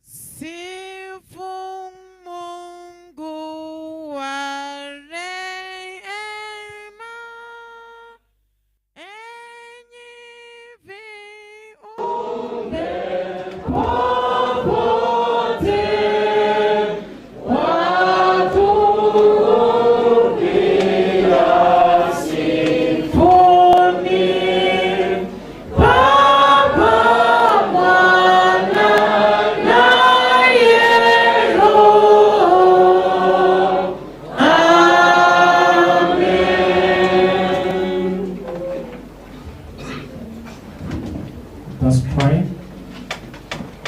[SPEAKER 1] Sifu Mungu wa rehema, enyi viumbe popote watu pia sifuni Baba, Mwana naye Roho. Amen.
[SPEAKER 12] Let us pray.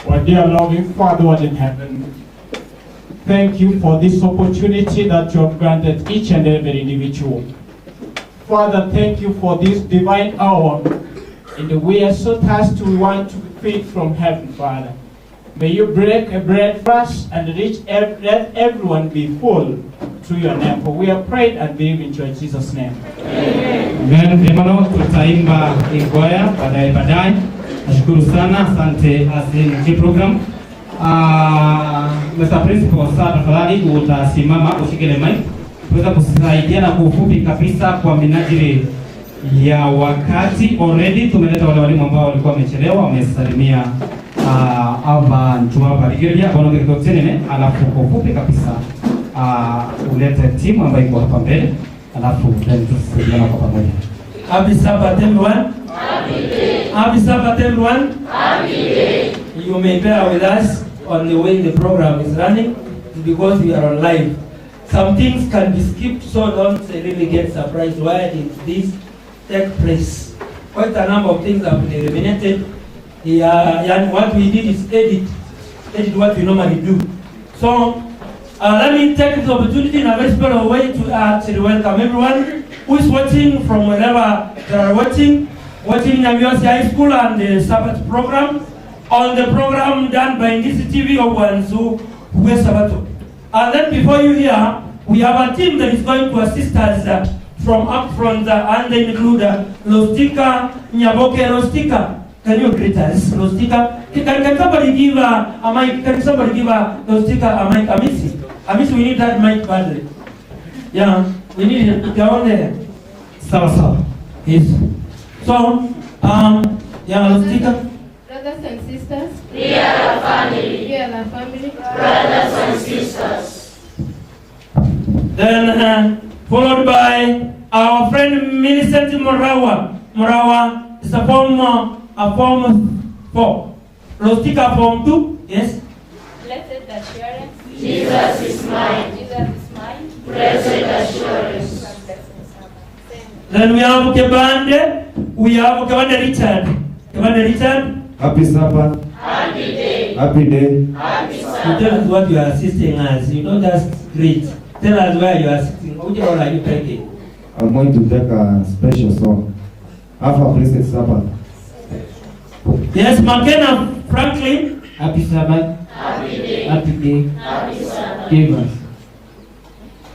[SPEAKER 12] Our dear loving Father in heaven, thank you for this opportunity that you have granted each and every individual. Father, thank you for this divine hour. And we are so thirsty, we want to feed from heaven, Father. May you break a bread for us and let everyone be full through your name. For we are prayed and believe in your Jesus' name.
[SPEAKER 6] Amen. Vimano tutaimba ikwaya baadaye baadaye. Nashukuru sana, asante ACNG program. Mr. Principal, sasa tafadhali utasimama ushike ile mic tuweza kusaidiana kwa ufupi kabisa kwa minajili ya wakati. Already tumeleta wale walimu ambao walikuwa wamechelewa, wamesalimia abantu abarigeria bono ngekotsenene, alafu kwa ufupi kabisa ulete timu ambayo iko hapa mbele, alafu then tusaidiana kwa pamoja.
[SPEAKER 3] Happy Sabbath everyone. Happy Sabbath everyone.
[SPEAKER 2] Happy day.
[SPEAKER 3] You may bear with us on the way the program is running because we are on live. Some things can be skipped, so don't really get surprised why did this take place. Quite a number of things have been eliminated. Yeah, and what we did is edit what we normally do. So let me take this opportunity in a very special way to actually welcome everyone who is watching from wherever they are watching Nyabiosi High School and the Sabbath program, on the program done by Ndizi TV of Wanzu Sabato. And then before you hear, we have a team that is going to assist us from up front, and they include Lostika, Nyaboke. Lostika, can you greet us? Lostika, can somebody give a mic? Can somebody give Lostika a mic? Amisi, we need that mic badly. Yeah, we need it down there. Sawa sawa. Yes. So, yeah, Lostika.
[SPEAKER 5] Brothers and sisters, sisters.
[SPEAKER 2] We are a family.
[SPEAKER 5] We are a family.
[SPEAKER 2] Brothers and sisters.
[SPEAKER 3] Then followed by our friend Millicent Morawa. Morawa is a form 4. Rostika form 2. Yes.
[SPEAKER 4] Blessed assurance.
[SPEAKER 2] Jesus is mine.
[SPEAKER 4] Jesus is mine.
[SPEAKER 2] Blessed assurance.
[SPEAKER 3] Then we have Kebande. We have Kebande Richard. Kebande Richard.
[SPEAKER 13] Happy Sabbath.
[SPEAKER 2] Happy day.
[SPEAKER 13] Happy day.
[SPEAKER 2] Happy Sabbath.
[SPEAKER 3] You tell us what you are assisting us. You don't just greet. Tell us where you are sitting. Which role are you taking?
[SPEAKER 13] I'm going to take a special song. Have a blessed Sabbath.
[SPEAKER 3] Yes, McKenna Franklin.
[SPEAKER 14] Happy Sabbath.
[SPEAKER 2] Happy day.
[SPEAKER 14] Happy day.
[SPEAKER 2] Happy Sabbath.
[SPEAKER 14] Give us.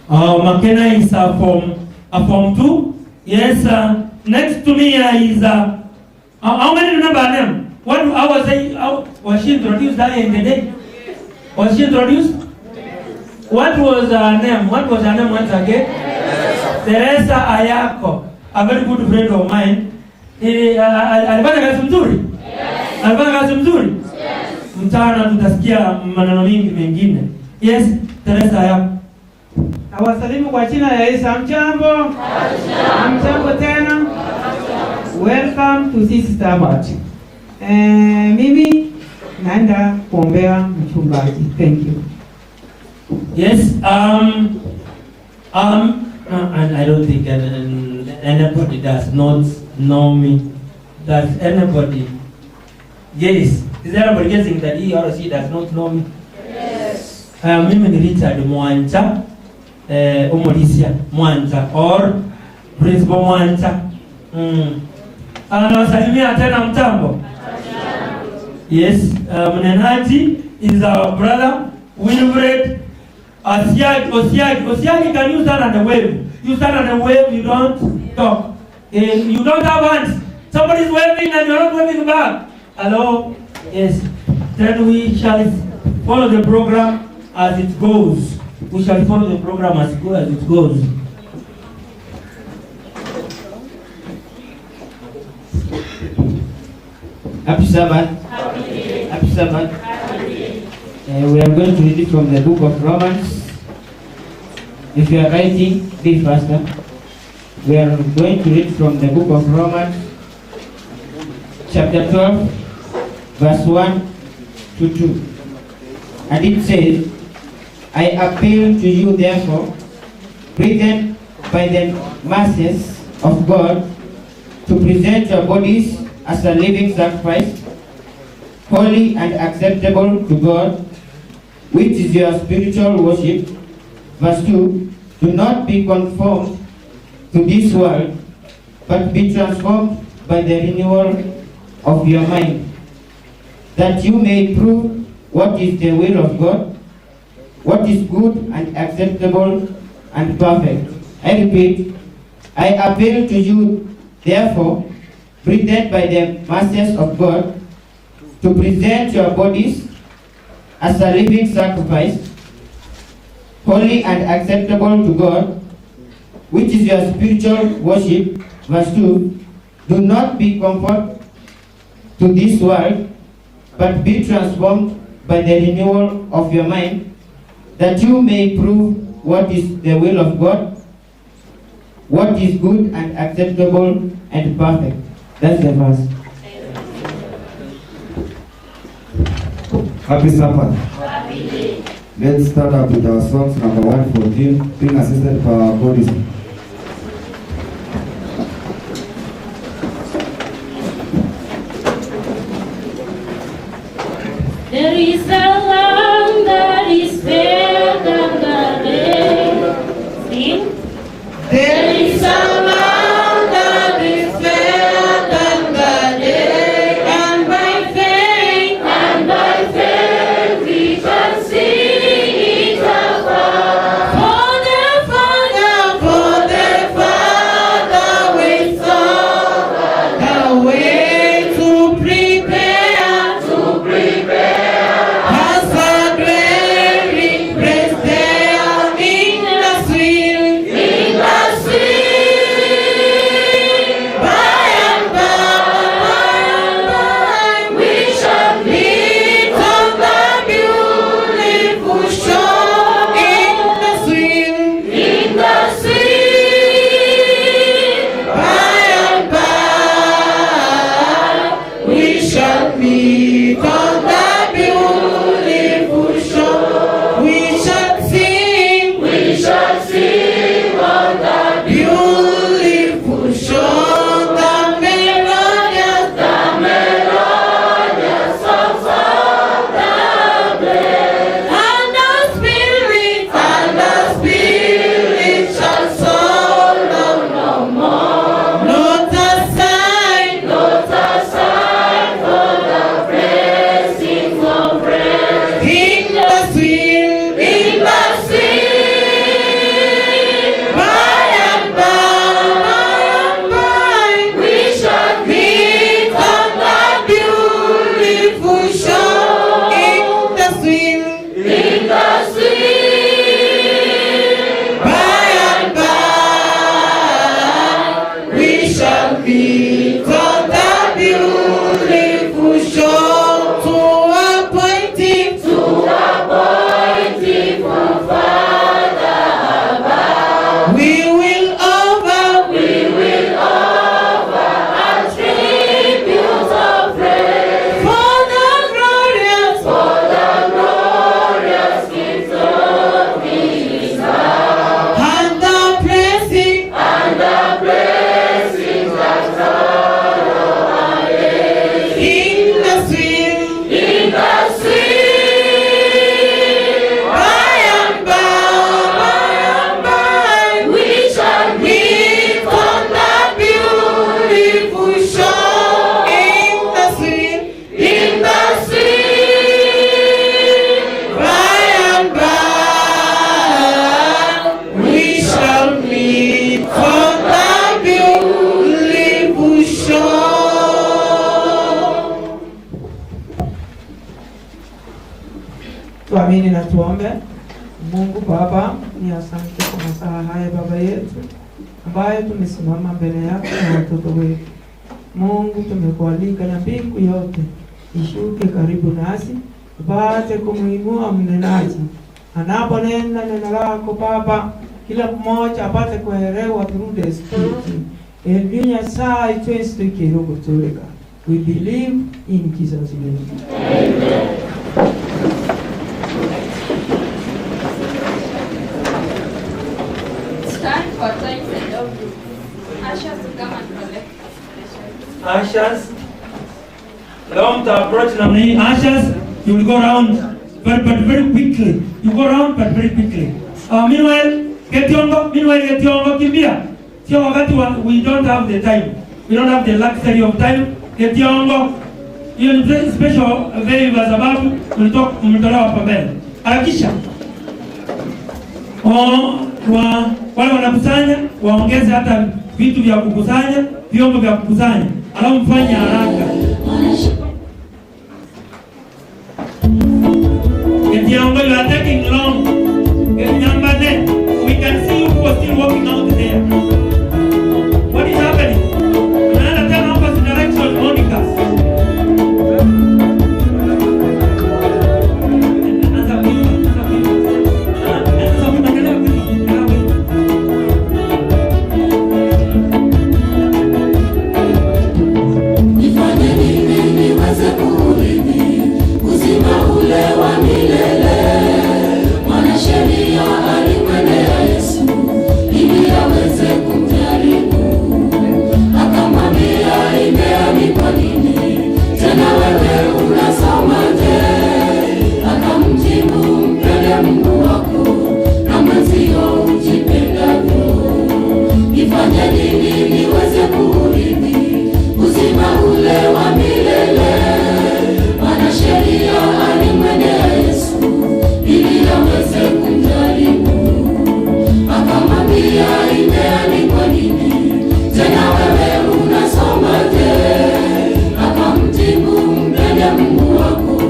[SPEAKER 3] McKenna is form 2. Yes, next to me is how many remember her name? What I was saying, was she introduced earlier in the day? Was she introduced? What was her name? What was her name once again? Teresa Ayako, a very good friend of mine. Alifanya kazi mzuri? Alifanya kazi mzuri? Mchana tutasikia maneno mingi mengine. Yes, Teresa Ayako.
[SPEAKER 1] Nawasalimu kwa jina ya Yesu. Hamjambo? Hamjambo tena? Welcome to this Sabbath. Mimi naenda kuombea mchungaji. Thank you.
[SPEAKER 3] Yes, and I don't think anybody does not know me. Does anybody? Yes. Is anybody guessing that he or she does not know me?
[SPEAKER 2] Yes.
[SPEAKER 3] Mimi ni Richard Mwancha, Omolisia Mwancha or Principal Mwancha. Anawasalimia tena mtambo. Yes, mnenaji is our brother Wilfred Osiagi. Osiagi, can you stand on the wave? You stand on the wave, you don't talk. You don't have hands. Somebody's waving and you're not waving back. Hello? Yes. Then we shall follow the program as it goes. We shall follow the program as it goes.
[SPEAKER 14] Happy Sabbath.
[SPEAKER 2] Happy day.
[SPEAKER 14] Happy Sabbath.
[SPEAKER 2] Happy day.
[SPEAKER 14] We are going to read it from the book of Romans. If you are writing, be faster. We are going to read from the book of Romans, chapter 12, verse 1 to 2. And it says, I appeal to you therefore, brethren, by the mercies of God, to present your bodies as a living sacrifice, holy and acceptable to God, which is your spiritual worship. Verse 2, do not be conformed to this world, but be transformed by the renewal of your mind, that you may prove what is the will of God, what is good and acceptable and perfect. I repeat, I appeal to you, therefore, brethren, by the mercies of God, to present your bodies as a living sacrifice, holy and acceptable to God, which is your spiritual worship. Verse 2, do not be conformed to this world, but be transformed by the renewal of your mind, that you may prove what is the will of God, what is good and acceptable and perfect. That's the verse.
[SPEAKER 13] Happy Sabbath.
[SPEAKER 2] Happy day.
[SPEAKER 13] Let's start up with our songs number 114, being assisted by our bodies.
[SPEAKER 24] There is a land that is fair than the day. Sing.
[SPEAKER 2] There is a land that is fair than the day, and by faith we can see it afar. For the Father waits on the way to prepare,
[SPEAKER 10] shall meet on the beautiful shore. We shall sing, we shall sing on the beautiful shore. The melodious songs of the blessed. And the spirit shall sorrow no more. Not a sign, not a sign for the blessings of rest. In the sweet, by and by, we shall meet on the beautiful shore. In the sweet, by and by, we shall meet on the beautiful shore. To appointing, to appointing for Father above. We will offer a tribute of praise for the glorious gift of His love. And the blessing that follow our days. In the sweet, by and by, we shall meet on the beautiful shore. In the sweet, by and by, we shall meet on the beautiful shore.
[SPEAKER 1] Tuamini na tuombe. Mungu Baba, ni asante kwa masaa haya Baba yetu ambayo tumesimama mbele yako na watoto wetu. Mungu, tumekualika na mbingu yote ishuke karibu nasi tupate kumuinua mnenaji anaponena neno lako Baba, kila mmoja apate kuelewa through the Spirit. Ebi Nyasaye twese tukirugutulika. We believe in Jesus' name.
[SPEAKER 24] Amen.
[SPEAKER 4] It's time for tithes and offerings. Ushers to come and collect the
[SPEAKER 3] Ushers. Leo mta approach namna hii. Ushers, you will go round but very quickly. You go round but very quickly. Meanwhile, Getiongo, meanwhile Getiongo kimbia. Sio wakati wa, we don't have the time. We don't have the luxury of time. Getiongo, hiyo ni special favor sababu mlitolewa hapa mbele. Harakisha. Wale wanakusanya waongeze hata vitu vya kukusanya, vyombo vya kukusanya, alafu mfanye haraka. Getiongo, you are taking long. Nyambane, we can see you people still walking out there. What is happening? Another turn opposite direction, Monica. Anza kuimba, anza kuimba. Anza kuimba, endelea kuimba, endelea kuimba.
[SPEAKER 7] Nifanye nini niweze kuurithi uzima ule wa milele? Mwanasheria alimwendea Yesu ili aweze kumjaribu, akamwambia, imeandikwa nini? Tena wewe unasomaje? Akamjibu, mpende Mungu wako na mwenzio ujipendavyo. Nifanye nini niweze kuurithi uzima ule wa milele? Mwanasheria alimwendea Yesu ili aweze kumjaribu, akamwambia, imeandikwa nini? Tena wewe unasomaje? Akamjibu, mpende Mungu wako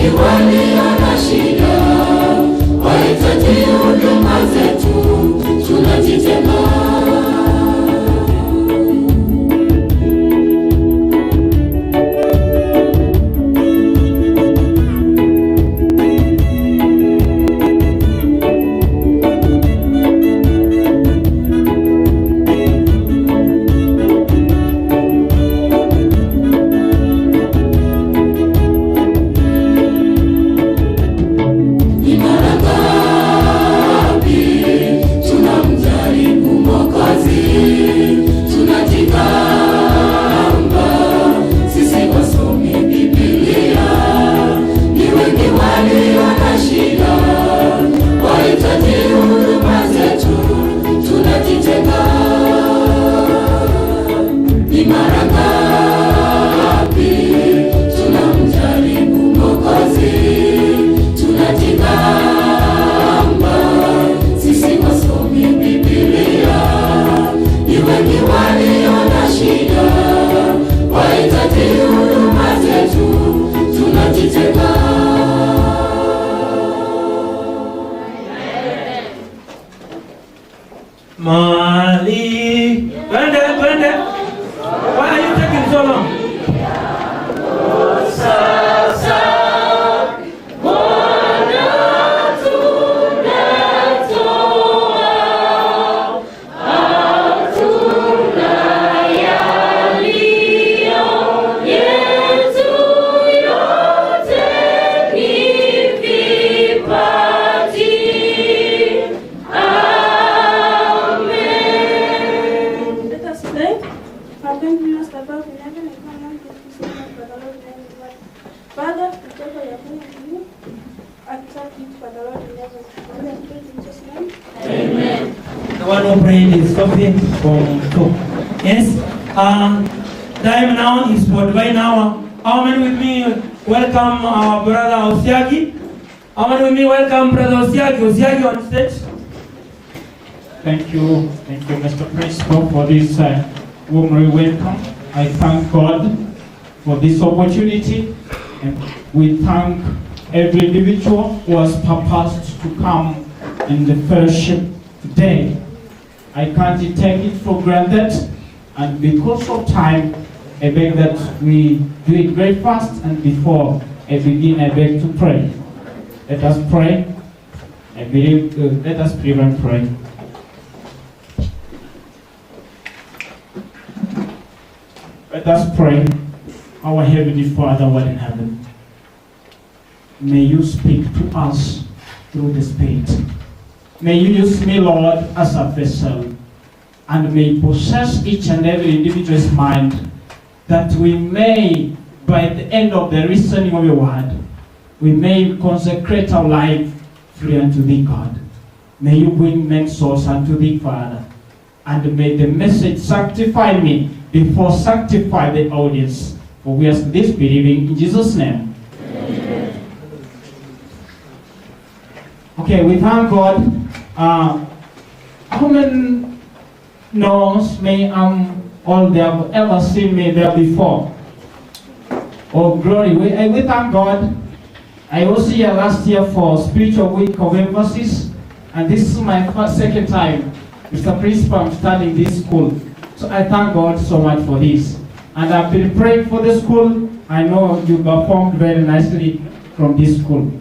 [SPEAKER 7] wengi walio na shida, wahitaji huduma zetu, tunajitenga. Ni mara ngapi tunamjaribu Mwokozi, tunajigamba sisi wasomi Biblia. Ni wengi walio na shida, wahitaji huduma zetu, tunajitenga. Ni mara ngapi tunamjaribu Mwokozi, tunajigamba sisi wasomi Biblia. Ni wengi walio na shida, wahitaji huduma zetu, tunajitenga.
[SPEAKER 3] Mali. Twende, twende. Why are you taking so long?
[SPEAKER 7] Sasa Bwana tunatoa, hatuna yaliyo yetu, yote ni vipaji. Amen.
[SPEAKER 15] Let us pray. Our thank you, Master above in heaven, and come down to this moment for the Lord in heaven. Father, we pray for your coming to you, and thank you for the Lord in heaven. We have prayed in Jesus' name.
[SPEAKER 3] Amen. The one who prayed is Sophie from 2. Yes. Time now is for divine hour. How many with me welcome our brother Osiagi? How many with me welcome brother Osiagi? Osiagi on stage.
[SPEAKER 12] Thank you, Mr. Principal, for this warm welcome. I thank God for this opportunity, and we thank every individual who has purposed to come in the fellowship today. I can't take it for granted, and because of time, I beg that we do it very fast, and before I begin, I beg to pray. Let us pray. I believe, let us pray and pray. Let us pray. Our Heavenly Father, who art in heaven, may you speak to us through the Spirit. May you use me, Lord, as a vessel, and may possess each and every individual's mind, that we may, by the end of the listening of your word, we may consecrate our life free unto thee, God. May you bring men's souls unto thee, Father, and may the message sanctify me before sanctify the audience. For we ask this believing in Jesus' name. Amen. Okay, we thank God. How many knows me all they have ever seen me there before? Oh, glory. We thank God. I was here last year for Spiritual Week of Emphasis, and this is my second time, Mr. Principal, I'm starting this school. So I thank God so much for this. And I've been praying for the school. I know you performed very nicely from this school.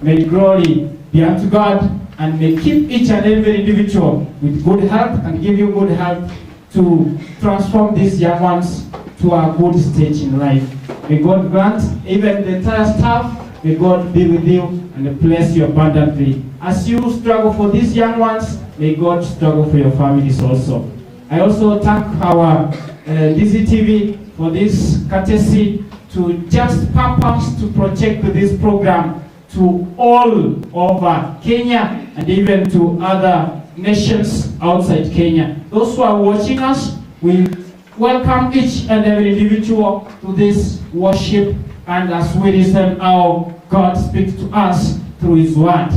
[SPEAKER 12] May glory be unto God, and may keep each and every individual with good health and give you good health to transform these young ones to a good stage in life. May God grant even the entire staff, may God be with you and bless you abundantly. As you struggle for these young ones, may God struggle for your families also. I also thank our DCTV for this courtesy to just purpose to project this program to all over Kenya and even to other nations outside Kenya. Those who are watching us, we welcome each and every individual to this worship, and as we listen how God speaks to us through His word.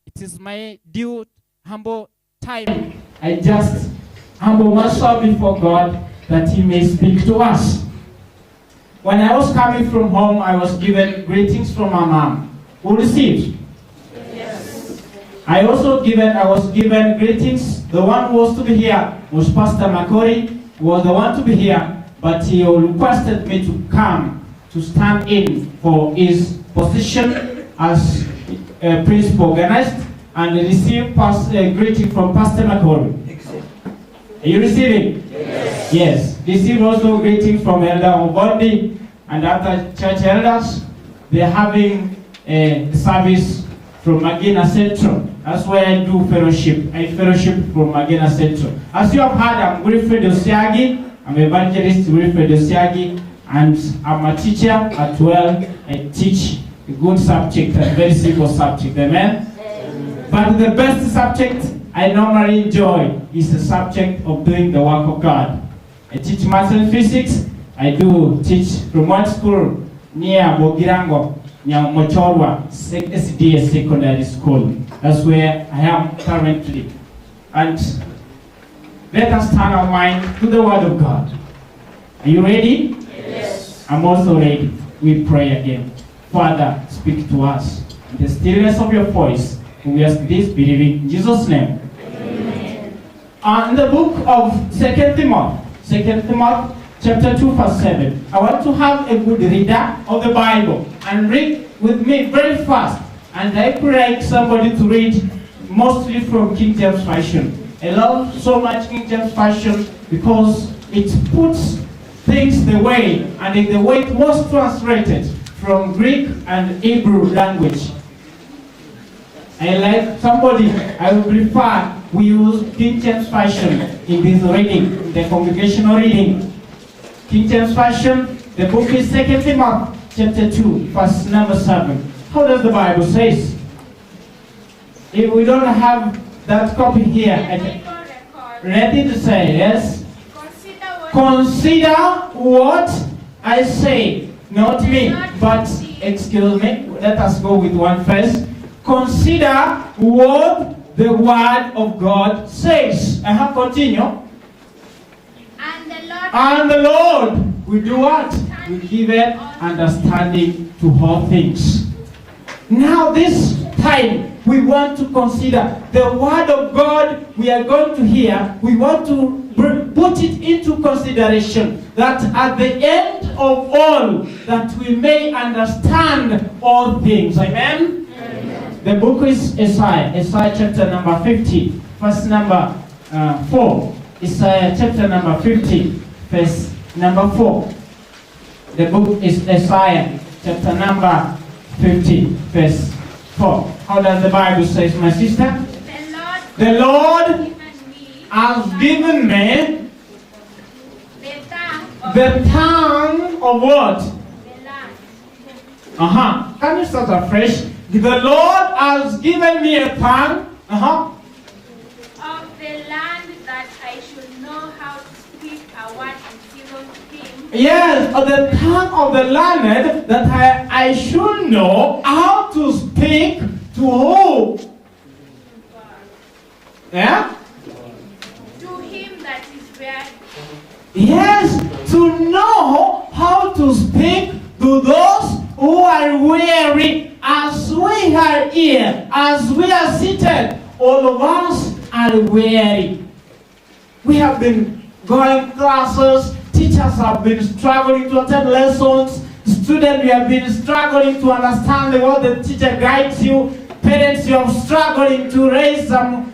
[SPEAKER 12] It is my due humble time. I just humble myself before God that He may speak to us. When I was coming from home, I was given greetings from my mom. Who received?
[SPEAKER 4] Yes.
[SPEAKER 12] I was given greetings. The one who was to be here was Pastor Makori, who was the one to be here, but he requested me to come to stand in for his position as principal organist and receive greeting from Pastor Makori. Are you receiving?
[SPEAKER 4] Yes.
[SPEAKER 12] Yes. Receive also greeting from Elder Obondi and other church elders. They're having a service from Magina Central. That's where I do fellowship. I fellowship from Magina Central. As you have heard, I'm Wilfred Osiagi. I'm evangelist Wilfred Osiagi, and I'm a teacher as well. I teach a good subject, a very simple subject. Amen? Amen. But the best subject I normally enjoy is the subject of doing the work of God. I teach maths and physics. I do teach from one school near Bogirango, near Mochorwa, SDA Secondary School. That's where I am currently. And let us turn our mind to the Word of God. Are you ready?
[SPEAKER 4] Yes.
[SPEAKER 12] I'm also ready. We pray again. Father, speak to us in the stillness of your voice. We ask this, believing in Jesus' name.
[SPEAKER 4] Amen.
[SPEAKER 12] In the book of 2 Timothy, chapter 2, verse 7. I want to have a good reader of the Bible and read with me very fast. And I pray somebody to read mostly from King James Version. I love so much King James Version because it puts things the way, and in the way it was translated from Greek and Hebrew language. I like somebody, I would prefer we use King James Version in this reading, the congregational reading. King James Version, the book is 2 Timothy chapter 2, verse number 7. How does the Bible say? If we don't have that copy here, ready to say, yes? Consider what I say, not me, but excuse me, let us go with one verse. Consider what the word of God says. Continue. And the Lord will do what? Will give it understanding to all things. Now this time, we want to consider the word of God we are going to hear. We want to put it into consideration that at the end of all, that we may understand all things. Amen? Amen. The book is Isaiah. Isaiah chapter number 50, verse number 4. Isaiah chapter number 50, verse number 4. The book is Isaiah chapter number 50, verse 4. How does the Bible say, my sister? The Lord has given me the tongue of what? Can you start afresh? The Lord has given me a tongue.
[SPEAKER 4] Of the land, that I should know how to speak a word in season to him.
[SPEAKER 12] Yes, of the tongue of the learned, that I should know how to speak to who? Yeah?
[SPEAKER 4] To him that is weary.
[SPEAKER 12] Yes, to know how to speak to those who are weary. As we are here, as we are seated, all of us are weary. We have been going classes, teachers have been struggling to attend lessons, students, we have been struggling to understand what the teacher guides you. Parents, you are struggling to raise some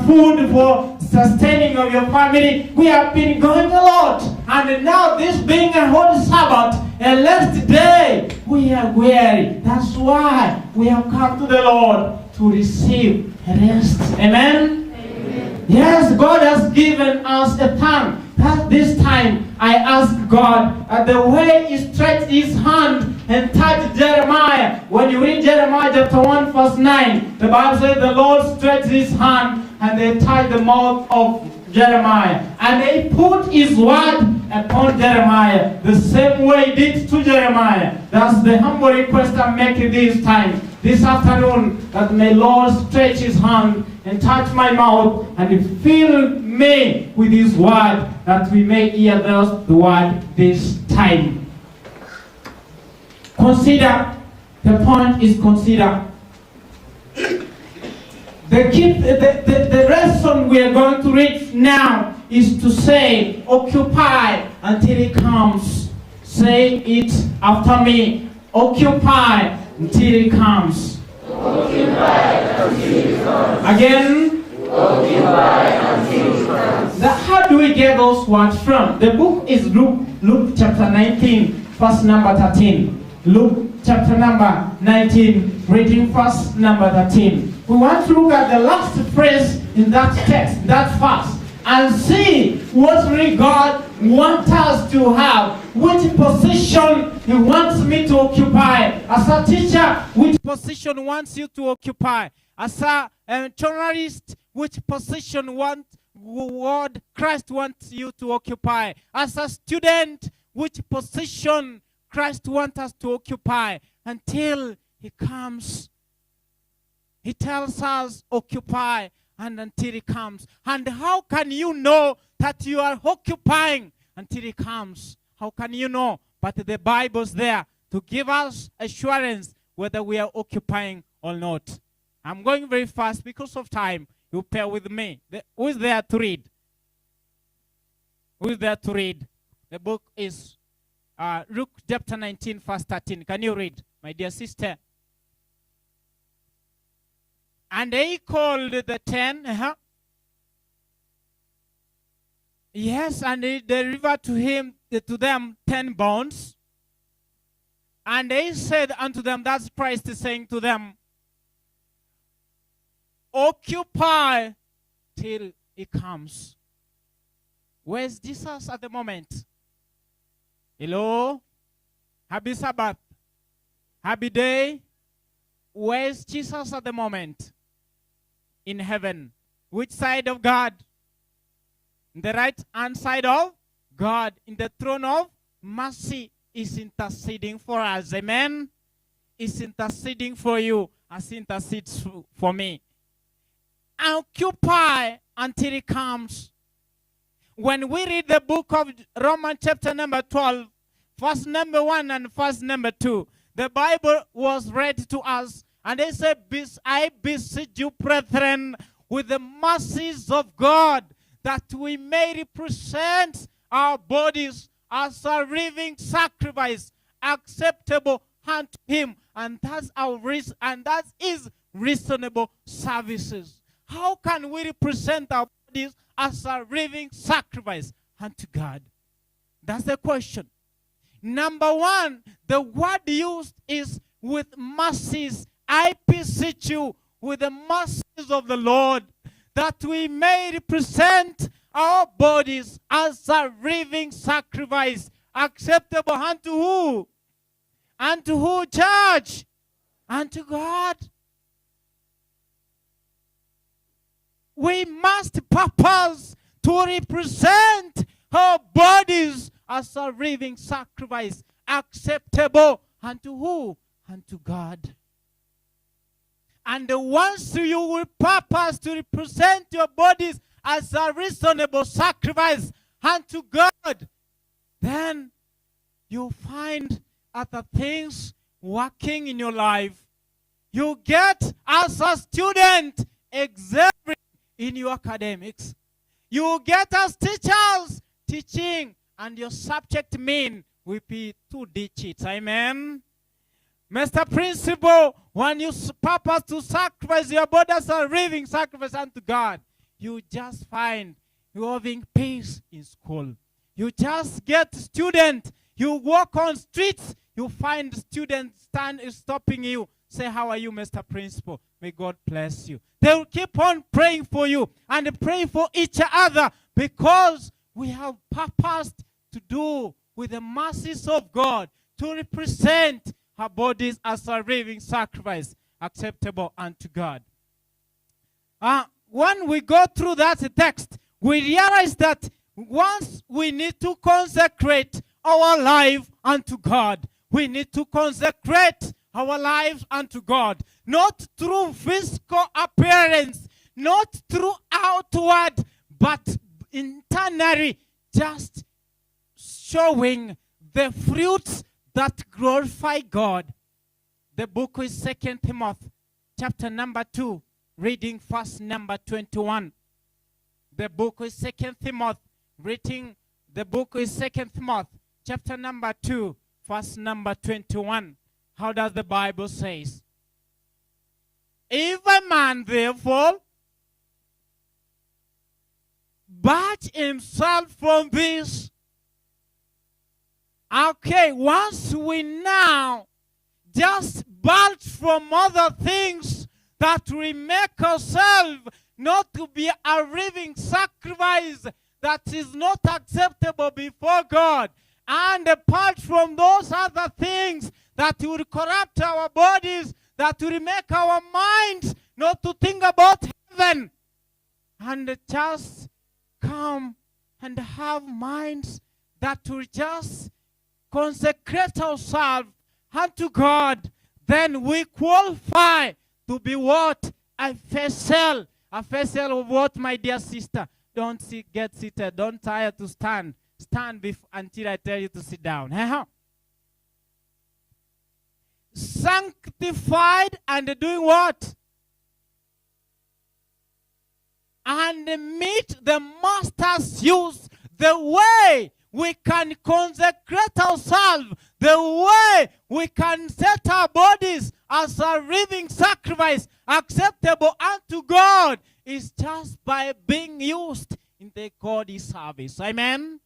[SPEAKER 12] food for sustaining of your family. We have been going a lot. And now this being a holy Sabbath, a last day, we are weary. That's why we have come to the Lord to receive rest. Amen? Amen. Yes, God has given us a tongue. That this time I ask God, the way he stretched his hand and touched Jeremiah. When you read Jeremiah chapter 1 verse 9, the Bible says the Lord stretched his hand and they touched the mouth of Jeremiah. And they put his word upon Jeremiah, the same way he did to Jeremiah. That's the humble request I'm making this time, this afternoon, that may Lord stretch his hand and touch my mouth and fill me with his word, that we may hear the word this time. Consider The point is consider. The, keep, the lesson we are going to read now is to say, occupy until he comes. Say it after me. Occupy until he comes.
[SPEAKER 10] Occupy until he comes.
[SPEAKER 12] Again.
[SPEAKER 10] Occupy until he comes.
[SPEAKER 12] How do we get those words from? The book is Luke chapter 19, verse number 13. Luke chapter number 19, reading verse number 13. We want to look at the last phrase in that text, that verse, and see what really God wants us to have, which position He wants me to occupy. As a teacher, which position wants you to occupy? As a journalist, which position what Christ wants you to occupy? As a student, which position Christ wants us to occupy until He comes? He tells us, occupy, and until He comes. And how can you know that you are occupying until He comes? How can you know? But the Bible's there to give us assurance whether we are occupying or not. I'm going very fast because of time. You pair with me. Who is there to read? Who is there to read? The book is Luke chapter 19, verse 13. Can you read, my dear sister? And they called the 10. Uh-huh. Yes, and they delivered to them 10 bonds. And they said unto them, that's Christ saying to them, occupy till He comes. Where's Jesus at the moment? Hello? Happy Sabbath. Happy day. Where's Jesus at the moment? In heaven. Which side of God? In the right hand side of God. In the throne of mercy is interceding for us. Amen? Is interceding for you as he intercedes for me. Occupy until He comes. When we read the book of Romans chapter number 12, verse number 1 and verse number 2, the Bible was read to us, and they said, I beseech you, brethren, with the mercies of God, that we may represent our bodies as a living sacrifice, acceptable unto Him. And that's our reason, and that is reasonable services. How can we represent our bodies as a living sacrifice unto God? That's the question. Number one, the word used is with mercies. I beseech you with the mercies of the Lord, that we may represent our bodies as a living sacrifice, acceptable unto who? Unto who, church? Unto God. We must purpose to represent our bodies as a living sacrifice, acceptable unto who? Unto God. And once you will purpose to represent your bodies as a reasonable sacrifice unto God, then you'll find other things working in your life. You get, as a student, excelling in your academics. You get as teachers teaching, and your subject mean will be 2 digits. Amen. Mr. Principal, when you purpose to sacrifice your body as a living sacrifice unto God, you just find you having peace in school. You just get students. You walk on streets, you find students stopping you. Say, how are you, Mr. Principal? May God bless you. They will keep on praying for you and pray for each other, because we have purposed to do with the mercies of God to represent our bodies as a living sacrifice acceptable unto God. When we go through that text, we realize that once we need to consecrate our life unto God, we need to consecrate our lives unto God, not through physical appearance, not through outward, but internally, just showing the fruits that glorify God.
[SPEAKER 17] The book is 2 Timothy, chapter number 2, reading verse number 21. The book is 2 Timothy, reading the book is 2 Timothy, chapter number 2, verse number 21. How does the Bible says? If a man therefore bat himself from this, okay, once we now just bulge from other things that we make ourselves not to be a living sacrifice that is not acceptable before God, and apart from those other things that will corrupt our bodies, that will make our minds not to think about heaven, and just come and have minds that will just consecrate ourselves unto God, then we qualify to be what? A vessel. A vessel of what, my dear sister? Don't get seated. Don't tire to stand. Stand until I tell you to sit down. Sanctified and doing what? And meet the master's use. The way we can consecrate ourselves, the way we can set our bodies as a living sacrifice acceptable unto God, is just by being used in the Godly service. Amen?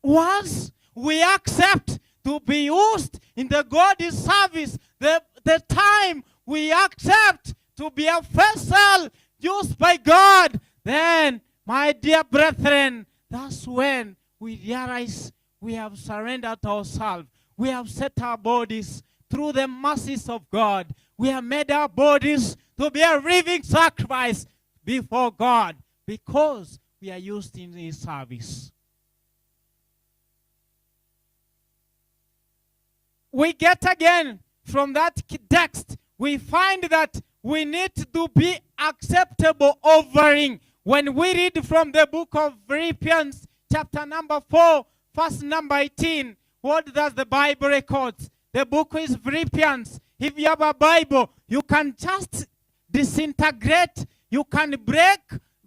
[SPEAKER 17] Once we accept to be used in the Godly service, the time we accept to be a vessel used by God, then, my dear brethren, that's when we realize we have surrendered ourselves. We have set our bodies through the mercies of God. We have made our bodies to be a living sacrifice before God because we are used in His service. We get again from that text, we find that we need to be acceptable offering. When we read from the book of Philippians, chapter number 4, verse number 18, what does the Bible record? The book is Philippians. If you have a Bible, you can just disintegrate. You can break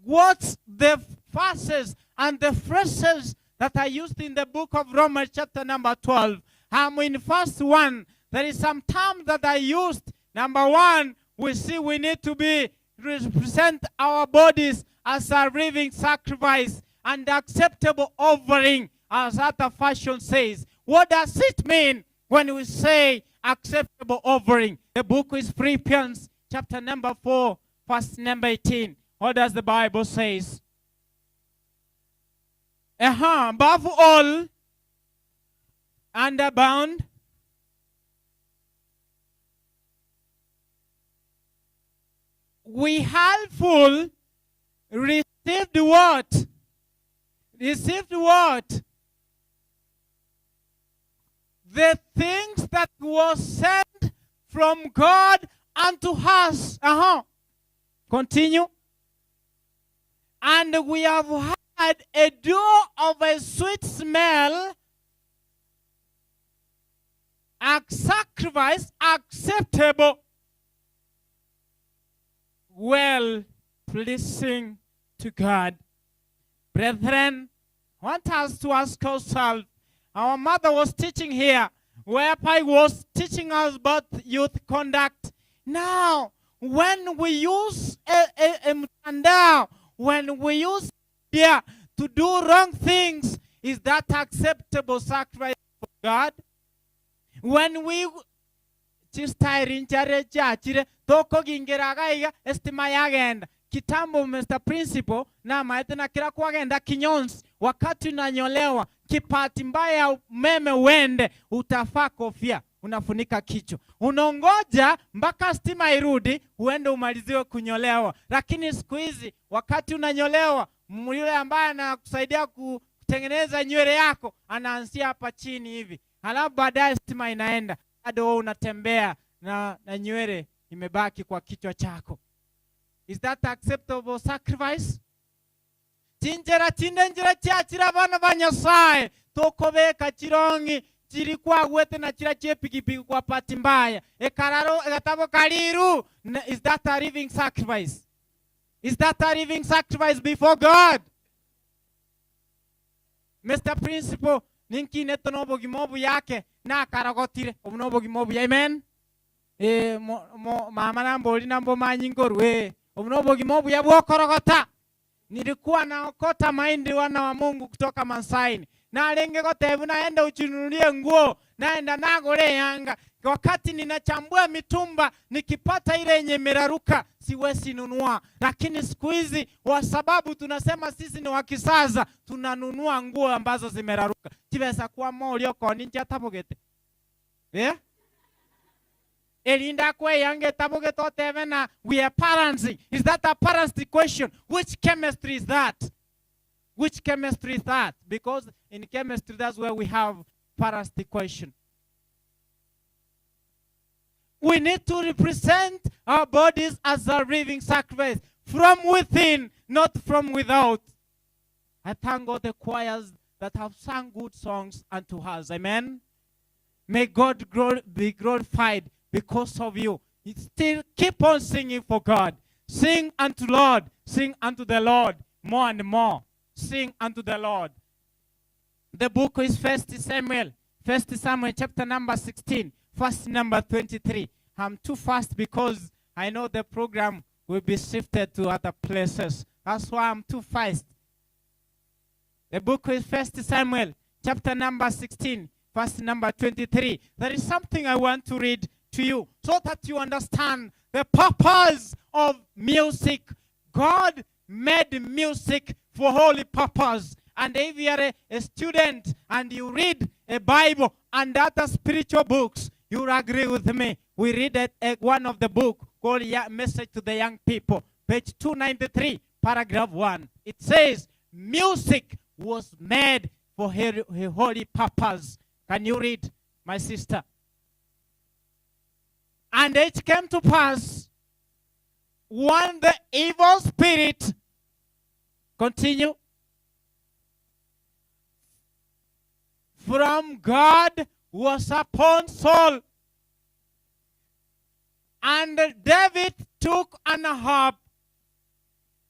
[SPEAKER 17] what the verses and the phrases that are used in the book of Romans, chapter number 12. I'm in verse 1. There is some term that I used. Number 1, we see we need to be represent our bodies as a living sacrifice and acceptable offering, as other fashion says. What does it mean when we say acceptable offering? The book is Philippians, chapter number 4, verse number 18. What does the Bible says? Above all and abound, we have full received what? Received what? The things that were sent from God unto us. Continue. And we have had a dew of a sweet smell, a sacrifice acceptable, well pleasing to God. Brethren, I want us to ask ourselves. Our mother was teaching here, whereby was teaching us about youth conduct. Now, when we use a mtandao, when we use media to do wrong things, is that acceptable sacrifice for God? When we kitambo, Mr. Principal, na maetena kila kuagenda kinyonsi, wakati unanyolewa kipati mbaya umeme uende, utafaa kofia, unafunika kichwa, unaongoja mpaka stima irudi uende umaliziwe kunyolewa. Lakini siku hizi wakati unanyolewa, yule ambaye anakusaidia kutengeneza nywele yako anaanzia hapa chini hivi, halafu baadaye stima inaenda, bado wewe unatembea na nywele imebaki kwa kichwa chako. Is that acceptable sacrifice? Chinjera chindenjera chiachira bana ba Nyasaye tokobeka chirongi Chilikuwa wete na chila chepikipiki kwa pati mbaya. Ekararo egatabo kaliru. Is that a living sacrifice? Is that a living sacrifice before God? Mr. Principal, ninki neto nobo gimobu yake na karagotire obunobo gimobu. Amen. Mama namboli nambo manyingoru obunobo gimobu yabwokorogota. Nilikuwa naokota mahindi wana wa Mungu kutoka Masaini. Na alenge kotevu naenda uchinunulie nguo, naenda nagore yanga. Wakati ninachambua mitumba nikipata ile yenye meraruka siwezi nunua. Lakini siku hizi kwa sababu tunasema sisi ni wa kisasa tunanunua nguo ambazo zimeraruka. Chibesa kwa mo ulioko ninja tabogete. Yeah? Elinda kwe yange tabogete oteve na we are balancing. Is that a balanced question? Which chemistry is that? Which chemistry is that? Because in chemistry that's where we have balanced equation. We need to represent our bodies as a living sacrifice from within, not from without. I thank all the choirs that have sung good songs unto us. Amen. May God be glorified because of you. Still keep on singing for God. Sing unto Lord. Sing unto the Lord more and more. Sing unto the Lord. The book is 1 Samuel. 1 Samuel chapter number 16. Verse number 23. I'm too fast because I know the program will be shifted to other places. That's why I'm too fast. The book is 1 Samuel chapter number 16, verse number 23. There is something I want to read to you so that you understand the purpose of music. God made music for holy purpose. And if you are a student and you read a Bible and other spiritual books, you will agree with me. We read one of the book called Message to the Young People, page 293, paragraph 1. It says, music was made for her holy purpose. Can you read, my sister? And it came to pass, when the evil spirit, continue, from God was upon Saul. And David took an harp,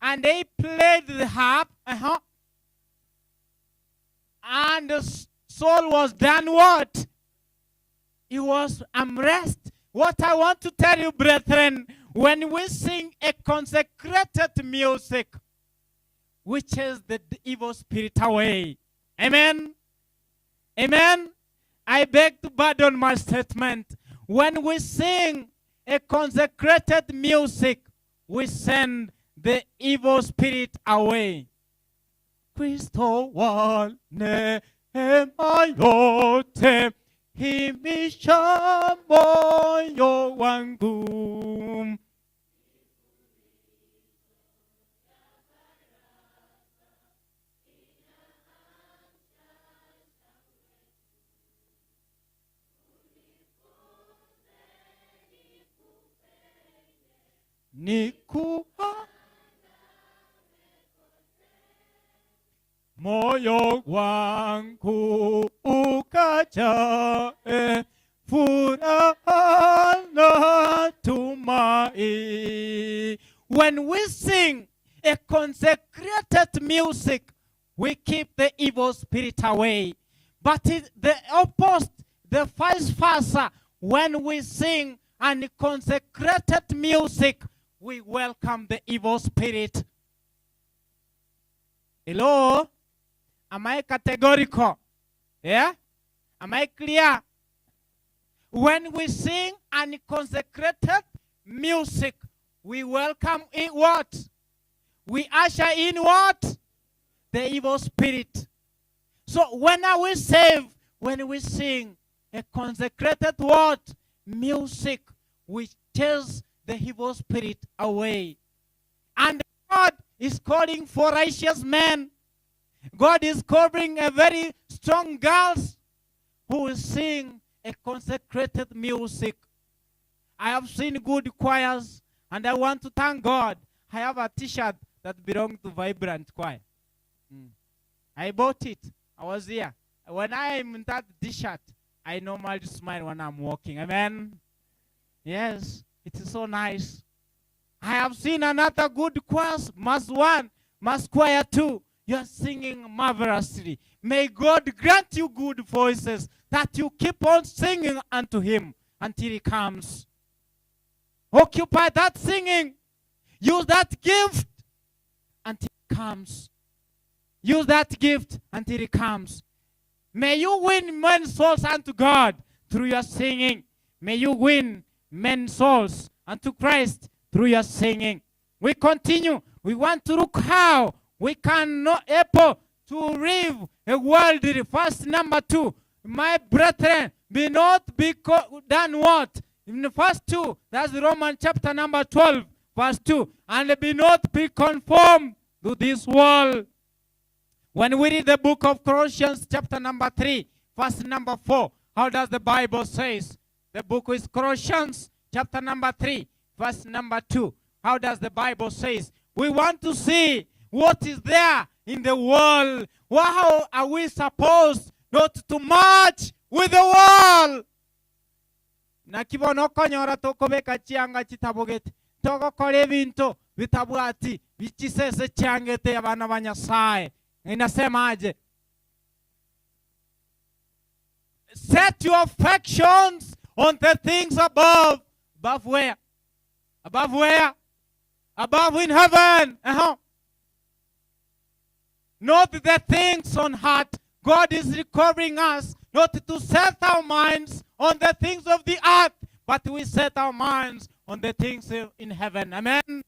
[SPEAKER 17] and they played the harp. And Saul was done what? He was unrest. What I want to tell you, brethren, when we sing a consecrated music, we chase the evil spirit away. Amen. Amen. I beg to pardon my statement. When we sing a consecrated music, we send the evil spirit away. Kristo wa neema yote, himisha moyo wangu. Nikuwa moyo wangu ukajae furaha na tumaini. When we sing a consecrated music, we keep the evil spirit away. But the opposite, the vice versa, when we sing unconsecrated music, we welcome the evil spirit. Hello? Am I categorical? Yeah? Am I clear? When we sing unconsecrated music, we welcome in what? We usher in what? The evil spirit. So when are we saved? When we sing a consecrated what? Music, which chase the evil spirit away. And God is calling for righteous men. God is calling a very strong girls who will sing a consecrated music. I have seen good choirs, and I want to thank God. I have a t-shirt that belongs to Vibrant Choir. I bought it. I was here. When I am in that t-shirt, I normally smile when I'm walking. Amen. Yes, it is so nice. I have seen another good choir, mass 1, mass choir 2. You are singing marvelously. May God grant you good voices that you keep on singing unto him until he comes. Occupy that singing. Use that gift until he comes. Use that gift until he comes. May you win men's souls unto God through your singing. May you win men's souls unto Christ through your singing. We continue. We want to look how we can not able to live a worldly. First, number 2, my brethren, be not done what? In the first 2, that's Romans chapter number 12, verse 2. And be not be conformed to this world. When we read the book of Colossians chapter number 3, verse number 4, how does the Bible says? The book is Colossians chapter number 3, verse number 2. How does the Bible says? We want to see what is there in the world. How are we supposed not to march with the world? Na kibono konyora tokobeka chianga chitabogete togokora ebinto bitabwati bichisese chiangete abana ba Nyasaye. Inasema aje? Set your affections on the things above. Above where? Above where? Above in heaven. Not the things on earth. God is recovering us not to set our minds on the things of the earth, but we set our minds on the things in heaven. Amen.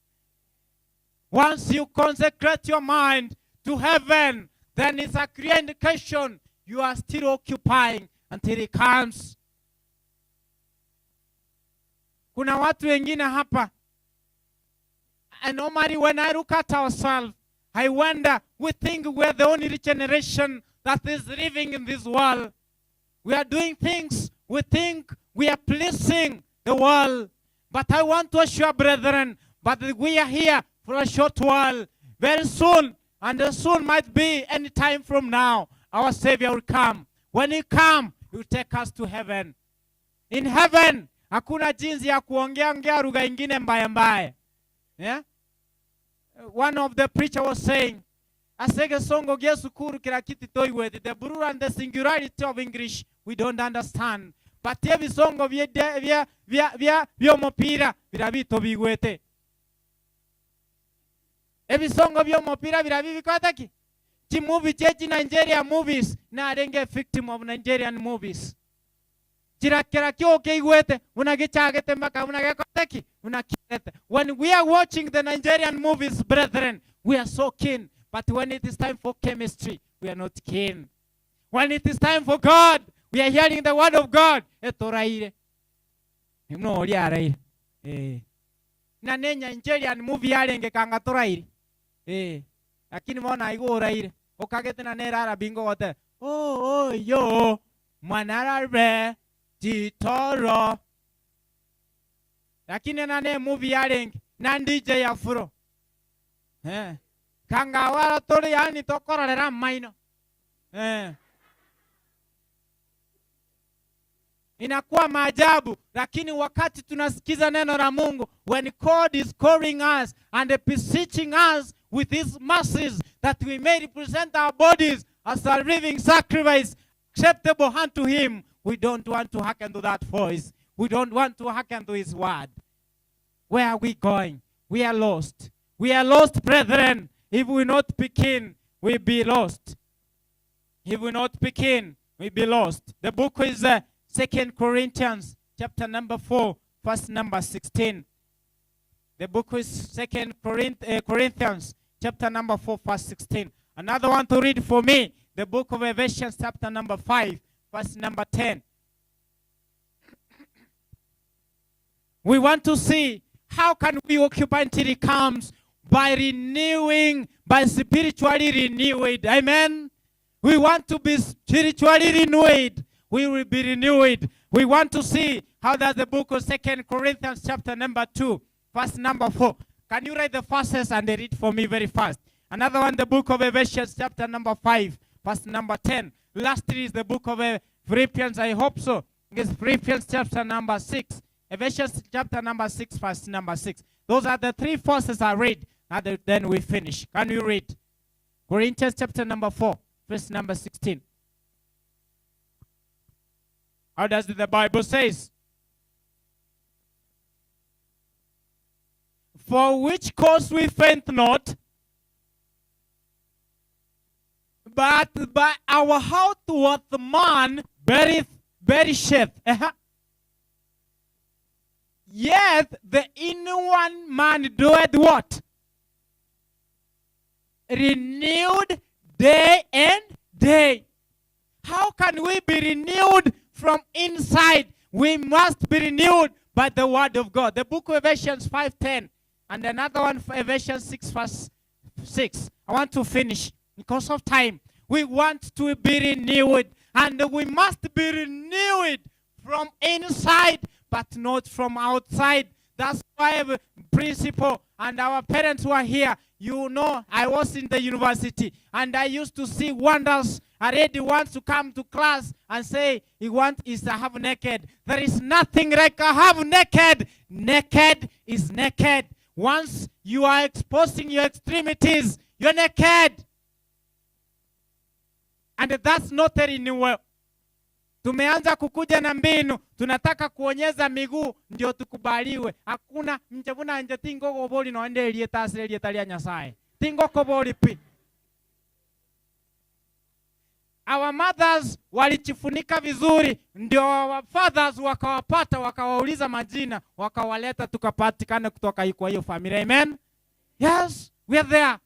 [SPEAKER 17] Once you consecrate your mind to heaven, then it's a clear indication you are still occupying until he comes. Kuna watu wengine hapa. And normally when I look at ourselves, I wonder, we think we are the only generation that is living in this world. We are doing things, we think we are pleasing the world. But I want to assure brethren, but we are here for a short while. Very soon, and soon might be any time from now, our Savior will come. When he comes, he will take us to heaven. In heaven, hakuna jinsi ya kuongea ongea lugha ingine mbaya mbaya. Yeah? One of the preacher was saying, asege songo gya sukuru kila kiti toiwete, the plural and the singularity of English we don't understand. But ebi songo vya mopira birabito bigwete. Ebi songo vya mopira birabibikwataki. Chi movie chechi Nigeria movies na arenge victim of Nigerian movies. Chirakera kyo keigwete unagichagete mpaka unagekoteki unakirete. When we are watching the Nigerian movies, brethren, we are so keen. But when it is time for chemistry, we are not keen. When it is time for God, we are hearing the word of God. Etoraire. No, araire. Eh. Na ne Nigerian movie yarenge kanga toraire. Eh. Lakini mona igo oraire. Okagete na nerara bingo wote. Oh, oh, yo. Mwanarare jitoro. Lakini na ne movie yarenge na DJ Afro. Eh. Kangawara tori yani tokororera maino. Eh. Inakuwa maajabu, lakini wakati tunasikiza neno la Mungu, when God is calling us and beseeching us with his mercies that we may represent our bodies as a living sacrifice acceptable unto him, we don't want to hearken to that voice. We don't want to hearken to his word. Where are we going? We are lost. We are lost, brethren. If we not begin, we be lost. If we not begin, we be lost. The book is 2 Corinthians chapter number 4, verse number 16. The book is 2 Corinthians chapter number 4, verse 16. Another one to read for me, the book of Ephesians chapter number 5, verse number 10. We want to see how can we occupy until he comes by renewing, by spiritually renewed. Amen. We want to be spiritually renewed. We will be renewed. We want to see how does the book of 2 Corinthians chapter number 2, verse number 4. Can you write the verses and read for me very fast? Another one, the book of Ephesians chapter number 5, verse number 10. Lastly is the book of Philippians, I hope so. It's Philippians chapter number 6. Ephesians chapter number 6, verse number 6. Those are the three verses I read. And then we finish. Can you read? Corinthians chapter number 4, verse number 16. How does the Bible says? For which cause we faint not, but by our outward man perisheth. Yet the inward man doeth what? Renewed day and day. How can we be renewed from inside? We must be renewed by the word of God. The book of Ephesians 5:10 and another one for Ephesians 6 verse 6. I want to finish because of time. We want to be renewed, and we must be renewed from inside, but not from outside. That's why the principal and our parents who are here, you know, I was in the university and I used to see wonders. A lady wants to come to class and say he wants is a half naked. There is nothing like a half naked. Naked is naked. Once you are exposing your extremities, you're naked. And that's not a renewal. Tumeanza kukuja na mbinu, tunataka kuonyeza miguu ndio tukubaliwe. Hakuna mchavuna nje tingo goboli no ende elieta asili ya Nyasaye. Tingo koboli pi. Our mothers walichifunika vizuri, ndio our fathers wakawapata, wakawauliza majina, wakawaleta tukapatikana kutoka kwa hiyo familia. Amen. Yes, we are there.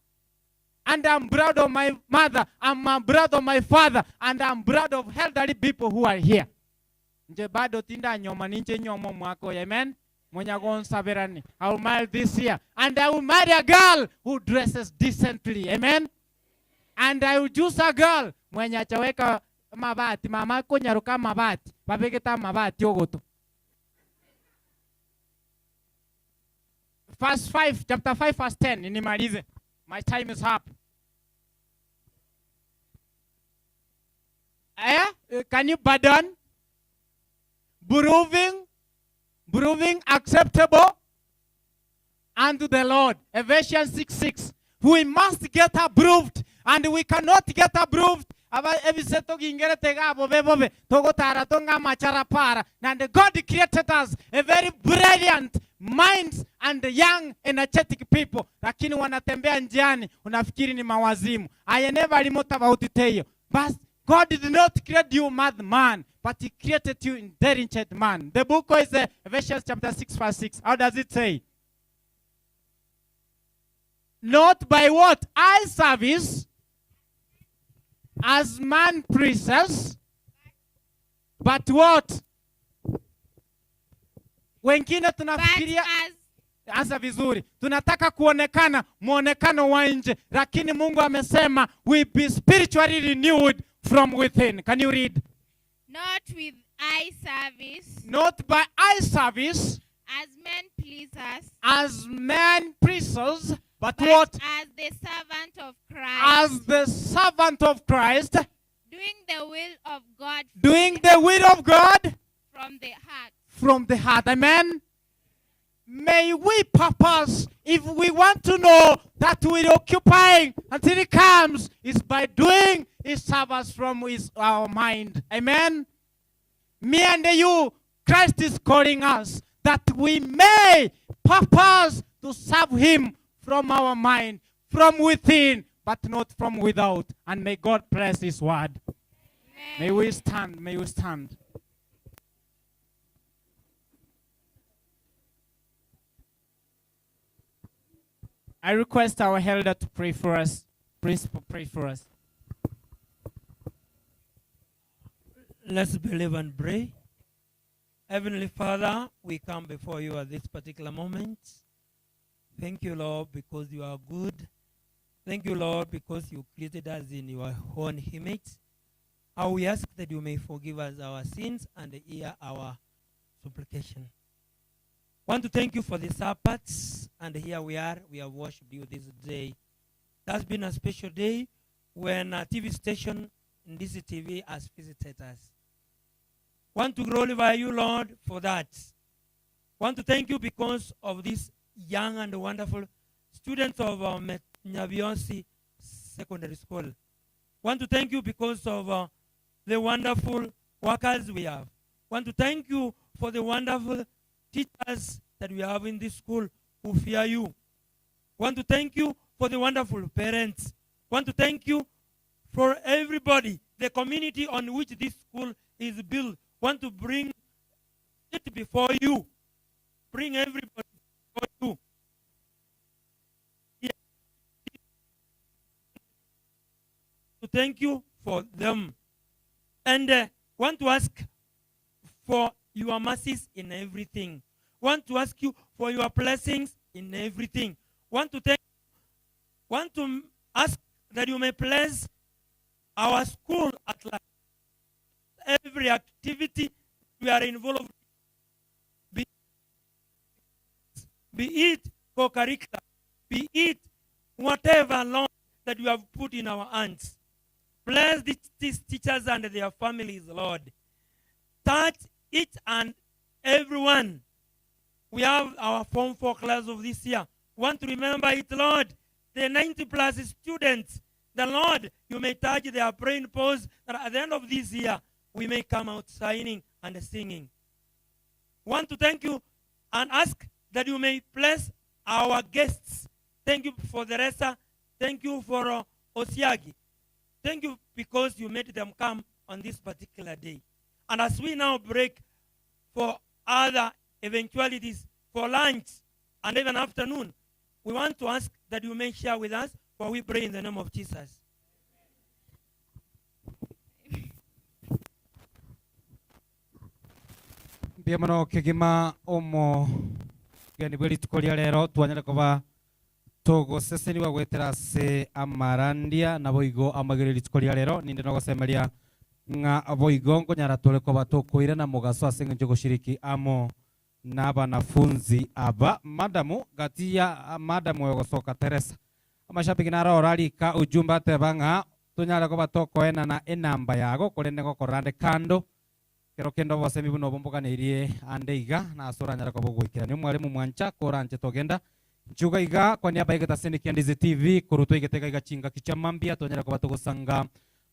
[SPEAKER 17] And I'm proud of my mother, I'm proud of my father, and I'm proud of elderly people who are here. Nje bado tinda nyoma ninche nyomo mwako, amen. Mwenyagonsaberani. I will marry this year. And I will marry a girl who dresses decently, amen. And I will choose a girl mwenye achaweka mabati, mama konyaruka mabati, babegeta mabati ogoto. Verse 5, chapter 5, verse 10, nimalize. My time is up. Can you pardon? Proving acceptable unto the Lord. Ephesians 6:6. We must get approved, and we cannot get approved. And God created us a very brilliant minds and young energetic people. Lakini wanatembea njiani unafikiri ni mawazimu. I never remote about it. But God did not create you madman, but he created you intelligent man. The book is Ephesians chapter 6 verse 6. How does it say? Not by what? Eye service, as man pleases, but what? Wengine tunafikiria anza vizuri, tunataka kuonekana muonekano wa nje, lakini Mungu amesema we be spiritually renewed from within. Can you read?
[SPEAKER 4] Not with eye service.
[SPEAKER 17] Not by eye service.
[SPEAKER 4] As men pleasers.
[SPEAKER 17] As men pleasers, but what?
[SPEAKER 4] As the servant of Christ.
[SPEAKER 17] As the servant of Christ.
[SPEAKER 4] Doing the will of God.
[SPEAKER 17] Doing the will of God.
[SPEAKER 4] From the heart.
[SPEAKER 17] From the heart. Amen. May we purpose, if we want to know that we're occupying until he comes, is by doing his service from our mind. Amen. Me and you, Christ is calling us that we may purpose to serve him from our mind, from within, but not from without. And may God bless his word. Amen. May we stand. May we stand. I request our elder to pray for us. Principal, pray for us.
[SPEAKER 3] Let's believe and pray. Heavenly Father, we come before you at this particular moment. Thank you, Lord, because you are good. Thank you, Lord, because you created us in your own image. How we ask that you may forgive us our sins and hear our supplication. Want to thank you for the Sabbath, and here we are. We have worshipped you this day. That's been a special day when a TV station, Ndisi TV, has visited us. Want to glorify you, Lord, for that. Want to thank you because of these young and wonderful students of Nyabiosi Secondary School. Want to thank you because of the wonderful workers we have. Want to thank you for the wonderful teachers that we have in this school who fear you. Want to thank you for the wonderful parents. Want to thank you for everybody, the community on which this school is built. Want to bring it before you. Bring everybody before you. Yeah. To thank you for them. And want to ask for your mercies in everything. Want to ask you for your blessings in everything. Want to thank, want to ask that you may bless our school at large. Every activity we are involved in, be it co-curricular, be it whatever law that you have put in our hands. Bless these teachers and their families, Lord. Touch each and everyone. We have our Form 4 class of this year. Want to remember it, Lord. The 90 plus students, the Lord, you may touch their brain pose that at the end of this year, we may come out signing and singing. Want to thank you and ask that you may bless our guests. Thank you for Theresa. Thank you for Osiagi. Thank you because you made them come on this particular day. And as we now break for other eventualities, for lunch and even afternoon, we want to ask that you may share with us, for we pray in the name of Jesus.
[SPEAKER 6] Mbia muno kigima omo gani bweri tukoria lero twanyara kuba tuguseseniwa gwetera se amarandia na boigo amagiriri tukoria lero ninde no gosemeria ng'a boigo ngonyara tole kuba tukuira na mugaso ase ng'encho gushiriki amo na banafunzi aba madamu gatia madamu yogosoka Teresa amashabiki naro orarika ujumbe ateba ng'a tunyara kuba tukoena na enamba yago kurende gokorande kando kero kendo bosemi buno bombokaneirie ande iga na asoranyara kuba gwikira ni mwarimu mwancha koranje togenda nchuga iga kwa niaba y'egetaseni kia Ndizi TV kurutwa igetega igachinga kichamambia tonyara kuba tugusanga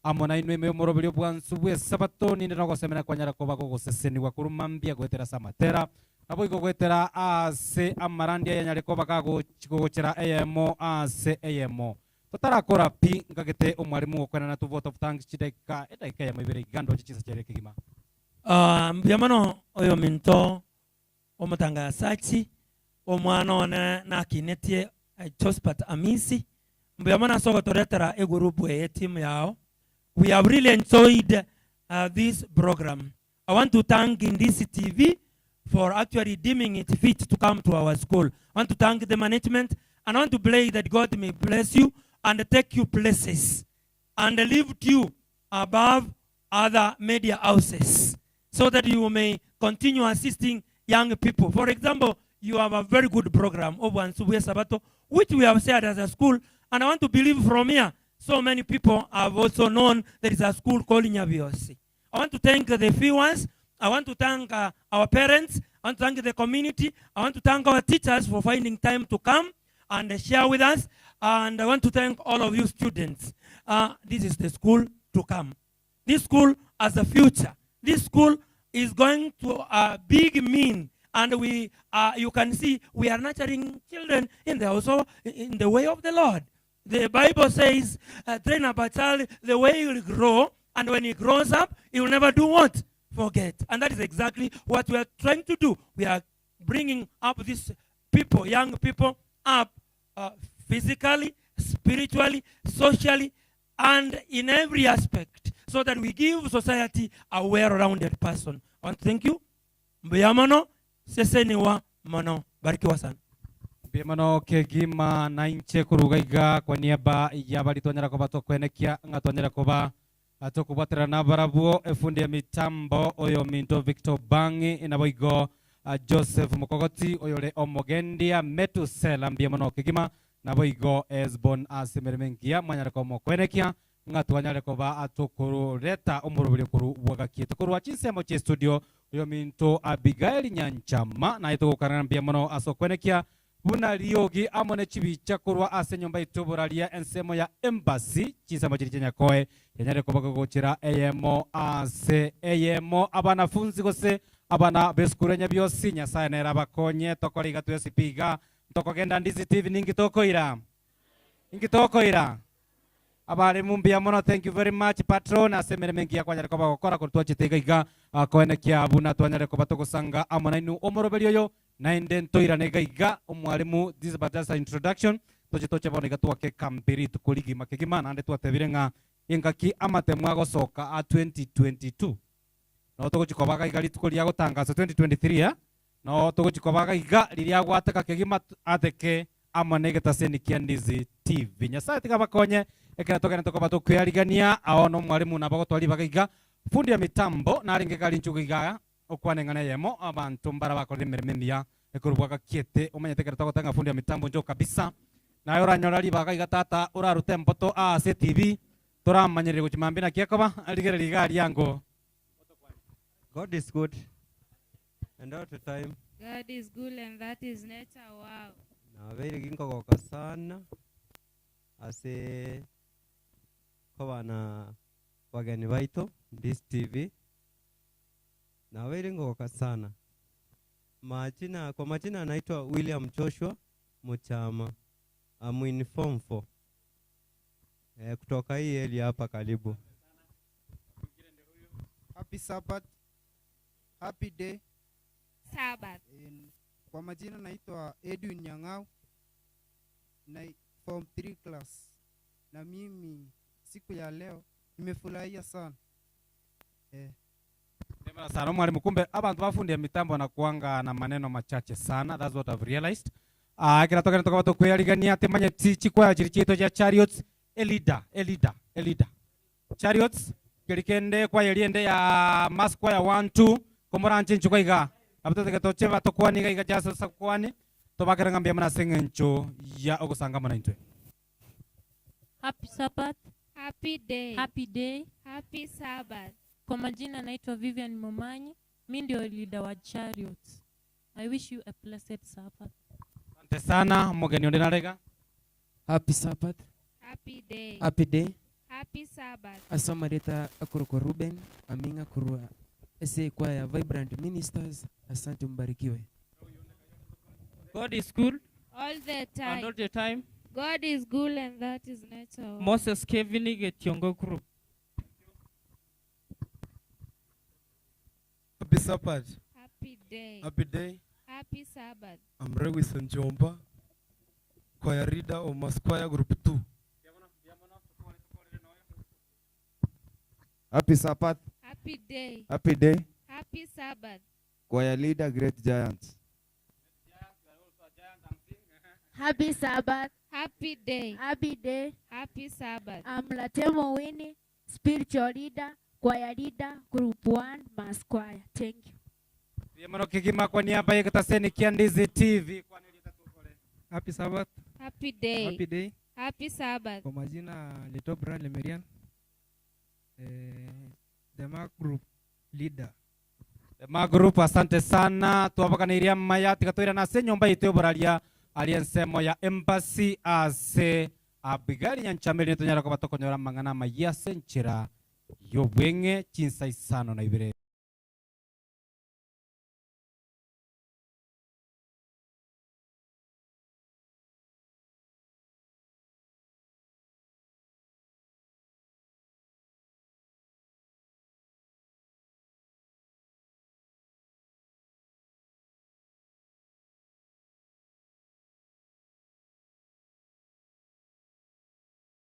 [SPEAKER 6] amo na inwe moroberio bwansu bwe sabato ninde no gosemera kwanyara kuba guguseseniwa kurumambia gwetera samatera nabo igo gwetera ase amarandia yanyare kuba kagochera eyemo ase eyemo tutarakora pi ngagete omwarimu gokwena na tu vote of thanks chideka edaika ya mibere igando chisa chere kigima.
[SPEAKER 3] Mbyamano oyo minto omutanga sachi omwana one nakinetie Josephat Amisi mbyamano soko toretera egurupu e team yao. We have really enjoyed this program. I want to thank Ndizi TV for actually deeming it fit to come to our school. I want to thank the management and I want to pray that God may bless you and take you places and lift you above other media houses so that you may continue assisting young people. For example, you have a very good program, Obwansubuye Sabato, which we have shared as a school, and I want to believe from here, so many people have also known there is a school called Nyabiosi. I want to thank the viewers. I want to thank our parents. I want to thank the community. I want to thank our teachers for finding time to come and share with us. And I want to thank all of you students. This is the school to come. This school has a future. This school is going to a big mean. And we, you can see we are nurturing children in the also in the way of the Lord. The Bible says, train up a child the way he will grow, and when he grows up, he will never do what? Forget. And that is exactly what we are trying to do. We are bringing up these people, young people, up physically, spiritually, socially, and in every aspect, so that we give society a well-rounded person. I want to thank you. Mbuyamano, seseniwa mano. Barikiwa sana.
[SPEAKER 6] Bimano kegima na inche kurugaiga kwa niaba ya bali twanyara ko batokwenekia nga twanyara ko ba atokubatira na barabwo efundi ya mitambo oyo minto Victor Bangi inaboigo Joseph Mukogoti oyore omogendia Metusela mbiamano kegima naboigo Esbon asemeremengia mwanyara ko mokwenekia Ng'atwanyare koba atokororeta omorobere koru bwagakiete korwa chinsemo che studio oyo minto Abigail Nyanchama naye togokarana mbuya mono ase okwenekia buna riogi amo ne chibicha korwa ase enyomba itoboraria ensemo ya embassy chinsemo chiri chinyakoe yanyare koba gogochera eyemo ase eyemo abanafunzi gose abana besukuru nyabiosi Nyasaye nera bakonye tokora iga twesipiga tokogenda Ndizi TV ningi tokoira ingi tokoira abarimu mbuya mono. Thank you very much patron ase emeremo engiya kwanyare koba gokora korwa twachete iga koenekia buna twanyare koba togosanga amo nainu omoroberi oyo naende ntoirane iga iga omwarimu. This is just an introduction toche toche bono iga twake kampiri tukorigima kegima naende twatebire ng'a engaki amatemo agosoka a 2022 no togochikobaga iga rituko ria gotangasa 2023 no togochikobaga iga riria gwateka kegima ateke amo na egetaseni kia Ndizi TV. Nyasaye tiga bakonye ekera togene tokoba tokwiyarigania ao no mwarimu nabagotwari baga iga fundi ya mitambo narenge kari nchugu iga okwaneng'ana yemo abantu mbara bakorire emeremo emiya ekorubwaga kiete omanyete ekero togotanga fundi ya mitambo njo kabisa naye oranyora ribaga iga tata orarute empoto ase TV toramanyerere gochimambia naki ekoba rigereri iga riango.
[SPEAKER 16] God is good and all the time.
[SPEAKER 4] God is good and that is nature. Wow.
[SPEAKER 16] Nabeire ginkogoka sana ase kobana wageni baito Ndizi TV. Nabeire ngogoka sana. Majina, kwa majina anaitwa William Joshua Muchama. I'm in form 4. Kutoka hii area hapa karibu.
[SPEAKER 21] Happy Sabbath. Happy day.
[SPEAKER 4] Sabbath.
[SPEAKER 21] Kwa majina naitwa Edwin Nyang'au na form 3 class. Na mimi siku ya leo nimefurahia sana.
[SPEAKER 6] Sana mwalimu, kumbe abantu bafundi ya mitambo na kuanga na maneno machache sana. That's what I've realized. Kira toka toka watu kuyarigania temanya chikwaya chiri chito cha Chariots elida elida elida Chariots kirikende kwa yeliende ya mass choir 1 2 komoranche nchuka iga abato teketoche batokwani iga iga jasa sakwani tobakera ngambia mna sengencho ya ogosanga mna intwe.
[SPEAKER 22] Happy Sabbath.
[SPEAKER 4] Happy day.
[SPEAKER 22] Happy day.
[SPEAKER 4] Happy Sabbath.
[SPEAKER 22] Kwa majina naitwa Vivian Momanyi, mimi ndio leader wa Chariots. I wish you a blessed Sabbath.
[SPEAKER 6] Asante sana mugeni onde narega.
[SPEAKER 23] Happy Sabbath.
[SPEAKER 4] Happy day.
[SPEAKER 23] Happy day.
[SPEAKER 4] Happy Sabbath.
[SPEAKER 23] Asoma leta akoroko Ruben Aminga kurwa SA Choir Vibrant Ministers. Asante, mbarikiwe.
[SPEAKER 25] God is good
[SPEAKER 4] all the time.
[SPEAKER 25] And all the time.
[SPEAKER 4] God is good and that is nature.
[SPEAKER 25] Moses Kevin Getiongo Group.
[SPEAKER 26] Happy Sabbath.
[SPEAKER 4] Happy day.
[SPEAKER 26] Happy day.
[SPEAKER 4] Happy Sabbath.
[SPEAKER 26] I'm Lewis Njomba, choir leader of Mass Choir Group 2.
[SPEAKER 13] Happy Sabbath.
[SPEAKER 4] Happy day.
[SPEAKER 13] Happy day.
[SPEAKER 4] Happy Sabbath.
[SPEAKER 13] Choir leader, Great Giants.
[SPEAKER 27] Happy Sabbath.
[SPEAKER 4] Happy day.
[SPEAKER 27] Happy day.
[SPEAKER 4] Happy Sabbath.
[SPEAKER 27] I'm Latemo Winnie, spiritual leader, choir leader, Group 1, Mass Choir. Thank you.
[SPEAKER 6] Yemano kigima kwa niaba ya Kitaseni kia Ndizi TV.
[SPEAKER 28] Happy Sabbath.
[SPEAKER 4] Happy day.
[SPEAKER 28] Happy day.
[SPEAKER 4] Happy Sabbath.
[SPEAKER 28] Kwa majina Leto Brand Lemerian, the Mark Group leader.
[SPEAKER 6] The Mark Group, asante sana. Tuwapakaniria maya tikatoira na senyomba itoboralia aliensemo ya embassy ase Abigail Nyanchameli tonyara kwa batokonyora mangana maya senchera yobwenge chinsa isano na ibere.